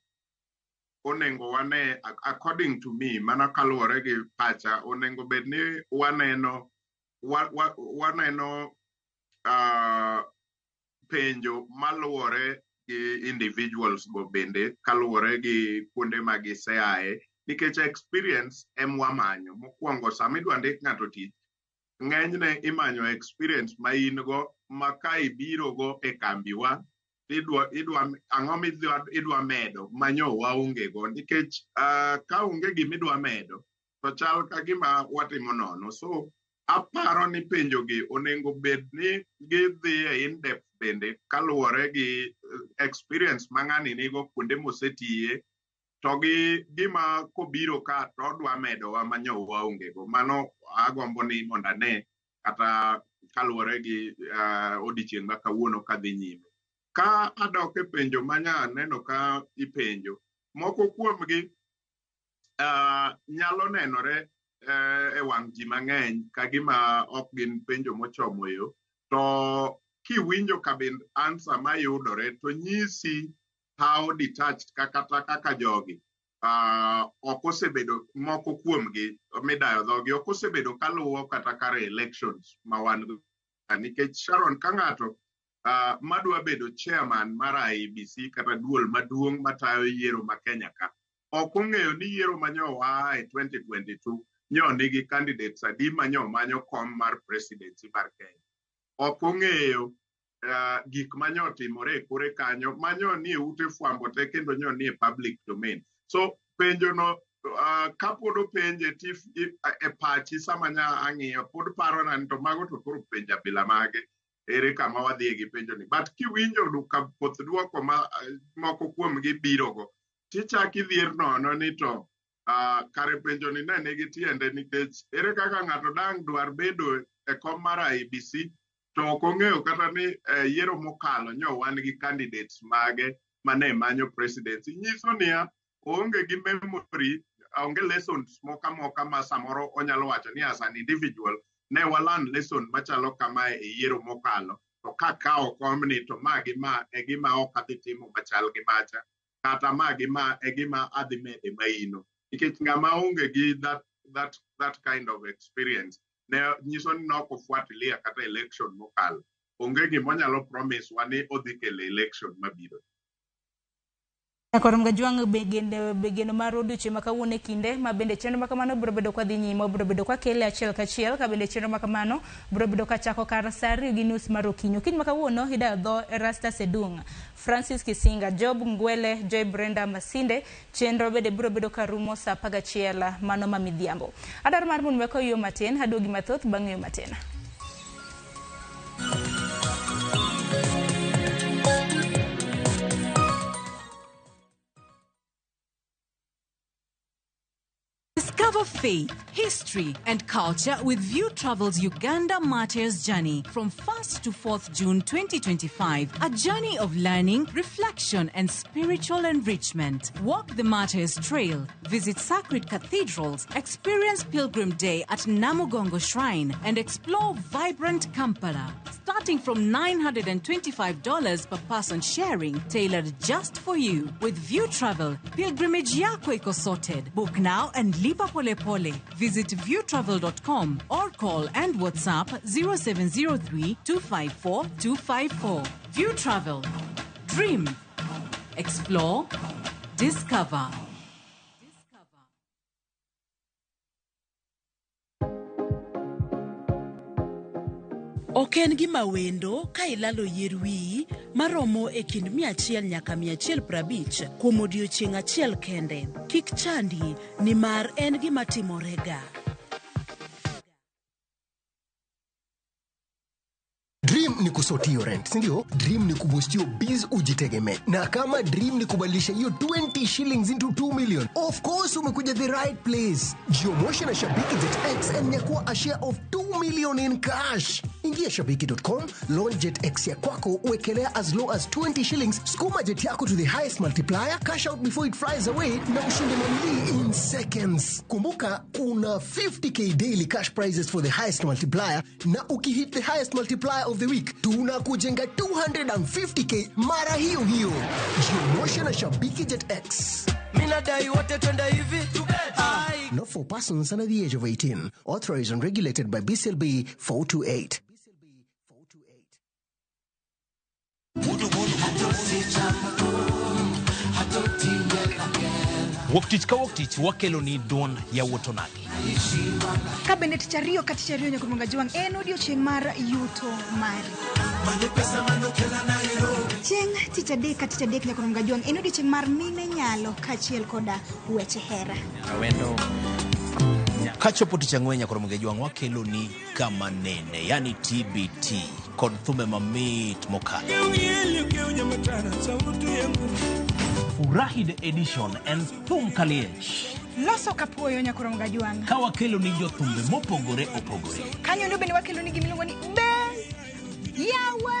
onengo wane, according to me, mana kaluwore gi pacha, onengo bed ni waneno waneno penjo maluwore gi individuals go bende kaluwore gi kuonde ma giseaye, nikech experience em wamanyo. Mokwongo sama idwa ndik ng'ato tich, ng'enyne imanyo experience ma in go ma ka ibiro go e kambiwa idwa ang'o midwa medo manyo waonge go, nikech ka onge gimidwa medo to chal ka gima watimo nono. So aparo ni penjo gi onego bed ni gidhi e in depth bende kaluwore gi experience ma ng'ani nigo kuonde mosetiye to gi gima kobiro ka to odwa medowa manyo waonge go. Mano agombo ni mondo ane kata kaluwore gi odiochieng' ma kawuono kadhi nyime. Ka adok e penjo manya neno ka ipenjo, moko kuomgi nyalo nenore e wang' ji mang'eny ka gima ok gin penjo mochomo yo, to kiwinjo ka bende answer mayudore to nyisi how detached kata kaka jogi ok osebedo, moko kuomgi midayo dhogi ok osebedo kaluwo kata kare elections ma wan go. Nikech Sharon, ka ng'ato madwa bedo chairman mar IEBC kata duol maduong' matayo yiero ma Kenya ka, ok ong'eyo ni yiero manyo waa e 2022 nyo nigi candidates adi manyo manyo kom mar presidency mar Kenya. Ok ong'eyo gik manyo timore e kore kanyo manyo ni e ute fwambo te kendo nyo ni e public domain. So penjo no kapod openje e pachi sama nya ang'iyo pod parona ni to mago to koro penjo abila mage, ere kama wadhiye gi penjo ni. But kiwinjo ka koth duoko ma moko kuomgi birogo, tichak idhier nono ni to kare penjo ni ne nigi tiende, nikech ere kaka ng'ato dang' dwar bedo e kom mar IEBC to ok ong'eyo kata ni yiero mokalo nyo wan gi candidates mage mane manyo presidency. Nyiso niya oonge gi memory, onge lessons moka moka ma samoro onyalo wacho ni as an individual ne walan lesson machalo kamae e yiero mokalo, to kakawo komni to ma gi ma e gima ok adhi timo machal gi macha, kata ma gi ma e gima adhi mede maino. Nikech ng'ama onge gi that kind of experience ne nyiso ni nok ofuatilia kata election mokalo, onge gima onyalo promise wa ni odhi kelo election mabiro.
Nyakwar Mgajwang' be geno mar odiochieng' ma kawuono e kinde ma bende chenro ma kamano biro bedo kwa dhi nyime, biro bedo kwa kele achiel kachiel ka bende chenro ma kamano biro bedo ka chako kar saa 2:30 mar okinyi. Okinyi ma kawuono idayo dho Erastus Edung, Francis Kisinga, Job Ngwele, Joy Brenda Masinde. Chenro bende biro bedo ka rumo saa 11 mano ma midhiambo. Adwaro mar mondo wek oyueyo matin, aduogi mathoth bang' yueyo matin.
Discover faith, history, and culture with View Travel's Uganda Martyrs Journey from 1st to 4th June 2025. A journey of learning, reflection, and spiritual enrichment. Walk the Martyrs Trail, visit sacred cathedrals, experience Pilgrim Day at Namugongo Shrine, and explore vibrant Kampala. Starting from $925 per person sharing, tailored just for you. With View Travel, pilgrimage yako iko sorted. Book now and lipa pole pole. Visit viewtravel.com or call and WhatsApp 0703 254 254. View Travel. Dream. Explore. Discover.
Ok en gima wendo ka ilalo yier wiyi maromo e kind 100 nyaka 150 kuom odiechieng' achiel kende. Kik chandi nimar en gima timorega.
Dream ni kusort hiyo rent, si ndio? Dream ni kuboost hiyo biz ujitegemee. Na kama dream ni kubadilisha hiyo 20 shillings into 2 million, of course umekuja the right place. Jiomoshe na Shabiki Jet X and nyakua a share of 2 million in cash. Ingia shabiki.com, launch Jet X ya kwako, uwekelea as low as 20 shillings, sukuma jet yako to the highest multiplier, cash out before it flies away na ushinde mamili in seconds. Kumbuka kuna 50k daily cash prizes for the highest multiplier, na ukihit the highest multiplier of the week tunakujenga 250k mara hiyo hiyo. Jiomoshe na Shabiki Jet X.
Minadai wote twende hivi.
Not for persons under the age of 18. Authorized and regulated by BCLB 428.
Wuok tich ka wuok tich wakelo ni duond yawuot onagi.
Ka bende tich ariyo ka tich ariyo nyaka Munga Jwang' en odiochieng' mar yuto mari. Chieng' tich adek ka tich adek nyaka Munga Jwang' en odiochieng' mar mine nyalo kaachiel koda weche hera.
Awendo. Kachopo tich ang'wen nyaka Munga Jwang' wakelo ni kama nene, yani TBT kod thumbe mamit mokalo. Furahi the edition en thum kaliech.
Loso kapuoyo nyaka Munga Jwang'.
Ka wakelo ni jothumbe mopogore opogore.
Kanyo ndo bende wakelo ni gimiluongo ni be yawa.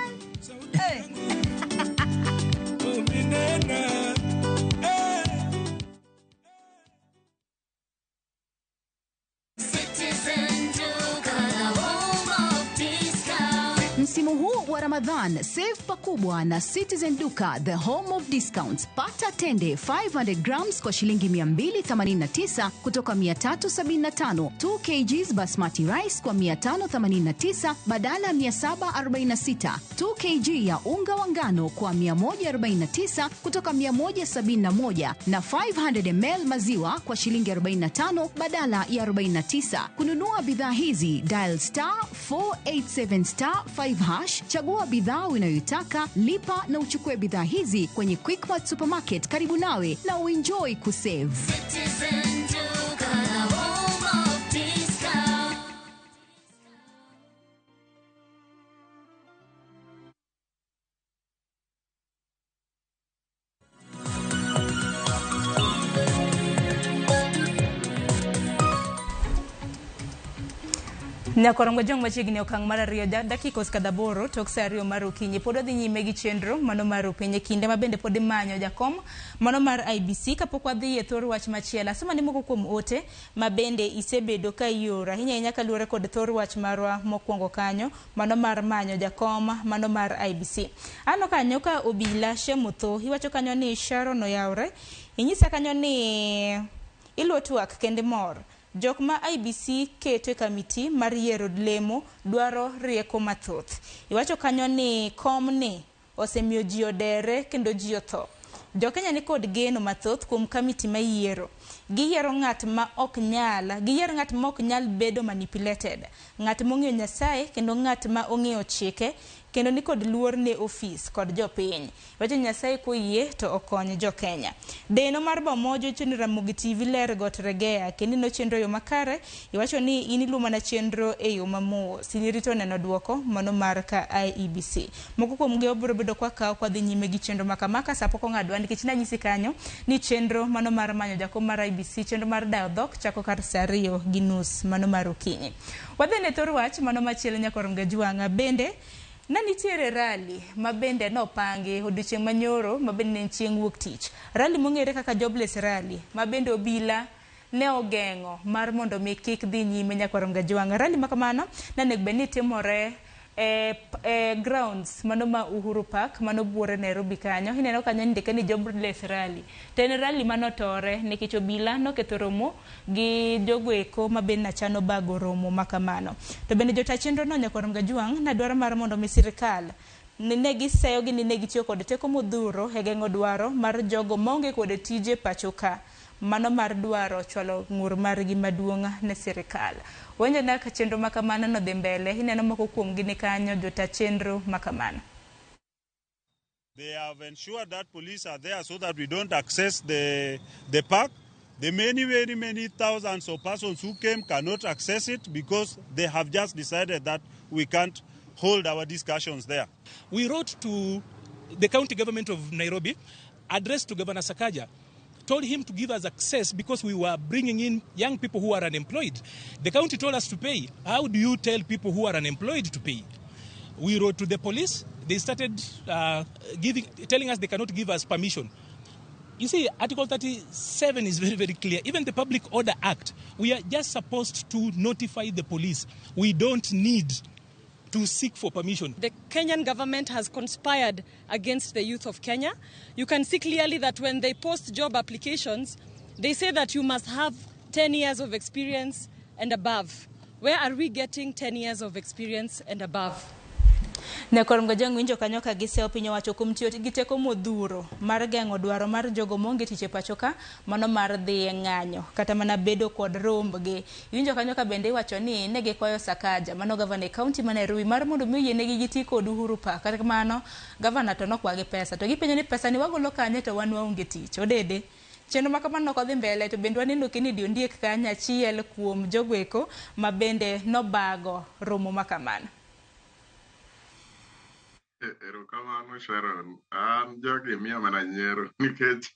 Msimu huu wa Ramadhan, save pakubwa na Citizen Duka, the home of discounts. Pata tende 500 grams kwa shilingi 289 kutoka 375, 2 kgs basmati rice kwa 589 badala 746, 2 kg ya unga wa ngano kwa 149 kutoka 171 na 500 ml maziwa kwa shilingi 45 badala ya 49. Kununua bidhaa hizi, dial star 487 star 5 hash, chagua bidhaa unayoitaka, lipa na uchukue bidhaa hizi kwenye Quickmart Supermarket karibu nawe na uenjoy kusave.
Citizen Duka, the home of discount.
Nyakorongo jong machiegni okang' mar ariyo dakika osekadho aboro tok sa ariyo mar okinyi pod wadhi nyime gi chenro mano mar piny e kinde ma bende pod imanyo jakom mano mar IBC kapok wadhi e thor wach machielo. Asoma ni moko kuom ote ma bende isebedo ka ioro ahinya ahinya kaluwore kod thor wach marwa mokwongo kanyo mano mar manyo jakom mano mar IBC. Aneno kanyo ka Obila Shemutho iwacho kanyo ni Sharon oyawre, inyisa kanyo ni iluwo twak kendo mor. Jok ma IBC keto e kamiti mar yiero lemo dwaro rieko mathoth. Iwacho kanyo ni kom ni osemiyo ji odere kendo ji otho. Jokenya ni kod geno mathoth kuom kamiti ma yiero. Giyiero ng'at ma ok nyal, giyiero ng'at ma ok nyal bedo manipulated. Ng'at mong'eyo Nyasaye kendo ng'at ma ong'eyo chike kendo ni kod luor ne ofis kod jopiny. Iwacho Nyasaye koyie to okony jokenya. Deno mar Bamojo iwacho ni Ramogi TV ler got Regea kendo ino chenro e yo makare. Iwacho ni in iluwo mana chenro e yo mamos. In irito neno duoko mano mar ka IEBC. Moko kuom gi obiro bedo kwa kawo kwadhi nyime gi chenro ma kama ka sa pok ong'adwa nikech nanyisi kanyo ni chenro mano mar manyo jakom mar mar IEBC chenro mar dayo dhok chako kar saa 2:30 mano mar okinyi. Wadhi ne thor wach mano machielo nyakwarom Gajwang'a bende ne nitiere rally ma bende nopangi odiochieng' manyoro ma bende ne en chieng' wuok tich. Rally mong'ere kaka Jobless Rally ma bende obila ne ogeng'o mar mondo mi kik dhi nyime nyakwarom Gajwang'a. Rally ma kamano ne onego bed ni timore e grounds mano ma Uhuru Park mano buore Nairobi kanyo. Ineno kanyo indike ni Jobless Rally. To en rally manotore nikech obila noketho romo gi jogo eko ma bende nachano bago romo ma kamano. To bende jota chenro no nyakwarom Gajwang' ne dwaro mar mondo mi sirikal ne giseyo gi ni ne gitiyo kod teko modhuro e geng'o dwaro mar jogo maonge kod tije pacho ka. Mano mar dwaro chwalo ng'ur margi maduong' ne sirikal. Wenjo na ka chenro ma kamano nodhi mbele, ineno moko kuomgi ni kanyo jota chenro ma kamano.
They have ensured that police are there so that we don't access the park. The many, very many thousands of persons who came cannot access it because they have just decided that we can't hold our discussions there.
We wrote to the county government of Nairobi, addressed to Governor Sakaja, told him to give us access because we were bringing in young people who are unemployed. The county told us to pay. How do you tell people who are unemployed to pay? We wrote to the police. They started telling us they cannot give us permission. You see, Article 37 is very, very clear. Even the Public Order Act, we are just supposed to notify the police. We don't need to seek for permission.
The Kenyan government has conspired against the youth of Kenya. You can see clearly that when they post job applications, they say that you must have 10 years of experience and above. Where are we getting 10 years of experience and above?
Nyakorom Gajwang' winjo kanyo ka giseyo piny owacho kuom tiyo gi teko modhuro mar geng'o dwaro mar jogo maonge tich e pacho ka mano mar dhi e ng'anyo kata mana bedo kod rombgi. Iwinjo kanyo ka bende iwacho ni ne gikwayo Sakaja mano gavana e kaunti ma Nairobi mar mondo mi oyienegi giti kod Uhuru Park. Kata kamano gavana to nokwagi pesa to gipenjo ni pesa ni wagolo kanye to wan waonge tich. Odede chenro ma kamano ok odhi mbele to bende waneno Kennedy Ondiek kanyo achiel kuom jogo eko ma bende nobago romo ma kamano.
Erokamano Sharon. An jogi miya mana nyiero nikech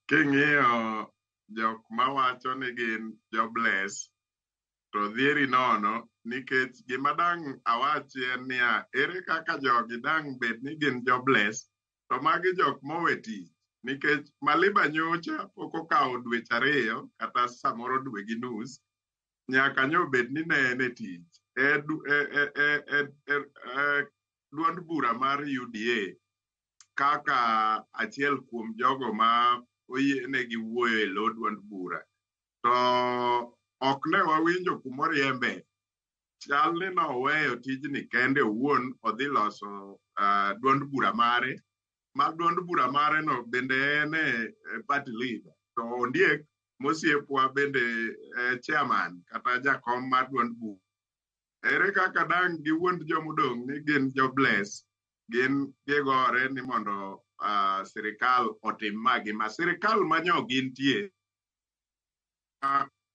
king'iyo jok mawacho ni gin jobless to dhieri nono nikech gima dang' awachi en niya, ere kaka jogi dang' bed ni gin jobless to magi jok mowe tich nikech Maliba nyocha pok okawo dweche 2 kata samoro dwe gi nus nyaka nyo bed ni ne en e tich duond bura mar UDA kaka achiel kuom jogo ma oyienegi wuoyo e lo duond bura to ok ne wawinjo kumoriembe. Chal ni noweyo tijni kende owuon odhi loso duond bura mare ma duond bura mare no bende en e party leader to Ondiek mosiepwa bende chairman kata jakom mar duond bura. Ere kaka dang' giwuond jomodong' ni gin jobless, gin gigore ni mondo sirikal otim magi ma sirikal manyo gintie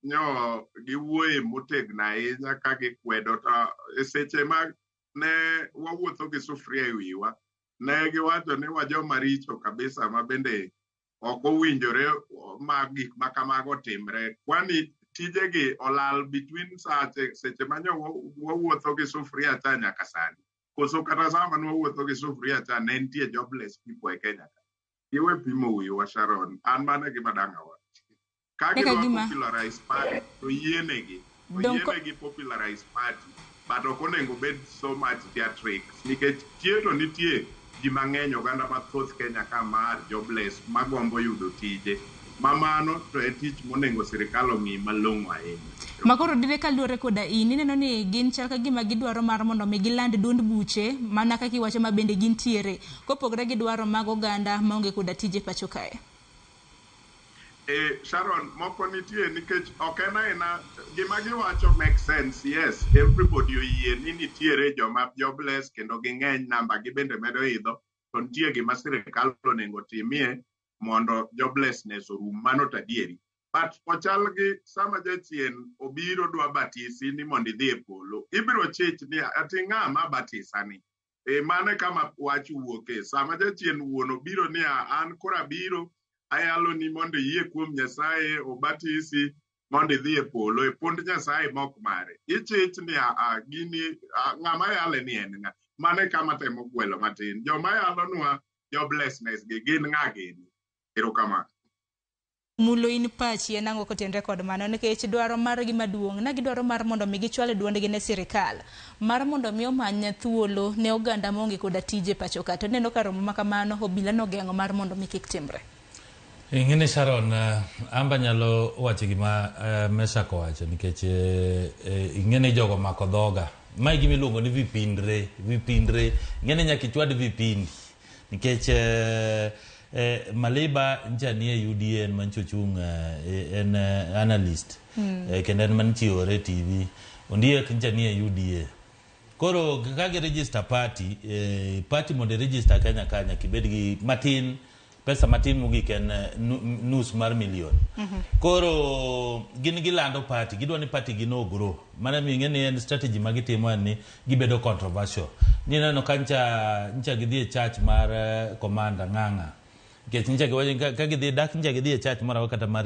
nyo giwuoye motegno ahinya ka gikwedo to e seche ma ne wawuotho gi sufuria e wiwa ne giwacho ni wajoma richo kabisa ma bende ok owinjore ma gik ma kamago timre. Kwani tijegi olal between seche ma nyo wawuotho gi sufuria cha nyaka sani. Koso kata sama ne wawuotho gi sufuria cha ne nitie jobless people e Kenya ka. Giwe pimo wiwa Sharon, an mano e gima dang' awach. Ka gidwa popularize party to yienegi. Oyienegi popularize party but ok onego bed so much theatrics nikech tie to nitie ji mang'eny oganda mathoth Kenya ka mar jobless magombo yudo tije. Ma mano to e tich monego sirikal ong'i malong'o ahinya.
Makoro dire kaluwore koda in, ineno ni gin chal ka gima gidwaro mar mondo mi giland duond buche mana kaka iwacho ma bende gintiere kopogore gi dwaro mag oganda maonge koda tije pacho kae.
Sharon, moko nitie nikech ok en aina gima giwacho make sense. Yes, everybody oyie ni nitiere joma jobless kendo ging'eny namba gi bende medo idho to nitie gima sirikal onego timie mondo joblessness orum, mano to adieri. But ochal gi sama jachien obiro dwa batisi ni mondo idhi e polo, ibiro chich ni ati ng'a ma batisani? Mano e kama wach wuoke. Sama jachien wuon obiro ni an koro abiro Ayalo ni mondo iyie kuom Nyasaye, obatisi mondo idhi e polo, e pond Nyasaye mok mare. Ichich ni a gini ng'ama yale ni en ng'a. Mano e kama temo gwelo matin. Joma yalonwa joblessness gi gin ng'a gini? Erokamano.
Mulo in pachi en ang'o kotenre kod mano nikech dwaro margi maduong' na gidwaro mar mondo mi gichwal duondgi ne sirikal mar mondo mi omany thuolo ne oganda maonge koda tije pacho ka to ineno ka romo ma kamano obila nogeng'o mar mondo mi kik timre.
Ing'eni Sharon, amba nyalo wacho gima Meshak owacho nikech ing'eni jogo mako dhoga. Mae gima iluongo ni vipindre, vipindre. Ing'eni nyaka ichwad vipindi nikech Maliba ncha nie UDA en mancho chung' en analyst kendo en manchiwore TV. Ondiek ncha nie UDA. Koro ka gi register party, party mondo i register Kenya ka nyaka ibed gi matin pesa matin mogik en nus mar million. Koro gin gilando party, gidwa ni party gi no grow. Mano miyo ing'e ni en strategy ma gitimo en ni gibedo controversial. Nineno ka ncha gidhi e church mar Commander Ng'ang'a. Nikech ncha giwacho ka gidhi dak ncha gidhi e church moro amora kata mar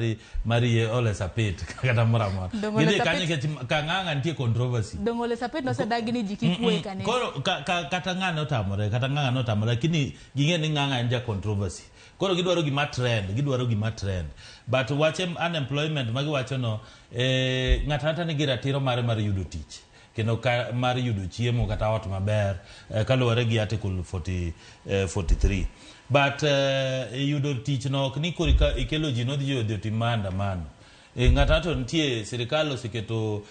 Ole Sapit kata moro amora. Gidhi kanyo nikech ka Ng'ang'a nitie controversy.
Dongo Ole Sapit nosedagi ni ji kik wuo e kanisa.
Koro kata ng'ane otamore, kata Ng'ang'a notamore, lakini ging'e ni Ng'ang'a en ja controversy. Koro gidwaro gima trend, gidwaro gima trend. But wache unemployment ma giwacho no, ng'ato ang'ata nigi ratiro mare mar yudo tich. Kendo ka, mar yudo chiemo kata ot maber kaluwore gi article 43. But yudo tich no ok ni koro ikelo ji nodhi odhi otim maandamano. Ng'ato ang'ato nitie sirikal oseketo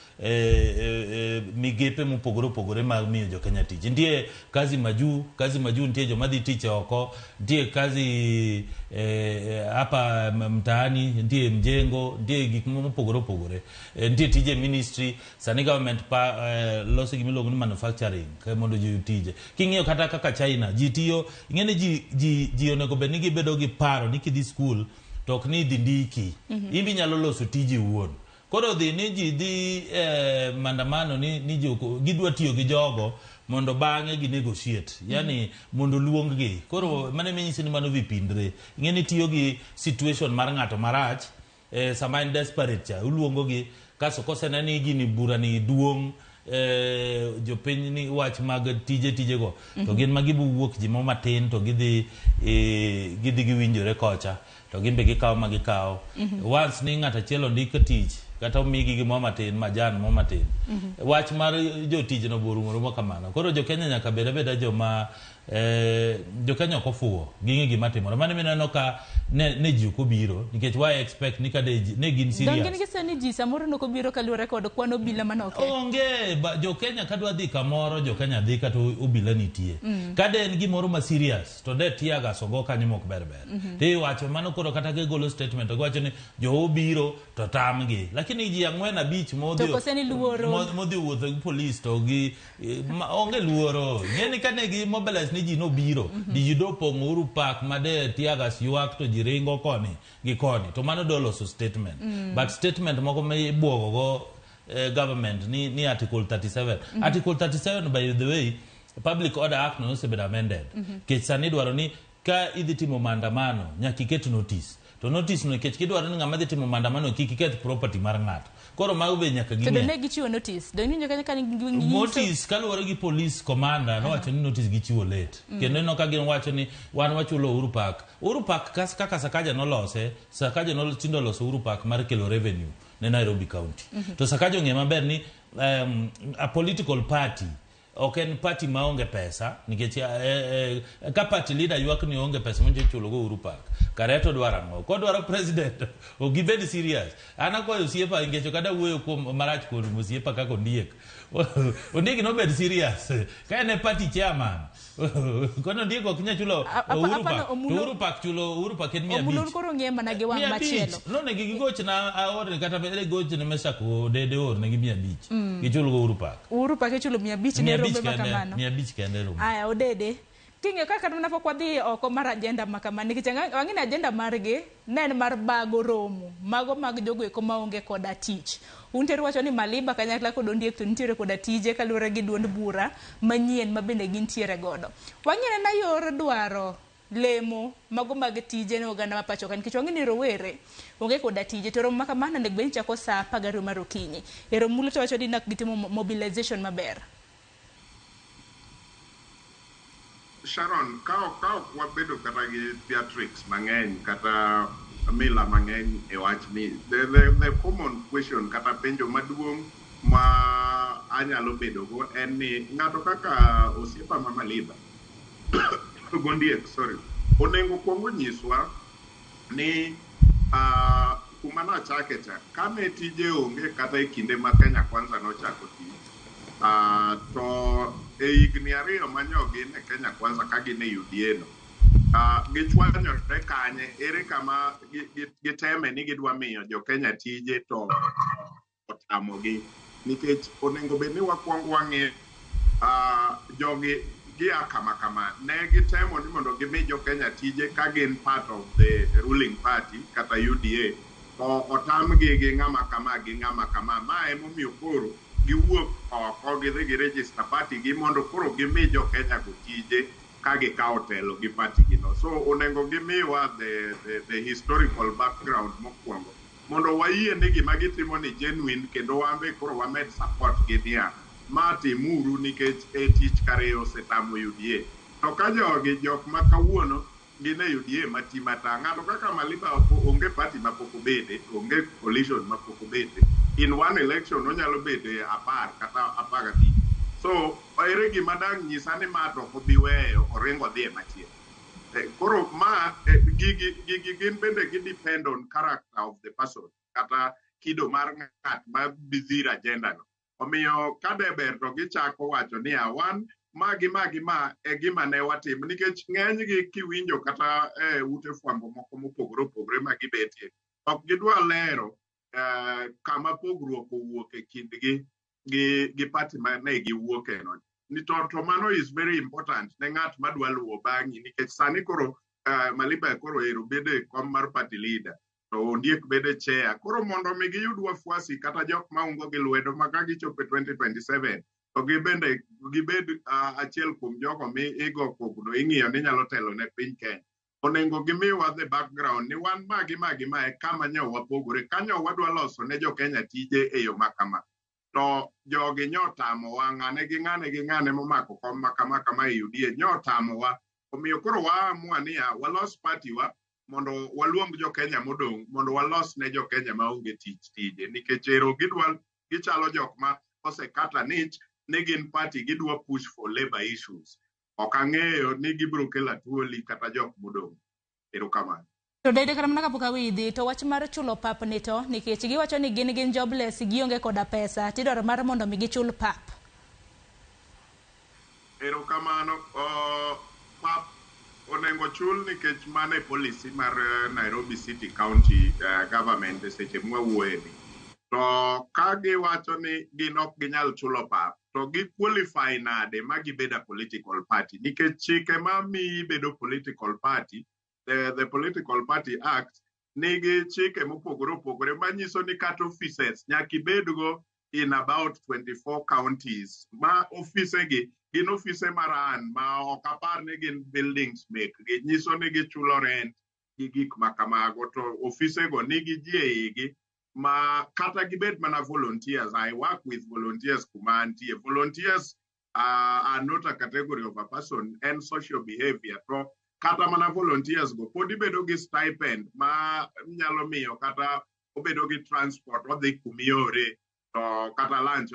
migepe mopogore opogore mag miyo jo Kenya tich. Nitie kazi majuu, kazi majuu nitie joma dhi tich oko, nitie kazi hapa mtaani, nitie mjengo, nitie gik mopogore opogore. Nitie tije ministry, sani government pa loso gima iluongo ni manufacturing mondo ji oyud tije. King'iyo kata kaka China, ji tiyo, ing'e ni ji onego bed ni gibedo gi paro ni kidhi school to ok ni idhi ndiki. In be inyalo loso tiji iwuon. Koro dhi ni ji dhi maandamano ni joko gidwa tiyo gi jogo mondo bang'e gi negotiate. Yani mondo luong gi. Koro mano ema nyisi ni mano vipindre. Ing'e ni tiyo gi situation mar ng'ato marach sama en desperate cha uluongo gi kaso kosene ni gini bura ni duong' jopiny ni wach mag tije tijego to gin ma gibo wuok ji mo matin to gidhi gidhi giwinjore kocha to gin be gikawo ma gikawo. Once ni ng'ato achiel ondik tich kata omigi gimoro matin majan mo matin wach mar jotich no borumo rumo kamano. Koro jo Kenya nyaka bed abeda joma jo Kenya ok ofuwo ging'e gima timore. Mano mineno ka ne ji ok obiro nikech why expect ni kade ne gin serious.
Donge gise ni ji samoro nok obiro kaluwore kod kwan obila manoke.
Onge jo Kenya kadwa dhi kamoro jo Kenya dhi kata obila nitie. Kade en gimoro ma serious to de tear gas ogo kanyo mok ber ber. Tiwacho mano koro kata gigolo statement to giwacho ni jo obiro to tamgi. Lakini ji 4 5 modhi
to kose ni luoro
modhi wuotho gi police to gi onge luoro. Ng'eni kane gi mobilize ni ji nobiro, di ji dopong'o Uhuru Park ma de tear gas ywak to ji ringo koni gi koni. To mano do loso statement. But statement moko ma ibuogo go government ni Article 37. Article 37 by the way, Public Order Act no osebedo amended. Nikech sani idwaro ni ka idhi timo maandamano nyaka iket notice. To notice no nikech kidwaro ni ng'ama dhi timo maandamano kik iketh property mar ng'ato. Koro mago be nyaka
To
ging'e.
be ne gichiwo notice. Donge iwinjo kanyo ka ginyiso
Notice kaluwore gi police commander nowacho ni notice gichiwo late. Kendo ineno ka gin wacho ni wan wachulo Uhuru Park. Uhuru Park kaka Sakaja nolose, Sakaja tinde oloso Uhuru Park mar kelo revenue ne Nairobi County. To Sakaja ong'eyo maber ni a political party ok en party maonge pesa nikech ka party leader ywak ni onge pesa monjo chulo go Uhuru Park kare to dwaro ang'o kodwaro president ok gibed serious. An akwayo osiepa nikech ok adwa wuoyo kuom marach kuom osiepa kaka Ondiek. Ondiek nobed serious ka en e party chairman kono Ondiek ok nyal chulo Uhuru Park to Uhuru Park chulo Uhuru Park en 500.
Omulo koro ng'e mana gi wang' machielo.
Nonego gigochna aorne kata bede gochne Meshak Odede orne gi 500. Gichul go Uhuru Park.
Uhuru Park ichulo 500 ne rombe ma kamano.
500 kende rombe.
Aya Odede. King'eyo kaka mana pok wadhi oko mar agenda ma kama nikech wang'e ni agenda margi ne en mar bago romo mago mag jogo eko maonge koda tich. Unter wacho ni Maliba kanyakla kod Ondiek to nitiere koda tije kaluwore gi duond bura manyien ma bende gintiere godo. Wang'e na yor dwaro lemo mago mag tije ne oganda ma pacho ka nikech wang'e ni rowere onge koda tije to romo ma kamano onego bed ni chako saa 12 mar okinyi. Ero mulo to wacho ni nak gitimo mobilization maber.
Sharon, ka ok wabedo kata gi theatrics mang'eny kata mila mang'eny e wachni, the common question kata penjo maduong' ma anyalo bedogo en ni ng'ato kaka osiepa ma Maliba Gondiek, sorry, onego kwong onyiswa ni kuma nachake cha, kane tije onge kata e kinde ma Kenya Kwanza nochako tich, to e higni 2 manyo gin e Kenya Kwanza ka gin e UDA no, gichwanyore kanye, ere kama giteme ni gidwa miyo jo Kenya tije to otamogi, nikech onego bed ni wakwong wang'e jogi gia kama kama ne gitemo ni mondo gimi jo Kenya tije ka gin part of the ruling party kata UDA, to otamgi gi ng'ama kama gi ng'ama kama. Ma emomiyo koro giwuok oko gidhi gi register party gi mondo koro gimi jo Kenya go tije ka gikawo telo gi party gi no. So onego gimiwa the historical background mokwongo mondo wayie ni gima gitimo ni genuine, kendo wan be koro wamed support gi niya ma timuru nikech e tich kare osetamo UDA. To ka jogi jok ma kawuono gin e UDA mati mata, ng'ato kaka Maliba onge party mapok obede, onge coalition mapok obede. In one election onyalo bede 10 kata 15. So ere gima dang' nyisa ni ma to ok obi weyo oringo odhi e machielo. Koro ma gigi gin bende gi depend on character of the person kata kido mar ng'at ma bidhir agenda no. Omiyo ka de ber to gichako wacho niya wan magi magi ma e gima ne watimo, nikech ng'enygi kiwinjo kata e ute fwambo moko mopogore opogore ma gibetie, ok gidwa lero kama pogruok owuok e kindgi gi party ma ne giwuoke no. Ni to mano is very important ne ng'at madwa luwo bang'i, nikech sani koro Maliba koro ero bedo e kom mar party leader, to Ondiek bedo e chair. Koro mondo mi giyud wafuasi kata jok maungo gi lwedo ma ka gichopo e 2027 to gibende gibed achiel kuom jogo mi igo kogno ing'iyo ni nyalo telo ne piny Kenya. Onego gimiwa the background ni wan magi magi ma e kama nyo wapogore, kanyo wadwa loso ne jo Kenya tije e yo makama. To jogi nyotamowa, ng'ane gi ng'ane gi ng'ane momako kom ma kama kama e UDA nyotamowa. Omiyo koro waamua niya walos party wa mondo waluong jo Kenya modong' mondo walos ne jo Kenya maonge tich tije, nikech ero gidwa gichalo jok ma osekata nich ni gin party gidwa push for labor issues. Ok ang'eyo ni gibiro kelo atuoli kata jok modong'. Erokamano.
To dede kata mana kapok awidhi to wach mar chulo pap ni to nikech giwacho ni gin jobless, gionge koda pesa, tidwaro mar mondo mi gichul pap.
Erokamano. Pap onego chul nikech mano e policy mar Nairobi City County government e seche mwawuoye ni. To ka giwacho ni gin ok ginyal chulo pap, to gi qualify nade ma gibedo a political party? Nikech chike ma miyi bedo political party, the Political Party Act nigi chike mopogore opogore manyiso ni kata offices nyaka ibedgo in about 24 counties. Ma ofise gi gin ofise maran ma ok apar ni gin buildings mekgi, nyiso ni gichulo rent gi gik ma kamago, to ofise go nigi ji e igi ma kata gibed mana volunteers. I work with volunteers kuma antie. Volunteers are not a category of a person, en social behavior. To kata mana volunteers go pod ibedo gi stipend ma nyalo miyo kata obedo gi transport odhi kumiore, to kata lunch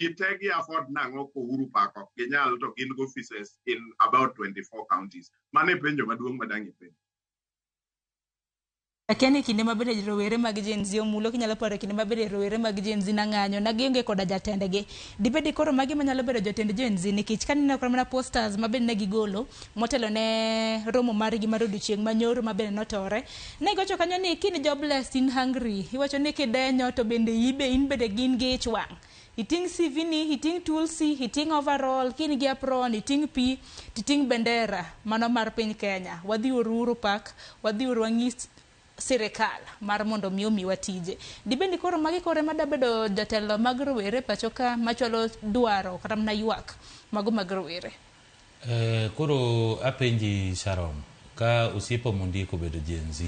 gite gi afford nang'o ko Uhuru Park ok ginyal, to gin gi offices in about 24 counties. Mano e penjo maduong' madang' ipenjo.
Akia ni kinde mabende rowere mag Gen Z omulo kinyalo paro kinde mabende rowere mag Gen Z nang'anyo na gionge koda jatendgi. Dibed koro magi manyalo bedo jotend Gen Z nikech kaneno kata mana posters mabende ne gigolo motelo ne romo margi mar odiochieng' manyoro mabende notore. Ne giwacho kanyo ni kin jobless in hungry, iwacho ni kidenyo to bende ibe in bende gin gi ich wang'. Iting' CV ni, iting' tools, iting' overall, kin gi apron, iting' pi, titing' bendera mano mar piny Kenya. Wadhi uru Uhuru Park, wadhi uru wang'is sirikal mar mondo mi omiwa tije. Dibed ni koro magi koro ema dabedo jatelo mag rowere pacho ka machwalo dwaro kata mana ywak mago mag rowere.
Koro apenji Sharon, ka osiepa Mondiek obedo Gen Z,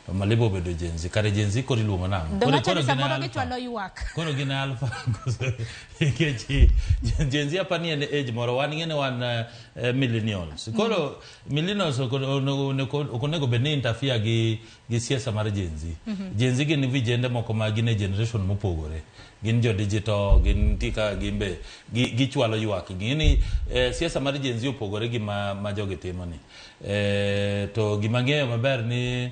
to Malibo obedo Gen Z, kare Gen Z koro iluongo nang'o?
Dong'
Koro
wacho
koro
ni
gin
samoro
alpha.
gichwalo ywak.
Koro gin alpha nikech Gen Z apa ni en age moro wan ing'e ni wan millennials. Koro millennials ok onego ok onego bed ni interfere gi siasa mar Gen Z. Gen Z gin vijende moko ma gin e generation mopogore. Gin jo digital, gin nitie kaka gin be gichwalo ywak. Ging'e ni siasa mar Gen Z opogore gi ma jogi timo ni. To gima ng'eyo maber ni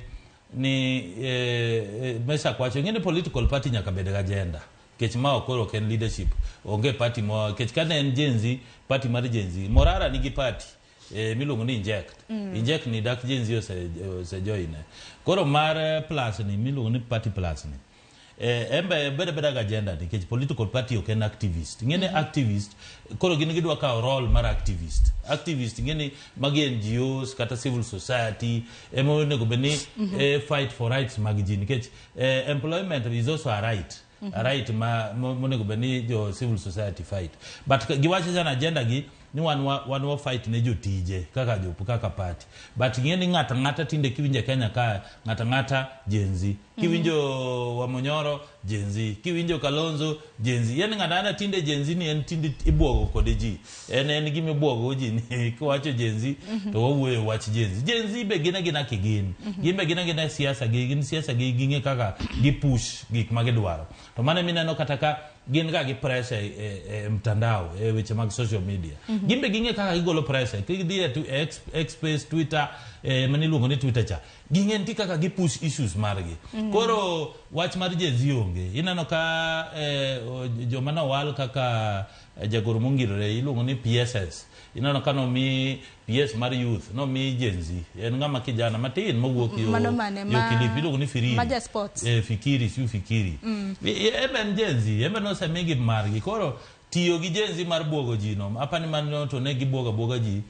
Meshack wacho ing'e ni political party nyaka bed gi agenda. Nikech ma ok koro ok en leadership. Onge party mo nikech kane en Gen Z, party mar Gen Z, Morara nigi party miluongo ni Inject. Inject ni dak Gen Z ose join. Koro mar plus ni miluongo ni party plus ni. Embe bede beda ga agenda nikech political party ok en activist. Ing'e ni activist koro gin gidwa kawo role mar activist. Activist ing'e ni magi NGOs kata civil society ema onego bed ni fight for rights mag ji nikech employment is also a right. A right ma monego bed ni jo civil society fight. But giwacho sana agenda gi ni wan wa fight ne jotije kaka jo kaka party. But ing'e ni ng'ato ang'ata tinde kiwinjo e Kenya ka ng'ato ang'ata Gen Z. Kiwinjo Wamunyoro Gen Z, kiwinjo Kalonzo Gen Z. Yani ng'ato ang'ata tinde Gen Z ni en tinde ibwogo kode ji. En gima ibwogo ji ni kiwacho Gen Z to wawuoyo wach Gen Z. Gen Z be gin agina kigin. Gin be gin agina siasa gi gin siasa gi ging'e kaka gi push gik ma gidwaro. To mano mineno kata ka gin ga gi pressure e mtandao e weche mag social media. Gin be ging'e kaka gigolo pressure. Kidhi e X space, Twitter, mane iluongo ni Twitter cha. Ging'e nitie kaka gi push issues margi. Koro wach mar Gen Z onge. Ineno ka joma nowal kaka jagoro mongirore iluongo ni PSS. Ineno ka nomi PS mar youth, nomi Gen Z. En ng'ama kijana matin mowuok yo
Mano mane?
yo Kilifi iluongo ni Firiri.
Ma ja sports.
Fikiri, siu Fikiri. Ebe en Gen Z, ebe nosemigi margi. Koro tiyo gi Gen Z mar buogo ji no, apani mano to ne gibuogo abuoga ji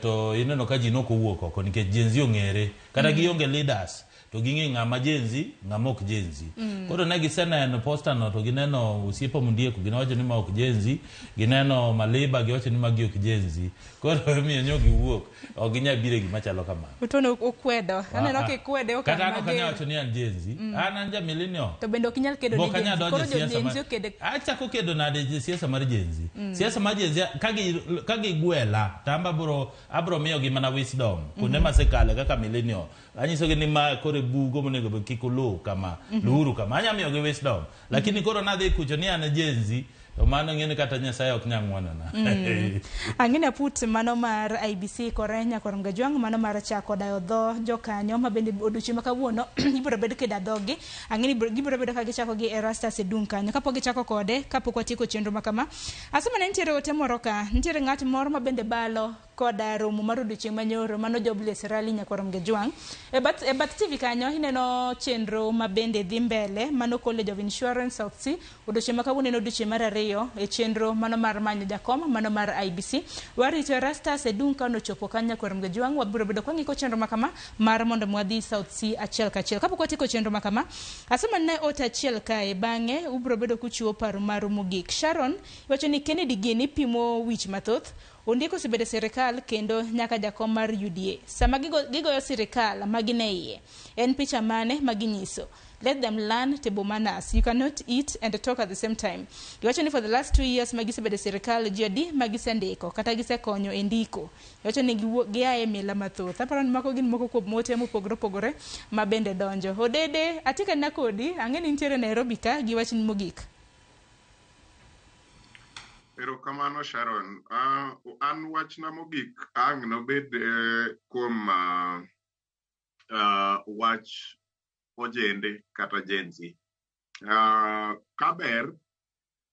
to ineno ka ji nok owuok oko nikech Gen Z ong'ere. Kata gionge leaders to ging'e ng'ama Gen Z, ng'ama ok Gen Z. Koro ne giseneno poster no to gineno osiepa Mondieko giwacho ni ma ok Gen Z, gineno Maliba giwacho ni magi ok Gen Z. Koro emiyo nyo giwuok, ok ginyal biro e gima chalo kamano.
Otono okwedo. Aneno kikwede okang'
Kata an ok anyal
mager.
wacho ni an Gen Z. An ja millennial.
To bende ok inyal kedo
Bo
ne
ok anyal
Gen Z.
donjo
Koro
e
jo
siasa
Gen
mar
Z okede
achako kedo nade e siasa mar Gen Z. Siasa mar Gen Z ka gigwela to amba abro miyogi mana wisdom kuonde masekale kaka millennial. Anyisogi ni ma koro e bugo monego bed kik uluw kama, luwuru kama. Anya miyogi wisdom. Lakini koro nadhi kucho ni an Gen Z to mano ing'e ni kata Nyasaye ok nyal ng'wonona.
Ang'e ni aput mano mar IEBC kore nyakwar Mgajwang' mano mar chako dayo dho jokanyo ma bende odiochieng' ma kawuono ibiro bed kida dhogi. Ang'e ni gibiro bedo ka gichako gi Erastus Edung kanyo. Kapok gichako kode, kapok watieko chenro ma kama. Asoma ne nitiere ote moro ka, nitiere ng'at moro ma bende balo koda romo mar odiochieng' manyoro mano Jobless Rally nyakwar Mgajwang'. E bath TV kanyo ineno chenro ma bende dhi mbele mano College of Insurance South C. Odiochieng' ma kawuono en odiochieng' mar ariyo e chenro mano mar manyo jakom mano mar IEBC. Warito Erastus Edung ka nochopo kanyo nyakwar Mgajwang' wabiro bedo kwang'iko chenro ma kama mar mondo mi wadhi South C achiel kachiel. Kapok watieko chenro ma kama, asoma ne ote achiel kae bang'e ubiro bedo kuchiwo paro maru mogik. Sharon iwacho ni Kennedy gini pimo wich mathoth. Ondiek osebedo e sirikal kendo nyaka jakom mar UDA. Sama gigoyo sirikal ma gin e iye, en picha mane ma ginyiso? Let them learn table manners. You cannot eat and talk at the same time. Iwacho ni for the last 2 years ma gisebedo e sirikal, ji adi ma gisendiko kata gisekonyo e ndiko. Iwacho ni gia e mila mathoth. Aparo ni mago gin moko kuom ote mopogore opogore ma bende donjo. Odede, atikana kodi, ang'e ni nitiere Nairobi ka gi wachni mogik.
Erokamano Sharon. An wachna mogik ang' nobed kuom wach ojende kata Gen Z. Kaber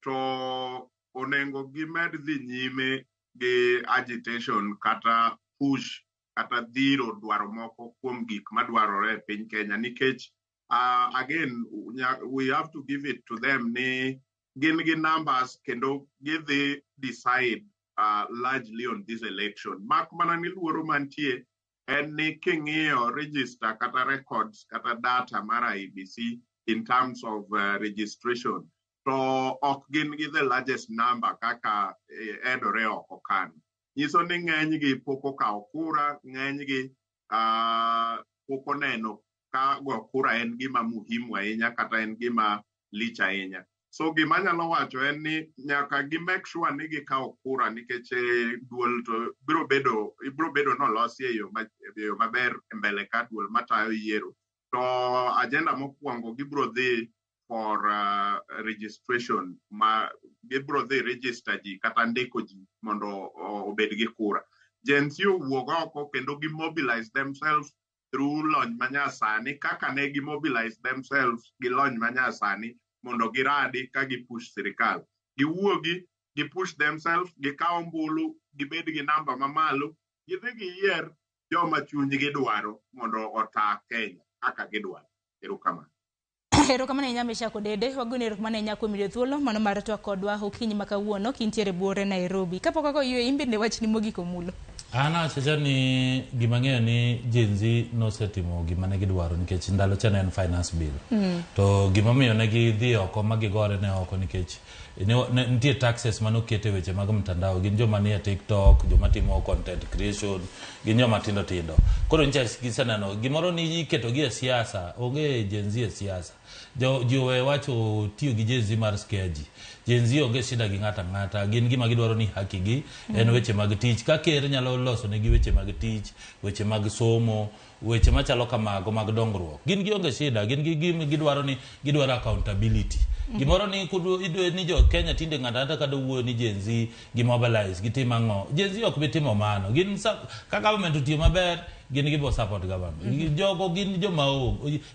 to onego gimed dhi nyime gi agitation kata push kata dhiro dwaro moko kuom gik madwarore e piny Kenya nikech again we have to give it to them ni gin gi numbers kendo gidhi decide largely on this election. Mak mana ni luoro mantie en ni king'iyo register kata records kata data mar IEBC in terms of registration to ok gin gi the largest number kaka edore oko kanyo. Nyiso ni ng'enygi pok okawo kura, ng'enygi pok oneno ka go kura en gima muhimu ahinya kata en gima lich ahinya. So gima anyalo wacho en ni nyaka gi make sure ni gikawo kura nikech duol to biro bedo ibiro bedo nolosi e yo maber e mbele ka duol matayo yiero. To agenda mokwongo gibiro dhi for registration ma gibiro dhi register ji kata ndiko ji mondo obed gi kura. Gen Z owuok oko kendo gi mobilize themselves through lony manyasani kaka ne gi mobilize themselves gi lony manyasani mondo giradi ka gi push sirikal. Giwuogi, gi push themselves, gikaw ombulu, gibed gi namba mamalo, gidhi giyier joma chunygi dwaro mondo ota Kenya kaka gidwaro. Erokamano.
Erokamano ahinya Meshack Odede, wagoni erokamano ahinya kuom yudo thuolo mano mar twak kodwa okinyi ma kawuono kintiere buore Nairobi. Kapok ago ywe in bende wachni mogik Omulo.
An awachacha ni gima ang'eyo ni Gen Z nosetimo gima ne gidwaro nikech ndalo cha ne en finance bill. To gimomiyo ne gidhi oko ma gigore ne oko nikech nitie taxes mane oket e weche mag mtandao gin joma nie TikTok, joma timo content creation, gin joma tindo tindo. Koro nyicha giseneno gimoro ni iketogi e siasa, onge Gen Z e siasa. Ji owe wacho tiyo gi Gen Z mar scare ji. Gen Z onge shida gi ng'ato ang'ata, gin gima gidwaro ni haki gi en weche mag tich. Ka ker nyalo loso negi weche mag tich, weche mag somo, weche machalo kamago mag dongruok. Gin gionge shida, gin gi gima gidwaro ni gidwaro accountability. Gimoro ni idwe ni jo Kenya tinde ng'ato ang'ata ka dowuoyo ni Gen Z gi mobilize gitim ang'o. Gen Z ok bi timo mano. Gin ka government otiyo maber, gin gibo support government. Jogo gin joma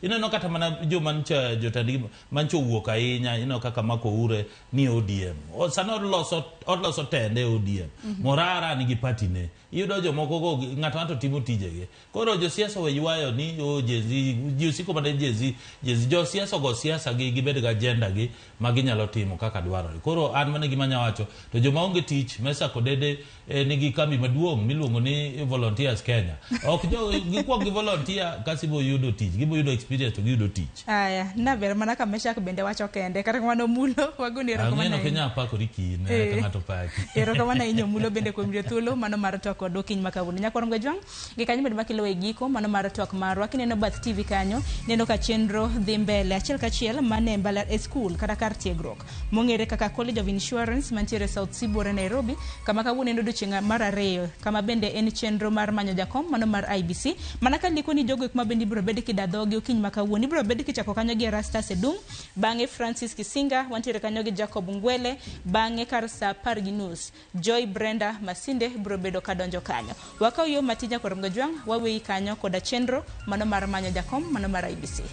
ineno kata mana joma ncha jotendgi mancho owuok ahinya, ineno kaka Mark Oure ni ODM. Sani oloso tende ODM. Morara nigi party ne. Iyudo jomoko go ng'ato ng'ato timo tijegi. Koro josiasa owe ywayo ni o Gen Z, ji osiko mana Gen Z, Gen Z. Josiasa ogo siasa gi gibed gi agenda gi ma ginyalo timo kaka dwarore. Koro an mano e gima anyalo wacho. To joma onge tich, Meshack Odede nigi kambi maduong' miluongo ni Volunteers Kenya. Ok jo gikuong gi volunteer kasi ibo yudo tich, gibo yudo experience to giyudo tich.
Aya, naber mana ka Meshack bende wacho kende. Kata kamano Omulo, wagoni erokamano
Ang'eno
ahinya.
kinya pakori kiin, ka ng'ato paki.
Erokamano ahinya Omulo bende kuom yudo thuolo mano mar twak kodwa okinyi ma kawuono. Nyakwar Mgajwang', gi kanyo bende makelo e giko mano mar twak marwa. Kineno bath TV kanyo, ineno ka chenro dhi mbele achiel kachiel mane e mbala e skul kata kar tiegruok mong'ere kaka College of Insurance mantiere South C buore Nairobi, kama kawuono en odiochieng' mar ariyo, kama bende en chenro mar manyo jakom mano mar IEBC. Mana ka ndiko ni jogo eko ma bende ibiro bed kida dhogi okinyi ma kawuono, ibiro bed kichako kanyo gi Erastus Edung, bang'e Francis Kisinga, wantiere kanyo gi Jacob Ngwele, bang'e kar saa 10:30 Joy Brenda Masinde biro bedo kadonjo kanyo. Wakaw yo matin Nyakwar Mgajwang', waweyi kanyo koda chenro mano mar manyo jakom mano mar IEBC.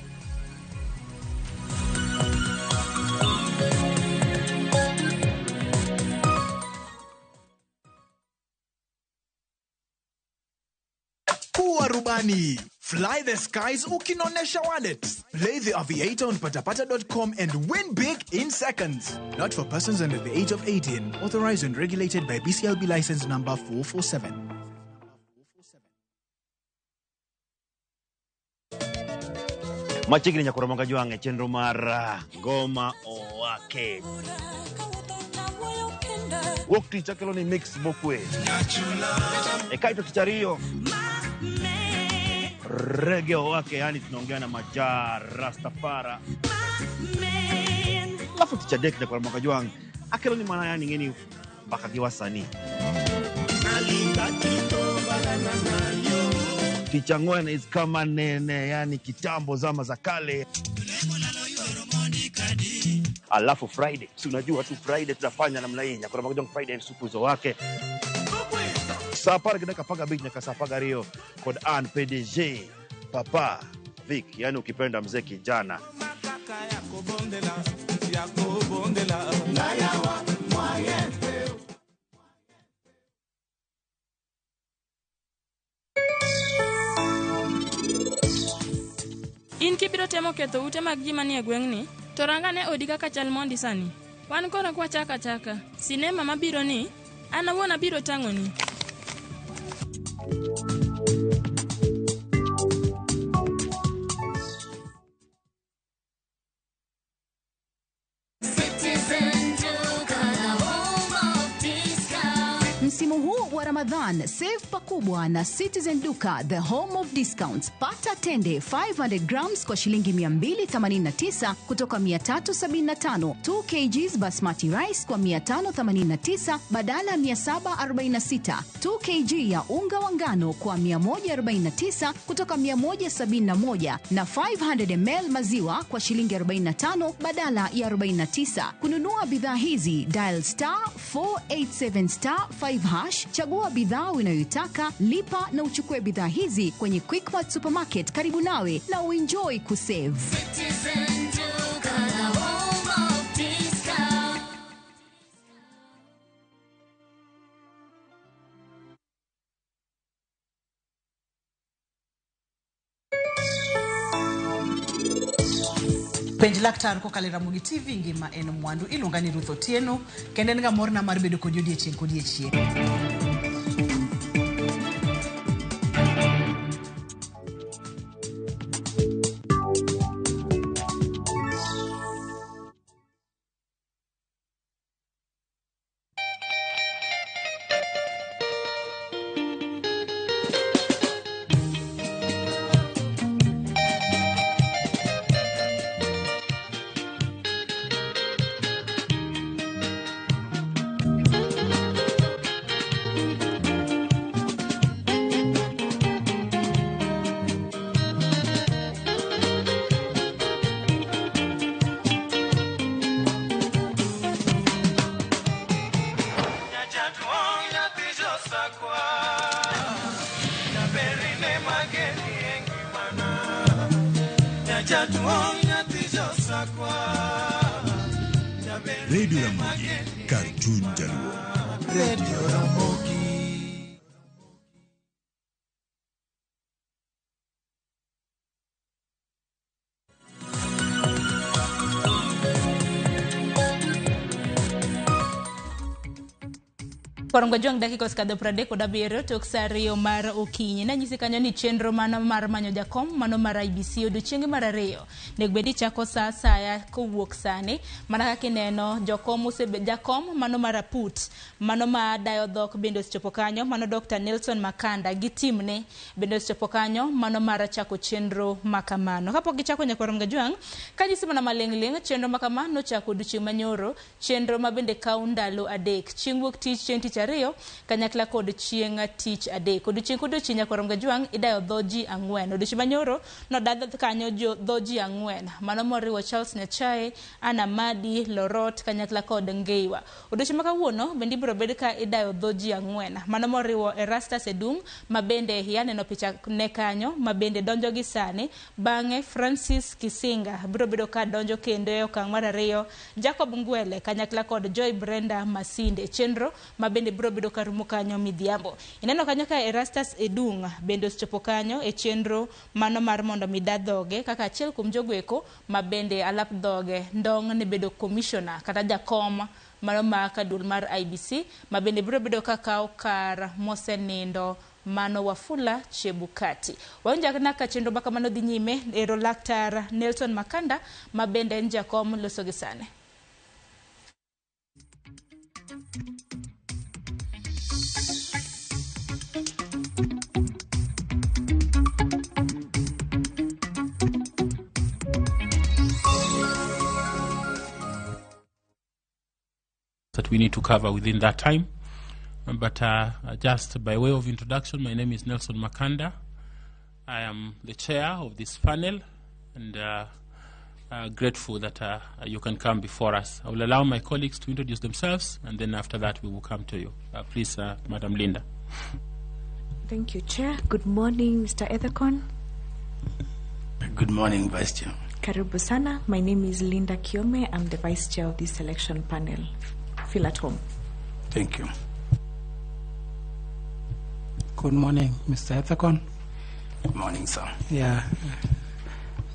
Kuwa rubani. Fly the skies ukinonesha wallet. Play the Aviator on patapata.com and win big in seconds. Not for persons under the age of 18. Authorized and regulated by BCLB license number 447.
Machiegni nyakoro Mgajwang' e chenro mar Ngoma Owake. Wuok tich akelo ni mix mokwe. E kaito tich ariyo Reggae Owake, yani tunaongea na Maja Rastafara. Alafu tich adek nyakwar Mgajwang' akelo ni mana yani ng'eni mbaka gi wasanii. Tich ang'wen is kama nene, yani kitambo zama za kale. Alafu Friday, si unajua tu Friday tutafanya namna hii. Nyakwar Mgajwang' Friday supu zo wake. Saa apar gi dakika 15 nyaka saa 12 kod an PDG Papa Vic, yani ukipenda mzee kijana.
In kibiro temo ketho ute mag ji manie gweng'ni, to rangane odi kaka chal mondi sani. Wan koro kwachako achaka sinema mabiro ni, an awuon abiro tang'oni.
Msimu huu wa Ramadhan, save pakubwa na Citizen Duka, the home of discounts. Pata tende 500 grams kwa shilingi 289 kutoka 375, 2 kgs basmati rice kwa 589 badala ya 746, 2 kg ya unga wa ngano kwa 149 kutoka 171 na 500 ml maziwa kwa shilingi 45 badala ya 49. Kununua bidhaa hizi dial star 487 star 5 hash, chagua bidhaa unayoitaka, lipa na uchukue bidhaa hizi kwenye Quickmart Supermarket karibu nawe na uenjoy kusave.
Citizen Duka, the home of discount.
Penj laktar kokalo e Ramogi TV ngima en mwandu. Iluonga ni Ruth Otieno kendo en ga morna mar bedo kodi odiechieng' kodiechieng'.
Radio Ramogi, kar chuny Jaluo.
Radio Ramogi.
Korongo jong dakika osekadho 37 tok saa 2 mar okinyi. Nanyisi kanyo ni chenro mano mar manyo jakom mano mar IEBC odiochienge mar ariyo nego bed ni chako saa asaya kowuok sani. Mana kaka ineno jakom mano mar Aput mano ma dayo dhok bende osechopo kanyo, mano Dr. Nelson Makanda gi timne bende osechopo kanyo mano mar chako chenro makamano. Kapok gichako nyakwar Mgajwang', kanyisi mana maling'ling' chenro makamano nochako odiochieng' manyoro, chenro ma bende kawo ndalo 3, chieng' wuok tich, chieng' tich ariyo kanyakla kod chieng' tich adek. Odiochieng' kodiochieng' nyakwar Mgajwang' idayo dho ji 4. Odiochieng' manyoro nodadh kanyo dho ji 4, mano moriwo Charles Nyachae, Anna Madi, Lorot kanyakla kod Ngeiwa. Odiochieng' ma kawuono bende ibiro bed ka idayo dho ji 4, mano moriwo Erastus Edung ma bende yaneno picha ne kanyo ma bende donjo gi sani. Bang'e Francis Kisinga biro bedo ka donjo kendo e okang' mar 2, Jacob Ngwele kanyakla kod Joy Brenda Masinde, chenro ma bende biro bedo ka rumo kanyo midhiambo. Ineno kanyo ka Erastus Edung bende osechopo kanyo e chenro mano mar mondo mi da dhoge kaka achiel kuom jogo eko ma bende alap dhoge ndong' ne bedo commissioner kata jakom mano ma kaduol mar IEBC ma bende biro bedo ka kawo kar mosenindo mano Wafula Chebukati. Wawnjo ka chenro makamano dhi nyime. Ero laktar Nelson Makanda ma bende en jakom loso gi sani.
That we need to cover within that time. But just by way of introduction, my name is Nelson Makanda. I am the chair of this panel and grateful that you can come before us. I will allow my colleagues to introduce themselves, and then after that we will come to you. Please, Madam Linda.
Thank you, Chair. Good morning, Mr. Ethekon.
Good morning, Vice Chair.
Karibu sana. My name is Linda Kiome. I'm the Vice Chair of this selection panel. Feel at home.
Thank you.
Good morning, Mr. Ethekon.
Good morning, sir.
Yeah.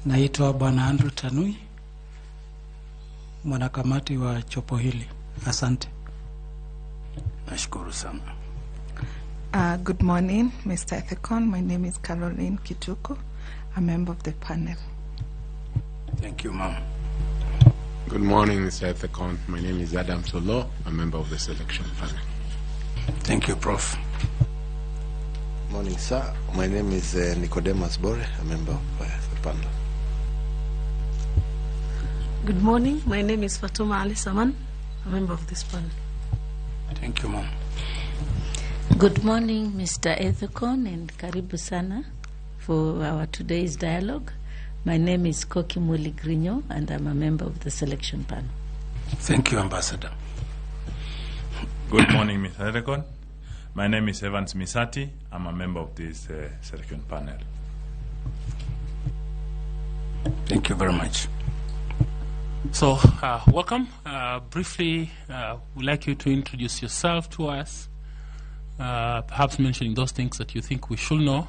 Naitwa Bwana Andrew Tanui, mwanakamati wa chopo hili. Asante.
Nashukuru sana.
Good morning, Mr. Ethekon. My name is Caroline Kituku, a member of the panel.
Thank you, ma'am.
Good morning, Mr. Ethekon. My name is Adam Solo, a member of the selection panel.
Thank you, Prof.
Morning, sir. My name is Nicodemus Bore, a member of the panel.
Good morning. My name is Fatuma Ali Saman, a member of this panel.
Thank you, ma'am.
Good morning, Mr. Ethekon, and karibu sana for our today's dialogue. My name is Koki Muli Grignon, and I'm a member of the selection panel.
Thank you, Ambassador.
Good morning, Mr. Ethekon. My name is Evans Misati. I'm a member of this selection panel.
Thank you very much.
So, welcome. Briefly, we'd like you to introduce yourself to us, perhaps mentioning those things that you think we should know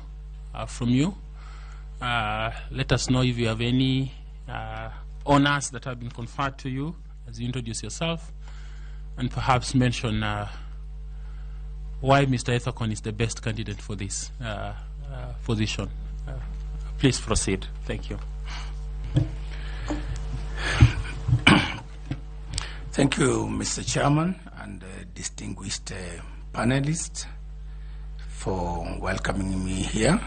from you. Let us know if you have any honors that have been conferred to you as you introduce yourself, and perhaps mention why Mr. Ethekon is the best candidate for this position. Please proceed. Thank you.
Thank you, Mr. Chairman and distinguished panelists for welcoming me here.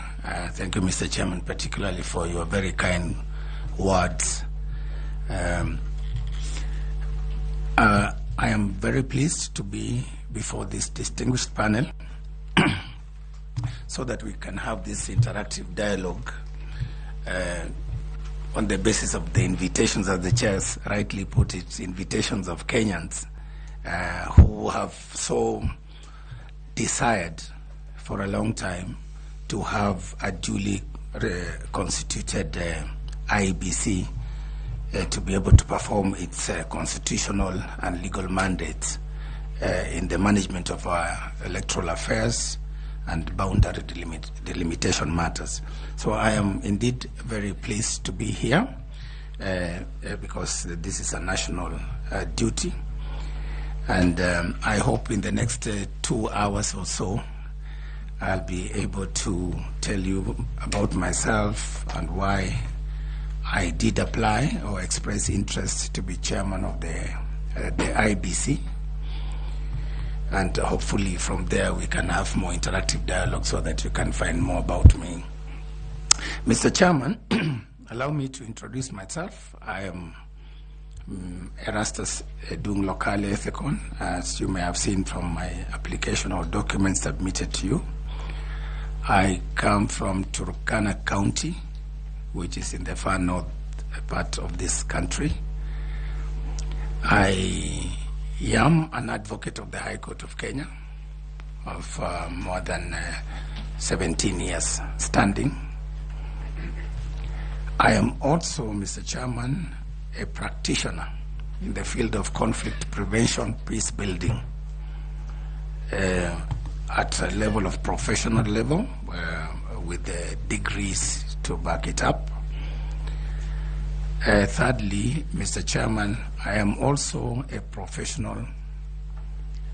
Thank you, Mr. Chairman, particularly for your very kind words. I am very pleased to be before this distinguished panel so that we can have this interactive dialogue on the basis of the invitations, as the chairs rightly put it, invitations of Kenyans who have so desired for a long time to have a duly constituted IEBC to be able to perform its constitutional and legal mandates in the management of our electoral affairs and boundary delimitation matters. So I am indeed very pleased to be here because this is a national duty. And I hope in the next 2 hours or so, I'll be able to tell you about myself and why I did apply or express interest to be chairman of the IEBC. And hopefully from there we can have more interactive dialogue so that you can find more about me. Mr. Chairman, allow me to introduce myself. I am Erastus Edung Lokaale Ethekon, as you may have seen from my application or documents submitted to you. I come from Turkana County, which is in the far north part of this country. I am an advocate of the High Court of Kenya of more than 17 years standing. I am also, Mr. Chairman, a practitioner in the field of conflict prevention, peace building, at a level of professional level, with the degrees to back it up. Thirdly, Mr. Chairman, I am also a professional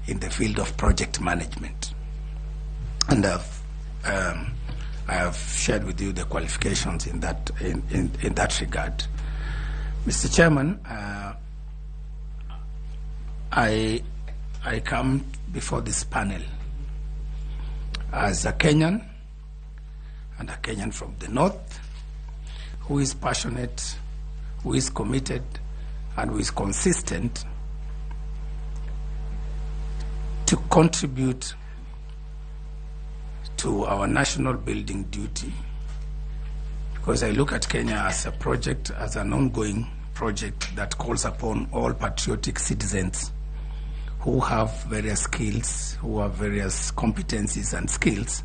in the field of project management. And I have shared with you the qualifications in that, in that regard. Mr. Chairman, I come before this panel as a Kenyan, and a Kenyan from the north, who is passionate, who is committed, and who is consistent to contribute to our national building duty. Because I look at Kenya as a project, as an ongoing project that calls upon all patriotic citizens who have various skills, who have various competencies and skills,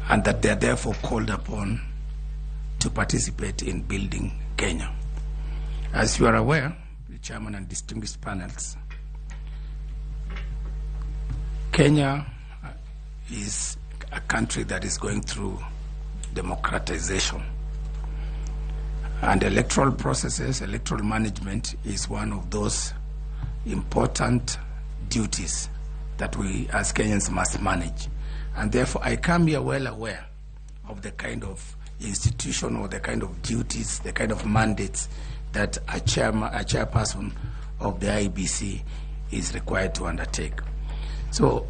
and that they are therefore called upon to participate in building Kenya. As you are aware, the chairman and distinguished panels, Kenya is a country that is going through democratization. And electoral processes, electoral management is one of those important duties that we as Kenyans must manage. And therefore, I come here well aware of the kind of institution or the kind of duties, the kind of mandates that a chairperson of the IEBC is required to undertake. So,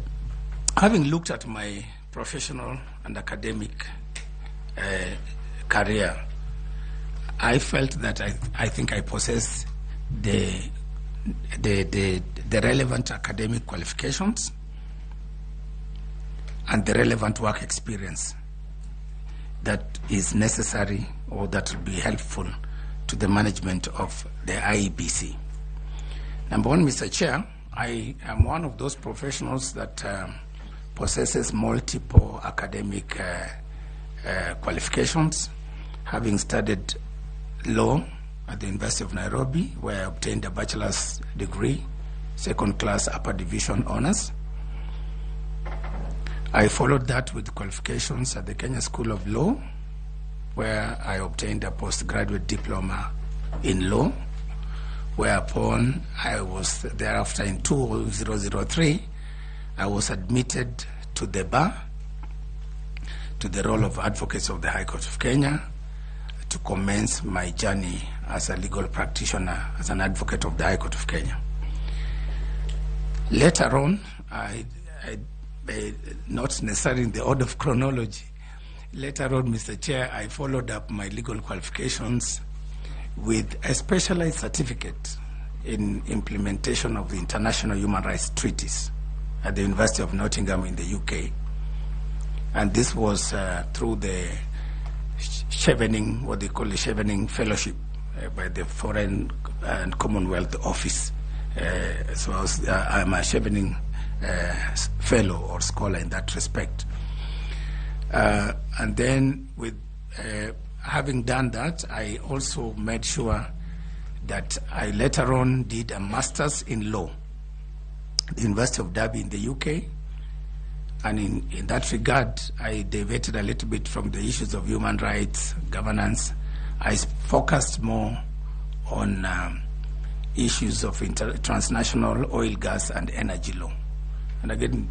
having looked at my professional and academic career, I felt that I think I possess the relevant academic qualifications and the relevant work experience that is necessary or that will be helpful to the management of the IEBC. Number one, Mr. Chair, I am one of those professionals that possesses multiple academic qualifications, having studied law at the University of Nairobi, where I obtained a bachelor's degree, second class upper division honors. I followed that with qualifications at the Kenya School of Law, where I obtained a postgraduate diploma in law, whereupon I was thereafter in 2003, I was admitted to the bar, to the role of advocates of the High Court of Kenya, to commence my journey as a legal practitioner, as an advocate of the High Court of Kenya. Later on, I not necessarily in the order of chronology, later on, Mr. Chair, I followed up my legal qualifications with a specialized certificate in implementation of the international human rights treaties at the University of Nottingham in the UK. And this was through the Chevening, what they call the Chevening Fellowship by the Foreign and Commonwealth Office. So I'm a Chevening fellow or scholar in that respect. And then with having done that, I also made sure that I later on did a master's in law at the University of Derby in the UK. And in that regard, I deviated a little bit from the issues of human rights, governance. I focused more on issues of transnational oil, gas, and energy law. And again,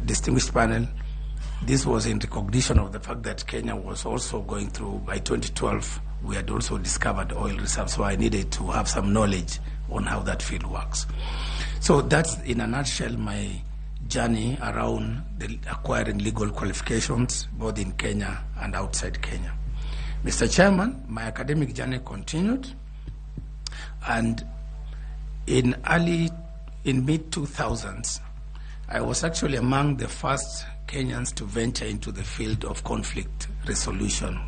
distinguished panel, this was in recognition of the fact that Kenya was also going through, by 2012, we had also discovered oil reserves, so I needed to have some knowledge on how that field works. So that's, in a nutshell, my journey around the acquiring legal qualifications, both in Kenya and outside Kenya. Mr. Chairman, my academic journey continued, and in mid-2000s, I was actually among the first Kenyans to venture into the field of conflict resolution,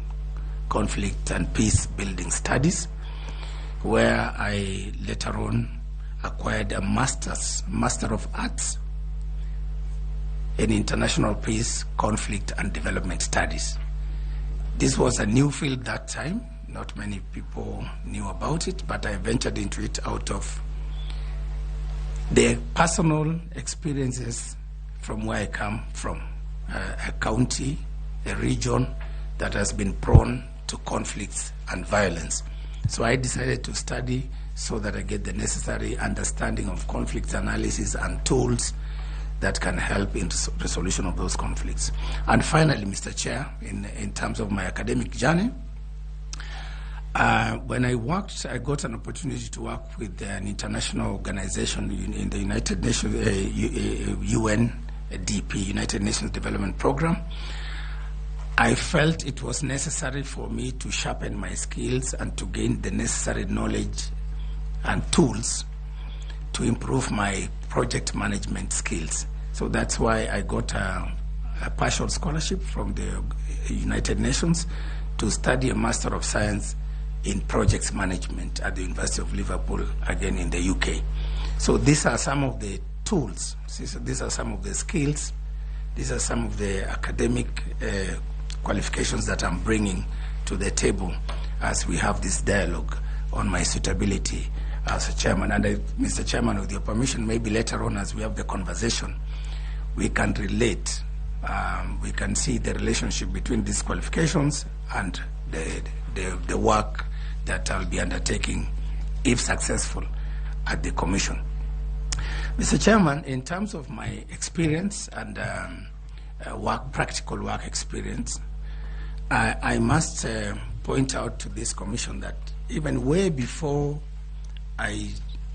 conflict and peace building studies, where I later on acquired a Master of Arts in International Peace, Conflict and Development Studies. This was a new field that time. Not many people knew about it, but I ventured into it out of the personal experiences from where I come from, a county, a region that has been prone to conflicts and violence. So I decided to study so that I get the necessary understanding of conflict analysis and tools that can help in resolution of those conflicts. And finally, Mr. Chair, in terms of my academic journey, when I worked, I got an opportunity to work with an international organization in the United Nations, UNDP, United Nations Development Program. I felt it was necessary for me to sharpen my skills and to gain the necessary knowledge and tools to improve my project management skills. So that's why I got a partial scholarship from the United Nations to study a Master of Science in Projects Management at the University of Liverpool, again in the UK. So these are some of the tools, these are some of the skills, these are some of the academic qualifications that I'm bringing to the table as we have this dialogue on my suitability as a chairman. And Mr. Chairman, with your permission, maybe later on as we have the conversation, we can relate, we can see the relationship between these qualifications and the work that I'll be undertaking, if successful, at the Commission. Mr. Chairman, in terms of my experience and practical work experience, I must point out to this Commission that even way before I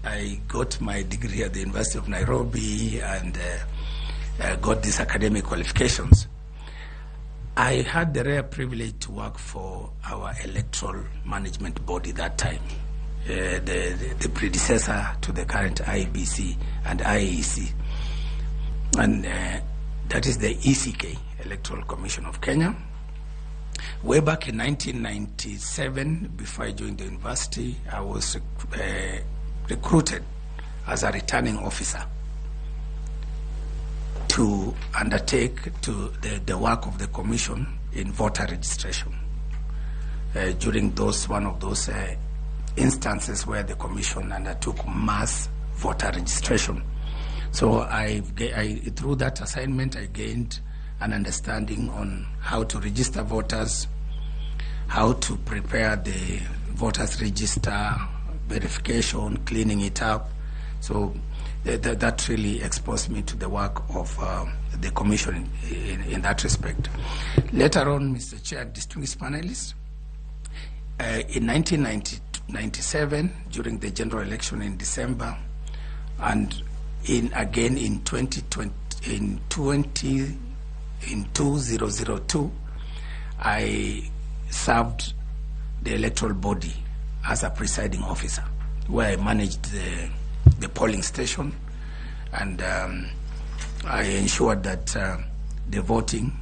I got my degree at the University of Nairobi and got these academic qualifications, I had the rare privilege to work for our electoral management body that time, the predecessor to the current IEBC and IEC. And that is the ECK, Electoral Commission of Kenya. Way back in 1997, before I joined the university, I was recruited as a returning officer to undertake to the work of the commission in voter registration. During one of those instances where the commission undertook mass voter registration. So I through that assignment, I gained an understanding on how to register voters, how to prepare the voters register, verification, cleaning it up. So that really exposed me to the work of the commission in that respect. Later on, Mr. Chair, distinguished panelists, in 1997, during the general election in December, and again in 2002, I served the electoral body as a presiding officer, where I managed the polling station, and I ensured that the voting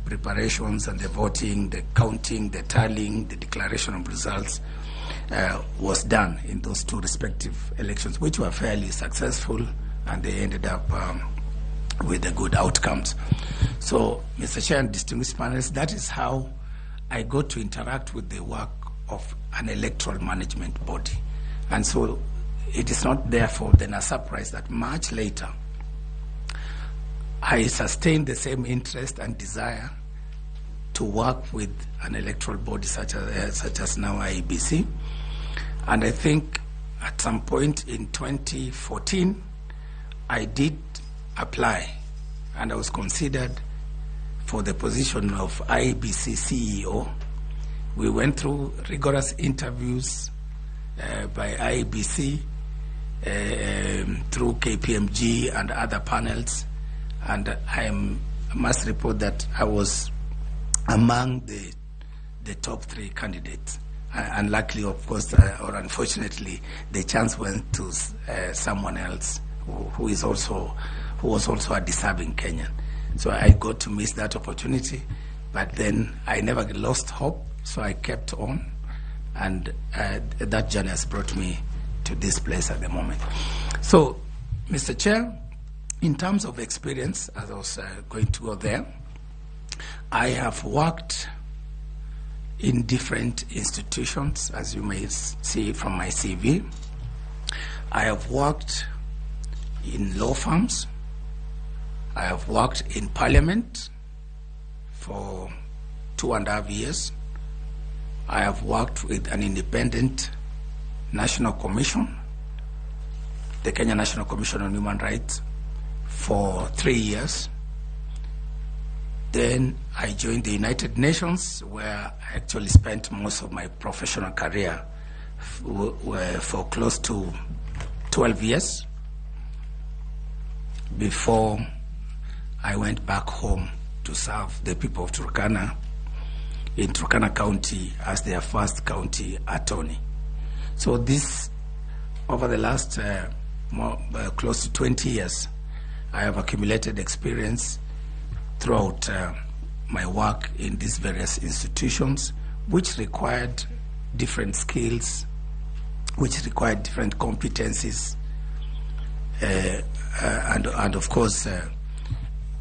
preparations and the voting, the counting, the tallying, the declaration of results was done in those two respective elections, which were fairly successful, and they ended up with the good outcomes. So, Mr. Chair and distinguished panelists, that is how I got to interact with the work of an electoral management body. And so it is not therefore then a surprise that much later I sustained the same interest and desire to work with an electoral body such as now IEBC. And I think at some point in 2014, I did apply and I was considered for the position of IEBC CEO. We went through rigorous interviews by IEBC through KPMG and other panels, and I must report that I was among the top three candidates. And luckily, of course, or unfortunately, the chance went to someone else who was also a deserving Kenyan. So I got to miss that opportunity, but then I never lost hope, so I kept on, and that journey has brought me to this place at the moment. So, Mr. Chair, in terms of experience, as I was going to go there, I have worked in different institutions, as you may see from my CV. I have worked in law firms. I have worked in Parliament for 2.5 years. I have worked with an independent national commission, the Kenya National Commission on Human Rights, for 3 years. Then I joined the United Nations, where I actually spent most of my professional career for close to 12 years before I went back home to serve the people of Turkana in Turkana County as their first county attorney. So this, over the last close to 20 years, I have accumulated experience throughout my work in these various institutions, which required different skills, which required different competencies, and of course,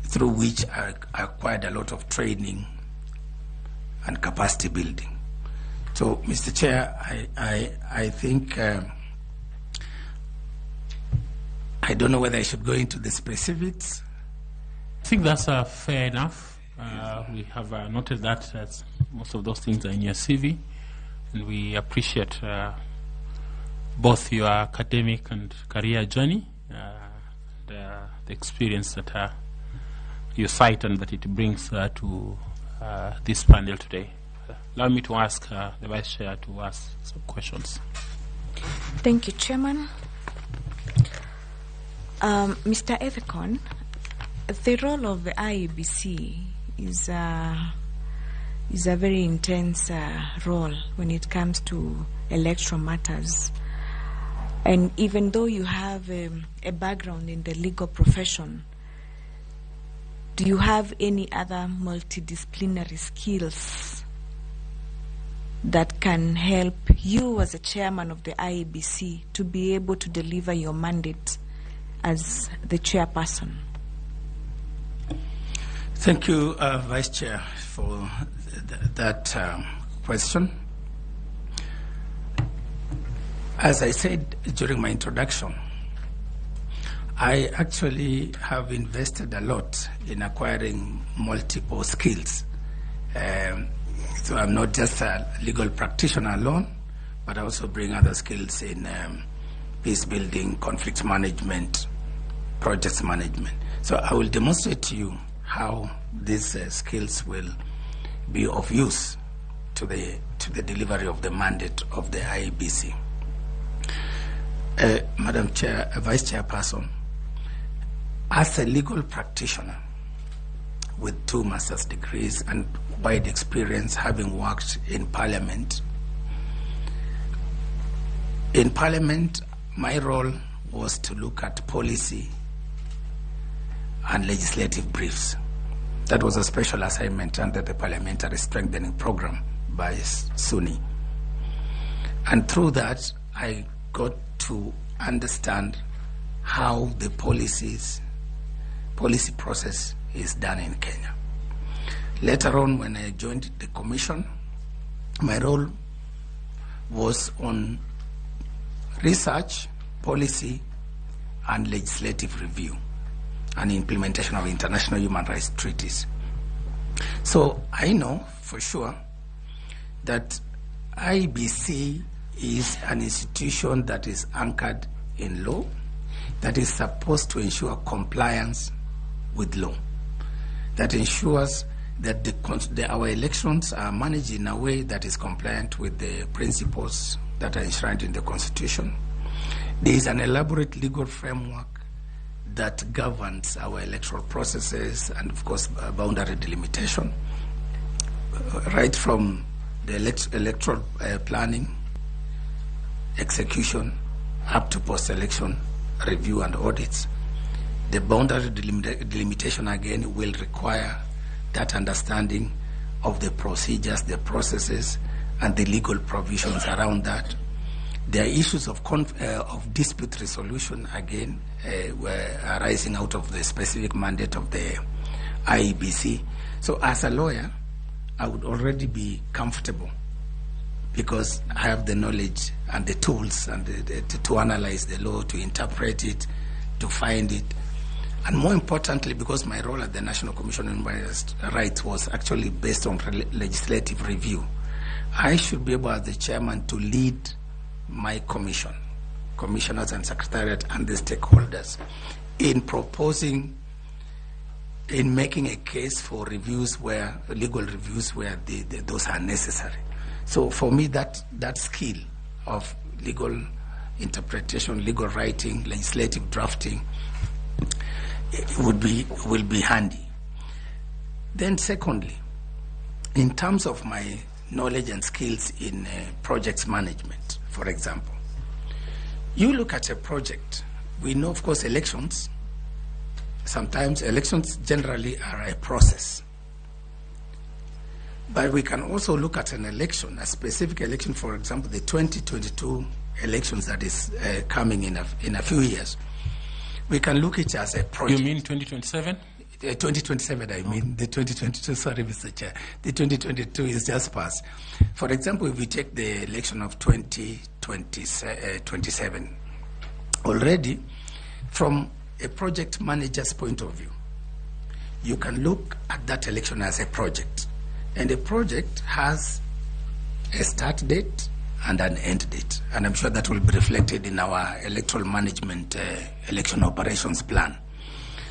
through which I acquired a lot of training and capacity building. So, Mr. Chair, I think I don't know whether I should go into the specifics.
I think that's fair enough. We have noted that most of those things are in your CV, and we appreciate both your academic and career journey, and the experience that you cite and that it brings to this panel today. Allow me to ask the Vice Chair to ask some questions.
Thank you, Chairman. Mr. Ethekon, the role of the IEBC is a very intense role when it comes to electoral matters. And even though you have a background in the legal profession, do you have any other multidisciplinary skills that can help you as a chairman of the IEBC to be able to deliver your mandate as the chairperson?
Thank you, Vice Chair, for that question. As I said during my introduction, I actually have invested a lot in acquiring multiple skills. So I'm not just a legal practitioner alone, but I also bring other skills in peace building, conflict management, project management. So I will demonstrate to you how these skills will be of use to the delivery of the mandate of the IEBC. Madam Chair, Vice Chairperson, as a legal practitioner with 2 master's degrees and wide experience having worked in Parliament, my role was to look at policy and legislative briefs. That was a special assignment under the Parliamentary Strengthening Program by SUNY. And through that, I got to understand how the policy process is done in Kenya. Later on, when I joined the commission, my role was on research, policy, and legislative review and implementation of international human rights treaties. So I know for sure that IEBC is an institution that is anchored in law, that is supposed to ensure compliance with law, that ensures that our elections are managed in a way that is compliant with the principles that are enshrined in the Constitution. There is an elaborate legal framework that governs our electoral processes and, of course, boundary delimitation, right from the electoral planning, execution, up to post-election review and audits. The boundary delimitation, again, will require that understanding of the procedures, the processes, and the legal provisions around that. There are issues of dispute resolution, again, were arising out of the specific mandate of the IEBC. So as a lawyer, I would already be comfortable because I have the knowledge and the tools and to analyze the law, to interpret it, to find it. And more importantly, because my role at the National Commission on Human Rights was actually based on legislative review, I should be able, as the chairman, to lead my commission, commissioners and secretariat and the stakeholders in proposing, in making a case for reviews where, legal reviews where those are necessary. So for me, that skill of legal interpretation, legal writing, legislative drafting will be handy. Then secondly, in terms of my knowledge and skills in projects management, for example, you look at a project, we know, of course, elections, sometimes elections generally are a process. But we can also look at an election, a specific election, for example, the 2022 elections that is coming in a few years. We can look at it as a project.
You mean 2027?
2027, I mean. The 2022, sorry, Mr. Chair. The 2022 is just past. For example, if we take the election of 2027, already, from a project manager's point of view, you can look at that election as a project. And a project has a start date and an end date. And I'm sure that will be reflected in our electoral management election operations plan.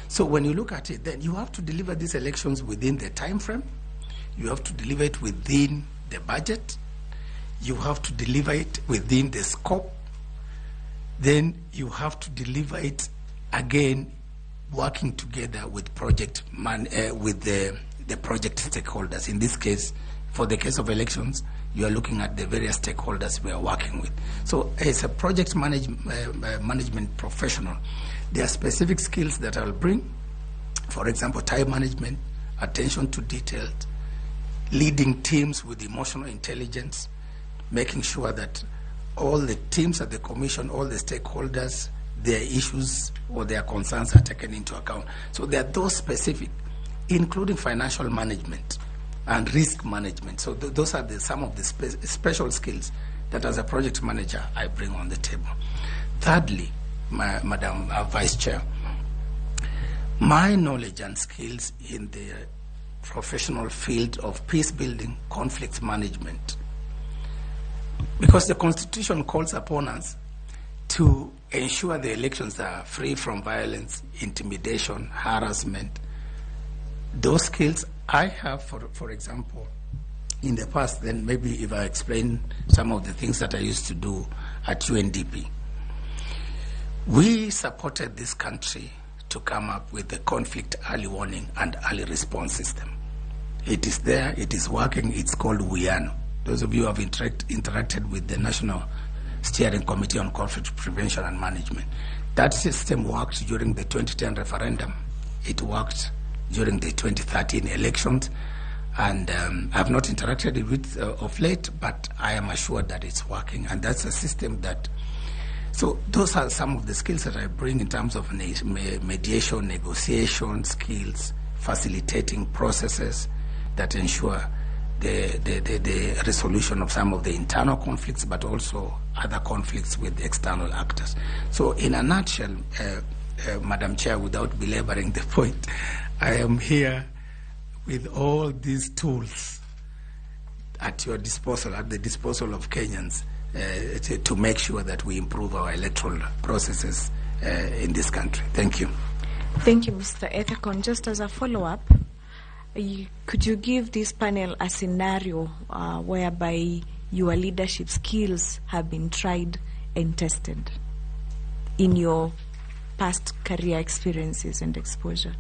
So when you look at it, then you have to deliver these elections within the time frame. You have to deliver it within the budget. You have to deliver it within the scope. Then you have to deliver it Again, working together with with the project stakeholders. In this case, for the case of elections, you are looking at the various stakeholders we are working with. So as a project management professional, there are specific skills that I'll bring. For example, time management, attention to detail, leading teams with emotional intelligence, making sure that all the teams at the commission, all the stakeholders, their issues or their concerns are taken into account. So there are those specific, including financial management and risk management. So those are some of the special skills that as a project manager I bring on the table. Thirdly, Madam Vice Chair, my knowledge and skills in the professional field of peace building, conflict management, because the Constitution calls upon us to ensure the elections are free from violence, intimidation, harassment. Those skills I have, for example, in the past, then maybe if I explain some of the things that I used to do at UNDP. We supported this country to come up with the conflict early warning and early response system. It is there, it is working, it's called Uwiano. Those of you who have interacted with the National Steering Committee on Conflict Prevention and Management. That system worked during the 2010 referendum. It worked during the 2013 elections, and I've not interacted with of late, but I am assured that it's working, and that's a system that... So those are some of the skills that I bring in terms of mediation, negotiation skills, facilitating processes that ensure the resolution of some of the internal conflicts, but also other conflicts with external actors. So in a nutshell, Madam Chair, without belaboring the point, I am here with all these tools at your disposal, at the disposal of Kenyans, to make sure that we improve our electoral processes in this country. Thank you.
Thank you, Mr. Ethekon. Just as a follow-up, could you give this panel a scenario whereby your leadership skills have been tried and tested in your past career experiences and exposure?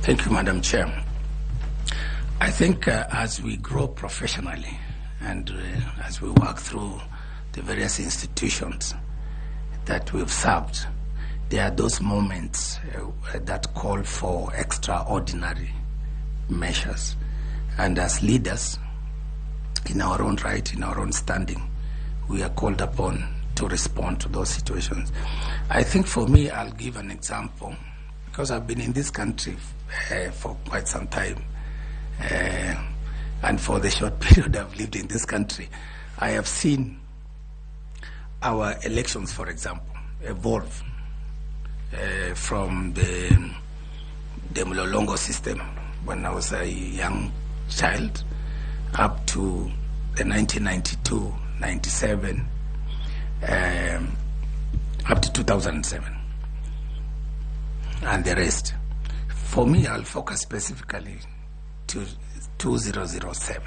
Thank you, Madam Chair. I think as we grow professionally and as we work through the various institutions that we've served, there are those moments that call for extraordinary measures. And as leaders, in our own right, in our own standing, we are called upon to respond to those situations. I think for me, I'll give an example, because I've been in this country for quite some time. And for the short period I've lived in this country, I have seen our elections, for example, evolve from the Mlolongo system when I was a young child up to the 1992, 97, up to 2007, and the rest. For me, I'll focus specifically to 2007.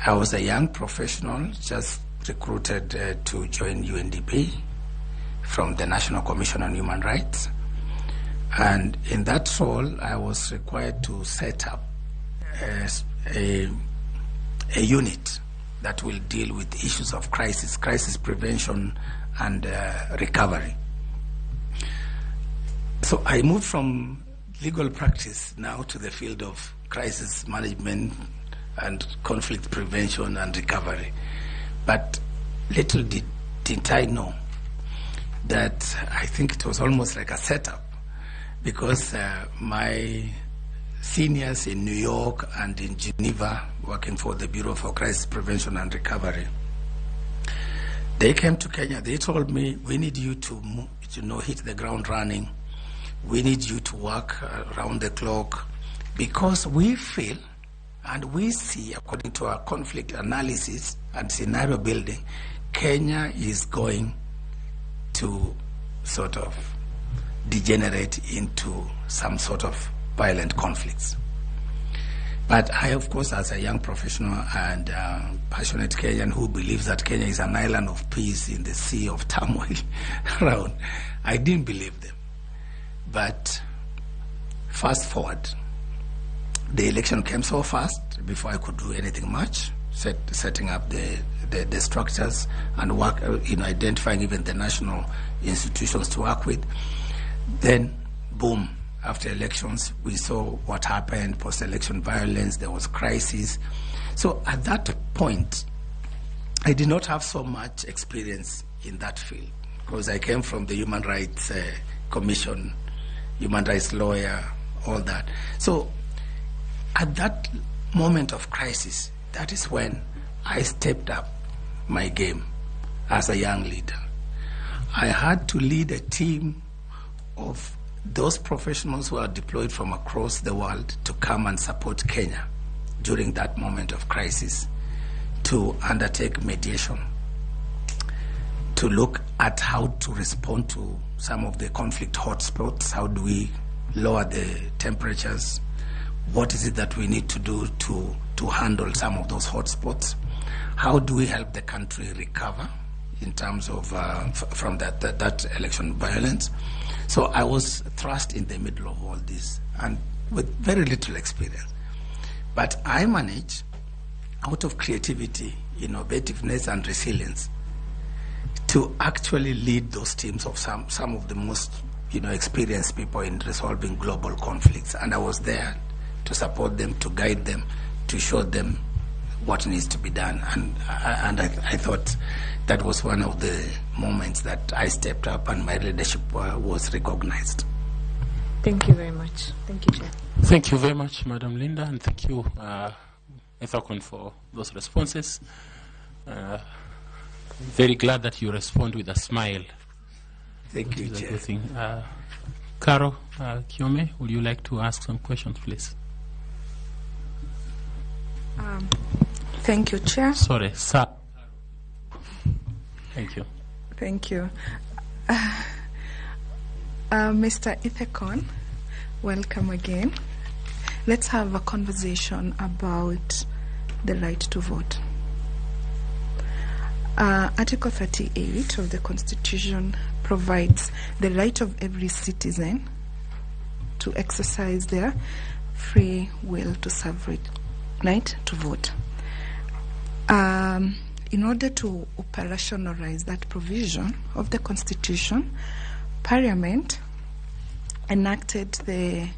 I was a young professional, just recruited to join UNDP from the National Commission on Human Rights. And in that role, I was required to set up a unit that will deal with issues of crisis, crisis prevention and recovery. So I moved from legal practice now to the field of crisis management and conflict prevention and recovery. But little did I know that I think it was almost like a setup, because my seniors in New York and in Geneva, working for the Bureau for Crisis Prevention and Recovery, they came to Kenya. They told me, we need you to hit the ground running. We need you to work around the clock, because we feel and we see, according to our conflict analysis and scenario building, Kenya is going to sort of degenerate into some sort of violent conflicts. But I, of course, as a young professional and passionate Kenyan who believes that Kenya is an island of peace in the sea of turmoil around, I didn't believe them. But fast forward, the election came so fast before I could do anything much, setting up the structures and work, identifying even the national institutions to work with. Then, boom, after elections, we saw what happened, post-election violence, there was crisis. So at that point, I did not have so much experience in that field because I came from the Human Rights Commission, human rights lawyer, all that. So at that moment of crisis, that is when I stepped up my game as a young leader. I had to lead a team of those professionals who are deployed from across the world to come and support Kenya during that moment of crisis, to undertake mediation, to look at how to respond to some of the conflict hotspots. How do we lower the temperatures? What is it that we need to do to handle some of those hotspots? How do we help the country recover in terms of from that election violence? So I was thrust in the middle of all this and with very little experience. But I managed, out of creativity, innovativeness, and resilience, to actually lead those teams of some of the most experienced people in resolving global conflicts. And I was there to support them, to guide them, to show them what needs to be done. And I thought that was one of the moments that I stepped up and my leadership was recognized.
Thank you very much. Thank you, Chair.
Thank you very much, Madam Linda, and thank you, Ethekon, for those responses. Very glad that you respond with a smile.
Thank you, Chair.
Good thing. Caro Kiome, would you like to ask some questions, please?
Thank you, Chair.
Sorry, sir. Thank you.
Thank you. Mr. Ethekon, welcome again. Let's have a conversation about the right to vote. Article 38 of the Constitution provides the right of every citizen to exercise their free will to suffrage, right to vote. In order to operationalize that provision of the Constitution, Parliament enacted the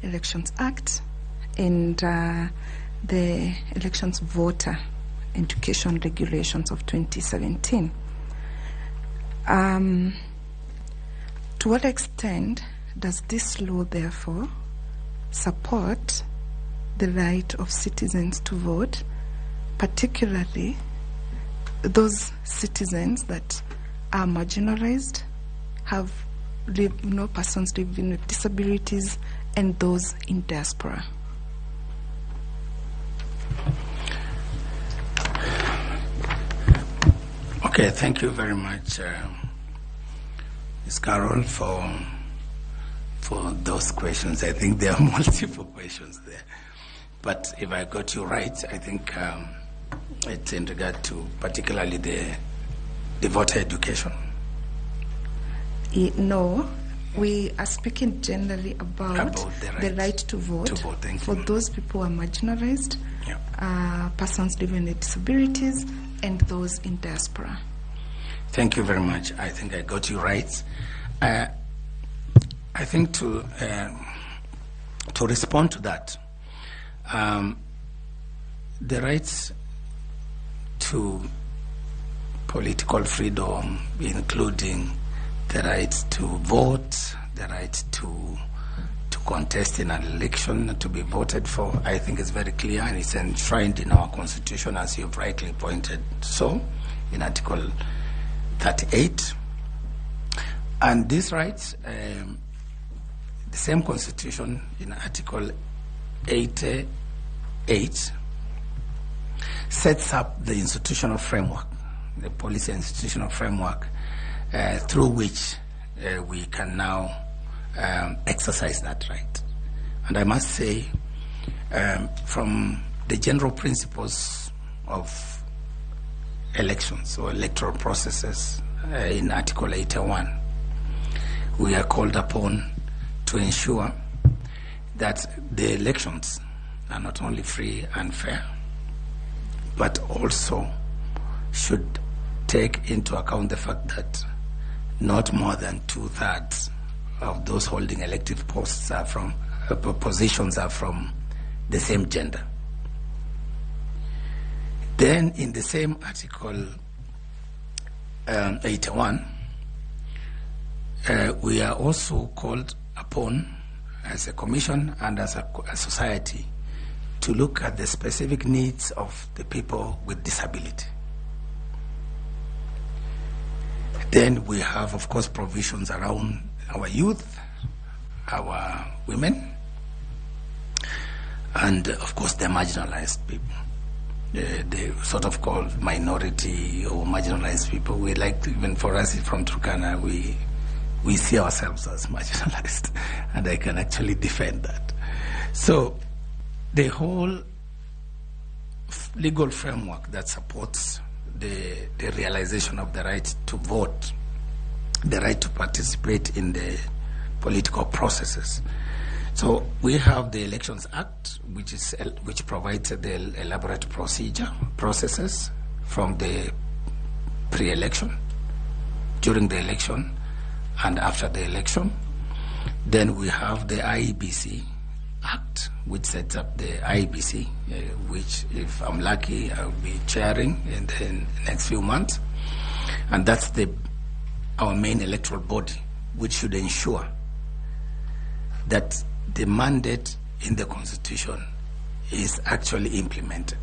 Elections Act and the Elections Voter Education Regulations of 2017. To what extent does this law, therefore, support the right of citizens to vote, particularly those citizens that are marginalized, have persons living with disabilities, and those in diaspora?
Okay, thank you very much, Ms. Carol, for those questions. I think there are multiple questions there. But if I got you right, I think it's in regard to particularly the voter education.
No, we are speaking generally about the right to vote, for those people who are marginalized, yeah. Persons living with disabilities, and those in diaspora.
Thank you very much. I think I got you right. I think to respond to that, the rights to political freedom, including the right to vote, the right to contest in an election, to be voted for, I think is very clear, and it's enshrined in our Constitution, as you've rightly pointed so, in Article 38. And these rights, the same Constitution in Article 88 sets up the institutional framework, the policy institutional framework, through which we can now exercise that right. And I must say, From the general principles of elections or electoral processes in Article 81, we are called upon to ensure that the elections are not only free and fair, but also should take into account the fact that not more than 2/3 of those holding elective posts are from positions are from the same gender. Then in the same Article 81, we are also called upon as a commission and as a society to look at the specific needs of the people with disability. Then we have, of course, provisions around our youth, our women, and, of course, the marginalized people. The sort of called minority or marginalized people. We like to, even for us from Turkana, we see ourselves as marginalized, and I can actually defend that. So the whole legal framework that supports the realization of the right to vote, the right to participate in the political processes. So we have the Elections Act, which provides the elaborate processes from the pre-election, during the election, and after the election. Then we have the IEBC Act, which sets up the IEBC, which, if I'm lucky, I'll be chairing in the next few months. And that's our main electoral body, which should ensure that the mandate in the Constitution is actually implemented.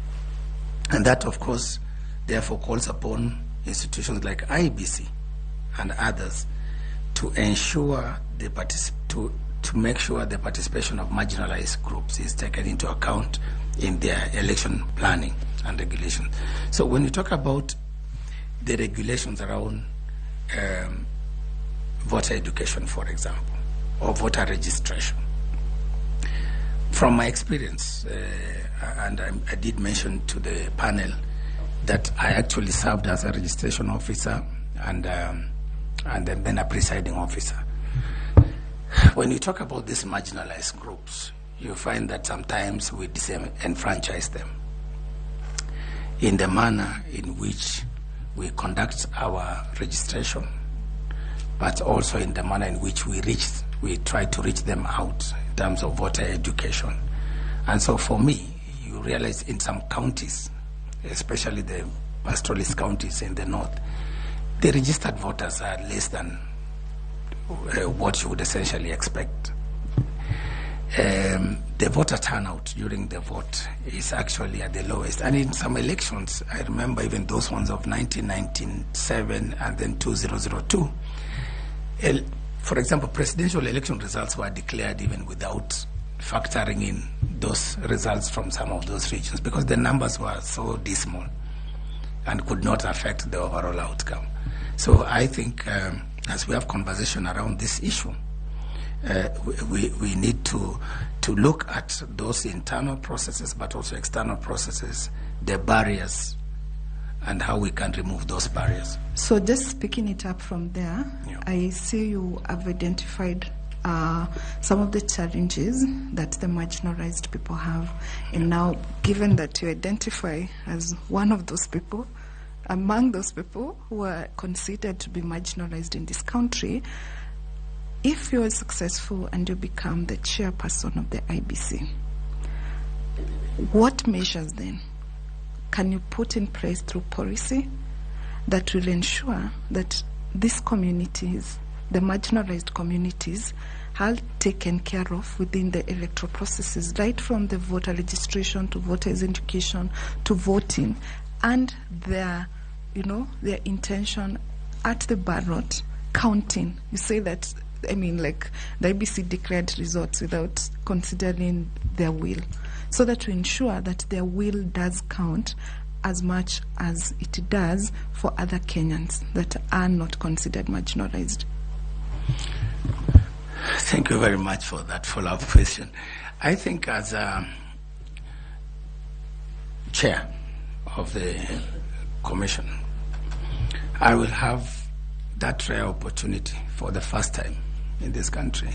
And that, of course, therefore calls upon institutions like IEBC and others to ensure to make sure the participation of marginalized groups is taken into account in their election planning and regulation. So when you talk about the regulations around voter education, for example, or voter registration, from my experience, and I did mention to the panel that I actually served as a registration officer and then a presiding officer. When you talk about these marginalized groups, you find that sometimes we disenfranchise them in the manner in which we conduct our registration, but also in the manner in which we try to reach them out in terms of voter education. And so for me, you realize in some counties, especially the pastoralist counties in the north, the registered voters are less than what you would essentially expect. The voter turnout during the vote is actually at the lowest. And in some elections, I remember even those ones of 1997 and then 2002, for example, presidential election results were declared even without factoring in those results from some of those regions because the numbers were so dismal and could not affect the overall outcome. So I think as we have conversation around this issue, we need to look at those internal processes, but also external processes, the barriers, and how we can remove those barriers.
So just picking it up from there, yeah. I see you have identified some of the challenges that the marginalized people have. And now, given that you identify as one of those people, among those people who are considered to be marginalized in this country, if you are successful and you become the chairperson of the IBC, what measures then can you put in place through policy that will ensure that these communities, the marginalized communities, are taken care of within the electoral processes, right from the voter registration to voters education to voting, and their, you know, their intention at the ballot counting? You say that, I mean, like the IBC declared results without considering their will, so that to ensure that their will does count as much as it does for other Kenyans that are not considered marginalized.
Thank you very much for that follow-up question. I think as chair of the commission, I will have that rare opportunity for the first time in this country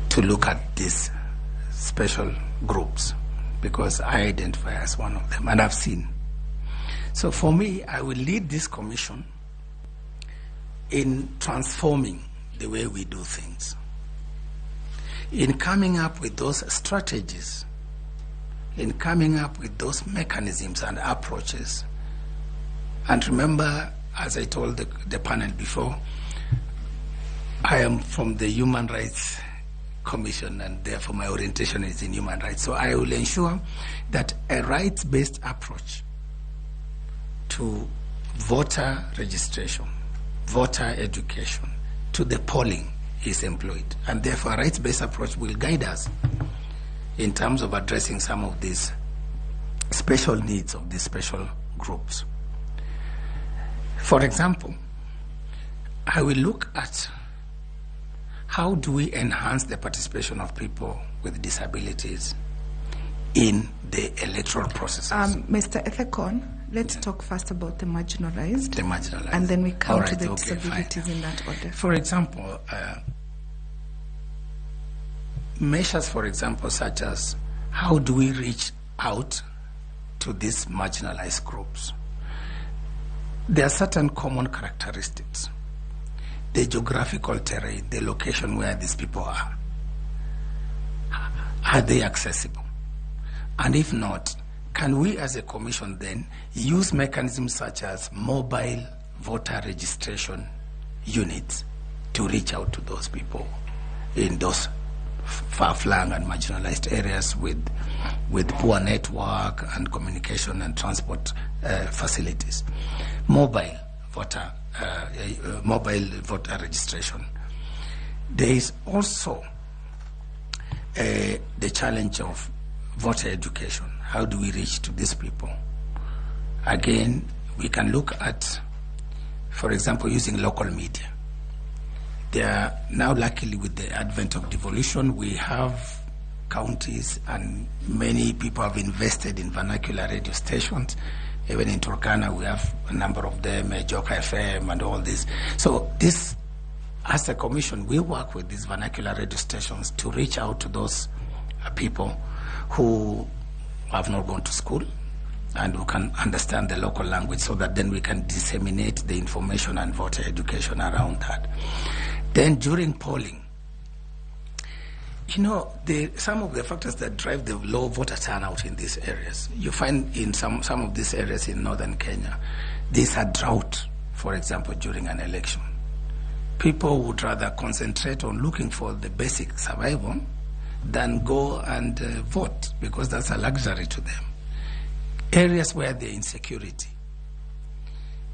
to look at these special groups, because I identify as one of them and I've seen. So for me, I will lead this commission in transforming the way we do things, in coming up with those strategies, in coming up with those mechanisms and approaches. And remember, as I told the panel before, I am from the Human Rights Commission, and therefore my orientation is in human rights. So I will ensure that a rights-based approach to voter registration, voter education, to the polling is employed. And therefore a rights-based approach will guide us in terms of addressing some of these special needs of these special groups. For example, I will look at how do we enhance the participation of people with disabilities in the electoral processes.
Mr. Ethekon, let's talk first about the marginalized.
The marginalized.
And then we come
right,
to the disabilities in that order.
For example, measures, for example, such as how do we reach out to these marginalized groups? There are certain common characteristics. The geographical terrain, the location where these people are. Are they accessible? And if not, can we as a commission then use mechanisms such as mobile voter registration units to reach out to those people in those far-flung and marginalized areas with poor network and communication and transport facilities? Mobile voter registration. There is also the challenge of voter education. How do we reach to these people? Again, we can look at, for example, using local media. There are now, luckily, with the advent of devolution, we have counties and many people have invested in vernacular radio stations. Even in Turkana, we have a number of them, Joka FM and all this. So this, as a commission, we work with these vernacular radio stations to reach out to those people who have not gone to school and who can understand the local language, so that then we can disseminate the information and voter education around that. Then during polling, you know, some of the factors that drive the low voter turnout in these areas, you find in some of these areas in northern Kenya, there's a drought, for example, during an election. People would rather concentrate on looking for the basic survival than go and vote, because that's a luxury to them. Areas where there's insecurity.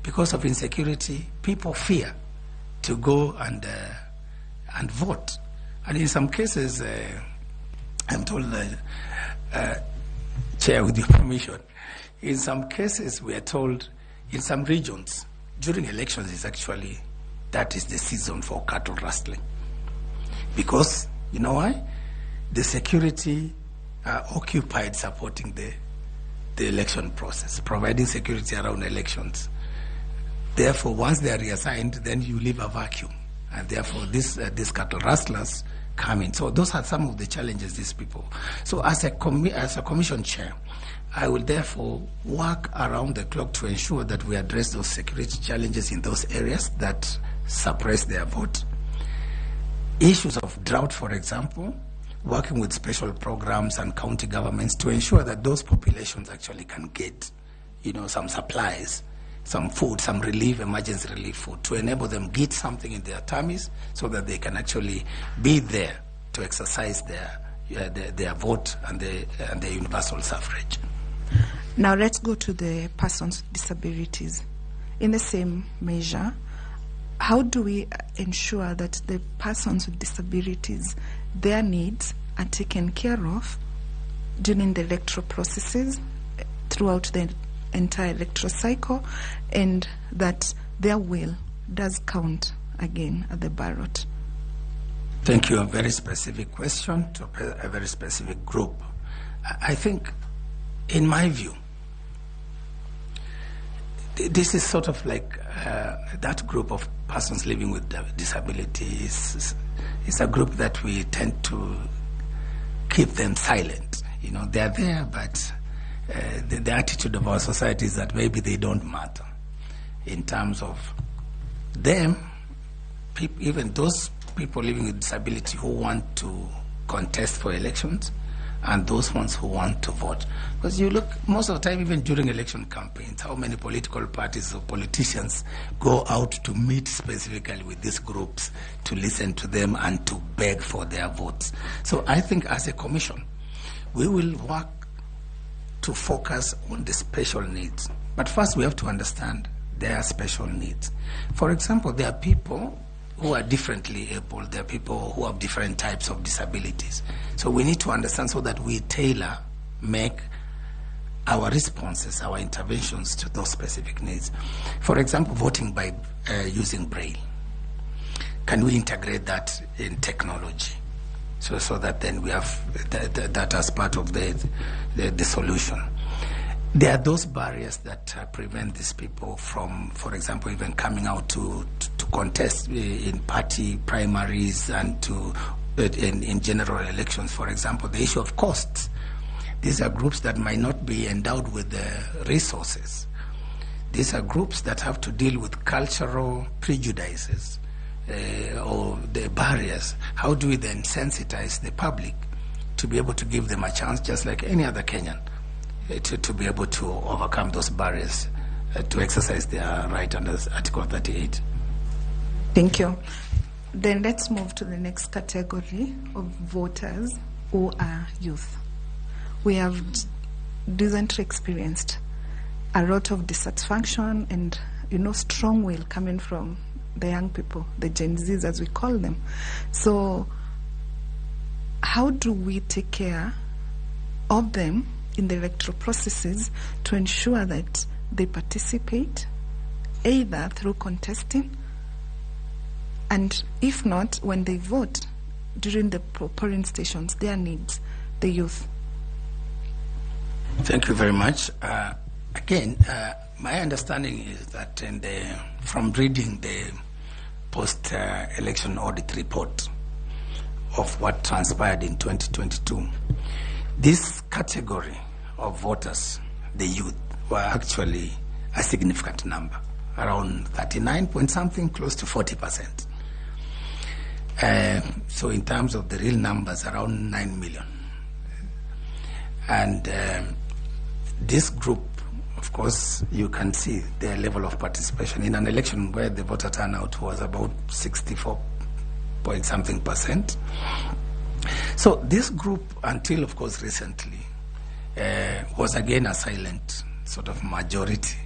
Because of insecurity, people fear to go and vote. And in some cases, I'm told, Chair, with your permission, in some cases we are told in some regions, during elections is actually, that is the season for cattle rustling. Because, you know why? The security are occupied supporting the election process, providing security around elections. Therefore, once they are reassigned, then you leave a vacuum. And therefore, these cattle rustlers come in. So those are some of the challenges these people. So as a commission chair, I will therefore work around the clock to ensure that we address those security challenges in those areas that suppress their vote. Issues of drought, for example, working with special programs and county governments to ensure that those populations actually can get, you know, some supplies, some food, some relief, emergency relief food, to enable them get something in their tummies so that they can actually be there to exercise their vote and their universal suffrage.
Now let's go to the persons with disabilities. In the same measure, how do we ensure that the persons with disabilities, their needs are taken care of during the electoral processes, throughout the entire electoral cycle, and that their will does count again at the ballot?
Thank you. A very specific question to a very specific group. I think In my view, this is sort of like that group of persons living with disabilities is a group that we tend to keep them silent. You know, they're there, but the attitude of our society is that maybe they don't matter in terms of them, even those people living with disability who want to contest for elections and those ones who want to vote. Because you look, most of the time, even during election campaigns, how many political parties or politicians go out to meet specifically with these groups to listen to them and to beg for their votes. So I think as a commission, we will work to focus on the special needs. But first we have to understand their special needs. For example, there are people who are differently able, there are people who have different types of disabilities. So we need to understand so that we tailor, make our responses, our interventions to those specific needs. For example, voting by using Braille. Can we integrate that in technology? So that then we have that as part of the solution. There are those barriers that prevent these people from, for example, even coming out to contest in party primaries and to in general elections. For example, the issue of costs. These are groups that might not be endowed with the resources. These are groups that have to deal with cultural prejudices or the barriers. How do we then sensitize the public to be able to give them a chance, just like any other Kenyan, to be able to overcome those barriers, to exercise their right under Article 38.
Thank you. Then let's move to the next category of voters who are youth. We have recently experienced a lot of dissatisfaction and, you know, strong will coming from the young people, the Gen Zs as we call them. So how do we take care of them in the electoral processes to ensure that they participate either through contesting, and if not, when they vote during the polling stations, their needs, the youth?
Thank you very much. Again, my understanding is that from reading the post-election audit report of what transpired in 2022, this category of voters, the youth, were actually a significant number, around 39 point something, close to 40%. So in terms of the real numbers, around 9 million. And this group, of course, you can see their level of participation in an election where the voter turnout was about 64 point something percent. So this group, until of course recently, was again a silent sort of majority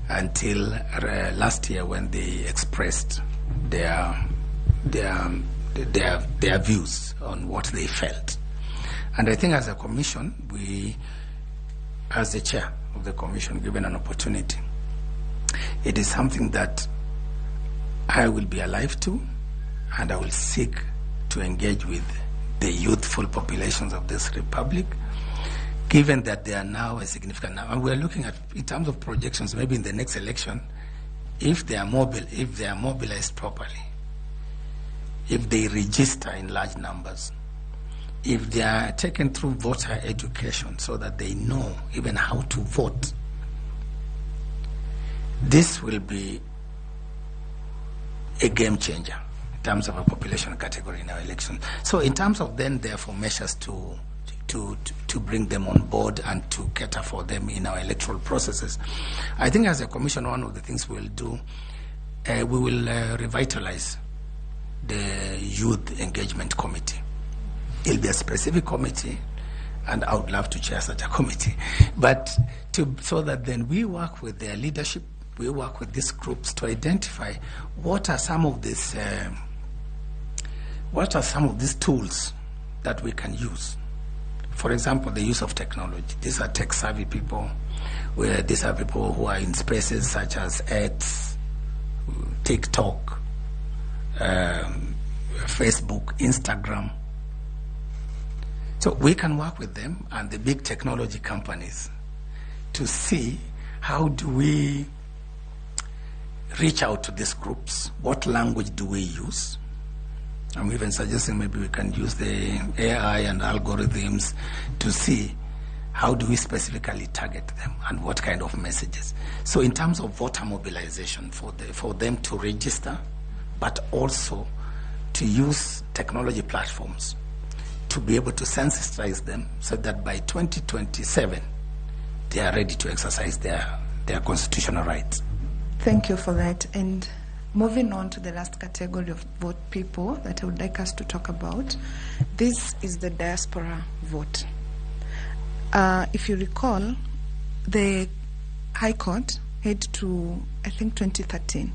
until last year when they expressed their views on what they felt. And I think as a commission, we, as the chair of the commission, given an opportunity, it is something that I will be alive to, and I will seek to engage with the youthful populations of this republic, given that they are now a significant number. And we are looking at, in terms of projections, maybe in the next election, if they are mobilized properly, if they register in large numbers, if they are taken through voter education so that they know even how to vote, this will be a game changer in terms of a population category in our election. So in terms of then, therefore, measures to bring them on board and to cater for them in our electoral processes, I think as a commission, one of the things we'll do, we will revitalize the Youth Engagement Committee. It'll be a specific committee, and I would love to chair such a committee, but so that then we work with their leadership, we work with these groups to identify what are some of these tools that we can use. For example, the use of technology. These are tech-savvy people. Where these are people who are in spaces such as X, TikTok, Facebook, Instagram. So we can work with them and the big technology companies to see how do we reach out to these groups, what language do we use. I'm even suggesting maybe we can use the AI and algorithms to see how do we specifically target them and what kind of messages. So in terms of voter mobilization, for them to register, but also to use technology platforms to be able to sensitize them so that by 2027, they are ready to exercise their constitutional rights.
Thank you for that. And moving on to the last category of vote people that I would like us to talk about, this is the diaspora vote. If you recall, the High Court had to, I think 2013,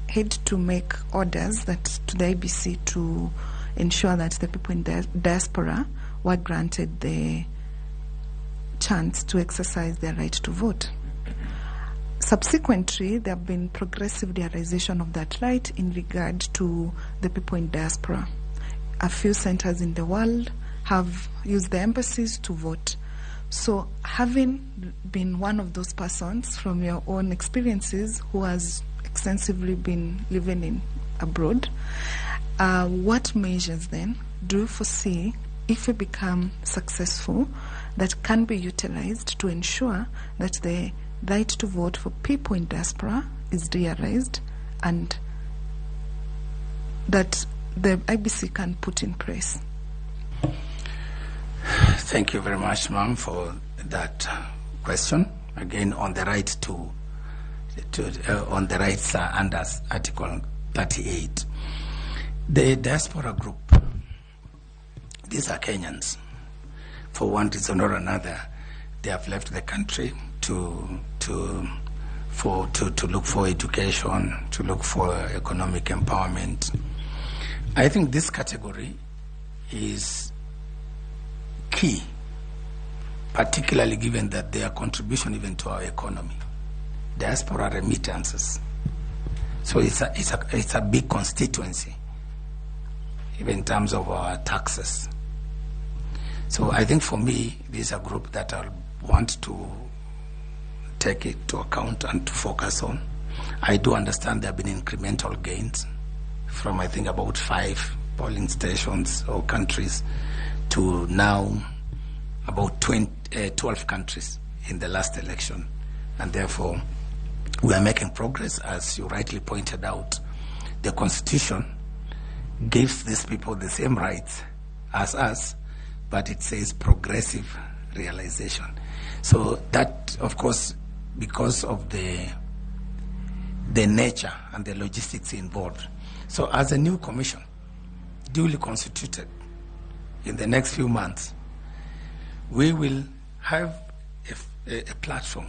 had to make orders that to the IBC to ensure that the people in the diaspora were granted the chance to exercise their right to vote. Subsequently, there have been progressive realization of that right in regard to the people in diaspora. A few centers in the world have used the embassies to vote. So having been one of those persons from your own experiences who has extensively been living in abroad, what measures then do you foresee, if we become successful, that can be utilized to ensure that the right to vote for people in diaspora is realized and that the IBC can put in place?
Thank you very much, ma'am, for that question. Again, on the right to on the rights under Article 38. The diaspora group, these are Kenyans. For one reason or another, they have left the country to look for education, to look for economic empowerment. I think this category is key, particularly given that their contribution even to our economy, diaspora remittances. So it's a big constituency, even in terms of our taxes. So I think for me, this is a group that I want to take it to account and to focus on. I do understand there have been incremental gains from, I think, about 5 polling stations or countries to now about 12 countries in the last election. And therefore, we are making progress. As you rightly pointed out, the Constitution gives these people the same rights as us, but it says progressive realization. So that, of course, because of the nature and the logistics involved. So as a new commission, duly constituted in the next few months, we will have a platform,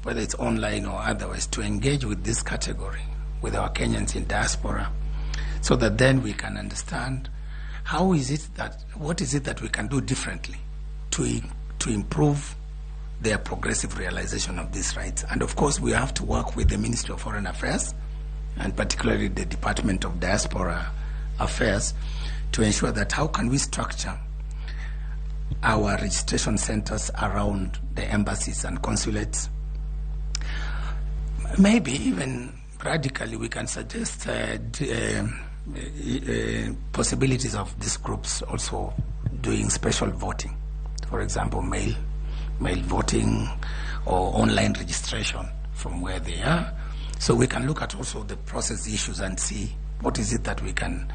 whether it's online or otherwise, to engage with this category, with our Kenyans in diaspora, so that then we can understand how is it that, what is it that we can do differently to improve their progressive realization of these rights. And of course, we have to work with the Ministry of Foreign Affairs, and particularly the Department of Diaspora Affairs, to ensure that how can we structure our registration centers around the embassies and consulates. Maybe even radically we can suggest possibilities of these groups also doing special voting. For example, mail voting or online registration from where they are. So we can look at also the process issues and see what is it that we can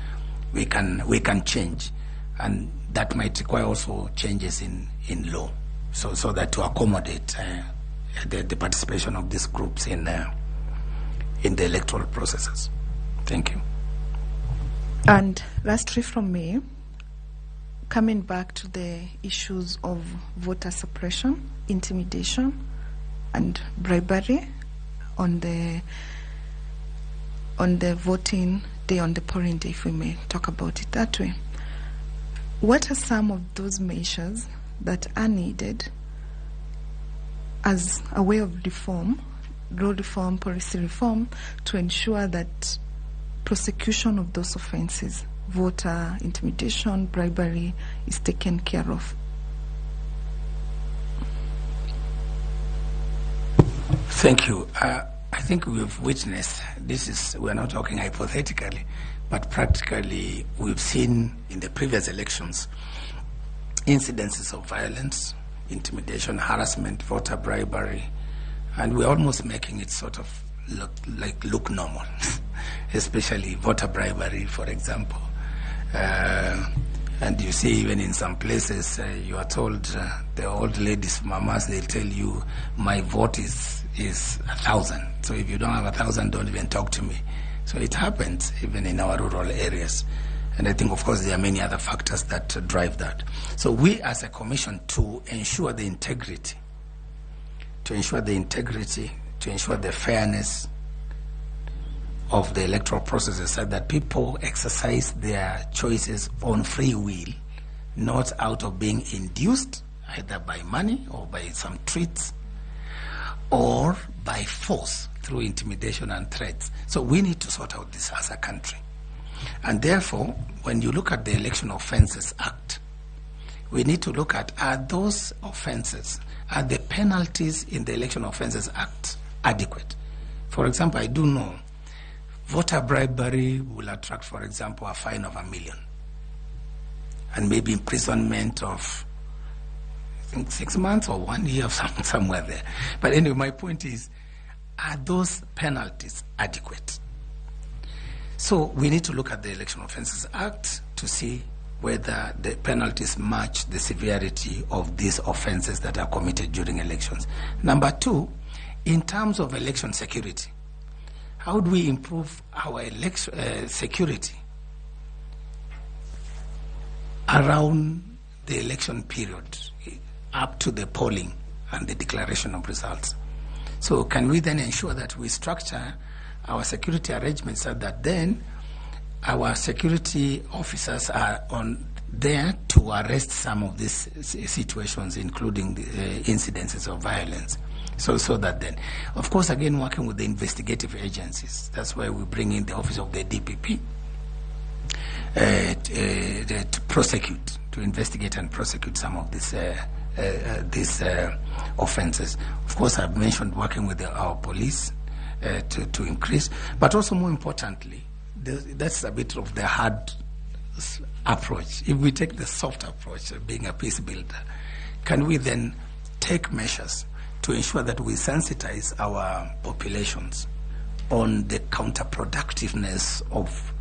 change, and that might require also changes in law, so that to accommodate the participation of these groups in the electoral processes. Thank you.
And lastly from me, coming back to the issues of voter suppression, intimidation, and bribery on the voting day, on the polling day, if we may talk about it that way. What are some of those measures that are needed as a way of reform, law reform, policy reform, to ensure that prosecution of those offenses, voter intimidation, bribery, is taken care of?
Thank you. I think we've witnessed, this is, we're not talking hypothetically, but practically we've seen in the previous elections incidences of violence, intimidation, harassment, voter bribery, and we're almost making it sort of look normal, especially voter bribery, for example. And you see, even in some places, you are told the old ladies, mamas, they'll tell you, my vote is 1,000. So if you don't have 1,000, don't even talk to me. So it happens even in our rural areas. And I think, of course, there are many other factors that drive that. So we as a commission, to ensure the integrity, to ensure the fairness of the electoral processes, so that people exercise their choices on free will, not out of being induced either by money or by some treats or by force through intimidation and threats. So we need to sort out this as a country. And therefore, when you look at the Election Offences Act, we need to look at, are those offences, are the penalties in the Election Offences Act adequate? For example, I do know voter bribery will attract, for example, a fine of 1 million and maybe imprisonment of, I think, 6 months or 1 year, somewhere there. But anyway, my point is, are those penalties adequate? So we need to look at the Election Offences Act to see whether the penalties match the severity of these offences that are committed during elections. Number two, in terms of election security, how do we improve our election security around the election period, up to the polling and the declaration of results? So can we then ensure that we structure our security arrangements so that then our security officers are on there to arrest some of these situations, including the incidences of violence? So that then, of course, again, working with the investigative agencies. That's why we bring in the office of the DPP to prosecute, to investigate and prosecute some of these offenses. Of course, I've mentioned working with our police to increase, but also more importantly, that's a bit of the hard approach. If we take the soft approach of being a peace builder, can we then take measures to ensure that we sensitize our populations on the counterproductiveness of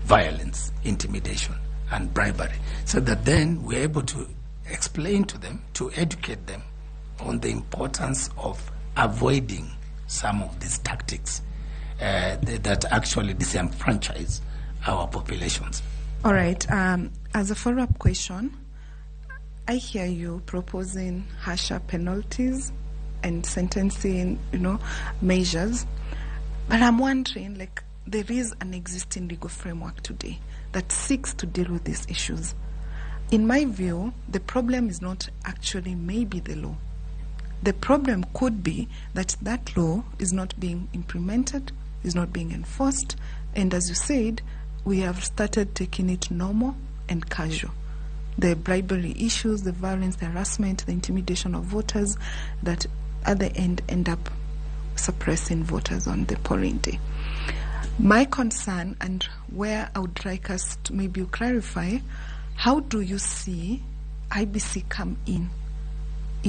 violence, intimidation, and bribery, so that then we're able to explain to them, to educate them on the importance of avoiding some of these tactics that actually disenfranchise our populations.
All right. As a follow-up question, I hear you proposing harsher penalties and sentencing, measures. But I'm wondering, there is an existing legal framework today that seeks to deal with these issues. In my view, the problem is not actually maybe the law. The problem could be that that law is not being implemented, is not being enforced, and as you said, we have started taking it normal and casual. The bribery issues, the violence, the harassment, the intimidation of voters that at the end up suppressing voters on the polling day. My concern, and where I would like us to maybe clarify, how do you see IBC come in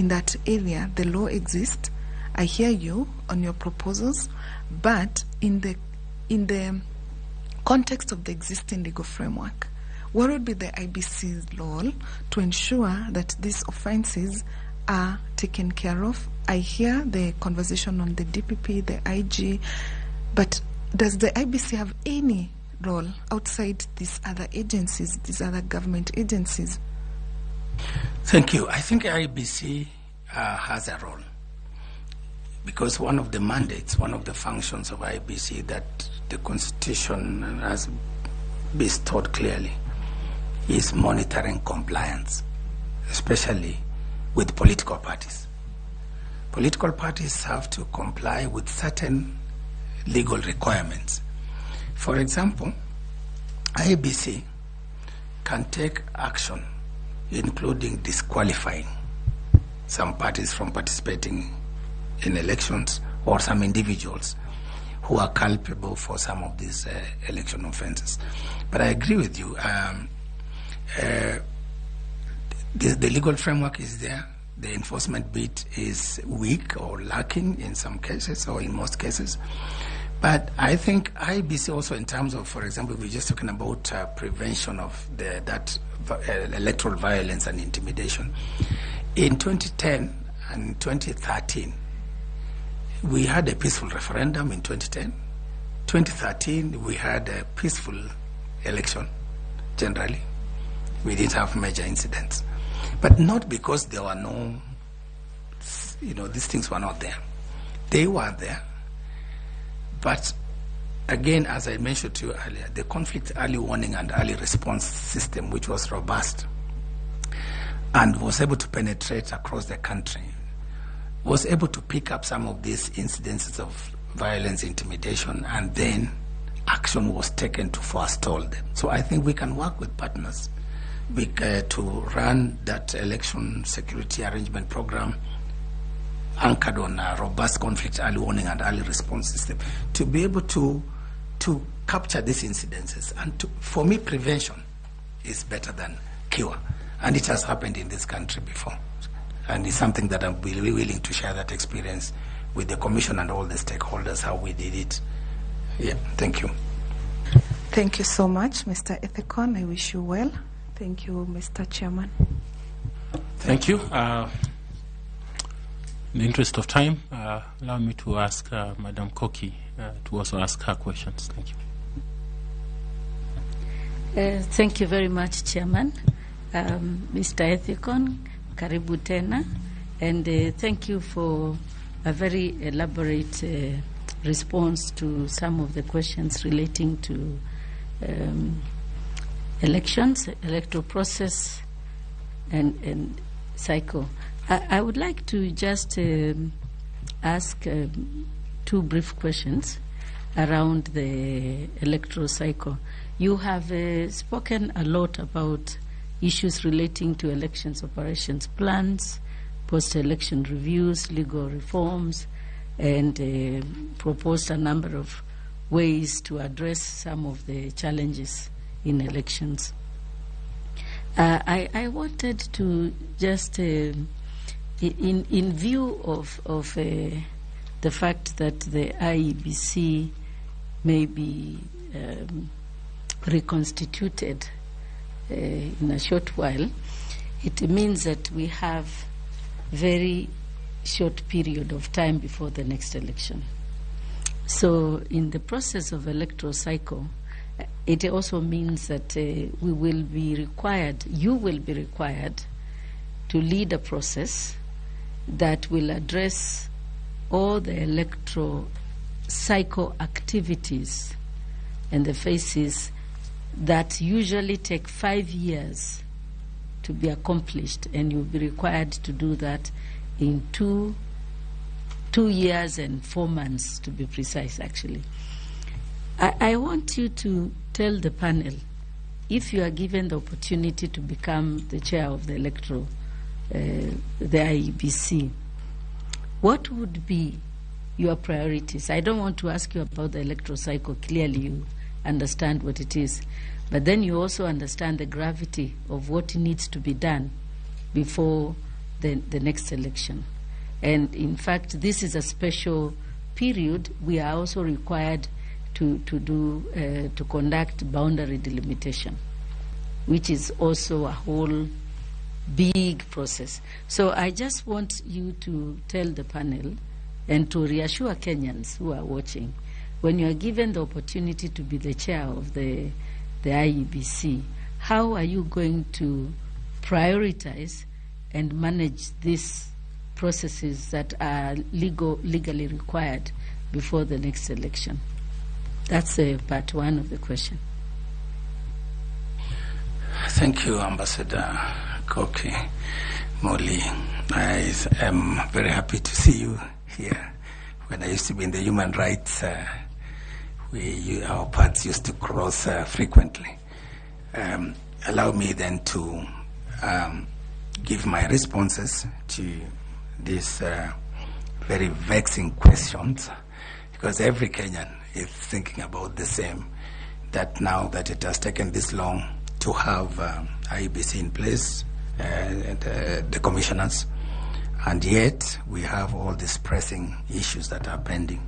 that area? The law exists. I hear you on your proposals, but in the context of the existing legal framework, what would be the IBC's role to ensure that these offences are taken care of? I hear the conversation on the DPP, the IG, but does the IBC have any role outside these other agencies, these other government agencies?
Thank you. I think IBC has a role, because one of the mandates, one of the functions of IBC that the Constitution has bestowed clearly is monitoring compliance, especially with political parties. Political parties have to comply with certain legal requirements. For example, IBC can take action, including disqualifying some parties from participating in elections, or some individuals who are culpable for some of these election offenses. But I agree with you. The legal framework is there. The enforcement bit is weak or lacking in some cases, or in most cases. But I think IEBC also, in terms of, for example, we're just talking about prevention of that electoral violence and intimidation. In 2010 and 2013, we had a peaceful referendum in 2010. 2013, we had a peaceful election, generally. We didn't have major incidents. But not because there were no, these things were not there. They were there. But again, as I mentioned to you earlier, the conflict early warning and early response system, which was robust and was able to penetrate across the country, was able to pick up some of these incidences of violence, intimidation, and then action was taken to forestall them. So I think we can work with partners to run that election security arrangement program anchored on a robust conflict early warning and early response system to be able to capture these incidences. And for me, prevention is better than cure. And it has happened in this country before. And it's something that I'm really willing to share that experience with the Commission and all the stakeholders, how we did it. Yeah, thank you.
Thank you so much, Mr. Ethekon. I wish you well. Thank you, Mr. Chairman.
Thank you. In the interest of time, allow me to ask Madam Koki to also ask her questions. Thank you.
Thank you very much, Chairman. Mr. Ethekon, karibu tena, and thank you for a very elaborate response to some of the questions relating to elections, electoral process, and cycle. I would like to just ask two brief questions around the electoral cycle. You have spoken a lot about issues relating to elections operations plans, post-election reviews, legal reforms, and proposed a number of ways to address some of the challenges in elections. I wanted to just, in view of the fact that the IEBC may be reconstituted in a short while, it means that we have very short period of time before the next election. So in the process of electoral cycle, it also means that we will be required, you will be required to lead a process that will address all the electoral cycle activities and the phases that usually take 5 years to be accomplished, and you'll be required to do that in two years and 4 months, to be precise, actually. I want you to tell the panel, if you are given the opportunity to become the chair of the electoral, the IEBC, what would be your priorities? I don't want to ask you about the electoral cycle. Clearly you understand what it is. But then you also understand the gravity of what needs to be done before the next election. And in fact, this is a special period. We are also required to conduct boundary delimitation, which is also a whole big process. So I just want you to tell the panel and to reassure Kenyans who are watching, when you are given the opportunity to be the chair of the IEBC, how are you going to prioritize and manage these processes that are legally required before the next election? That's part one of the question.
Thank you, Ambassador Koki Muli. I am very happy to see you here. When I used to be in the human rights, our paths used to cross frequently. Allow me then to give my responses to these very vexing questions, because every Kenyan is thinking about the same, that now that it has taken this long to have IEBC in place, the commissioners, and yet we have all these pressing issues that are pending.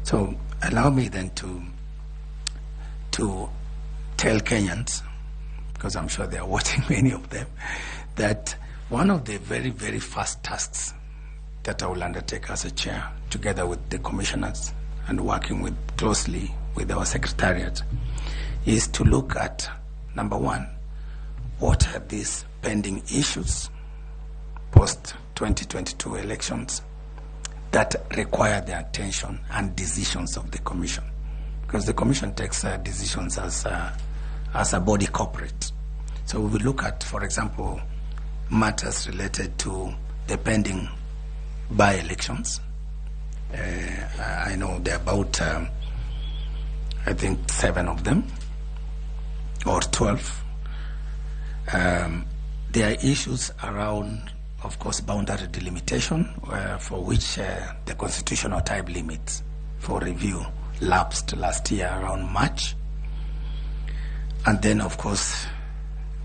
So allow me then to tell Kenyans, because I'm sure they are watching, many of them, that one of the very, very first tasks that I will undertake as a chair, together with the commissioners and working with closely with our secretariat, is to look at, number one, what are these pending issues post-2022 elections that require the attention and decisions of the commission. Because the commission takes decisions as a body corporate. So we will look at, for example, matters related to the pending by-elections. I know there are about, I think, 7 of them, or 12. There are issues around, of course, boundary delimitation, for which the constitutional time limits for review lapsed last year around March. And then, of course,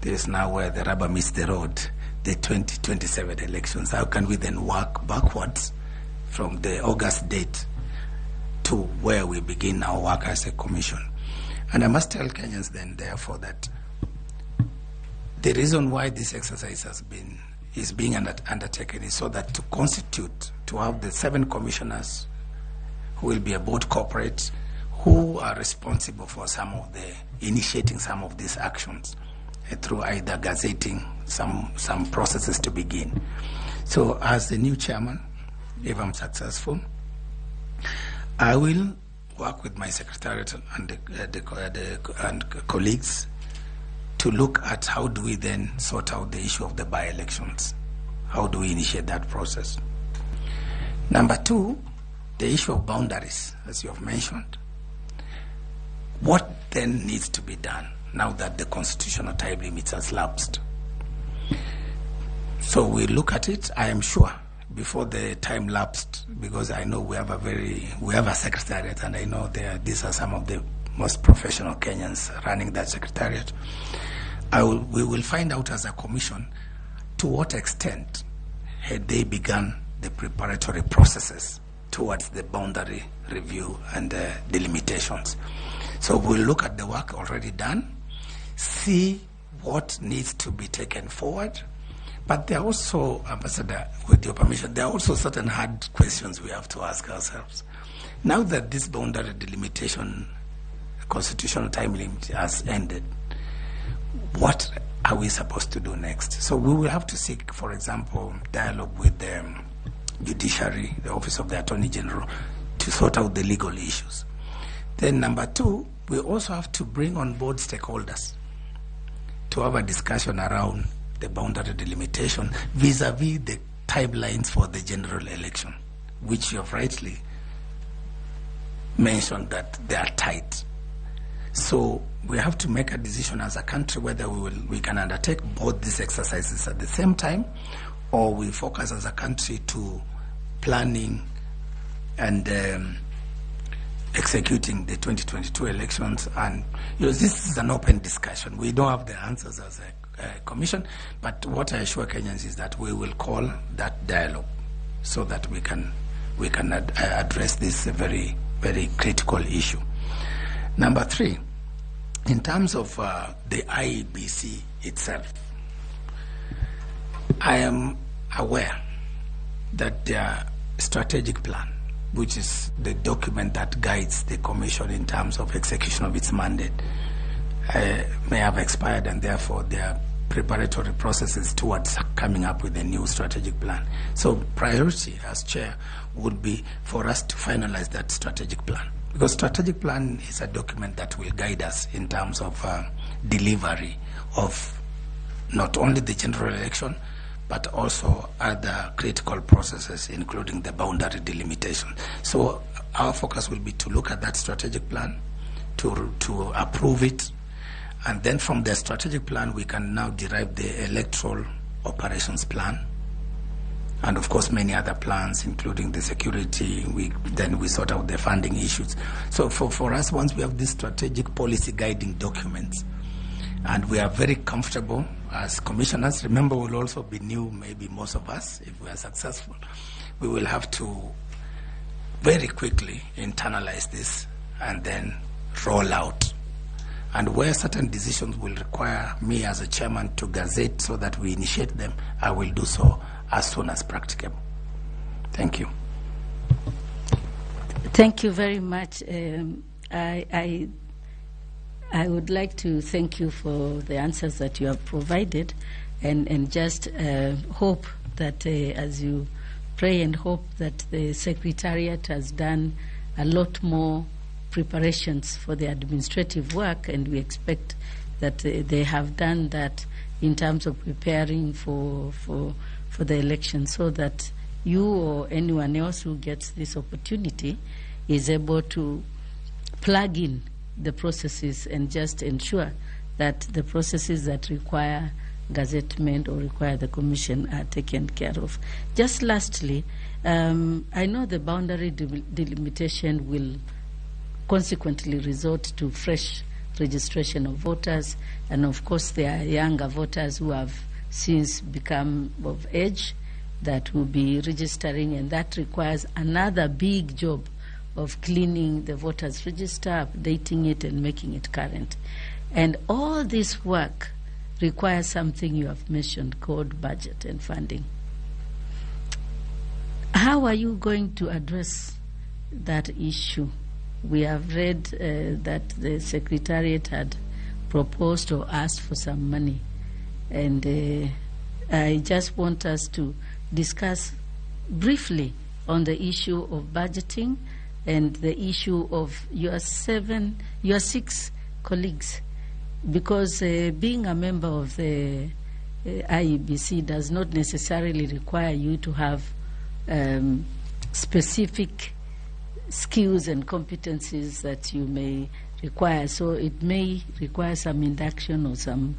there is now where the rubber meets the road, the 2027 elections. How can we then work backwards from the August date to where we begin our work as a commission? And I must tell Kenyans then, therefore, that the reason why this exercise is being undertaken is so that to constitute, to have the 7 commissioners who will be a board corporate, who are responsible for some of the initiating some of these actions through either gazetting some processes to begin. So as the new chairman, if I'm successful, I will work with my secretariat and and colleagues to look at how do we then sort out the issue of the by-elections. How do we initiate that process? Number 2, the issue of boundaries, as you have mentioned. What then needs to be done now that the constitutional time limits has lapsed? So we look at it, I am sure, before the time lapsed, because I know we have a secretariat, and I know these are some of the most professional Kenyans running that secretariat. We will find out as a commission to what extent had they begun the preparatory processes towards the boundary review and delimitations. So we'll look at the work already done, see what needs to be taken forward. But there are also, Ambassador, with your permission, there are also certain hard questions we have to ask ourselves. Now that this boundary delimitation constitutional time limit has ended, what are we supposed to do next? So we will have to seek, for example, dialogue with the judiciary, the Office of the Attorney General, to sort out the legal issues. Then number 2, we also have to bring on board stakeholders to have a discussion around the boundary delimitation vis-a-vis the timelines for the general election, which you have rightly mentioned that they are tight. So we have to make a decision as a country whether we can undertake both these exercises at the same time, or we focus as a country to planning and executing the 2022 elections. And you know, this is an open discussion. We don't have the answers as a commission, but what I assure Kenyans is that we will call that dialogue so that we can address this very, very critical issue. Number 3, in terms of the IEBC itself, I am aware that their strategic plan, which is the document that guides the commission in terms of execution of its mandate, may have expired, and therefore their preparatory processes towards coming up with a new strategic plan. So priority as chair would be for us to finalize that strategic plan, because strategic plan is a document that will guide us in terms of delivery of not only the general election, but also other critical processes, including the boundary delimitation. So our focus will be to look at that strategic plan, to approve it, and then from the strategic plan, we can now derive the electoral operations plan And of course, many other plans, including the security. Then we sort out the funding issues. So for us, once we have these strategic policy guiding documents, and we are very comfortable as commissioners. Remember, we'll also be new, maybe most of us, if we are successful. We will have to very quickly internalize this and then roll out. And where certain decisions will require me as a chairman to gazette so that we initiate them, I will do so as soon as practicable. Thank you.
Thank you very much. I would like to thank you for the answers that you have provided, and just hope that as you pray and hope that the Secretariat has done a lot more preparations for the administrative work, and we expect that they have done that in terms of preparing for the election, so that you or anyone else who gets this opportunity is able to plug in the processes and just ensure that the processes that require gazettement or require the commission are taken care of. Just lastly, I know the boundary delimitation will consequently resort to fresh registration of voters, and of course there are younger voters who have since become of age that will be registering, and that requires another big job of cleaning the voters register, updating it and making it current. And all this work requires something you have mentioned called budget and funding. How are you going to address that issue? We have read that the Secretariat had proposed or asked for some money. And I just want us to discuss briefly on the issue of budgeting and the issue of your six colleagues, because being a member of the IEBC does not necessarily require you to have specific skills and competencies that you may require. So it may require some induction or some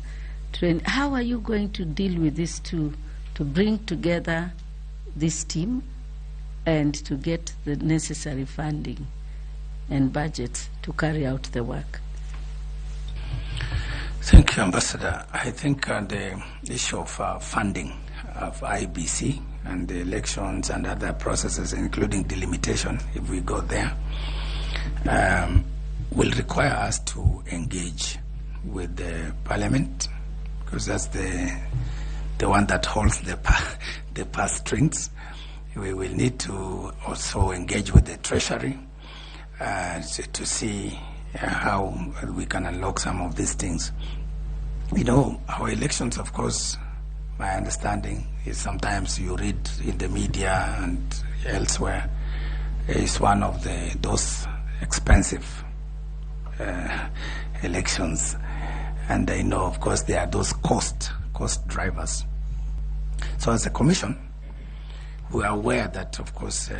training. How are you going to deal with this to bring together this team and to get the necessary funding and budget to carry out the work?
Thank you, Ambassador. I think the issue of funding of IEBC and the elections and other processes, including delimitation, if we go there, will require us to engage with the Parliament, because that's the one that holds the purse strings. We will need to also engage with the Treasury to see how we can unlock some of these things. You know, our elections, of course, my understanding is sometimes you read in the media and elsewhere, is one of those expensive elections. And I know, of course, there are those cost drivers. So as a commission, we are aware that, of course,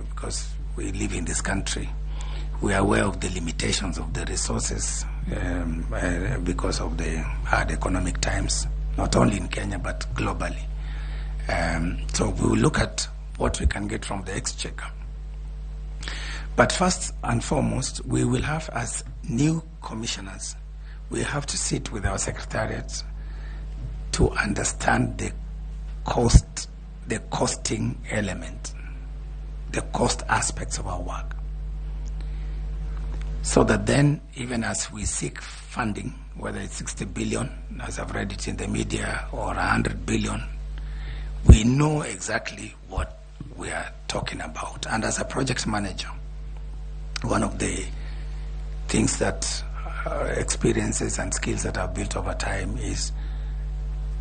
because we live in this country, we are aware of the limitations of the resources because of the hard economic times, not only in Kenya, but globally. So we will look at what we can get from the exchequer. But first and foremost, we will have, as new commissioners, we have to sit with our secretariats to understand the cost, the costing element, the cost aspects of our work. So that then, even as we seek funding, whether it's 60 billion, as I've read it in the media, or 100 billion, we know exactly what we are talking about. And as a project manager, one of the things that experiences and skills that I've built over time is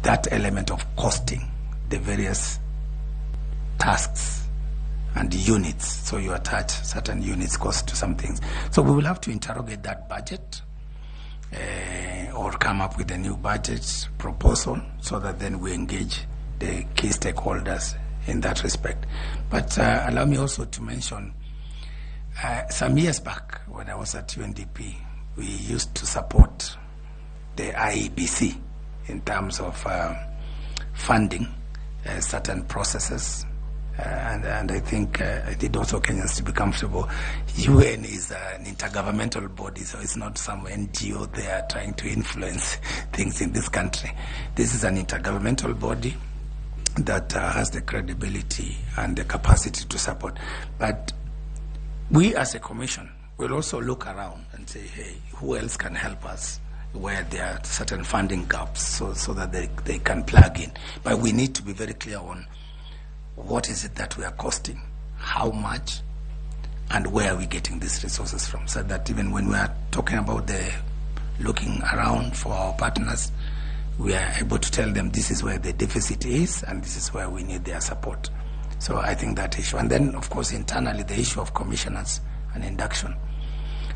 that element of costing the various tasks and units. So you attach certain units cost to some things. So we will have to interrogate that budget or come up with a new budget proposal so that then we engage the key stakeholders in that respect. But allow me also to mention, some years back when I was at UNDP, we used to support the IEBC in terms of funding certain processes. And I think I did also Kenyans to be comfortable. UN is an intergovernmental body, so it's not some NGO there trying to influence things in this country. This is an intergovernmental body that has the credibility and the capacity to support. But we as a commission will also look around and say, hey, who else can help us where there are certain funding gaps so that they can plug in. But we need to be very clear on what is it that we are costing, how much, and where are we getting these resources from, so that even when we are talking about the looking around for our partners, we are able to tell them this is where the deficit is and this is where we need their support. So I think that issue. And then, of course, internally, the issue of commissioners and induction.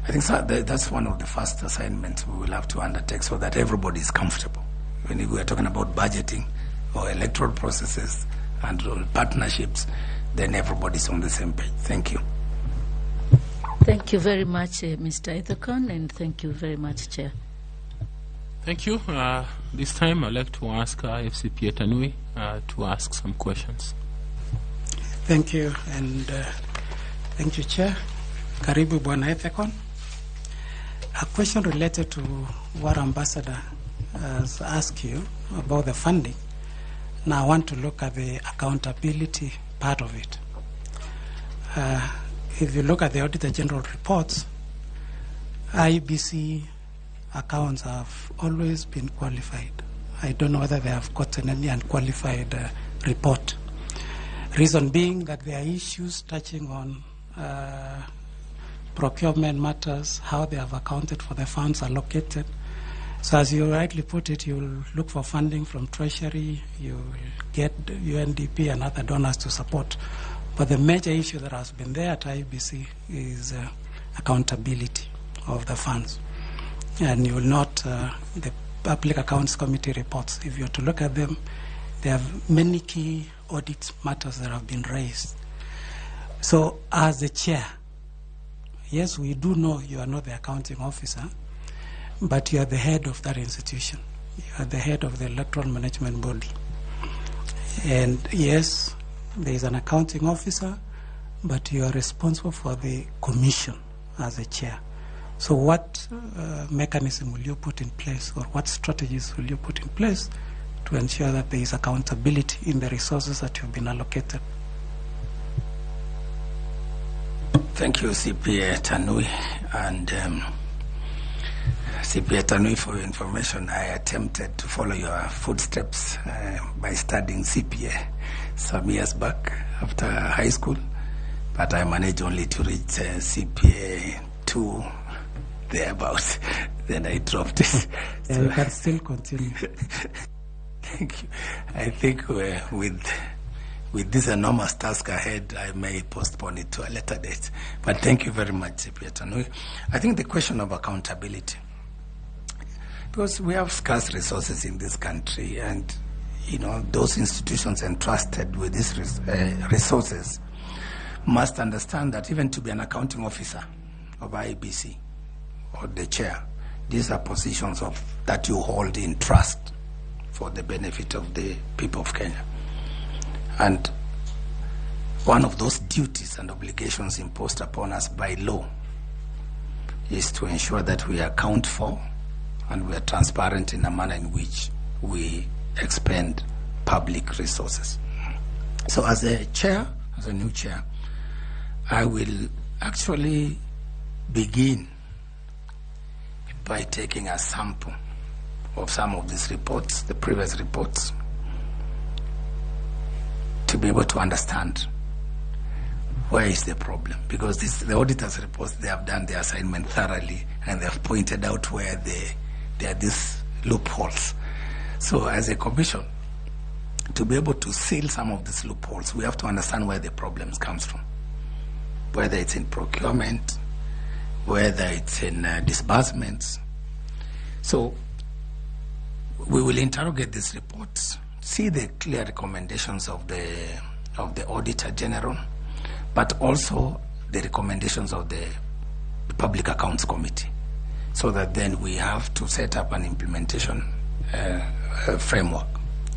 I think so that's one of the first assignments we will have to undertake so that everybody is comfortable. When we are talking about budgeting or electoral processes and partnerships, then everybody's on the same page. Thank you.
Thank you very much, Mr. Ethekon, and thank you very much, Chair.
Thank you. This time I'd like to ask FCPA Tanui to ask some questions.
Thank you, and thank you, Chair. Karibu Bwana Ethekon. A question related to what Ambassador has asked you about the funding. Now I want to look at the accountability part of it. If you look at the Auditor General reports, IEBC accounts have always been qualified. I don't know whether they have gotten any unqualified report. Reason being that there are issues touching on procurement matters, how they have accounted for the funds allocated. So as you rightly put it, you'll look for funding from Treasury, you'll get UNDP and other donors to support. But the major issue that has been there at IEBC is accountability of the funds. And you will not, the Public Accounts Committee reports, if you were to look at them, there are many key audit matters that have been raised. So as the chair, yes, we do know you are not the accounting officer, but you are the head of that institution. You are the head of the electoral management body. And yes, there is an accounting officer, but you are responsible for the commission as a chair. So what mechanism will you put in place, or what strategies will you put in place to ensure that there is accountability in the resources that have been allocated?
Thank you, CPA Tanui. And CPA Tanui, for your information, I attempted to follow your footsteps by studying CPA some years back after high school, but I managed only to reach CPA 2 thereabouts. Then I dropped it.
Yeah, so you can still continue.
Thank you. I think with this enormous task ahead, I may postpone it to a later date. But thank you very much, CPA Tanui. I think the question of accountability, because we have scarce resources in this country, and you know those institutions entrusted with these resources must understand that even to be an accounting officer of IEBC or the chair, these are positions of that you hold in trust for the benefit of the people of Kenya. And one of those duties and obligations imposed upon us by law is to ensure that we account for and we are transparent in a manner in which we expend public resources. So as a chair, as a new chair, I will actually begin by taking a sample of some of these reports, the previous reports, to be able to understand where is the problem. Because the auditors' reports, they have done their assignment thoroughly and they have pointed out where there are these loopholes. So as a commission, to be able to seal some of these loopholes, we have to understand where the problems comes from. Whether it's in procurement, whether it's in disbursements. So we will interrogate these reports, see the clear recommendations of the Auditor General, but also the recommendations of the Public Accounts Committee, so that then we have to set up an implementation framework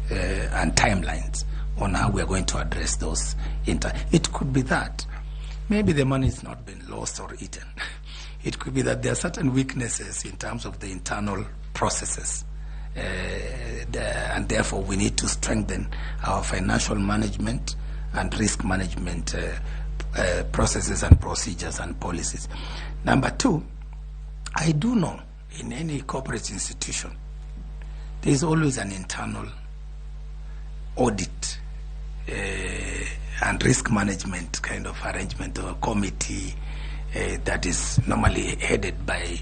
and timelines on how we are going to address those. It could be that maybe the money has not been lost or eaten. It could be that there are certain weaknesses in terms of the internal processes. And therefore we need to strengthen our financial management and risk management processes and procedures and policies. Number two, I do know in any corporate institution, there is always an internal audit and risk management kind of arrangement or committee that is normally headed by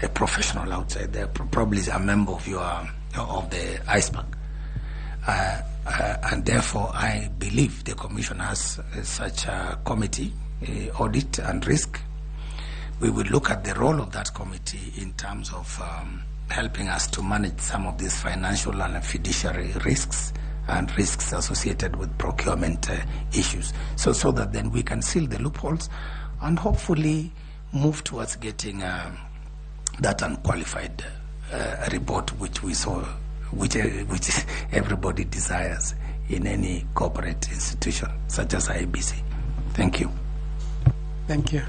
a professional outside there, probably a member of of the ICPAC. And therefore, I believe the Commission has such a committee, audit and risk. We will look at the role of that committee in terms of helping us to manage some of these financial and fiduciary risks and risks associated with procurement issues, so that then we can seal the loopholes and hopefully move towards getting that unqualified report which we saw, which everybody desires in any corporate institution such as IEBC. Thank you.
Thank you.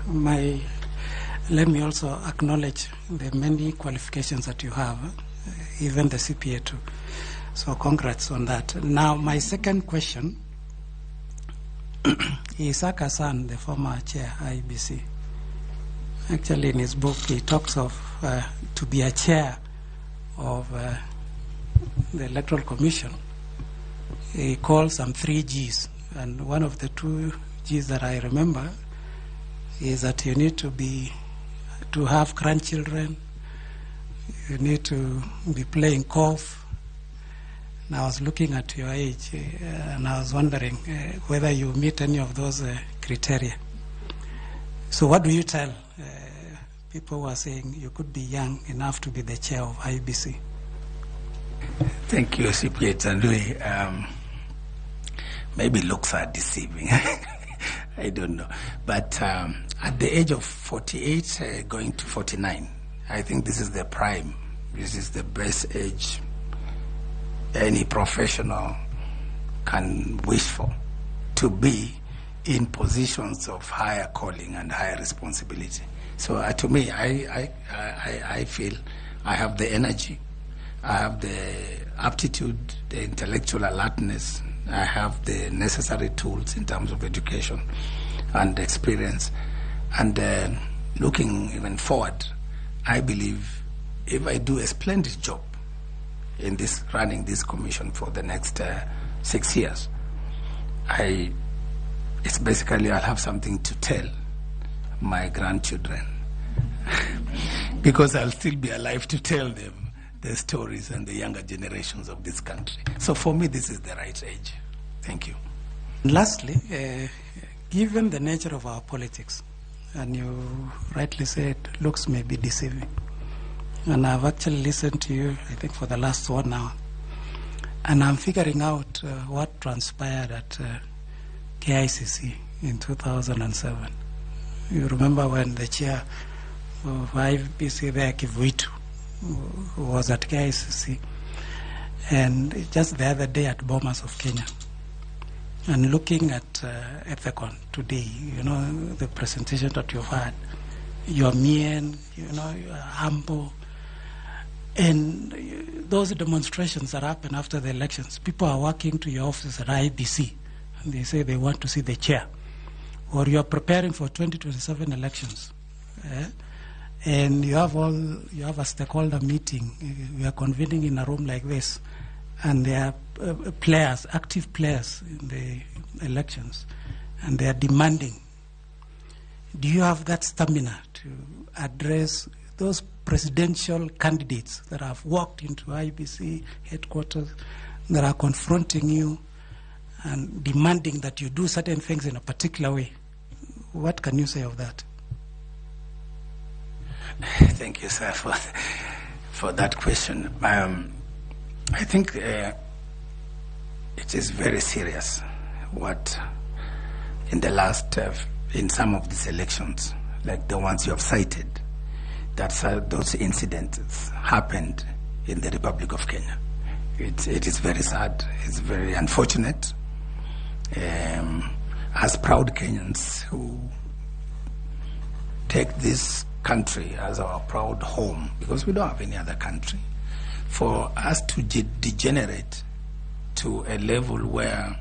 Let me also acknowledge the many qualifications that you have, even the CPA too. So congrats on that. Now, my second question, Isaac Hassan, the former chair IEBC, actually in his book he talks of to be a chair of the Electoral Commission, he calls some 3 Gs, and one of the 2 Gs that I remember is that you need to have grandchildren, you need to be playing golf. And I was looking at your age and I was wondering whether you meet any of those criteria. So what do you tell people who are saying you could be young enough to be the chair of IEBC?
Thank you, CPA Tanui. Maybe looks are deceiving. I don't know. But at the age of 48, going to 49, I think this is the prime. This is the best age any professional can wish for, to be in positions of higher calling and higher responsibility. So to me, I feel I have the energy, I have the aptitude, the intellectual alertness, I have the necessary tools in terms of education and experience. And looking even forward, I believe if I do a splendid job in this running this commission for the next 6 years, it's basically I'll have something to tell my grandchildren because I'll still be alive to tell them the stories and the younger generations of this country. So for me, this is the right age. Thank you.
And lastly, given the nature of our politics, and you rightly said looks may be deceiving, and I've actually listened to you, I think, for the last 1 hour, and I'm figuring out what transpired at KICC in 2007. You remember when the chair of IEBC there, Kivuitu, was at KICC, and just the other day at Bomas of Kenya. And looking at Ethekon today, you know, the presentation that you've had, you're mean, you know, you're humble. And those demonstrations that happen after the elections, people are walking to your office at IEBC, and they say they want to see the chair. Or you're preparing for 2027 elections. And you have a stakeholder meeting. We are convening in a room like this, and there are players, active players in the elections, and they are demanding. Do you have that stamina to address those presidential candidates that have walked into IEBC headquarters, that are confronting you and demanding that you do certain things in a particular way? What can you say of that?
Thank you, sir, for that question. I think it is very serious what in the last, in some of these elections, like the ones you have cited, that those incidents happened in the Republic of Kenya. It is very sad. It's very unfortunate. As proud Kenyans who take this country as our proud home, because we don't have any other country, for us to degenerate to a level where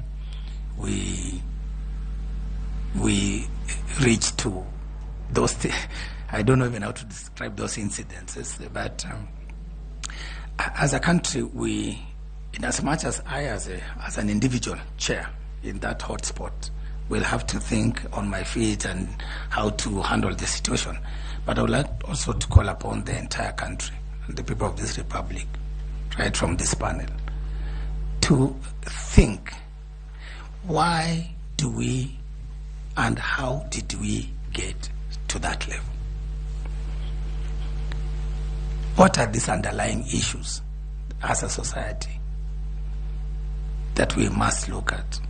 we reach to those I don't know even how to describe those incidences, but as a country, we, in as much as I as an individual chair in that hotspot, will have to think on my feet and how to handle the situation. But I would like also to call upon the entire country and the people of this republic, right from this panel, to think, why do we and how did we get to that level? What are these underlying issues as a society that we must look at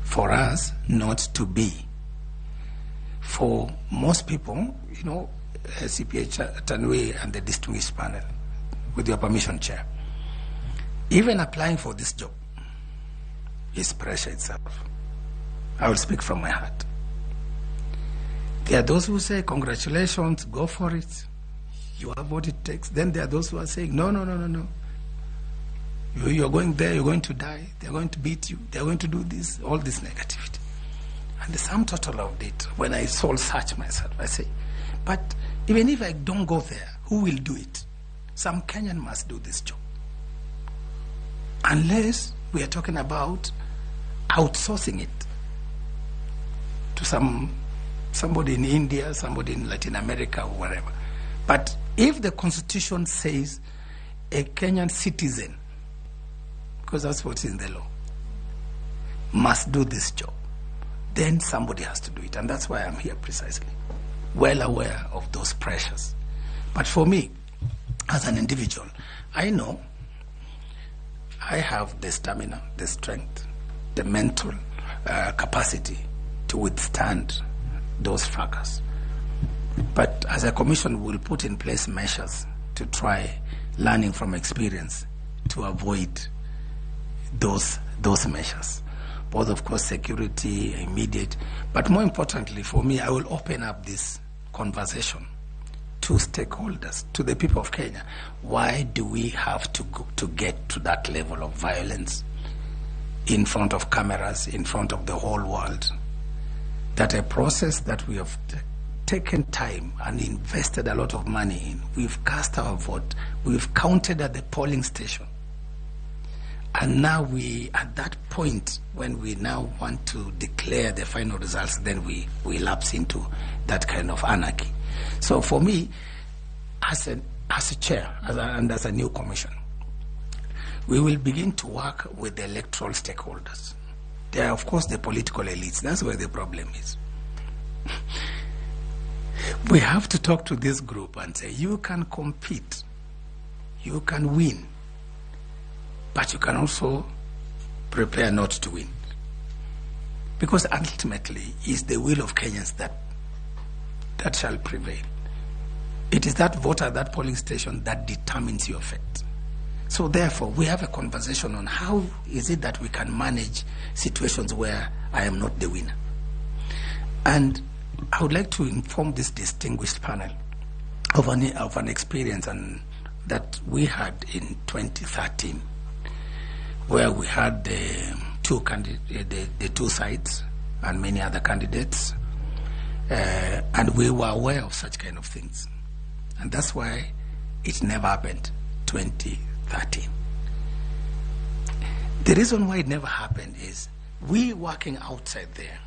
for us not to be? For most people, you know, CPA Tanui and the distinguished panel, with your permission, Chair, even applying for this job is pressure itself. I will speak from my heart. There are those who say, congratulations, go for it. You have what it takes. Then there are those who are saying, no, no, no, no, no. You're going there, you're going to die, they're going to beat you, they're going to do this, all this negativity. And the sum total of it, when I soul search myself, I say, but even if I don't go there, who will do it? Some Kenyan must do this job. Unless we are talking about outsourcing it to somebody in India, somebody in Latin America, or whatever. But if the Constitution says a Kenyan citizen, because that's what's in the law, must do this job, then somebody has to do it. And that's why I'm here precisely, well aware of those pressures. But for me, as an individual, I know I have the stamina, the strength, the mental capacity to withstand those fracas. But as a commission, we'll put in place measures to try learning from experience to avoid those measures. Both, of course, security, immediate, but more importantly for me, I will open up this conversation to stakeholders, to the people of Kenya. Why do we have to go, to get to that level of violence in front of cameras, in front of the whole world? That a process that we have taken time and invested a lot of money in, we've cast our vote, we've counted at the polling station, and now we, at that point, when we now want to declare the final results, then we lapse into that kind of anarchy. So for me, as a chair and as a new commission, we will begin to work with the electoral stakeholders. They are, of course, the political elites. That's where the problem is. We have to talk to this group and say, you can compete, you can win, but you can also prepare not to win. Because ultimately, it's the will of Kenyans that shall prevail. It is that voter at that polling station that determines your fate. So therefore, we have a conversation on how is it that we can manage situations where I am not the winner. And I would like to inform this distinguished panel of an experience and that we had in 2013, where we had the two sides and many other candidates, and we were aware of such kind of things. And that's why it never happened, 2013. The reason why it never happened is we working outside there,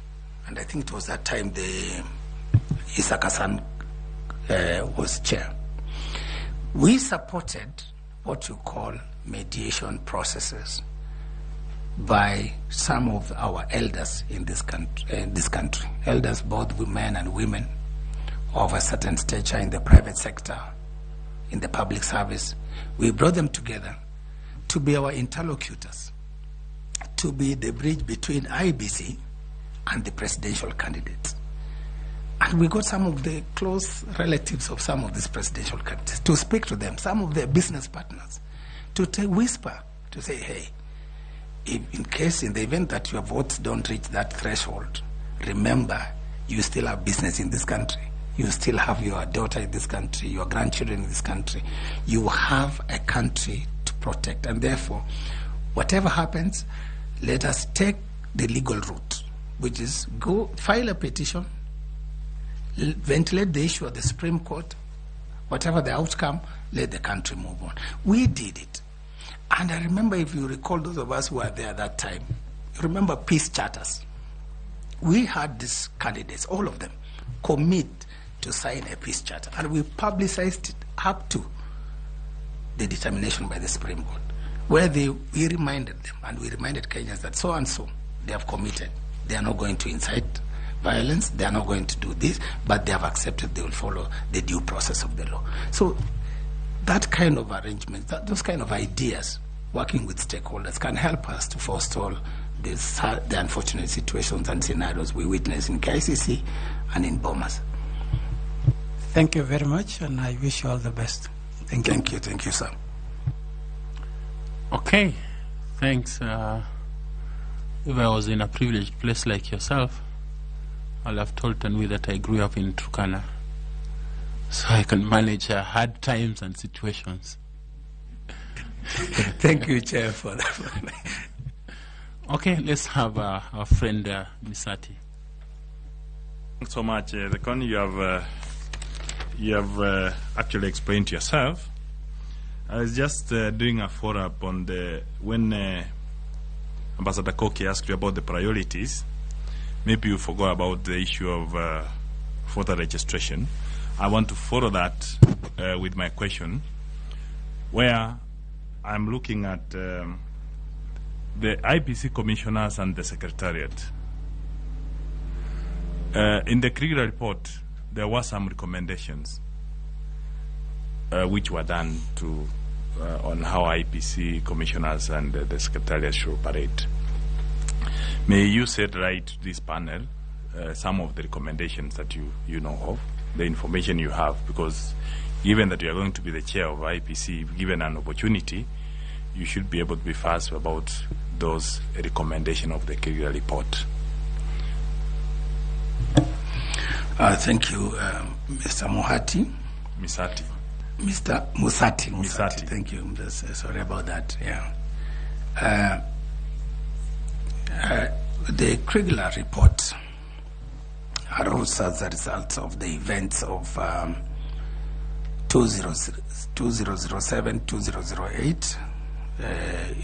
and I think it was that time the Isaac Hassan was chair. We supported what you call mediation processes by some of our elders in this country. Elders, both men and women, of a certain stature in the private sector, in the public service. We brought them together to be our interlocutors, to be the bridge between IEBC and the presidential candidates. And we got some of the close relatives of some of these presidential candidates to speak to them, some of their business partners, to whisper, to say, hey, If in case, in the event that your votes don't reach that threshold, remember, you still have business in this country. You still have your daughter in this country, your grandchildren in this country. You have a country to protect. And therefore, whatever happens, let us take the legal route, which is go file a petition, ventilate the issue at the Supreme Court. Whatever the outcome, let the country move on. We did it. And I remember, if you recall, those of us who were there at that time, you remember peace charters. We had these candidates, all of them, commit to sign a peace charter. And we publicized it up to the determination by the Supreme Court, where we reminded them, and we reminded Kenyans that so and so, they have committed. They are not going to incite violence, they are not going to do this, but they have accepted they will follow the due process of the law. So that kind of arrangement, those kind of ideas, working with stakeholders, can help us to forestall the unfortunate situations and scenarios we witness in KICC and in Bomas.
Thank you very much, and I wish you all the best. Thank you.
Thank you, thank you, sir.
Okay, thanks. If I was in a privileged place like yourself, I'll have told Tanui that I grew up in Turkana, so I can manage hard times and situations.
Thank you, Chair, for that.
Okay, let's have our friend Misati.
Thanks so much, Ethekon. You have actually explained yourself. I was just doing a follow-up on the when Ambassador Koki asked you about the priorities. Maybe you forgot about the issue of voter registration. I want to follow that with my question, where I'm looking at the IPC commissioners and the secretariat. In the Kriegler report, there were some recommendations which were done to on how IPC commissioners and the secretariat should operate. May you set right to this panel some of the recommendations that you know of, the information you have, because given that you are going to be the chair of IPC, given an opportunity, you should be able to be fast about those recommendations of the Kriegler report.
Thank you, Mr. Muhati.
Misati.
Mr. Musati. Musati. Thank you. Sorry about that. Yeah. The Kriegler report arose as a result of the events of 2007, 2008,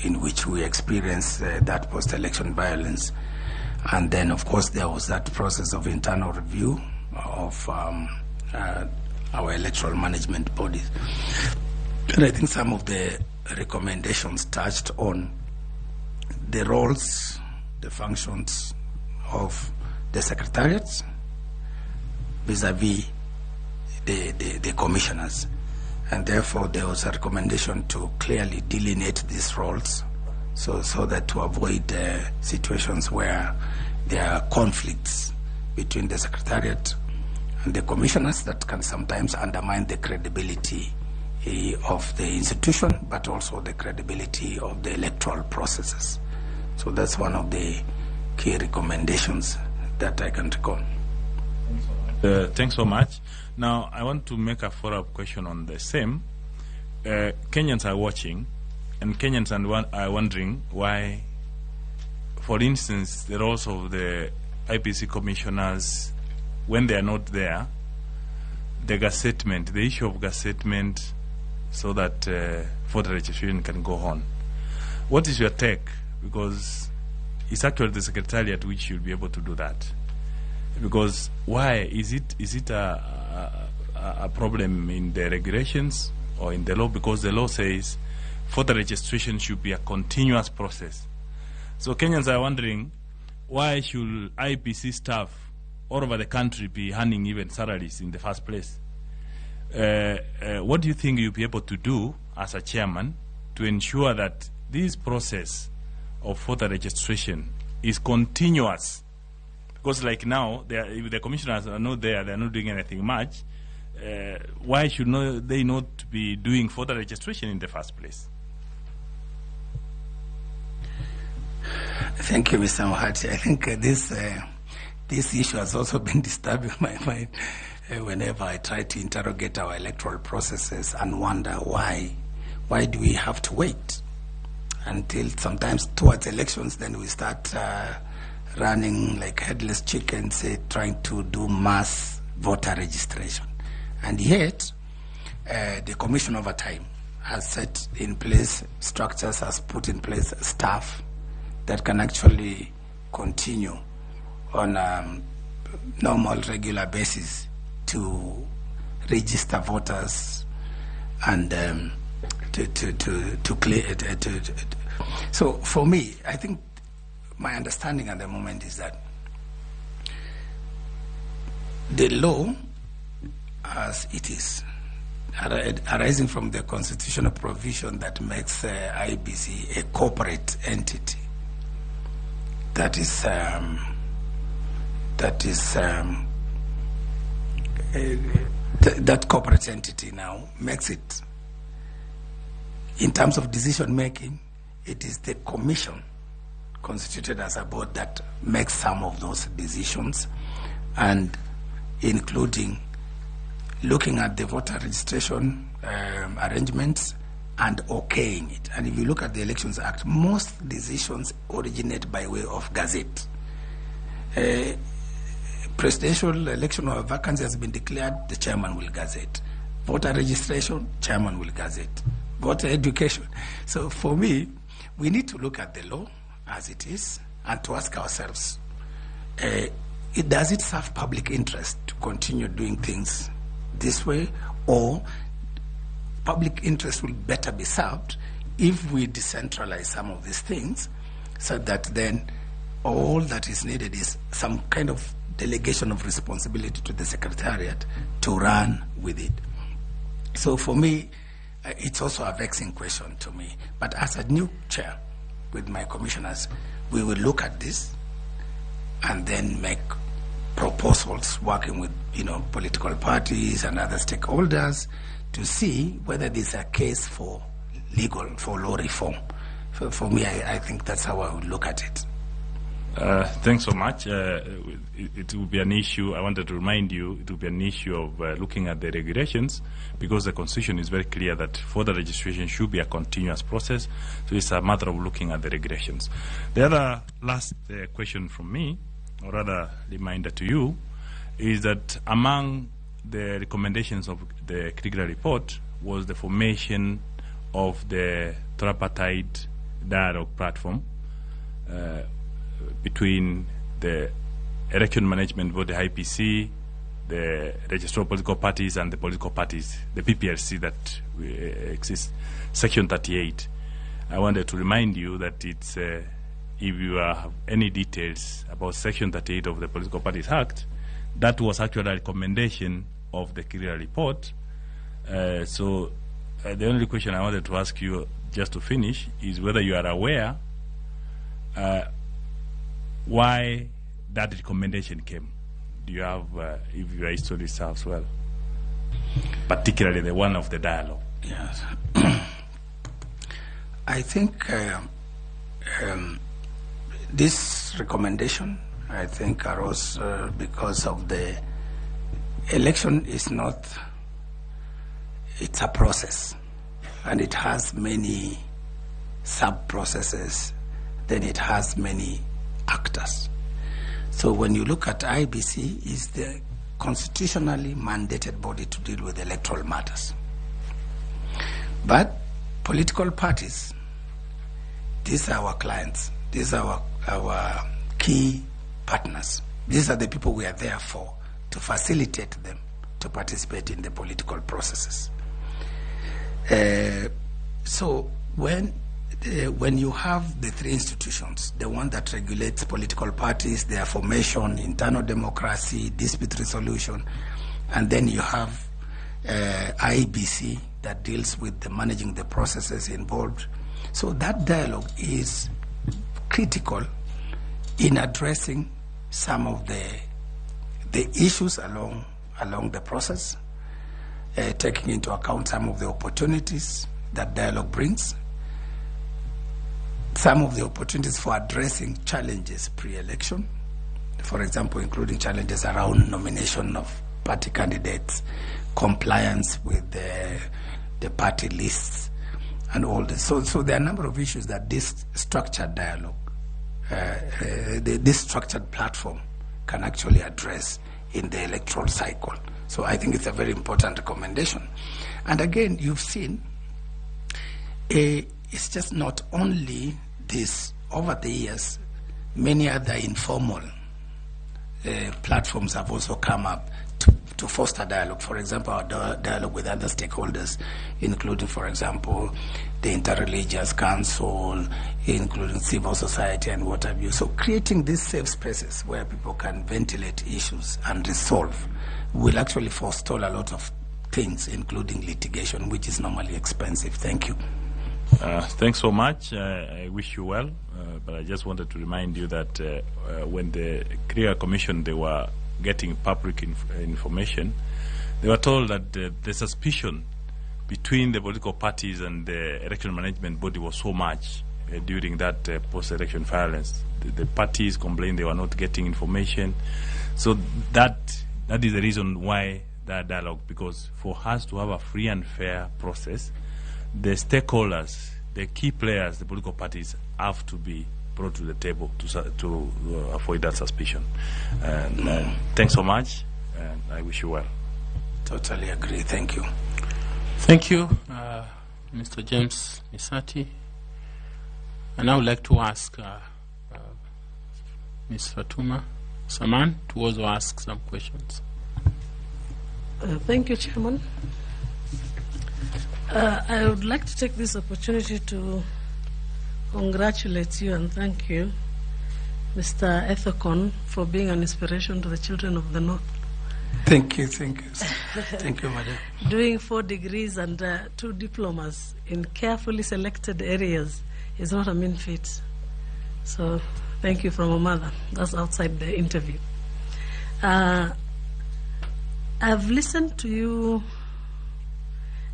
in which we experienced that post-election violence. And then, of course, there was that process of internal review of our electoral management bodies. And I think some of the recommendations touched on the roles, the functions of the secretariats vis-a-vis the commissioners. And therefore, there was a recommendation to clearly delineate these roles so that to avoid situations where there are conflicts between the secretariat and the commissioners that can sometimes undermine the credibility of the institution, but also the credibility of the electoral processes. So that's one of the key recommendations that I can recall.
Thanks so much. Now, I want to make a follow-up question on the same. Kenyans are watching, and Kenyans are wondering why, for instance, the roles of the IPC commissioners, when they are not there, the gazettement, the issue of gazettement, so that voter registration can go on. What is your take? Because it's actually the secretariat which should be able to do that. Because why is it a problem in the regulations or in the law? Because the law says voter registration should be a continuous process. So Kenyans are wondering, why should IPC staff all over the country be earning even salaries in the first place? What do you think you'll be able to do as a chairman to ensure that this process of voter registration is continuous? Because like now, if the commissioners are not there, they are not doing anything much, why should they not be doing voter registration in the first place?
Thank you, Mr. Muhati. I think this issue has also been disturbing my mind whenever I try to interrogate our electoral processes and wonder why do we have to wait until sometimes towards elections, then we start running like headless chickens, trying to do mass voter registration. And yet, the Commission over time has set in place structures, has put in place staff that can actually continue on a normal, regular basis to register voters and to clear it. So for me, I think my understanding at the moment is that the law as it is, arising from the constitutional provision that makes IEBC a corporate entity, that corporate entity now makes it, in terms of decision making, it is the commission constituted as a board that makes some of those decisions, and including looking at the voter registration arrangements and okaying it. And if you look at the Elections Act, most decisions originate by way of gazette. Presidential election or vacancy has been declared, the chairman will gazette. Voter registration, chairman will gazette. Voter education. So for me, we need to look at the law as it is and to ask ourselves, does it serve public interest to continue doing things this way, or public interest will better be served if we decentralize some of these things, so that then all that is needed is some kind of delegation of responsibility to the secretariat to run with it. So for me, it's also a vexing question to me. But as a new chair with my commissioners, we will look at this and then make proposals, working with, political parties and other stakeholders to see whether there's a case for law reform. For me, I think that's how I would look at it.
Thanks so much. It will be an issue, I wanted to remind you, it will be an issue of looking at the regulations, because the Constitution is very clear that voter registration should be a continuous process. So it's a matter of looking at the regulations. The other last question from me, or rather reminder to you, is that among the recommendations of the Kriegler report was the formation of the tripartite dialogue platform between the election management board, the IPC, the registrar of political parties, and the political parties, the PPRC that exists, Section 38. I wanted to remind you that it's, if you have any details about Section 38 of the Political Parties Act, that was actually a recommendation of the Kriegler report. So the only question I wanted to ask you, just to finish, is whether you are aware why that recommendation came. Do you have, if your history serves well, particularly the one of the dialogue?
Yes. I think this recommendation, I think, arose because of the election is not, it's a process, and it has many sub-processes, then it has many actors. So when you look at IBC, is the constitutionally mandated body to deal with electoral matters. But political parties, these are our clients, these are our key partners. These are the people we are there for, to facilitate them to participate in the political processes. So when you have the three institutions, the one that regulates political parties, their formation, internal democracy, dispute resolution, and then you have IEBC that deals with the managing the processes involved. So that dialogue is critical in addressing some of the issues along the process, taking into account some of the opportunities that dialogue brings. Some of the opportunities for addressing challenges pre-election, for example, including challenges around nomination of party candidates, compliance with the party lists, and all this. So there are a number of issues that this structured dialogue, this structured platform can actually address in the electoral cycle. So I think it's a very important recommendation. And again, you've seen, it's just not only this. Over the years, many other informal platforms have also come up to foster dialogue. For example, our dialogue with other stakeholders, including, for example, the Interreligious Council, including civil society and what have you. So creating these safe spaces where people can ventilate issues and resolve will actually forestall a lot of things, including litigation, which is normally expensive. Thank you.
Thanks so much. I wish you well, but I just wanted to remind you that when the Kiriaga Commission, they were getting public information, they were told that the suspicion between the political parties and the election management body was so much during that post-election violence. The parties complained they were not getting information. So that is the reason why that dialogue, because for us to have a free and fair process, the stakeholders, the key players, the political parties have to be brought to the table to avoid that suspicion. And, thanks so much, and I wish you well.
Totally agree. Thank you.
Thank you, Mr. James Misati. And I would like to ask Ms. Fatuma Saman to also ask some questions.
Thank you, Chairman. I would like to take this opportunity to congratulate you and thank you, Mr. Ethekon, for being an inspiration to the children of the North.
Thank you, thank you. Thank you, madam.
Doing 4 degrees and 2 diplomas in carefully selected areas is not a mean feat. So thank you from a mother. That's outside the interview. I've listened to you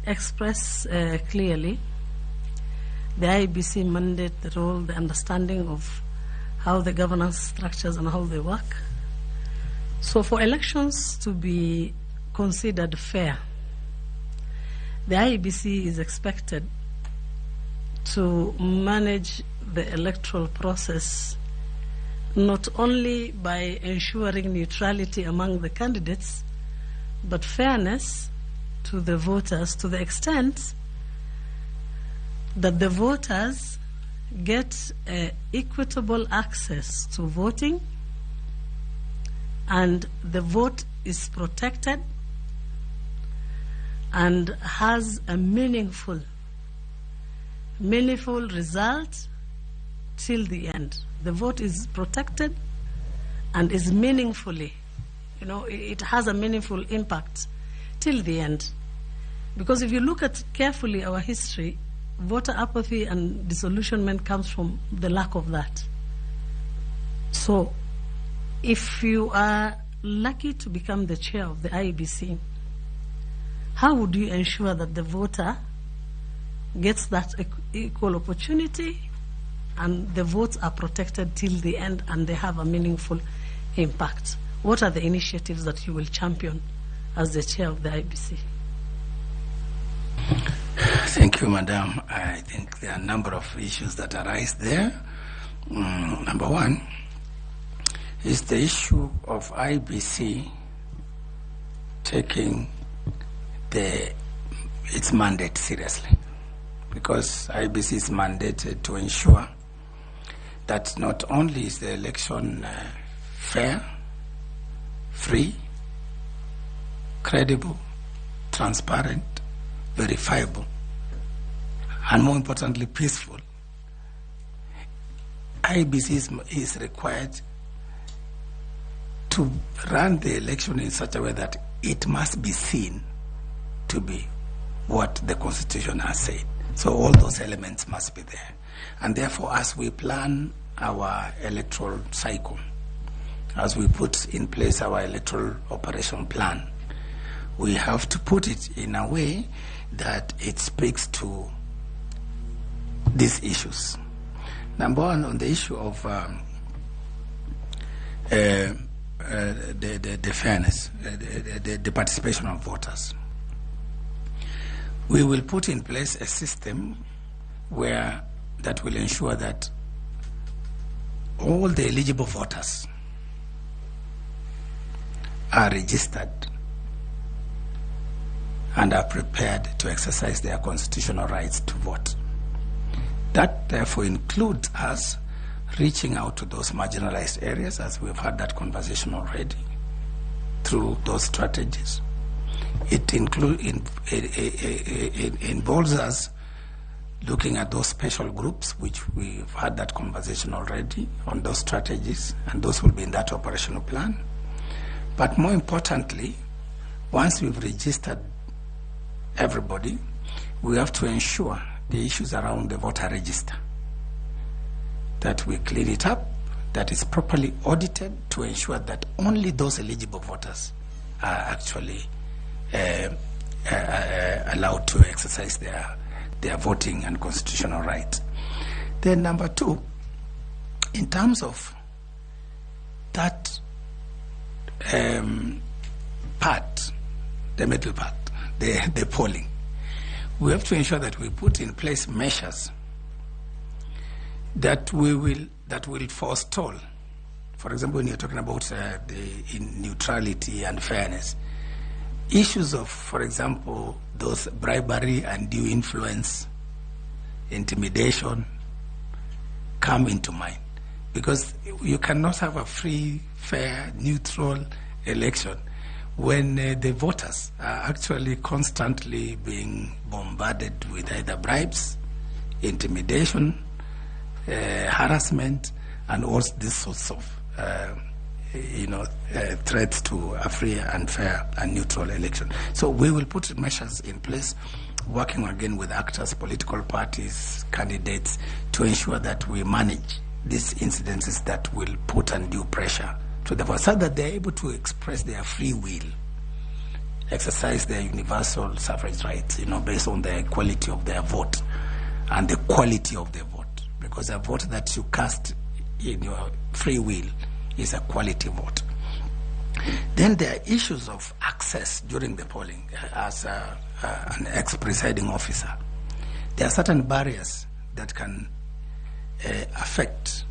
express clearly the IEBC mandate, the role, the understanding of how the governance structures and how they work. So for elections to be considered fair, the IEBC is expected to manage the electoral process not only by ensuring neutrality among the candidates, but fairness to the voters to the extent that the voters get equitable access to voting and the vote is protected and has a meaningful result till the end. The vote is protected and is meaningfully, you know, it has a meaningful impact till the end. Because if you look at carefully our history, voter apathy and disillusionment comes from the lack of that. So if you are lucky to become the chair of the IEBC, how would you ensure that the voter gets that equal opportunity and the votes are protected till the end and they have a meaningful impact? What are the initiatives that you will champion as the chair of the IEBC?
Thank you, madam. I think there are a number of issues that arise there. Number one is the issue of IEBC taking its mandate seriously, because IEBC is mandated to ensure that not only is the election fair, free, credible, transparent, verifiable, and more importantly, peaceful. IEBC is required to run the election in such a way that it must be seen to be what the Constitution has said. So all those elements must be there. And therefore, as we plan our electoral cycle, as we put in place our electoral operation plan, we have to put it in a way that it speaks to these issues. Number one, on the issue of the fairness, the participation of voters. We will put in place a system where that will ensure that all the eligible voters are registered and are prepared to exercise their constitutional rights to vote. That therefore includes us reaching out to those marginalized areas, as we've had that conversation already, through those strategies. It involves us looking at those special groups, which we've had that conversation already on those strategies, and those will be in that operational plan. But more importantly, once we've registered everybody, we have to ensure the issues around the voter register, that we clean it up, that it's properly audited to ensure that only those eligible voters are actually allowed to exercise their voting and constitutional right. Then number two, in terms of that part, the middle part, the polling, we have to ensure that we put in place measures that will forestall. For example, when you're talking about the neutrality and fairness, issues of, for example, those bribery and due influence, intimidation, come into mind. Because you cannot have a free, fair, neutral election when the voters are actually constantly being bombarded with either bribes, intimidation, harassment, and all these sorts of threats to a free and fair and neutral election. So we will put measures in place, working again with actors, political parties, candidates, to ensure that we manage these incidences that will put undue pressure to the voters, so that they're able to express their free will, exercise their universal suffrage rights, based on the quality of their vote and the quality of their vote. Because a vote that you cast in your free will is a quality vote. Then there are issues of access during the polling. As an ex-presiding officer, there are certain barriers that can affect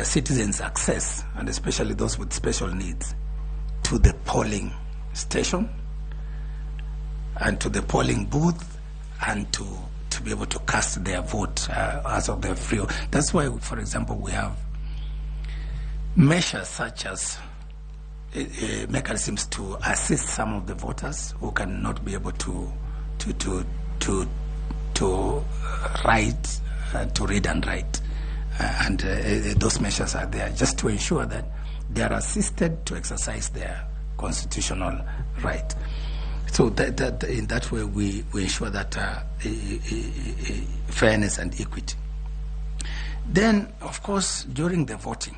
citizens' access, and especially those with special needs, to the polling station and to the polling booth, and to be able to cast their vote as of their free will. That's why, for example, we have measures such as mechanisms to assist some of the voters who cannot be able to write, to read and write, and those measures are there just to ensure that they are assisted to exercise their constitutional right. So that in that way we ensure that fairness and equity. Then, of course, during the voting,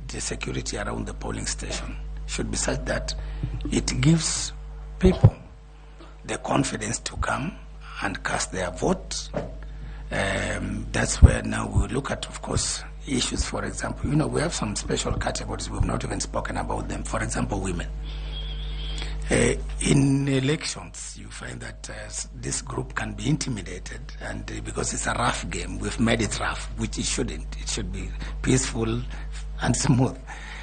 the security around the polling station should be such that it gives people the confidence to come and cast their vote. That's where now we look at, of course, issues. For example, we have some special categories. We've not even spoken about them. For example, women. In elections, you find that this group can be intimidated, and because it's a rough game, we've made it rough, which it shouldn't. It should be peaceful and smooth.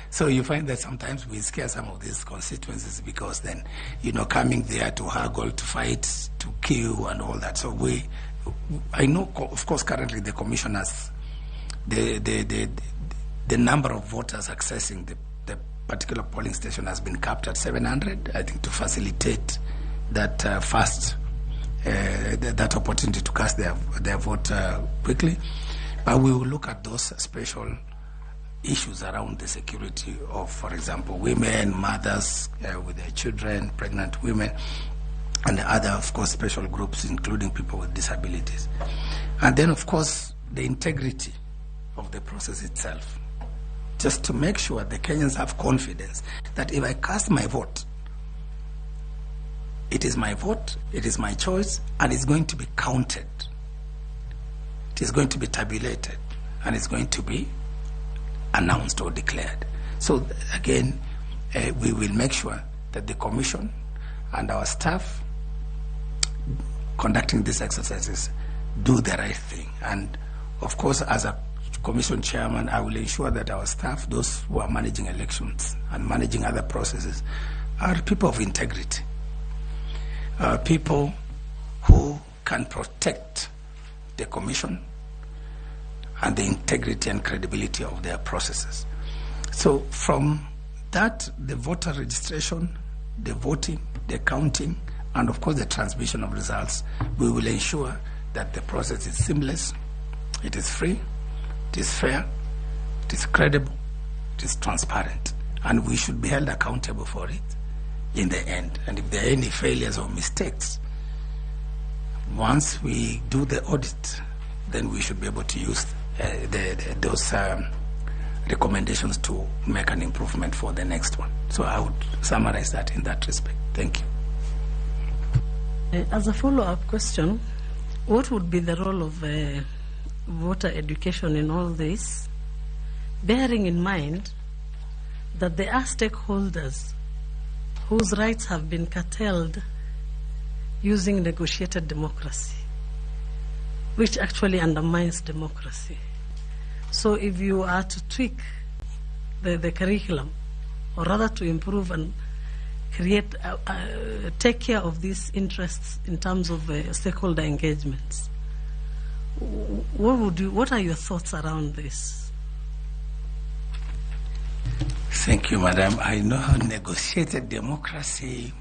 So you find that sometimes we scare some of these constituencies because then, coming there to haggle, to fight, to queue and all that. So I know, of course, currently the commissioners, the number of voters accessing the particular polling station has been capped at 700, I think, to facilitate that that opportunity to cast their vote quickly. But we will look at those special issues around the security of, for example, women, mothers with their children, pregnant women, and other, of course, special groups, including people with disabilities. And then, of course, the integrity of the process itself, just to make sure the Kenyans have confidence that if I cast my vote, it is my vote, it is my choice, and it's going to be counted. It is going to be tabulated, and it's going to be announced or declared. So again, we will make sure that the Commission and our staff conducting these exercises do the right thing. And of course, as a Commission chairman, I will ensure that our staff, those who are managing elections and managing other processes, are people of integrity, people who can protect the Commission and the integrity and credibility of their processes. So from that, the voter registration, the voting, the counting, and of course the transmission of results, we will ensure that the process is seamless, it is free, it is fair, it is credible, it is transparent, and we should be held accountable for it in the end. And if there are any failures or mistakes, once we do the audit, then we should be able to use those recommendations to make an improvement for the next one. So I would summarize that in that respect. Thank you.
As a follow-up question, what would be the role of voter education in all this, bearing in mind that there are stakeholders whose rights have been curtailed using negotiated democracy, which actually undermines democracy? So if you are to tweak the curriculum, or rather to improve and create, take care of these interests in terms of stakeholder engagements, what are your thoughts around this?
Thank you, madam. I know negotiated democracy,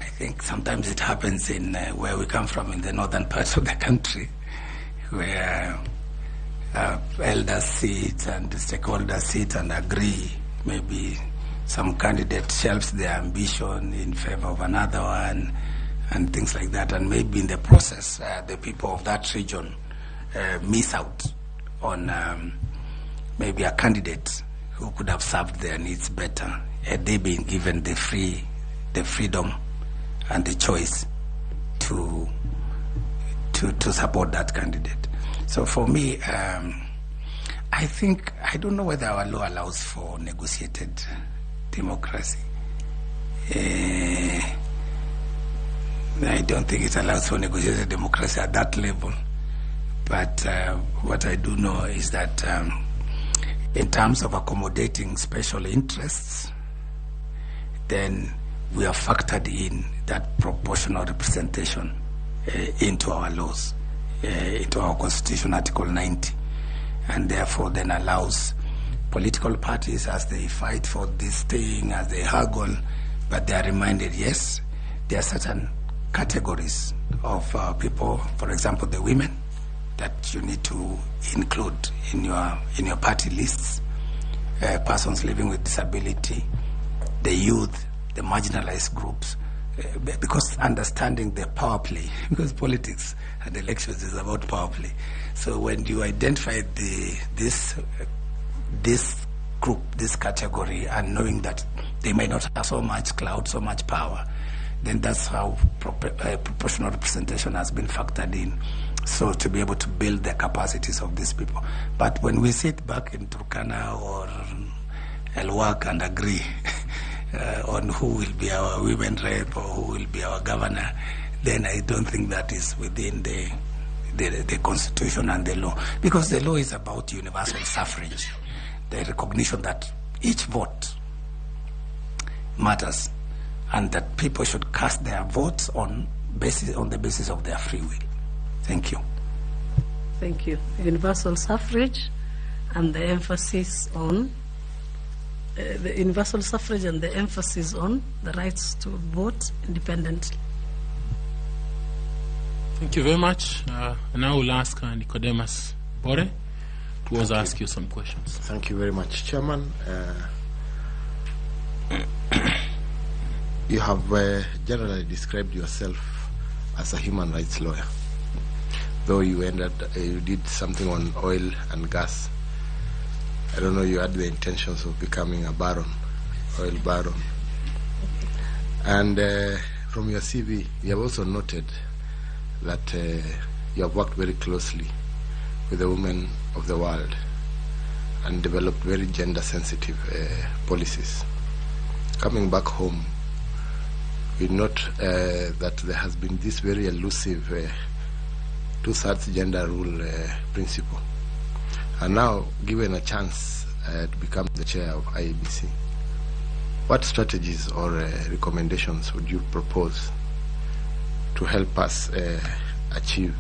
I think sometimes it happens in where we come from, in the northern parts of the country, where elders sit and the stakeholders sit and agree. Maybe some candidate shelves their ambition in favor of another one and things like that. And maybe in the process, the people of that region miss out on maybe a candidate who could have served their needs better had they been given the freedom and the choice to support that candidate. So for me, I think, I don't know whether our law allows for negotiated democracy. I don't think it allows for negotiated democracy at that level. But what I do know is that in terms of accommodating special interests, then we have factored in that proportional representation into our laws, into our Constitution, Article 90, and therefore then allows political parties, as they fight for this thing, as they haggle, but they are reminded, yes, there are certain categories of people, for example, the women, that you need to include in your party lists, persons living with disability, the youth, the marginalized groups, because understanding the power play, because politics and elections is about power play. So when you identify this group, this category, and knowing that they may not have so much clout, so much power, then that's how proportional representation has been factored in. So to be able to build the capacities of these people. But when we sit back in Turkana or Elwak and agree on who will be our women rep or who will be our governor, then I don't think that is within the Constitution and the law. Because the law is about universal suffrage, the recognition that each vote matters and that people should cast their votes on the basis of their free will. Thank you.
Thank you. Universal suffrage and the emphasis on the universal suffrage and the emphasis on the rights to vote independently.
Thank you very much. And I will ask Nicodemus Bore to also ask you some questions.
Thank you very much, Chairman. You have generally described yourself as a human rights lawyer, though you ended, you did something on oil and gas. I don't know, you had the intentions of becoming a baron, oil baron. And from your CV, you have also noted that you have worked very closely with the women of the world and developed very gender-sensitive policies. Coming back home, we note that there has been this very elusive two-thirds gender rule principle. And now, given a chance to become the chair of IEBC, what strategies or recommendations would you propose to help us achieve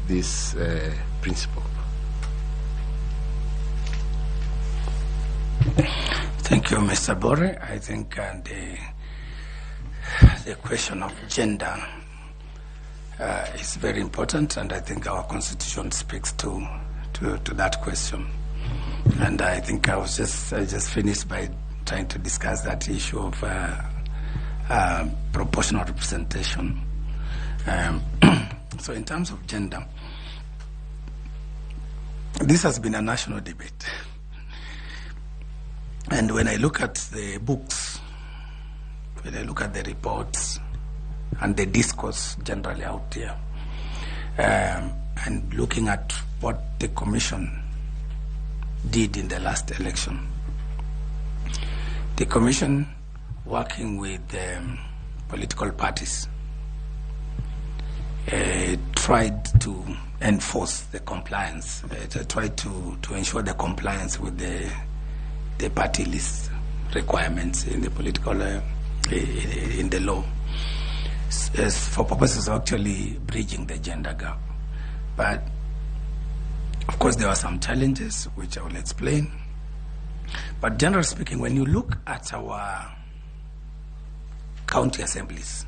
this principle?
Thank you, Mr. Bore. I think the question of gender is very important, and I think our constitution speaks to that question. And I think I just finished by trying to discuss that issue of proportional representation. So in terms of gender, this has been a national debate. And when I look at the books, when I look at the reports and the discourse generally out there, and looking at what the Commission did in the last election, the Commission, working with political parties, tried to enforce the compliance, tried to ensure the compliance with the party list requirements in the political, in the law, for purposes of actually bridging the gender gap. But of course there were some challenges, which I will explain. But generally speaking, when you look at our county assemblies,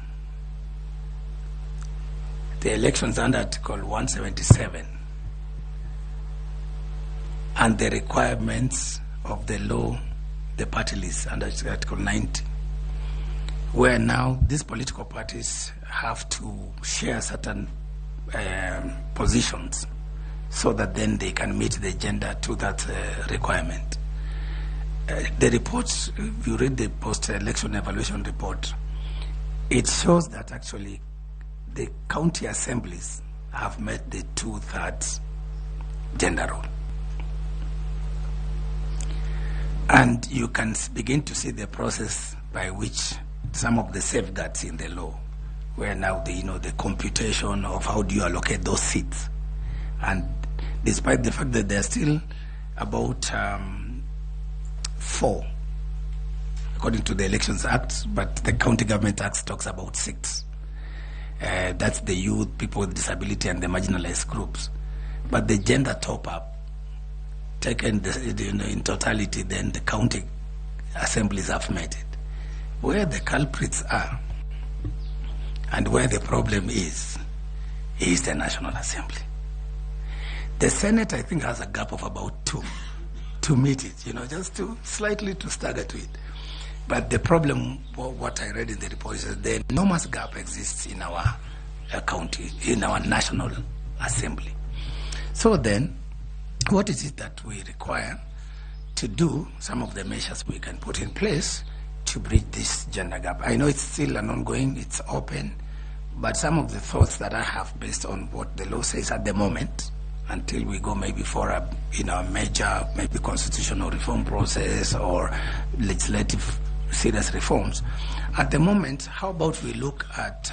the elections under Article 177 and the requirements of the law, the party list under Article 90, where now these political parties have to share certain positions so that then they can meet the gender to that requirement. The reports, if you read the post-election evaluation report, it shows that actually the county assemblies have met the 2/3 gender rule. And you can begin to see the process by which some of the safeguards in the law, where now the, you know, the computation of how do you allocate those seats. And despite the fact that there are still about 4, according to the Elections Act, but the County Government Act talks about 6. That's the youth, people with disability, and the marginalized groups. But the gender top-up, taken in totality, then the county assemblies have met it. Where the culprits are and where the problem is the National Assembly. The Senate, I think, has a gap of about 2 to meet it, you know, just to slightly to stagger to it. But the problem, what I read in the report, is that the enormous gap exists in our county, in our National Assembly. So then, what is it that we require to do, some of the measures we can put in place to bridge this gender gap? I know it's still an ongoing, it's open, but some of the thoughts that I have based on what the law says at the moment, until we go maybe for a, you know, major maybe constitutional reform process or legislative serious reforms. At the moment, how about we look at,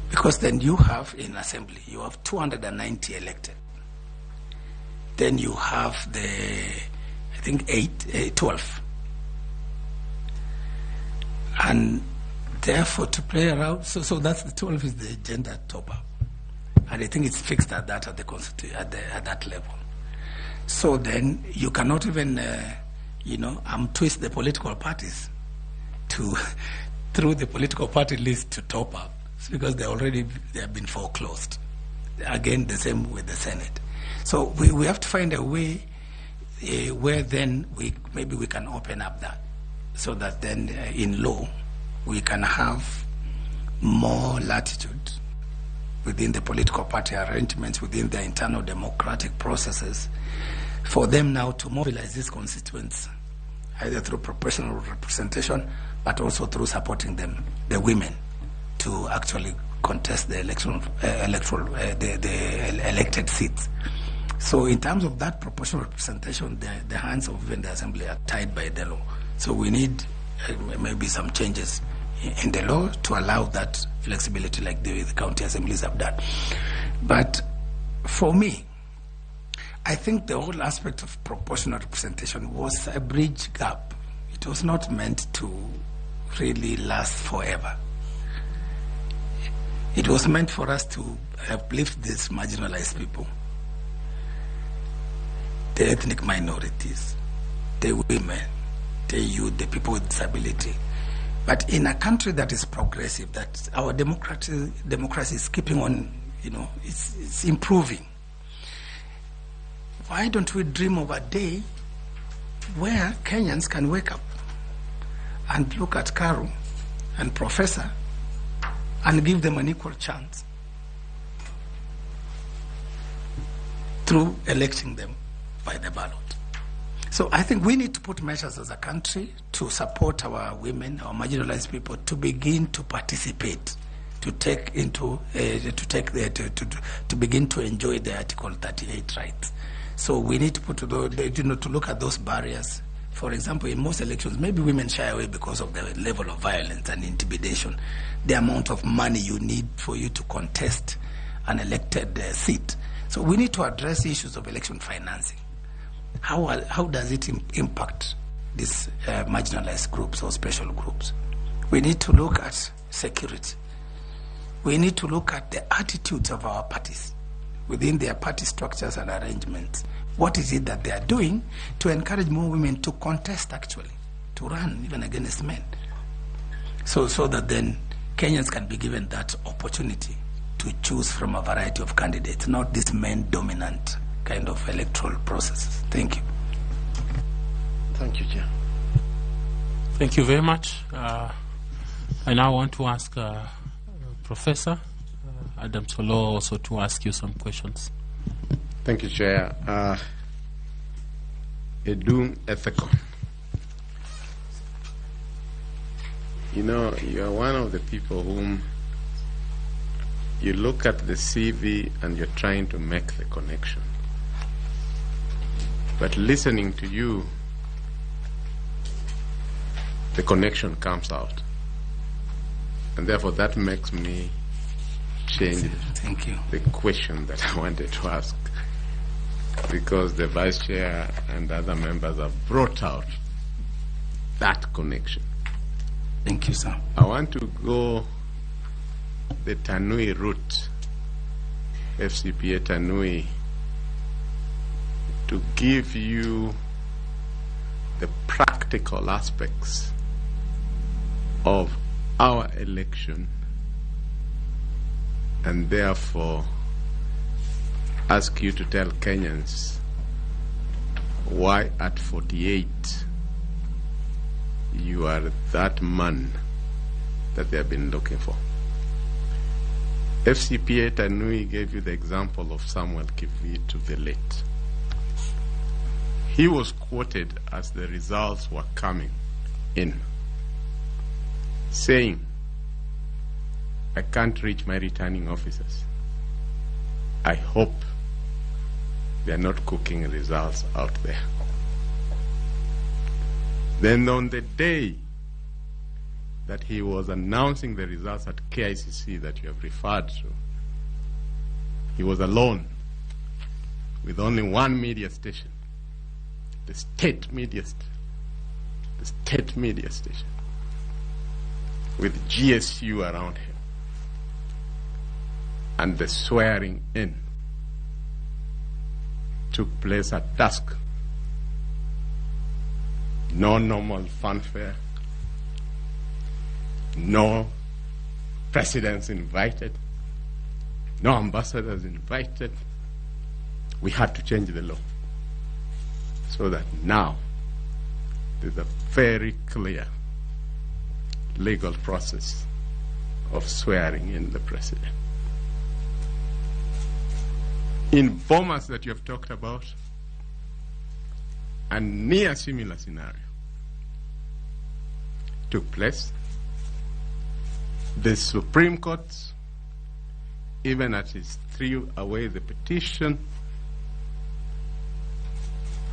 because then you have in assembly, you have 290 elected. Then you have the, I think 12. And therefore to play around, so that's the 12 is the gender top up. And I think it's fixed at that, at the at that level. So then you cannot even, twist the political parties to, through the political party list to top up. It's because they have been foreclosed. Again, the same with the Senate. So we have to find a way where then maybe we can open up that, so that then in law we can have more latitude within the political party arrangements, within their internal democratic processes, for them now to mobilize these constituents, either through proportional representation, but also through supporting them, the women, to actually contest the election, the elected seats. So in terms of that proportional representation, the hands of even the assembly are tied by the law. So we need maybe some changes in the law to allow that flexibility like the county assemblies have done. But for me, I think the whole aspect of proportional representation was a bridge gap. It was not meant to really last forever. It was meant for us to uplift these marginalized people, the ethnic minorities, the women, the youth, the people with disability. But in a country that is progressive, that our democracy is keeping on, you know, it's improving. Why don't we dream of a day where Kenyans can wake up and look at Karu and Professor and give them an equal chance through electing them by the ballot? So I think we need to put measures as a country to support our women, our marginalized people, to begin to participate, to take into, to begin to enjoy the Article 38 rights. So we need to put, to look at those barriers. For example, in most elections, maybe women shy away because of the level of violence and intimidation, the amount of money you need for you to contest an elected seat. So we need to address issues of election financing. How does it impact these marginalized groups or special groups? We need to look at security. We need to look at the attitudes of our parties within their party structures and arrangements. What is it that they are doing to encourage more women to contest, actually, to run even against men? So that then Kenyans can be given that opportunity to choose from a variety of candidates, not this men-dominant kind of electoral processes. Thank you.
Thank you, Chair.
Thank you very much. I now want to ask Professor Adams Oloo also to ask you some questions.
Thank you, Chair. Edung Ethekon. You know, you are one of the people whom you look at the CV and you're trying to make the connection. But listening to you, the connection comes out. And therefore that makes me change
Thank you.
The question that I wanted to ask, because the Vice Chair and other members have brought out that connection.
Thank you, sir.
I want to go the Tanui route, FCPA Tanui, to give you the practical aspects of our election, and therefore ask you to tell Kenyans why at 48 you are that man that they have been looking for. FCPA Tanui gave you the example of Samuel Kivuitu the late. He was quoted as the results were coming in, saying, I can't reach my returning officers. I hope they are not cooking results out there. Then on the day that he was announcing the results at KICC that you have referred to, he was alone with only one media station, the state media, the state media station, with GSU around him, and the swearing in took place at dusk. No normal fanfare, no presidents invited, no ambassadors invited. We had to change the law so that now there's a very clear legal process of swearing in the president. In Bomas that you have talked about, a near similar scenario took place. The Supreme Court even as he threw away the petition,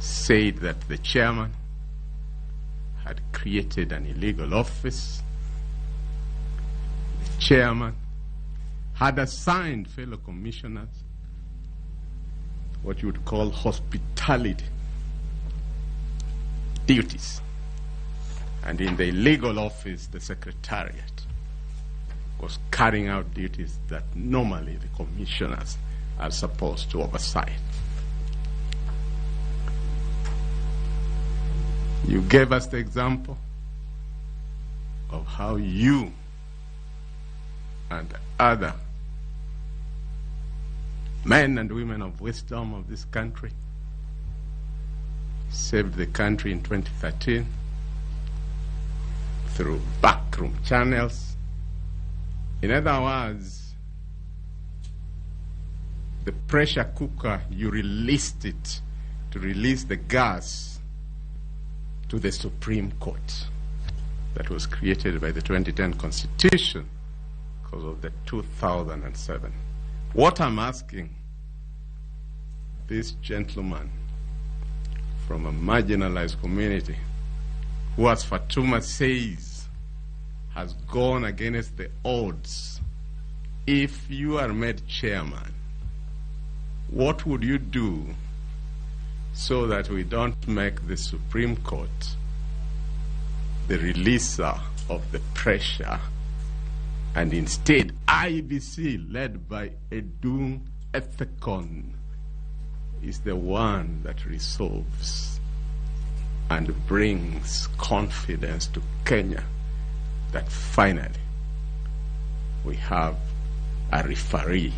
said that the chairman had created an illegal office. The chairman had assigned fellow commissioners what you would call hospitality duties. And in the illegal office, the secretariat was carrying out duties that normally the commissioners are supposed to oversight. You gave us the example of how you and other men and women of wisdom of this country saved the country in 2013 through backroom channels. In other words, the pressure cooker, you released it to release the gas to the Supreme Court that was created by the 2010 Constitution because of the 2007. What I'm asking this gentleman from a marginalized community who, as Fatuma says, has gone against the odds, if you are made chairman, what would you do so that we don't make the Supreme Court the releaser of the pressure, and instead IEBC, led by Edung Ethekon, is the one that resolves and brings confidence to Kenya that finally we have a referee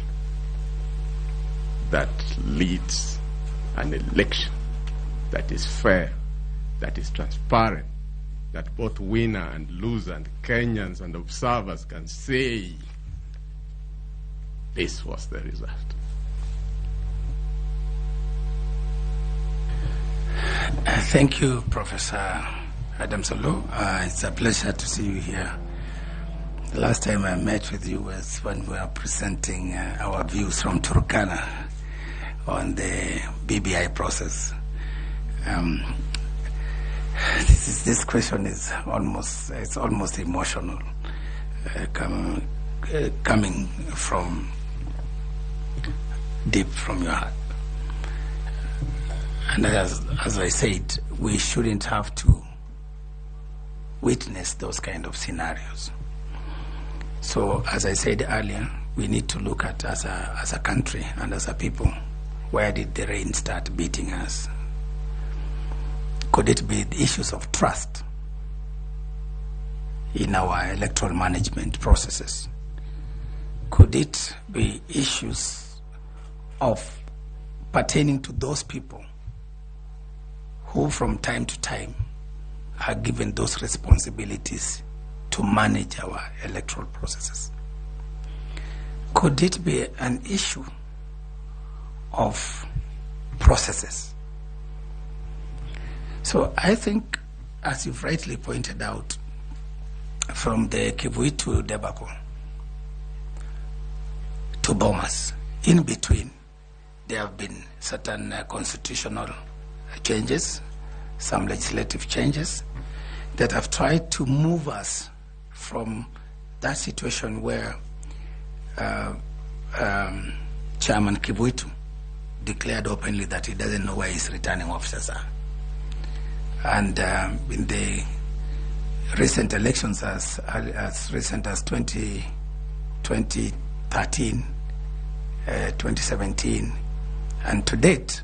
that leads an election that is fair, that is transparent, that both winner and loser and Kenyans and observers can say this was the result.
Thank you, Professor Adams Oloo. It's a pleasure to see you here. The last time I met with you was when we were presenting our views from Turkana on the BBI process. This question is almost emotional, coming from deep from your heart. And as I said, we shouldn't have to witness those kind of scenarios. So, as I said earlier, we need to look at as a country and as a people, where did the rain start beating us? Could it be the issues of trust in our electoral management processes? Could it be issues of pertaining to those people who from time to time are given those responsibilities to manage our electoral processes? Could it be an issue of processes? So I think, as you've rightly pointed out, from the Kivuitu debacle to Bomas, in between, there have been certain constitutional changes, some legislative changes that have tried to move us from that situation where Chairman Kivuitu declared openly that he doesn't know where his returning officers are. And in the recent elections, as recent as 2013, 2017, and to date,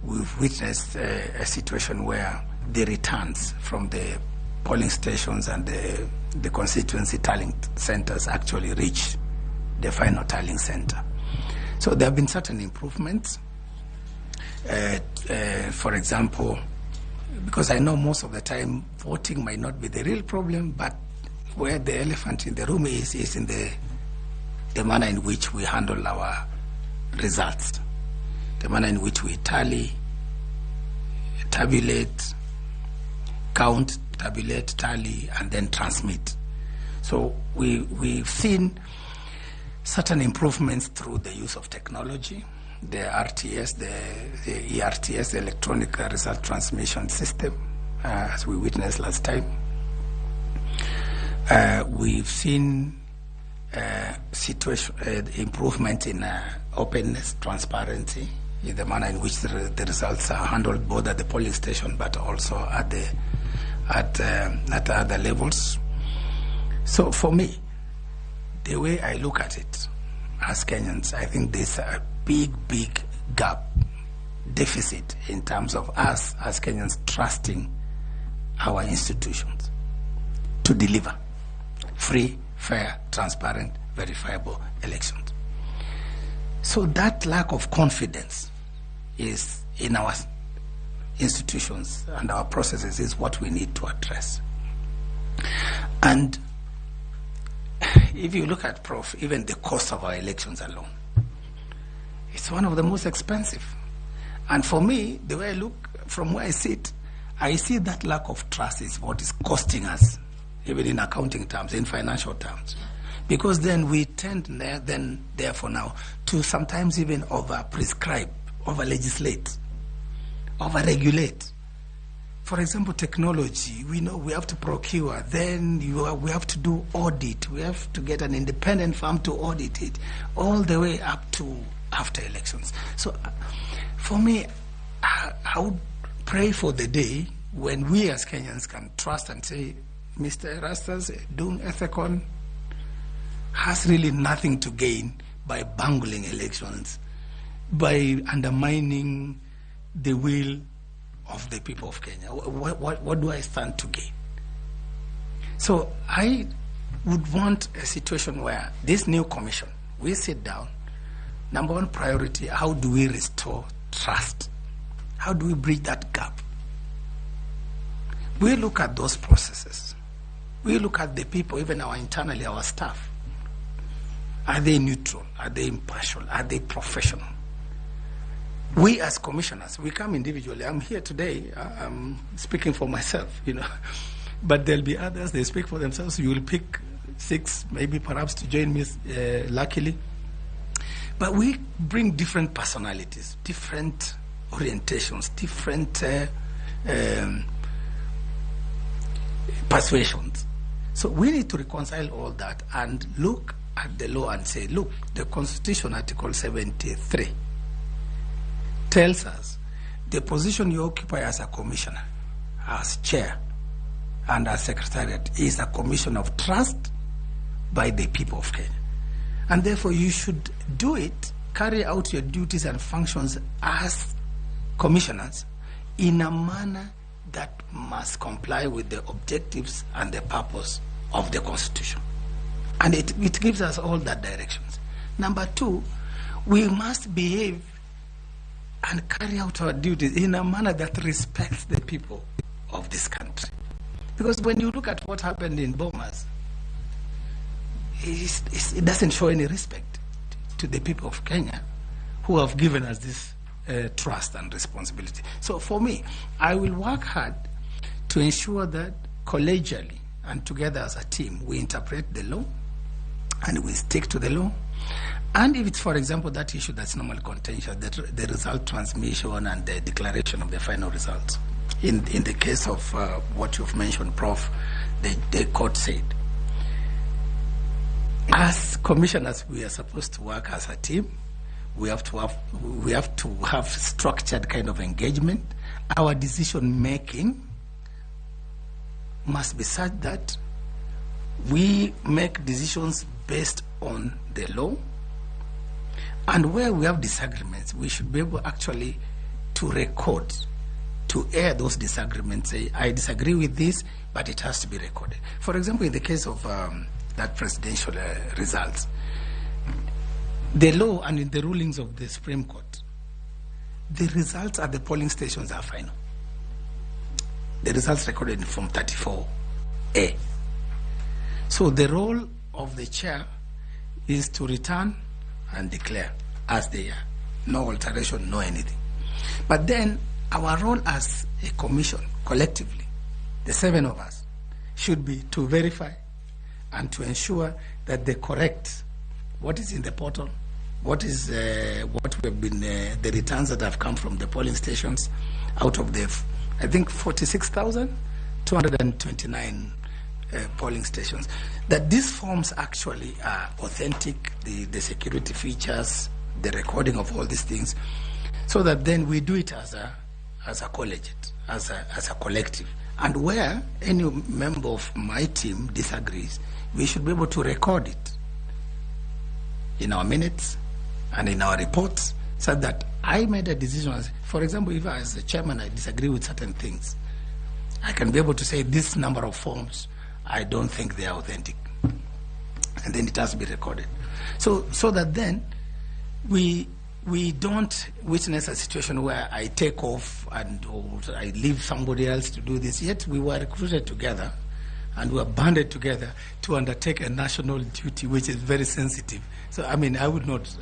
we've witnessed a situation where the returns from the polling stations and the constituency tallying centers actually reach the final tallying center. So there have been certain improvements. For example, because I know most of the time voting might not be the real problem, but where the elephant in the room is in the manner in which we handle our results, the manner in which we tally, tabulate, count, tabulate, tally, and then transmit. So we've seen certain improvements through the use of technology, the RTS, the ERTS, the Electronic Result Transmission System, as we witnessed last time. We've seen improvement in openness, transparency, in the manner in which the results are handled, both at the polling station but also at the at other levels. So for me, the way I look at it as Kenyans, I think there's a big, big gap, deficit in terms of us as Kenyans trusting our institutions to deliver free, fair, transparent, verifiable elections. So that lack of confidence is in our institutions and our processes is what we need to address. And if you look at, Prof, even the cost of our elections alone, it's one of the most expensive. And for me, the way I look from where I sit, I see that lack of trust is what is costing us, even in accounting terms, in financial terms. Because then we tend then, therefore now, to sometimes even over-prescribe, over-legislate, over-regulate. For example, technology, we know we have to procure, then we have to do audit, we have to get an independent firm to audit it, all the way up to after elections. So for me, I would pray for the day when we as Kenyans can trust and say, Mr. Erastus Dung Ethekon has really nothing to gain by bungling elections, by undermining the will of the people of Kenya. What do I stand to gain? So I would want a situation where this new commission, we sit down, number one priority, how do we restore trust? How do we bridge that gap? We look at those processes. We look at the people, even our internally, our staff. Are they neutral? Are they impartial? Are they professional? We as commissioners, we come individually. I'm here today, I'm speaking for myself, you know. But there'll be others, they speak for themselves. You will pick 6, maybe perhaps to join me, luckily. But we bring different personalities, different orientations, different persuasions. So we need to reconcile all that and look at the law and say, look, the Constitution, Article 73, tells us the position you occupy as a commissioner, as chair, and as secretariat is a commission of trust by the people of Kenya. And therefore you should do it, carry out your duties and functions as commissioners in a manner that must comply with the objectives and the purpose of the Constitution. And it gives us all that directions. Number two, we must behave and carry out our duties in a manner that respects the people of this country. Because when you look at what happened in Bomas, it doesn't show any respect to the people of Kenya who have given us this trust and responsibility. So for me, I will work hard to ensure that collegially and together as a team, we interpret the law and we stick to the law. And if it's, for example, that issue that's normally contentious, the result transmission and the declaration of the final results. In the case of what you've mentioned, Prof, the court said, as commissioners, we are supposed to work as a team. We have to have structured kind of engagement. Our decision making must be such that we make decisions based on the law. And where we have disagreements, we should be able actually to record, to air those disagreements. Say, I disagree with this, but it has to be recorded. For example, in the case of that presidential results, the law and in the rulings of the Supreme Court, the results at the polling stations are final. The results recorded in Form 34A. So the role of the chair is to return and declare as they are. No alteration, no anything. But then our role as a commission, collectively, the 7 of us, should be to verify and to ensure that the correct What is in the portal? What is what we have been, the returns that have come from the polling stations out of the, I think, 46,229 polling stations, that these forms actually are authentic, the security features, the recording of all these things, so that then we do it as a collegiate, as a collective. And where any member of my team disagrees, we should be able to record it in our minutes and in our reports, so that I made a decision. For example, if I, as a chairman, I disagree with certain things, I can be able to say this number of forms, I don't think they are authentic. And then it has to be recorded. So that then we don't witness a situation where I take off and or I leave somebody else to do this. Yet we were recruited together and we were banded together to undertake a national duty, which is very sensitive. So, I mean, I would not,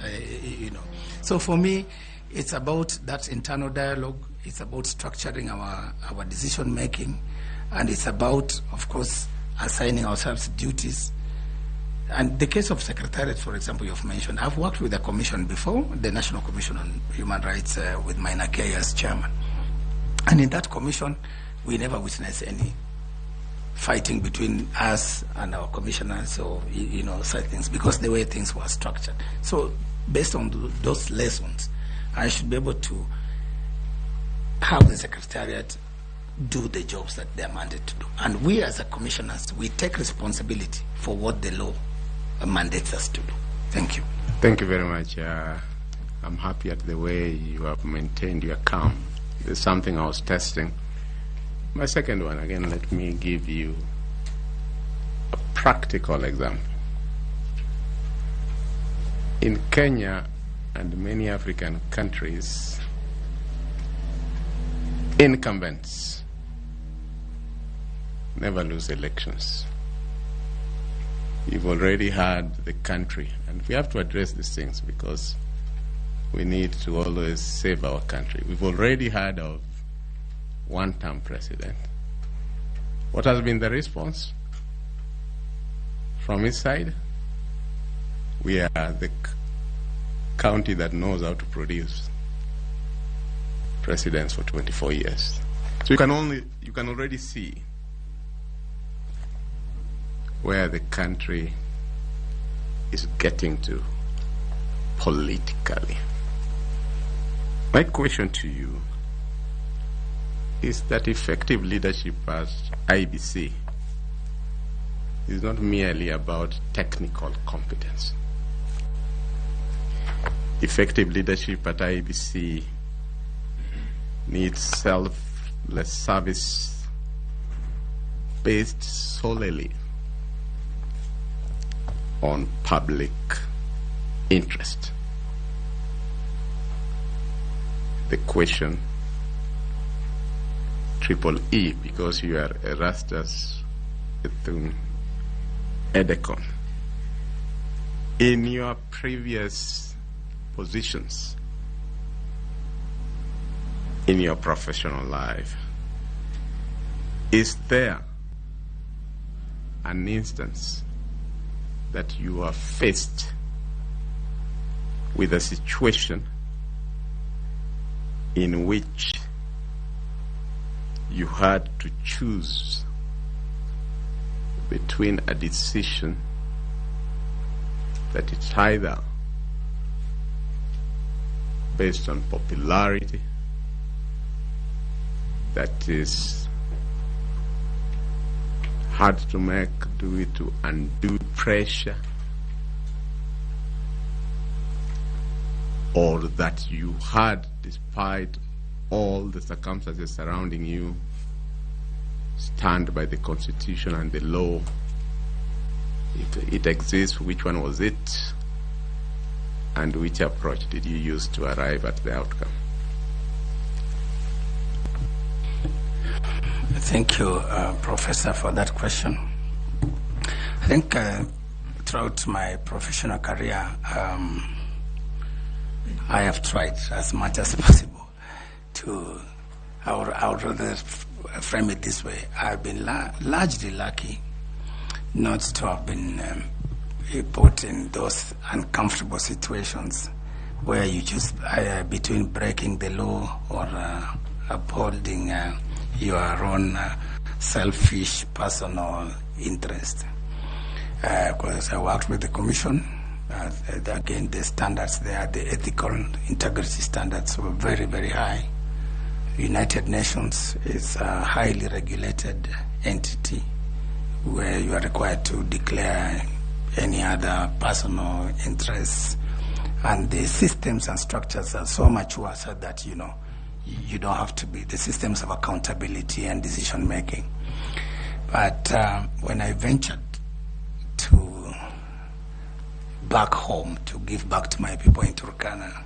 you know. So for me, it's about that internal dialogue. It's about structuring our decision-making. And it's about, of course, assigning ourselves duties. And the case of Secretariat, for example, you've mentioned, I've worked with the commission before, the National Commission on Human Rights, with Maina Kiai as chairman. And in that commission, we never witnessed any fighting between us and our commissioners or, you know, such things, because the way things were structured. So based on those lessons, I should be able to have the Secretariat do the jobs that they are mandated to do. And we as a commissioners, we take responsibility for what the law mandates us to do. Thank you.
Thank you very much. I'm happy at the way you have maintained your calm. There's something I was testing. My second one, again, let me give you a practical example. In Kenya and many African countries, incumbents never lose elections. You've already had the country, and we have to address these things because we need to always save our country. We've already had of one-term president. What has been the response from his side? We are the county that knows how to produce presidents for 24 years. So you can already see where the country is getting to politically. My question to you is that effective leadership as IEBC is not merely about technical competence. Effective leadership at IEBC needs selfless service based solely on public interest. The question, triple E, because you are Erastus Ethung Edekon. In your previous positions in your professional life, is there an instance that you are faced with a situation in which you had to choose between a decision that is either based on popularity, that is hard to make due to undue pressure, or that you had, despite all the circumstances surrounding you, stand by the Constitution and the law? If it exists, which one was it? And which approach did you use to arrive at the outcome?
Thank you, Professor, for that question. I think throughout my professional career, I have tried as much as possible to, I would rather frame it this way. I've been largely lucky not to have been put in those uncomfortable situations where you choose between breaking the law or upholding your own selfish personal interest. Because I worked with the commission, again, the standards there, the ethical integrity standards were very, very high. United Nations is a highly regulated entity where you are required to declare any other personal interests, and the systems and structures are so mature so that, you know, you don't have to be, the systems of accountability and decision making. But when I ventured to back home to give back to my people in Turkana,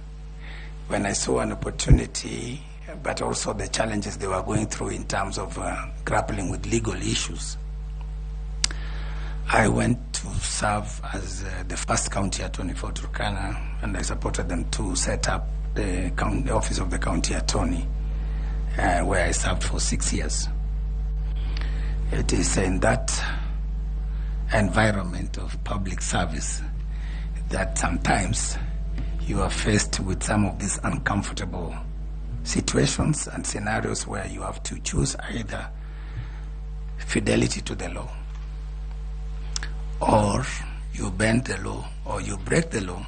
when I saw an opportunity, but also the challenges they were going through in terms of grappling with legal issues, I went to serve as the first county attorney for Turkana, and I supported them to set up the office of the county attorney, where I served for 6 years. It is in that environment of public service that sometimes you are faced with some of these uncomfortable situations and scenarios where you have to choose either fidelity to the law, or you bend the law, or you break the law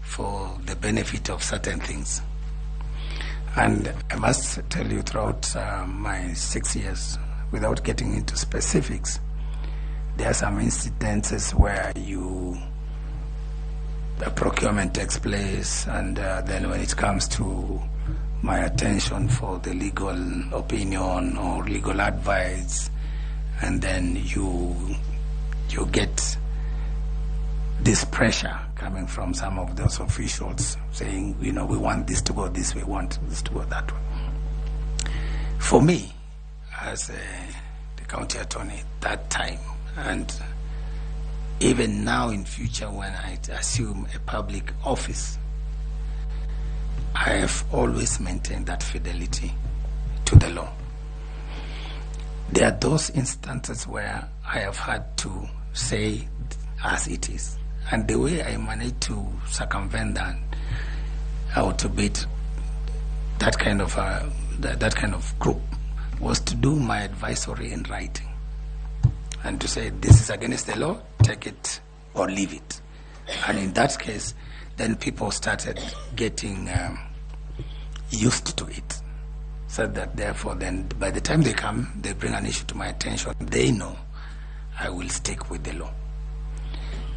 for the benefit of certain things. And I must tell you, throughout my 6 years, without getting into specifics, there are some incidences where the procurement takes place, and then when it comes to my attention for the legal opinion or legal advice, and then you get this pressure coming from some of those officials saying, you know, we want this to go this way, we want this to go that way. For me, as the county attorney that time, and even now in future when I assume a public office, I have always maintained that fidelity to the law. There are those instances where I have had to say as it is. And the way I managed to circumvent that, or to beat that kind of that kind of group, was to do my advisory in writing and to say, this is against the law, take it or leave it. And in that case, then people started getting used to it. So that therefore then by the time they come, they bring an issue to my attention, they know I will stick with the law.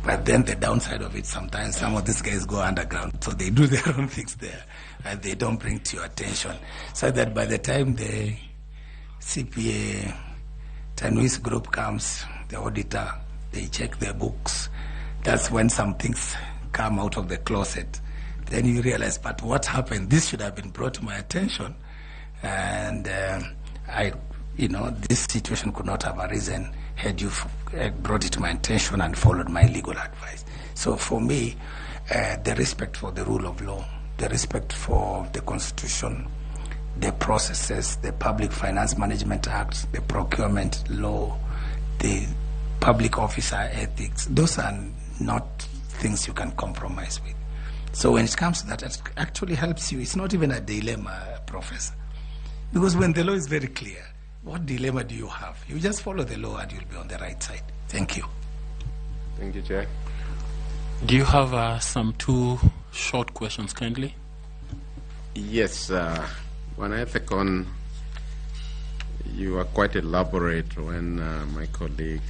But then the downside of it, sometimes some of these guys go underground, so they do their own things there and they don't bring to your attention. So that by the time the CPA Tanui's group comes, the auditor, they check their books, that's when some things come out of the closet. Then you realize, but what happened? This should have been brought to my attention. And this situation could not have arisen had you brought it to my attention and followed my legal advice. So for me, the respect for the rule of law, the respect for the Constitution, the processes, the Public Finance Management Act, the procurement law, the public officer ethics, those are not things you can compromise with. So when it comes to that, it actually helps you. It's not even a dilemma, Professor. Because when the law is very clear, what dilemma do you have? You just follow the law and you'll be on the right side. Thank you.
Thank you, Chair.
Do you have some two short questions, kindly?
Yes. Bwana Ethekon, you were quite elaborate when my colleague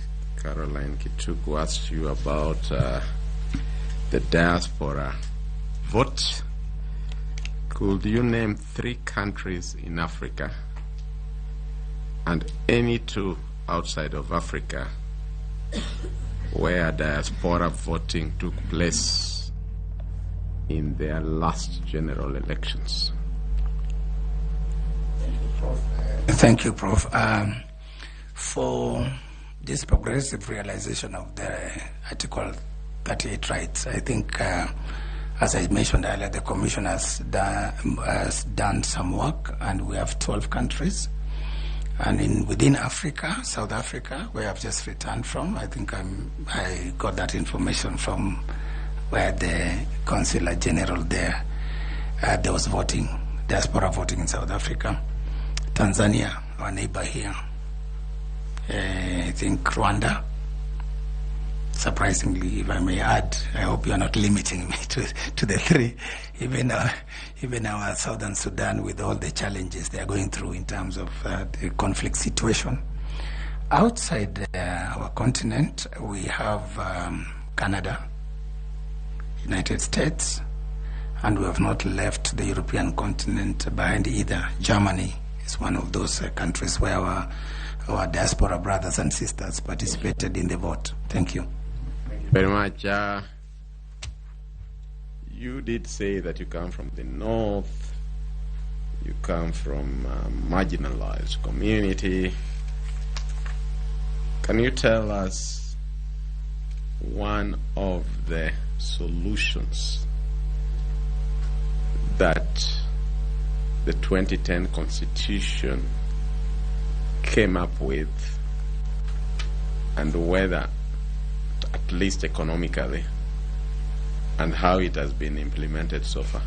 Caroline Kituku asked you about the diaspora vote. Could you name 3 countries in Africa and any 2 outside of Africa where diaspora voting took place in their last general elections?
Thank you, Prof. For this progressive realization of the Article 38 rights, I think, as I mentioned earlier, the Commission has done some work, and we have 12 countries. And within Africa, South Africa, where I've just returned from, I think I got that information from where the Consular General there, there was voting, diaspora voting in South Africa. Tanzania, our neighbor here. I think Rwanda. Surprisingly, if I may add, I hope you are not limiting me to the three. Even our Southern Sudan, with all the challenges they are going through in terms of the conflict situation. Outside our continent, we have Canada, United States, and we have not left the European continent behind either. Germany is one of those countries where our diaspora brothers and sisters participated in the vote. Thank you.
Thank you very much. You did say that you come from the north, you come from a marginalized community. Can you tell us one of the solutions that the 2010 Constitution came up with, and whether, at least economically, and how it has been implemented so far?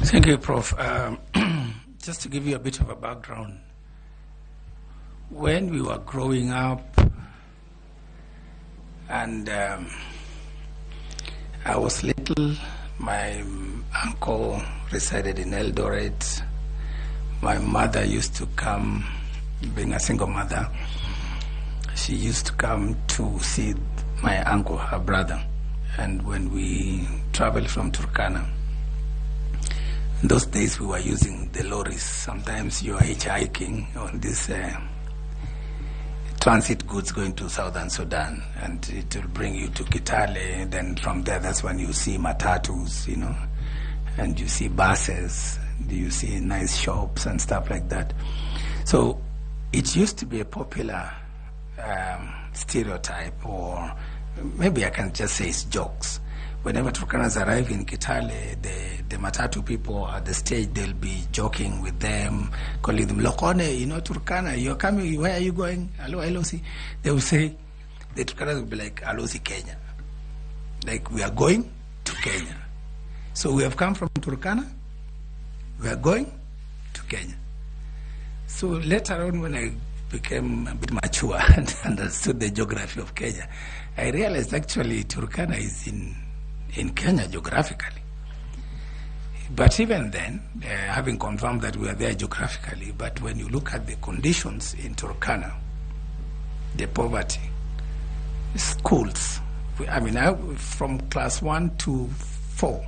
Thank you, Prof. Just to give you a bit of a background, when we were growing up, and I was little, my uncle resided in Eldoret. My mother used to come, being a single mother, she used to come to see my uncle, her brother. And when we traveled from Turkana, in those days we were using the lorries. Sometimes you are hitchhiking on this transit goods going to Southern Sudan, and it will bring you to Kitale. Then from there, that's when you see matatus, you know, and you see buses, you see nice shops and stuff like that. So it used to be a popular stereotype, or maybe I can just say it's jokes. Whenever Turkanas arrive in Kitale, the matatu people at the stage, they'll be joking with them, calling them, Lokone, you know, Turkana, you're coming, where are you going? Hello, LOC. They will say, the Turkanas will be like, Alosi, Kenya. Like, we are going to Kenya. So we have come from Turkana, we are going to Kenya. So later on, when I became a bit mature and understood the geography of Kenya, I realized actually Turkana is in Kenya geographically. But even then, having confirmed that we are there geographically, but when you look at the conditions in Turkana, the poverty, schools, I mean, from class 1 to 4,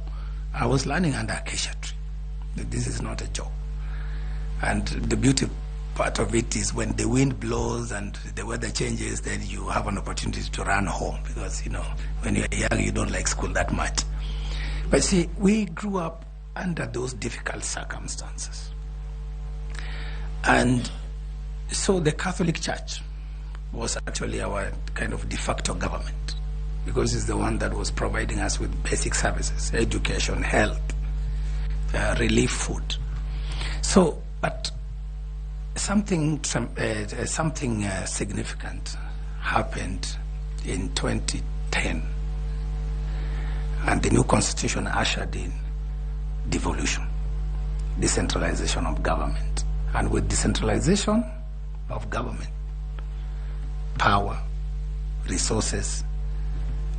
I was learning under acacia tree. This is not a joke. And the beauty part of it is when the wind blows and the weather changes, then you have an opportunity to run home because, you know, when you're young, you don't like school that much. But see, we grew up under those difficult circumstances. And so the Catholic Church was actually our kind of de facto government, because it's the one that was providing us with basic services, education, health, relief, food. So, but something significant happened in 2010, and the new constitution ushered in devolution, decentralization of government. And with decentralization of government, power, resources,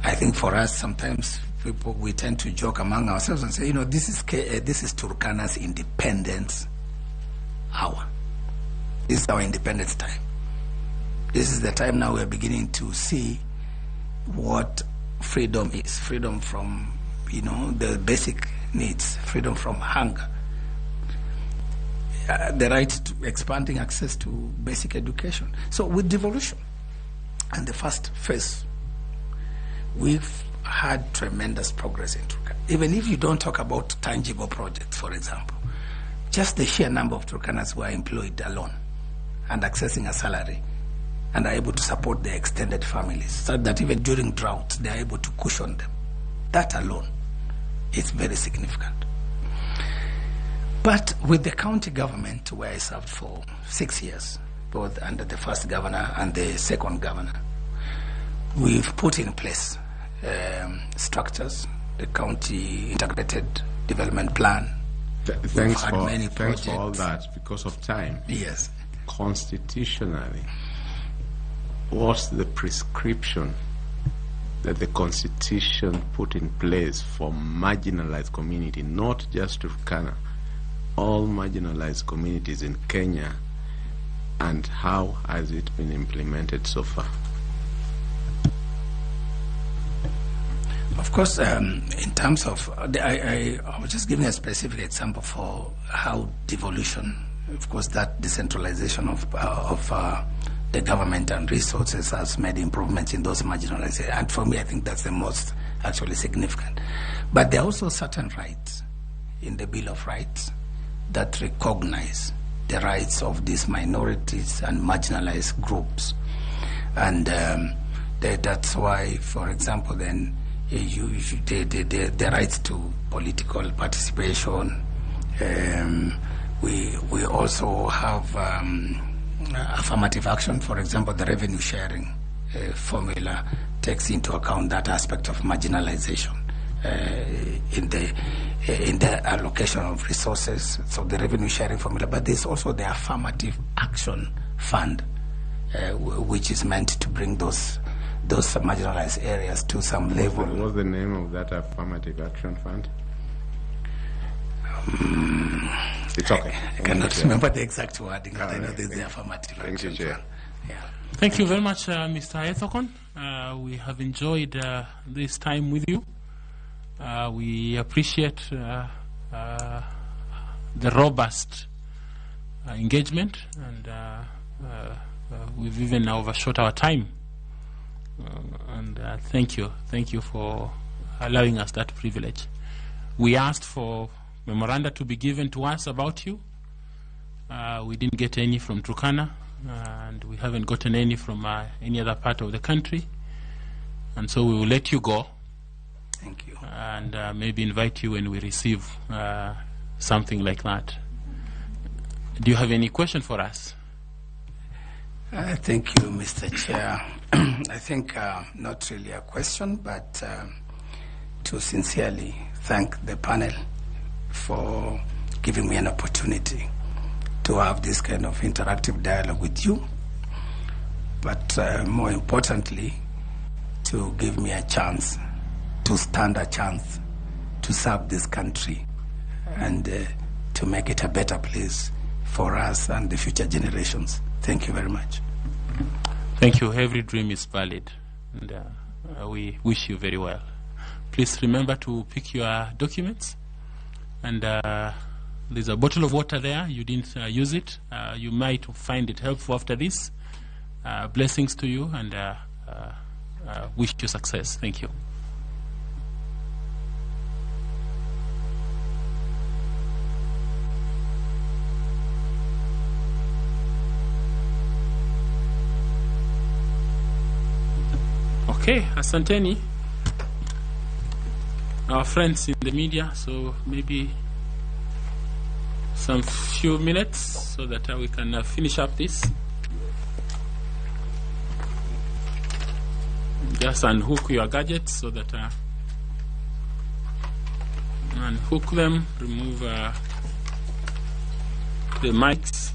I think for us sometimes people, we tend to joke among ourselves and say, you know, this is Turkana's independence hour. This is our independence time. This is the time now we are beginning to see what freedom is. Freedom from, you know, the basic needs, freedom from hunger, the right to expanding access to basic education. So with devolution and the first phase, we've had tremendous progress in Turkana. Even if you don't talk about tangible projects, for example, just the sheer number of Turkanas who are employed alone and accessing a salary and are able to support their extended families, so that even during drought, they are able to cushion them. That alone is very significant. But with the county government, where I served for 6 years, both under the first governor and the second governor, we've put in place structures, the county integrated development plan.
Thanks for all that. Because of time.
Yes.
Constitutionally, what's the prescription that the Constitution put in place for marginalized community, not just Turkana, all marginalized communities in Kenya, and how has it been implemented so far?
Of course, in terms of, I was just giving a specific example for how devolution, of course, that decentralization of the government and resources has made improvements in those marginalized areas. And for me, I think that's the most actually significant. But there are also certain rights in the Bill of Rights that recognize the rights of these minorities and marginalized groups. And that's why, for example, then the rights to political participation. We also have affirmative action. For example, the revenue sharing formula takes into account that aspect of marginalization in the allocation of resources. So the revenue sharing formula, but there's also the affirmative action fund, which is meant to bring those marginalized areas to some level.
What's the name of that affirmative action fund? It's okay.
I cannot remember the exact wording, but I know there's the affirmative action fund. Yeah.
Thank you very much, Mr. Ethekon. We have enjoyed this time with you. We appreciate the robust engagement, and we've even overshot our time. And thank you. Thank you for allowing us that privilege. We asked for memoranda to be given to us about you. We didn't get any from Turkana, and we haven't gotten any from any other part of the country. And so we will let you go.
Thank you.
And maybe invite you when we receive something like that. Do you have any question for us?
Thank you, Mr. Chair. I think not really a question, but to sincerely thank the panel for giving me an opportunity to have this kind of interactive dialogue with you, but more importantly, to give me a chance, to stand a chance to serve this country and to make it a better place for us and the future generations. Thank you very much.
Thank you. Every dream is valid, and we wish you very well. Please remember to pick your documents, and there's a bottle of water there. You didn't use it. You might find it helpful after this. Blessings to you, and wish you success. Thank you. Okay, asanteni, our friends in the media. So maybe some few minutes so that we can finish up this. Just unhook your gadgets so that unhook them, remove the mics.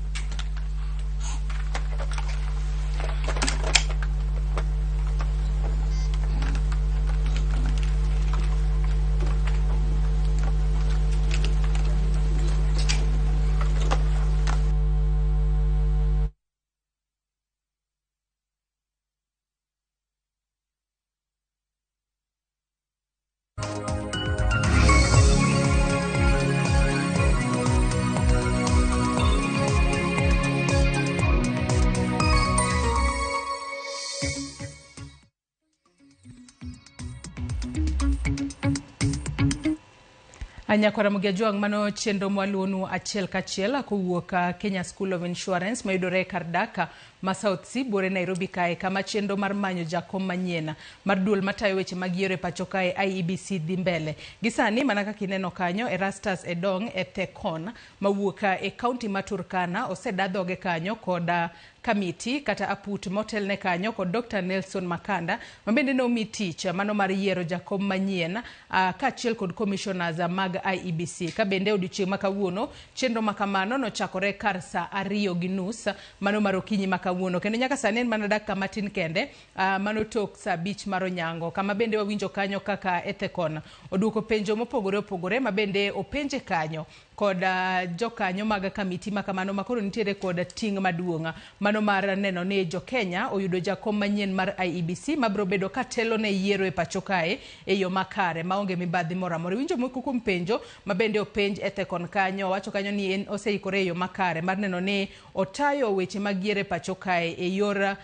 Nyakwara Ramogi Ajwang', mano chenro mwaluwonu achiel kachiel kowuok Kenya School of Insurance mayudore e kar dak ma South C buore Nairobi kae, kama chenro mar manyo jakom manyien mar duol matayo weche mag yiero e pacho kae IEBC dhi mbele. Gi sani mana kaka ineno kanyo, Erastus Edong Ethekon mawuok e kaunti ma Turkana oseda dhoge kanyo kod kamiti kata aput motelne kanyo kod Dr. Nelson Makanda ma bende nomi tich mano mar yiero jakom manyien kaachiel kod commissioners mag IEBC. Ka bende odiochieng' ma kawuono chenro ma kamano nochakore kar saa 2:30 mano mar okinyi ma kawuono, kendo nyaka sani en mana dakika matin kende mano tok saa 5 mar onyango, kama bende wawinjo kanyo kaka Ethekon oduoko penjo mopogore opogore ma bende openje kanyo kod jokanyo mag kamiti ma kamano makoro nitiere kod ting' maduong' mano mar neno ni jo-Kenya oyudo jakom manyien mar IEBC mabiro bedo katelo ne yiero e pacho kae e yo makare maonge mibadhi moro amora. Iwinjo moko kuom penjo ma bende openj Ethekon kanyo, owacho kanyo ni en oseikore e yo makare mar neno ni otayo weche mag yiero e pacho kae e yor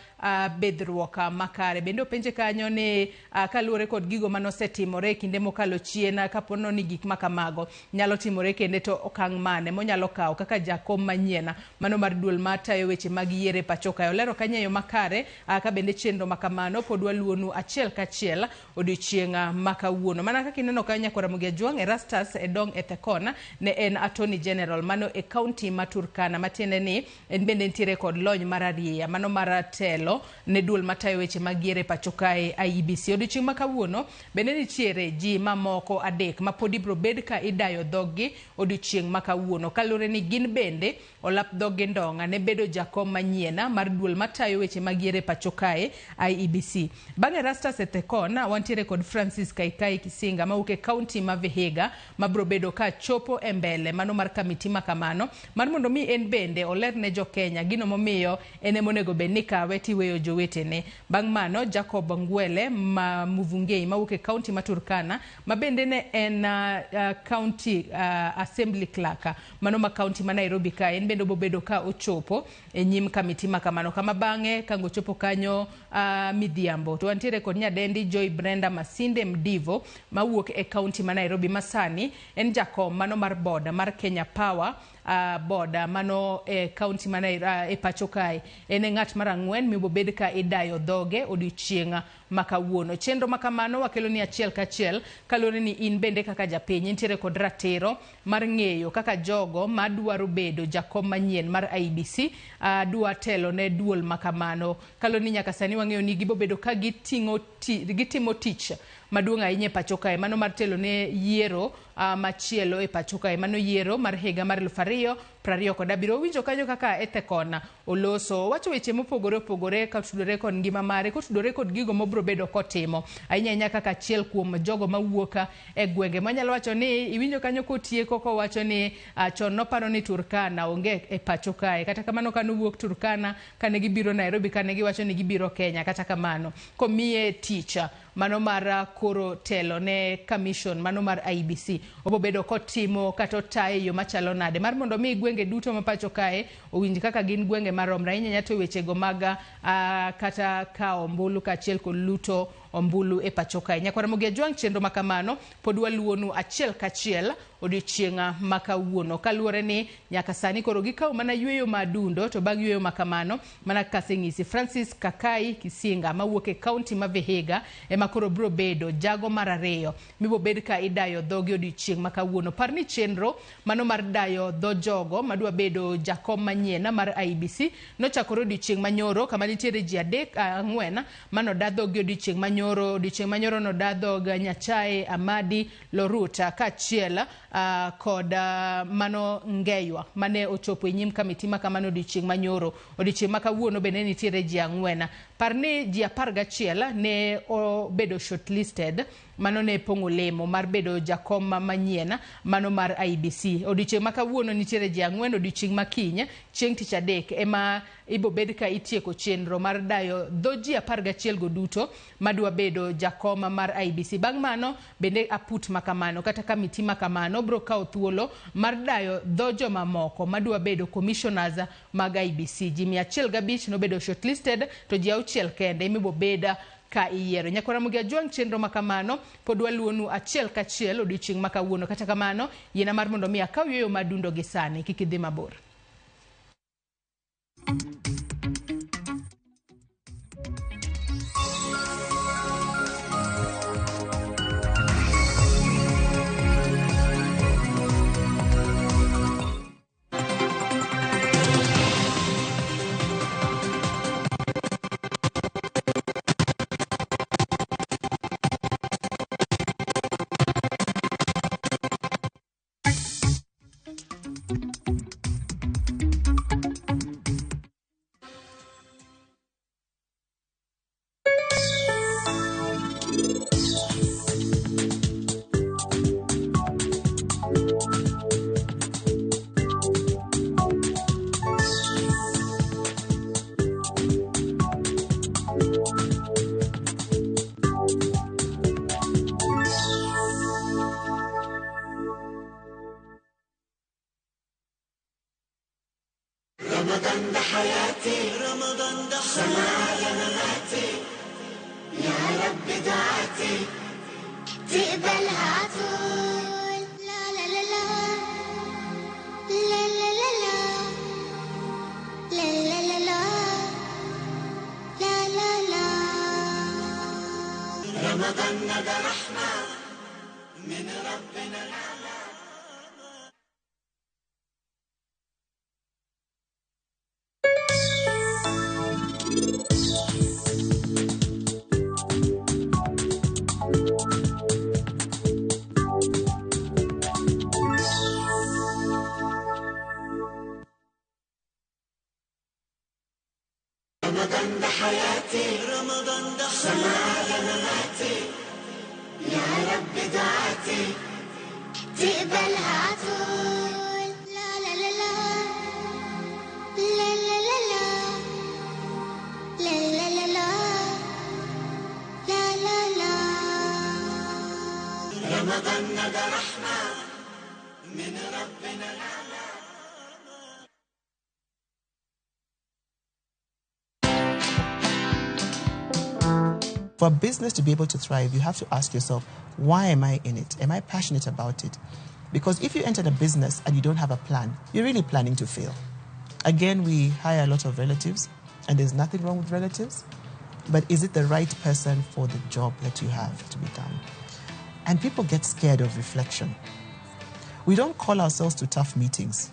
bedhruok makare. Bende openje kanyo ni kaluwore kod gigo manosetimore e kinde mokalo chien, kapo ni gik makamago nyalo timore kende to okang' mane monyalo kawo kaka jakom manyien mano mar duol matayo weche mag yiero e pacho kae. Olero kanyo e yo makare ka bende chenro makamano pod waluwonu achiel kachiel odiochieng' ma kawuono. Mana kaka ineno kanyo Nyakwar Ramogi Ajwang', Erastus Edong Ethekon ne en Attorney General mano e kaunti ma Turkana, matiende ni en bende nitiere kod lony mar arieya mano mar telo ne duol matayo weche mag yiero e pacho kae IEBC. Odiochieng' ma kawuono bende nitiere ji mamoko 3 ma pod ibiro bed ka idayo dhoggi odiochieng' ma kawuono, kaluwore ni gin bende olap dhoggi ndong'a ne bedo jakom manyien mar duol matayo weche mag yiero e pacho kae IEBC. Bang' Erastus Ethekon wantiere kod Francis Kaikai Kisinga mawuok e kaunti ma Vihiga mabiro bedo ka chopo e mbele mano mar kamiti ma kamano mar mondo mi en bende oler ne jo-Kenya gino momiyo en ema onego bed ni kawe tiweyo jowetene. Bang' mano Jacob Ngwele ma Muvungei mawuok e kaunti ma Turkana ma bende ne en county assembly clerk mano ma kaunti ma Nairobi kae, en bende obobedo ka ochopo e nyim kamiti ma kamano, kama bang'e ka ngochopo kanyo midhiambo to wantiere kod nyadendi Joy Brenda Masinde Mdivo mawuok e kaunti ma Nairobi ma sani en jakom mano mar board mar Kenya Power board mano e kaunti ma e pacho kae. En e ng'at mar 4 mibobed ka idayo dhoge odiochieng' ma kawuono. Chenro ma kamano wakelo ni achiel kachiel kaluwore ni in bende kaka japiny intiere kod ratiro mar ng'eyo kaka jogo madwaro bedo jakom manyien mar IEBC dwa telo ne duol ma kamano. Kaluwore ni nyaka sani wang'eyo ni gibobedo ka gitimo tich maduong' ahinya e pacho kae mano mar telo ne yiero machielo e pacho kae, mano yiero mar higa mar 2027. Owinjo kanyo kaka Ethekon oloso, owacho weche mopogore opogore kotudore kod ngima mare, kotudore kod gigo mobiro bedo kotimo ahinya ahinya kaka achiel kuom jogo mawuok e gwenge. Manyalo wacho ni iwinjo kanyo kotieko kowacho ni chon noparo ni Turkana onge e pacho kae, kata kamano kanowuok Turkana kane gibiro Nairobi kane giwacho ni gibiro Kenya, kata kamano komiye tich mano mar koro telo ne commission mano mar IEBC obobedo kotimo kata otaye yo machalo nade mar mondo mi gwenge duto ma pacho kae owinj kaka gin gwenge maromre ahinya ahinya to wechego mag kata kawo ombulu kaachiel kod luto ombulu e pacho kae. Nyakwar Ramogi Ajwang', chenro ma kamano pod waluwonu achiel kachiel odiochieng' ma kawuono, kaluwore ni nyaka sani koro gikawo mana yweyo madundo, to bang' yweyo ma kamano mana kaka aseng'isi Francis Kakai Kisinga mawuok e kaunti ma Vihiga ema koro biro bedo jago mar 2 mibobed ka idayo dhogi odiochieng' ma kawuono. Par ni chenro mano mar dayo dho jogo madwa bedo jakom manyien mar IEBC nochakore odiochieng' manyoro kama nitiere ji 4 manoda dhogi odiochieng' manyoro. Odiochieng' manyoro noda dhog Nyachae Amadi Loruta kaachiel kod mano Ngeywa mane ochopo e nyim kamiti ma kamano odiochieng' manyoro. Odiochieng' ma kawuono bende nitiere ji 4. Par ni ji 11 ne obedo shortlisted mano ne pong'o lemo mar bedo jakom manyien mano mar IEBC. Odiochieng' ma kawuono nitiere ji 4. Odiochieng' ma kiny chieng' tich adek ema ibobed ka itieko chenro mar dayo dho ji 11 go duto madwa bedo jakom mar IEBC. Bang' mano bende aput makamano kata kamiti makamano biro kawo thuolo mar dayo dho jomamoko madwa bedo commissioners mag IEBC. Ji 105 nobedo shortlisted to ji 6 kende emibobed ka iyiero. Nyakwar Ramogi Ajwang' chenro ma kamano pod waluwonu achiel kachiel odiochieng' ma kawuono. Kata kamano, yiena mar mondo mi akaw yueyo madundo gi sani, kik idhi mabor.
رمضان ده حياتي، رمضان ده سنة على مماتي، يا رب دعاتي
تقبلها عطول. لا لا لا لا لا لا لا لا لا لا لا لا لا لا.
رمضان ده رحمة من ربنا نعمة. رمضان ده حياتي، رمضان ده سنة على مماتي،
يا رب دعاتي تقبلها عطول. لا لا لا لا لا لا لا لا لا لا لا لا لا لا.
رمضان ده رحمة من ربنا نعمة.
For a business to be able to thrive, you have to ask yourself, why am I in it? Am I passionate about it? Because if you enter a business and you don't have a plan, you're really planning to fail. Again, we hire a lot of relatives, and there's nothing wrong with relatives, but is it the right person for the job that you have to be done? And people get scared of reflection. We don't call ourselves to tough meetings.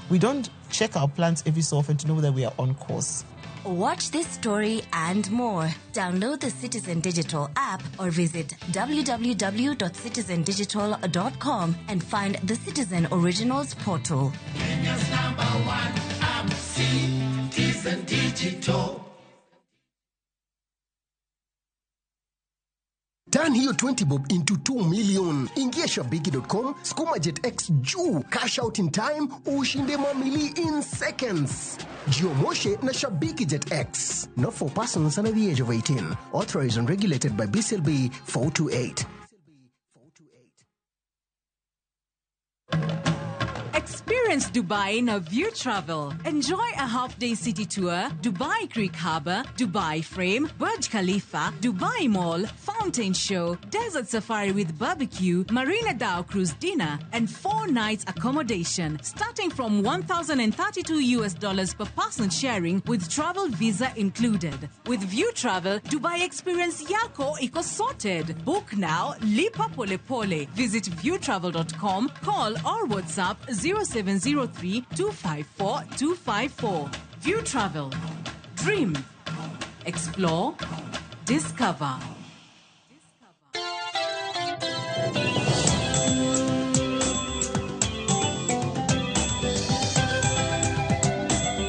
We don't check our plans every so often to know that we are on course.
Watch this story and more. Download the Citizen Digital app or visit www.citizendigital.com and find the Citizen Originals portal.
Kenya's number one app, Citizen Digital.
Turn hiyo 20 bob into 2 million. Ingia shabiki.com, skuma jetx juu, cash out in time, ushinde mamili in seconds. Jiomoshe na Shabiki Jet X. Not for persons under the age of 18. Authorized and regulated by BCLB 428.
Experience Dubai in a View Travel. Enjoy a half-day city tour, Dubai Creek Harbour, Dubai Frame, Burj Khalifa, Dubai Mall, Fountain Show, Desert Safari with barbecue, Marina Dhow Cruise dinner, and 4 nights accommodation, starting from $1,032 per person sharing with travel visa included. With View Travel, Dubai experience yako iko sorted. Book now, lipa pole pole. Visit viewtravel.com, call or WhatsApp 0703 254 254. View Travel. Dream. Explore. Discover.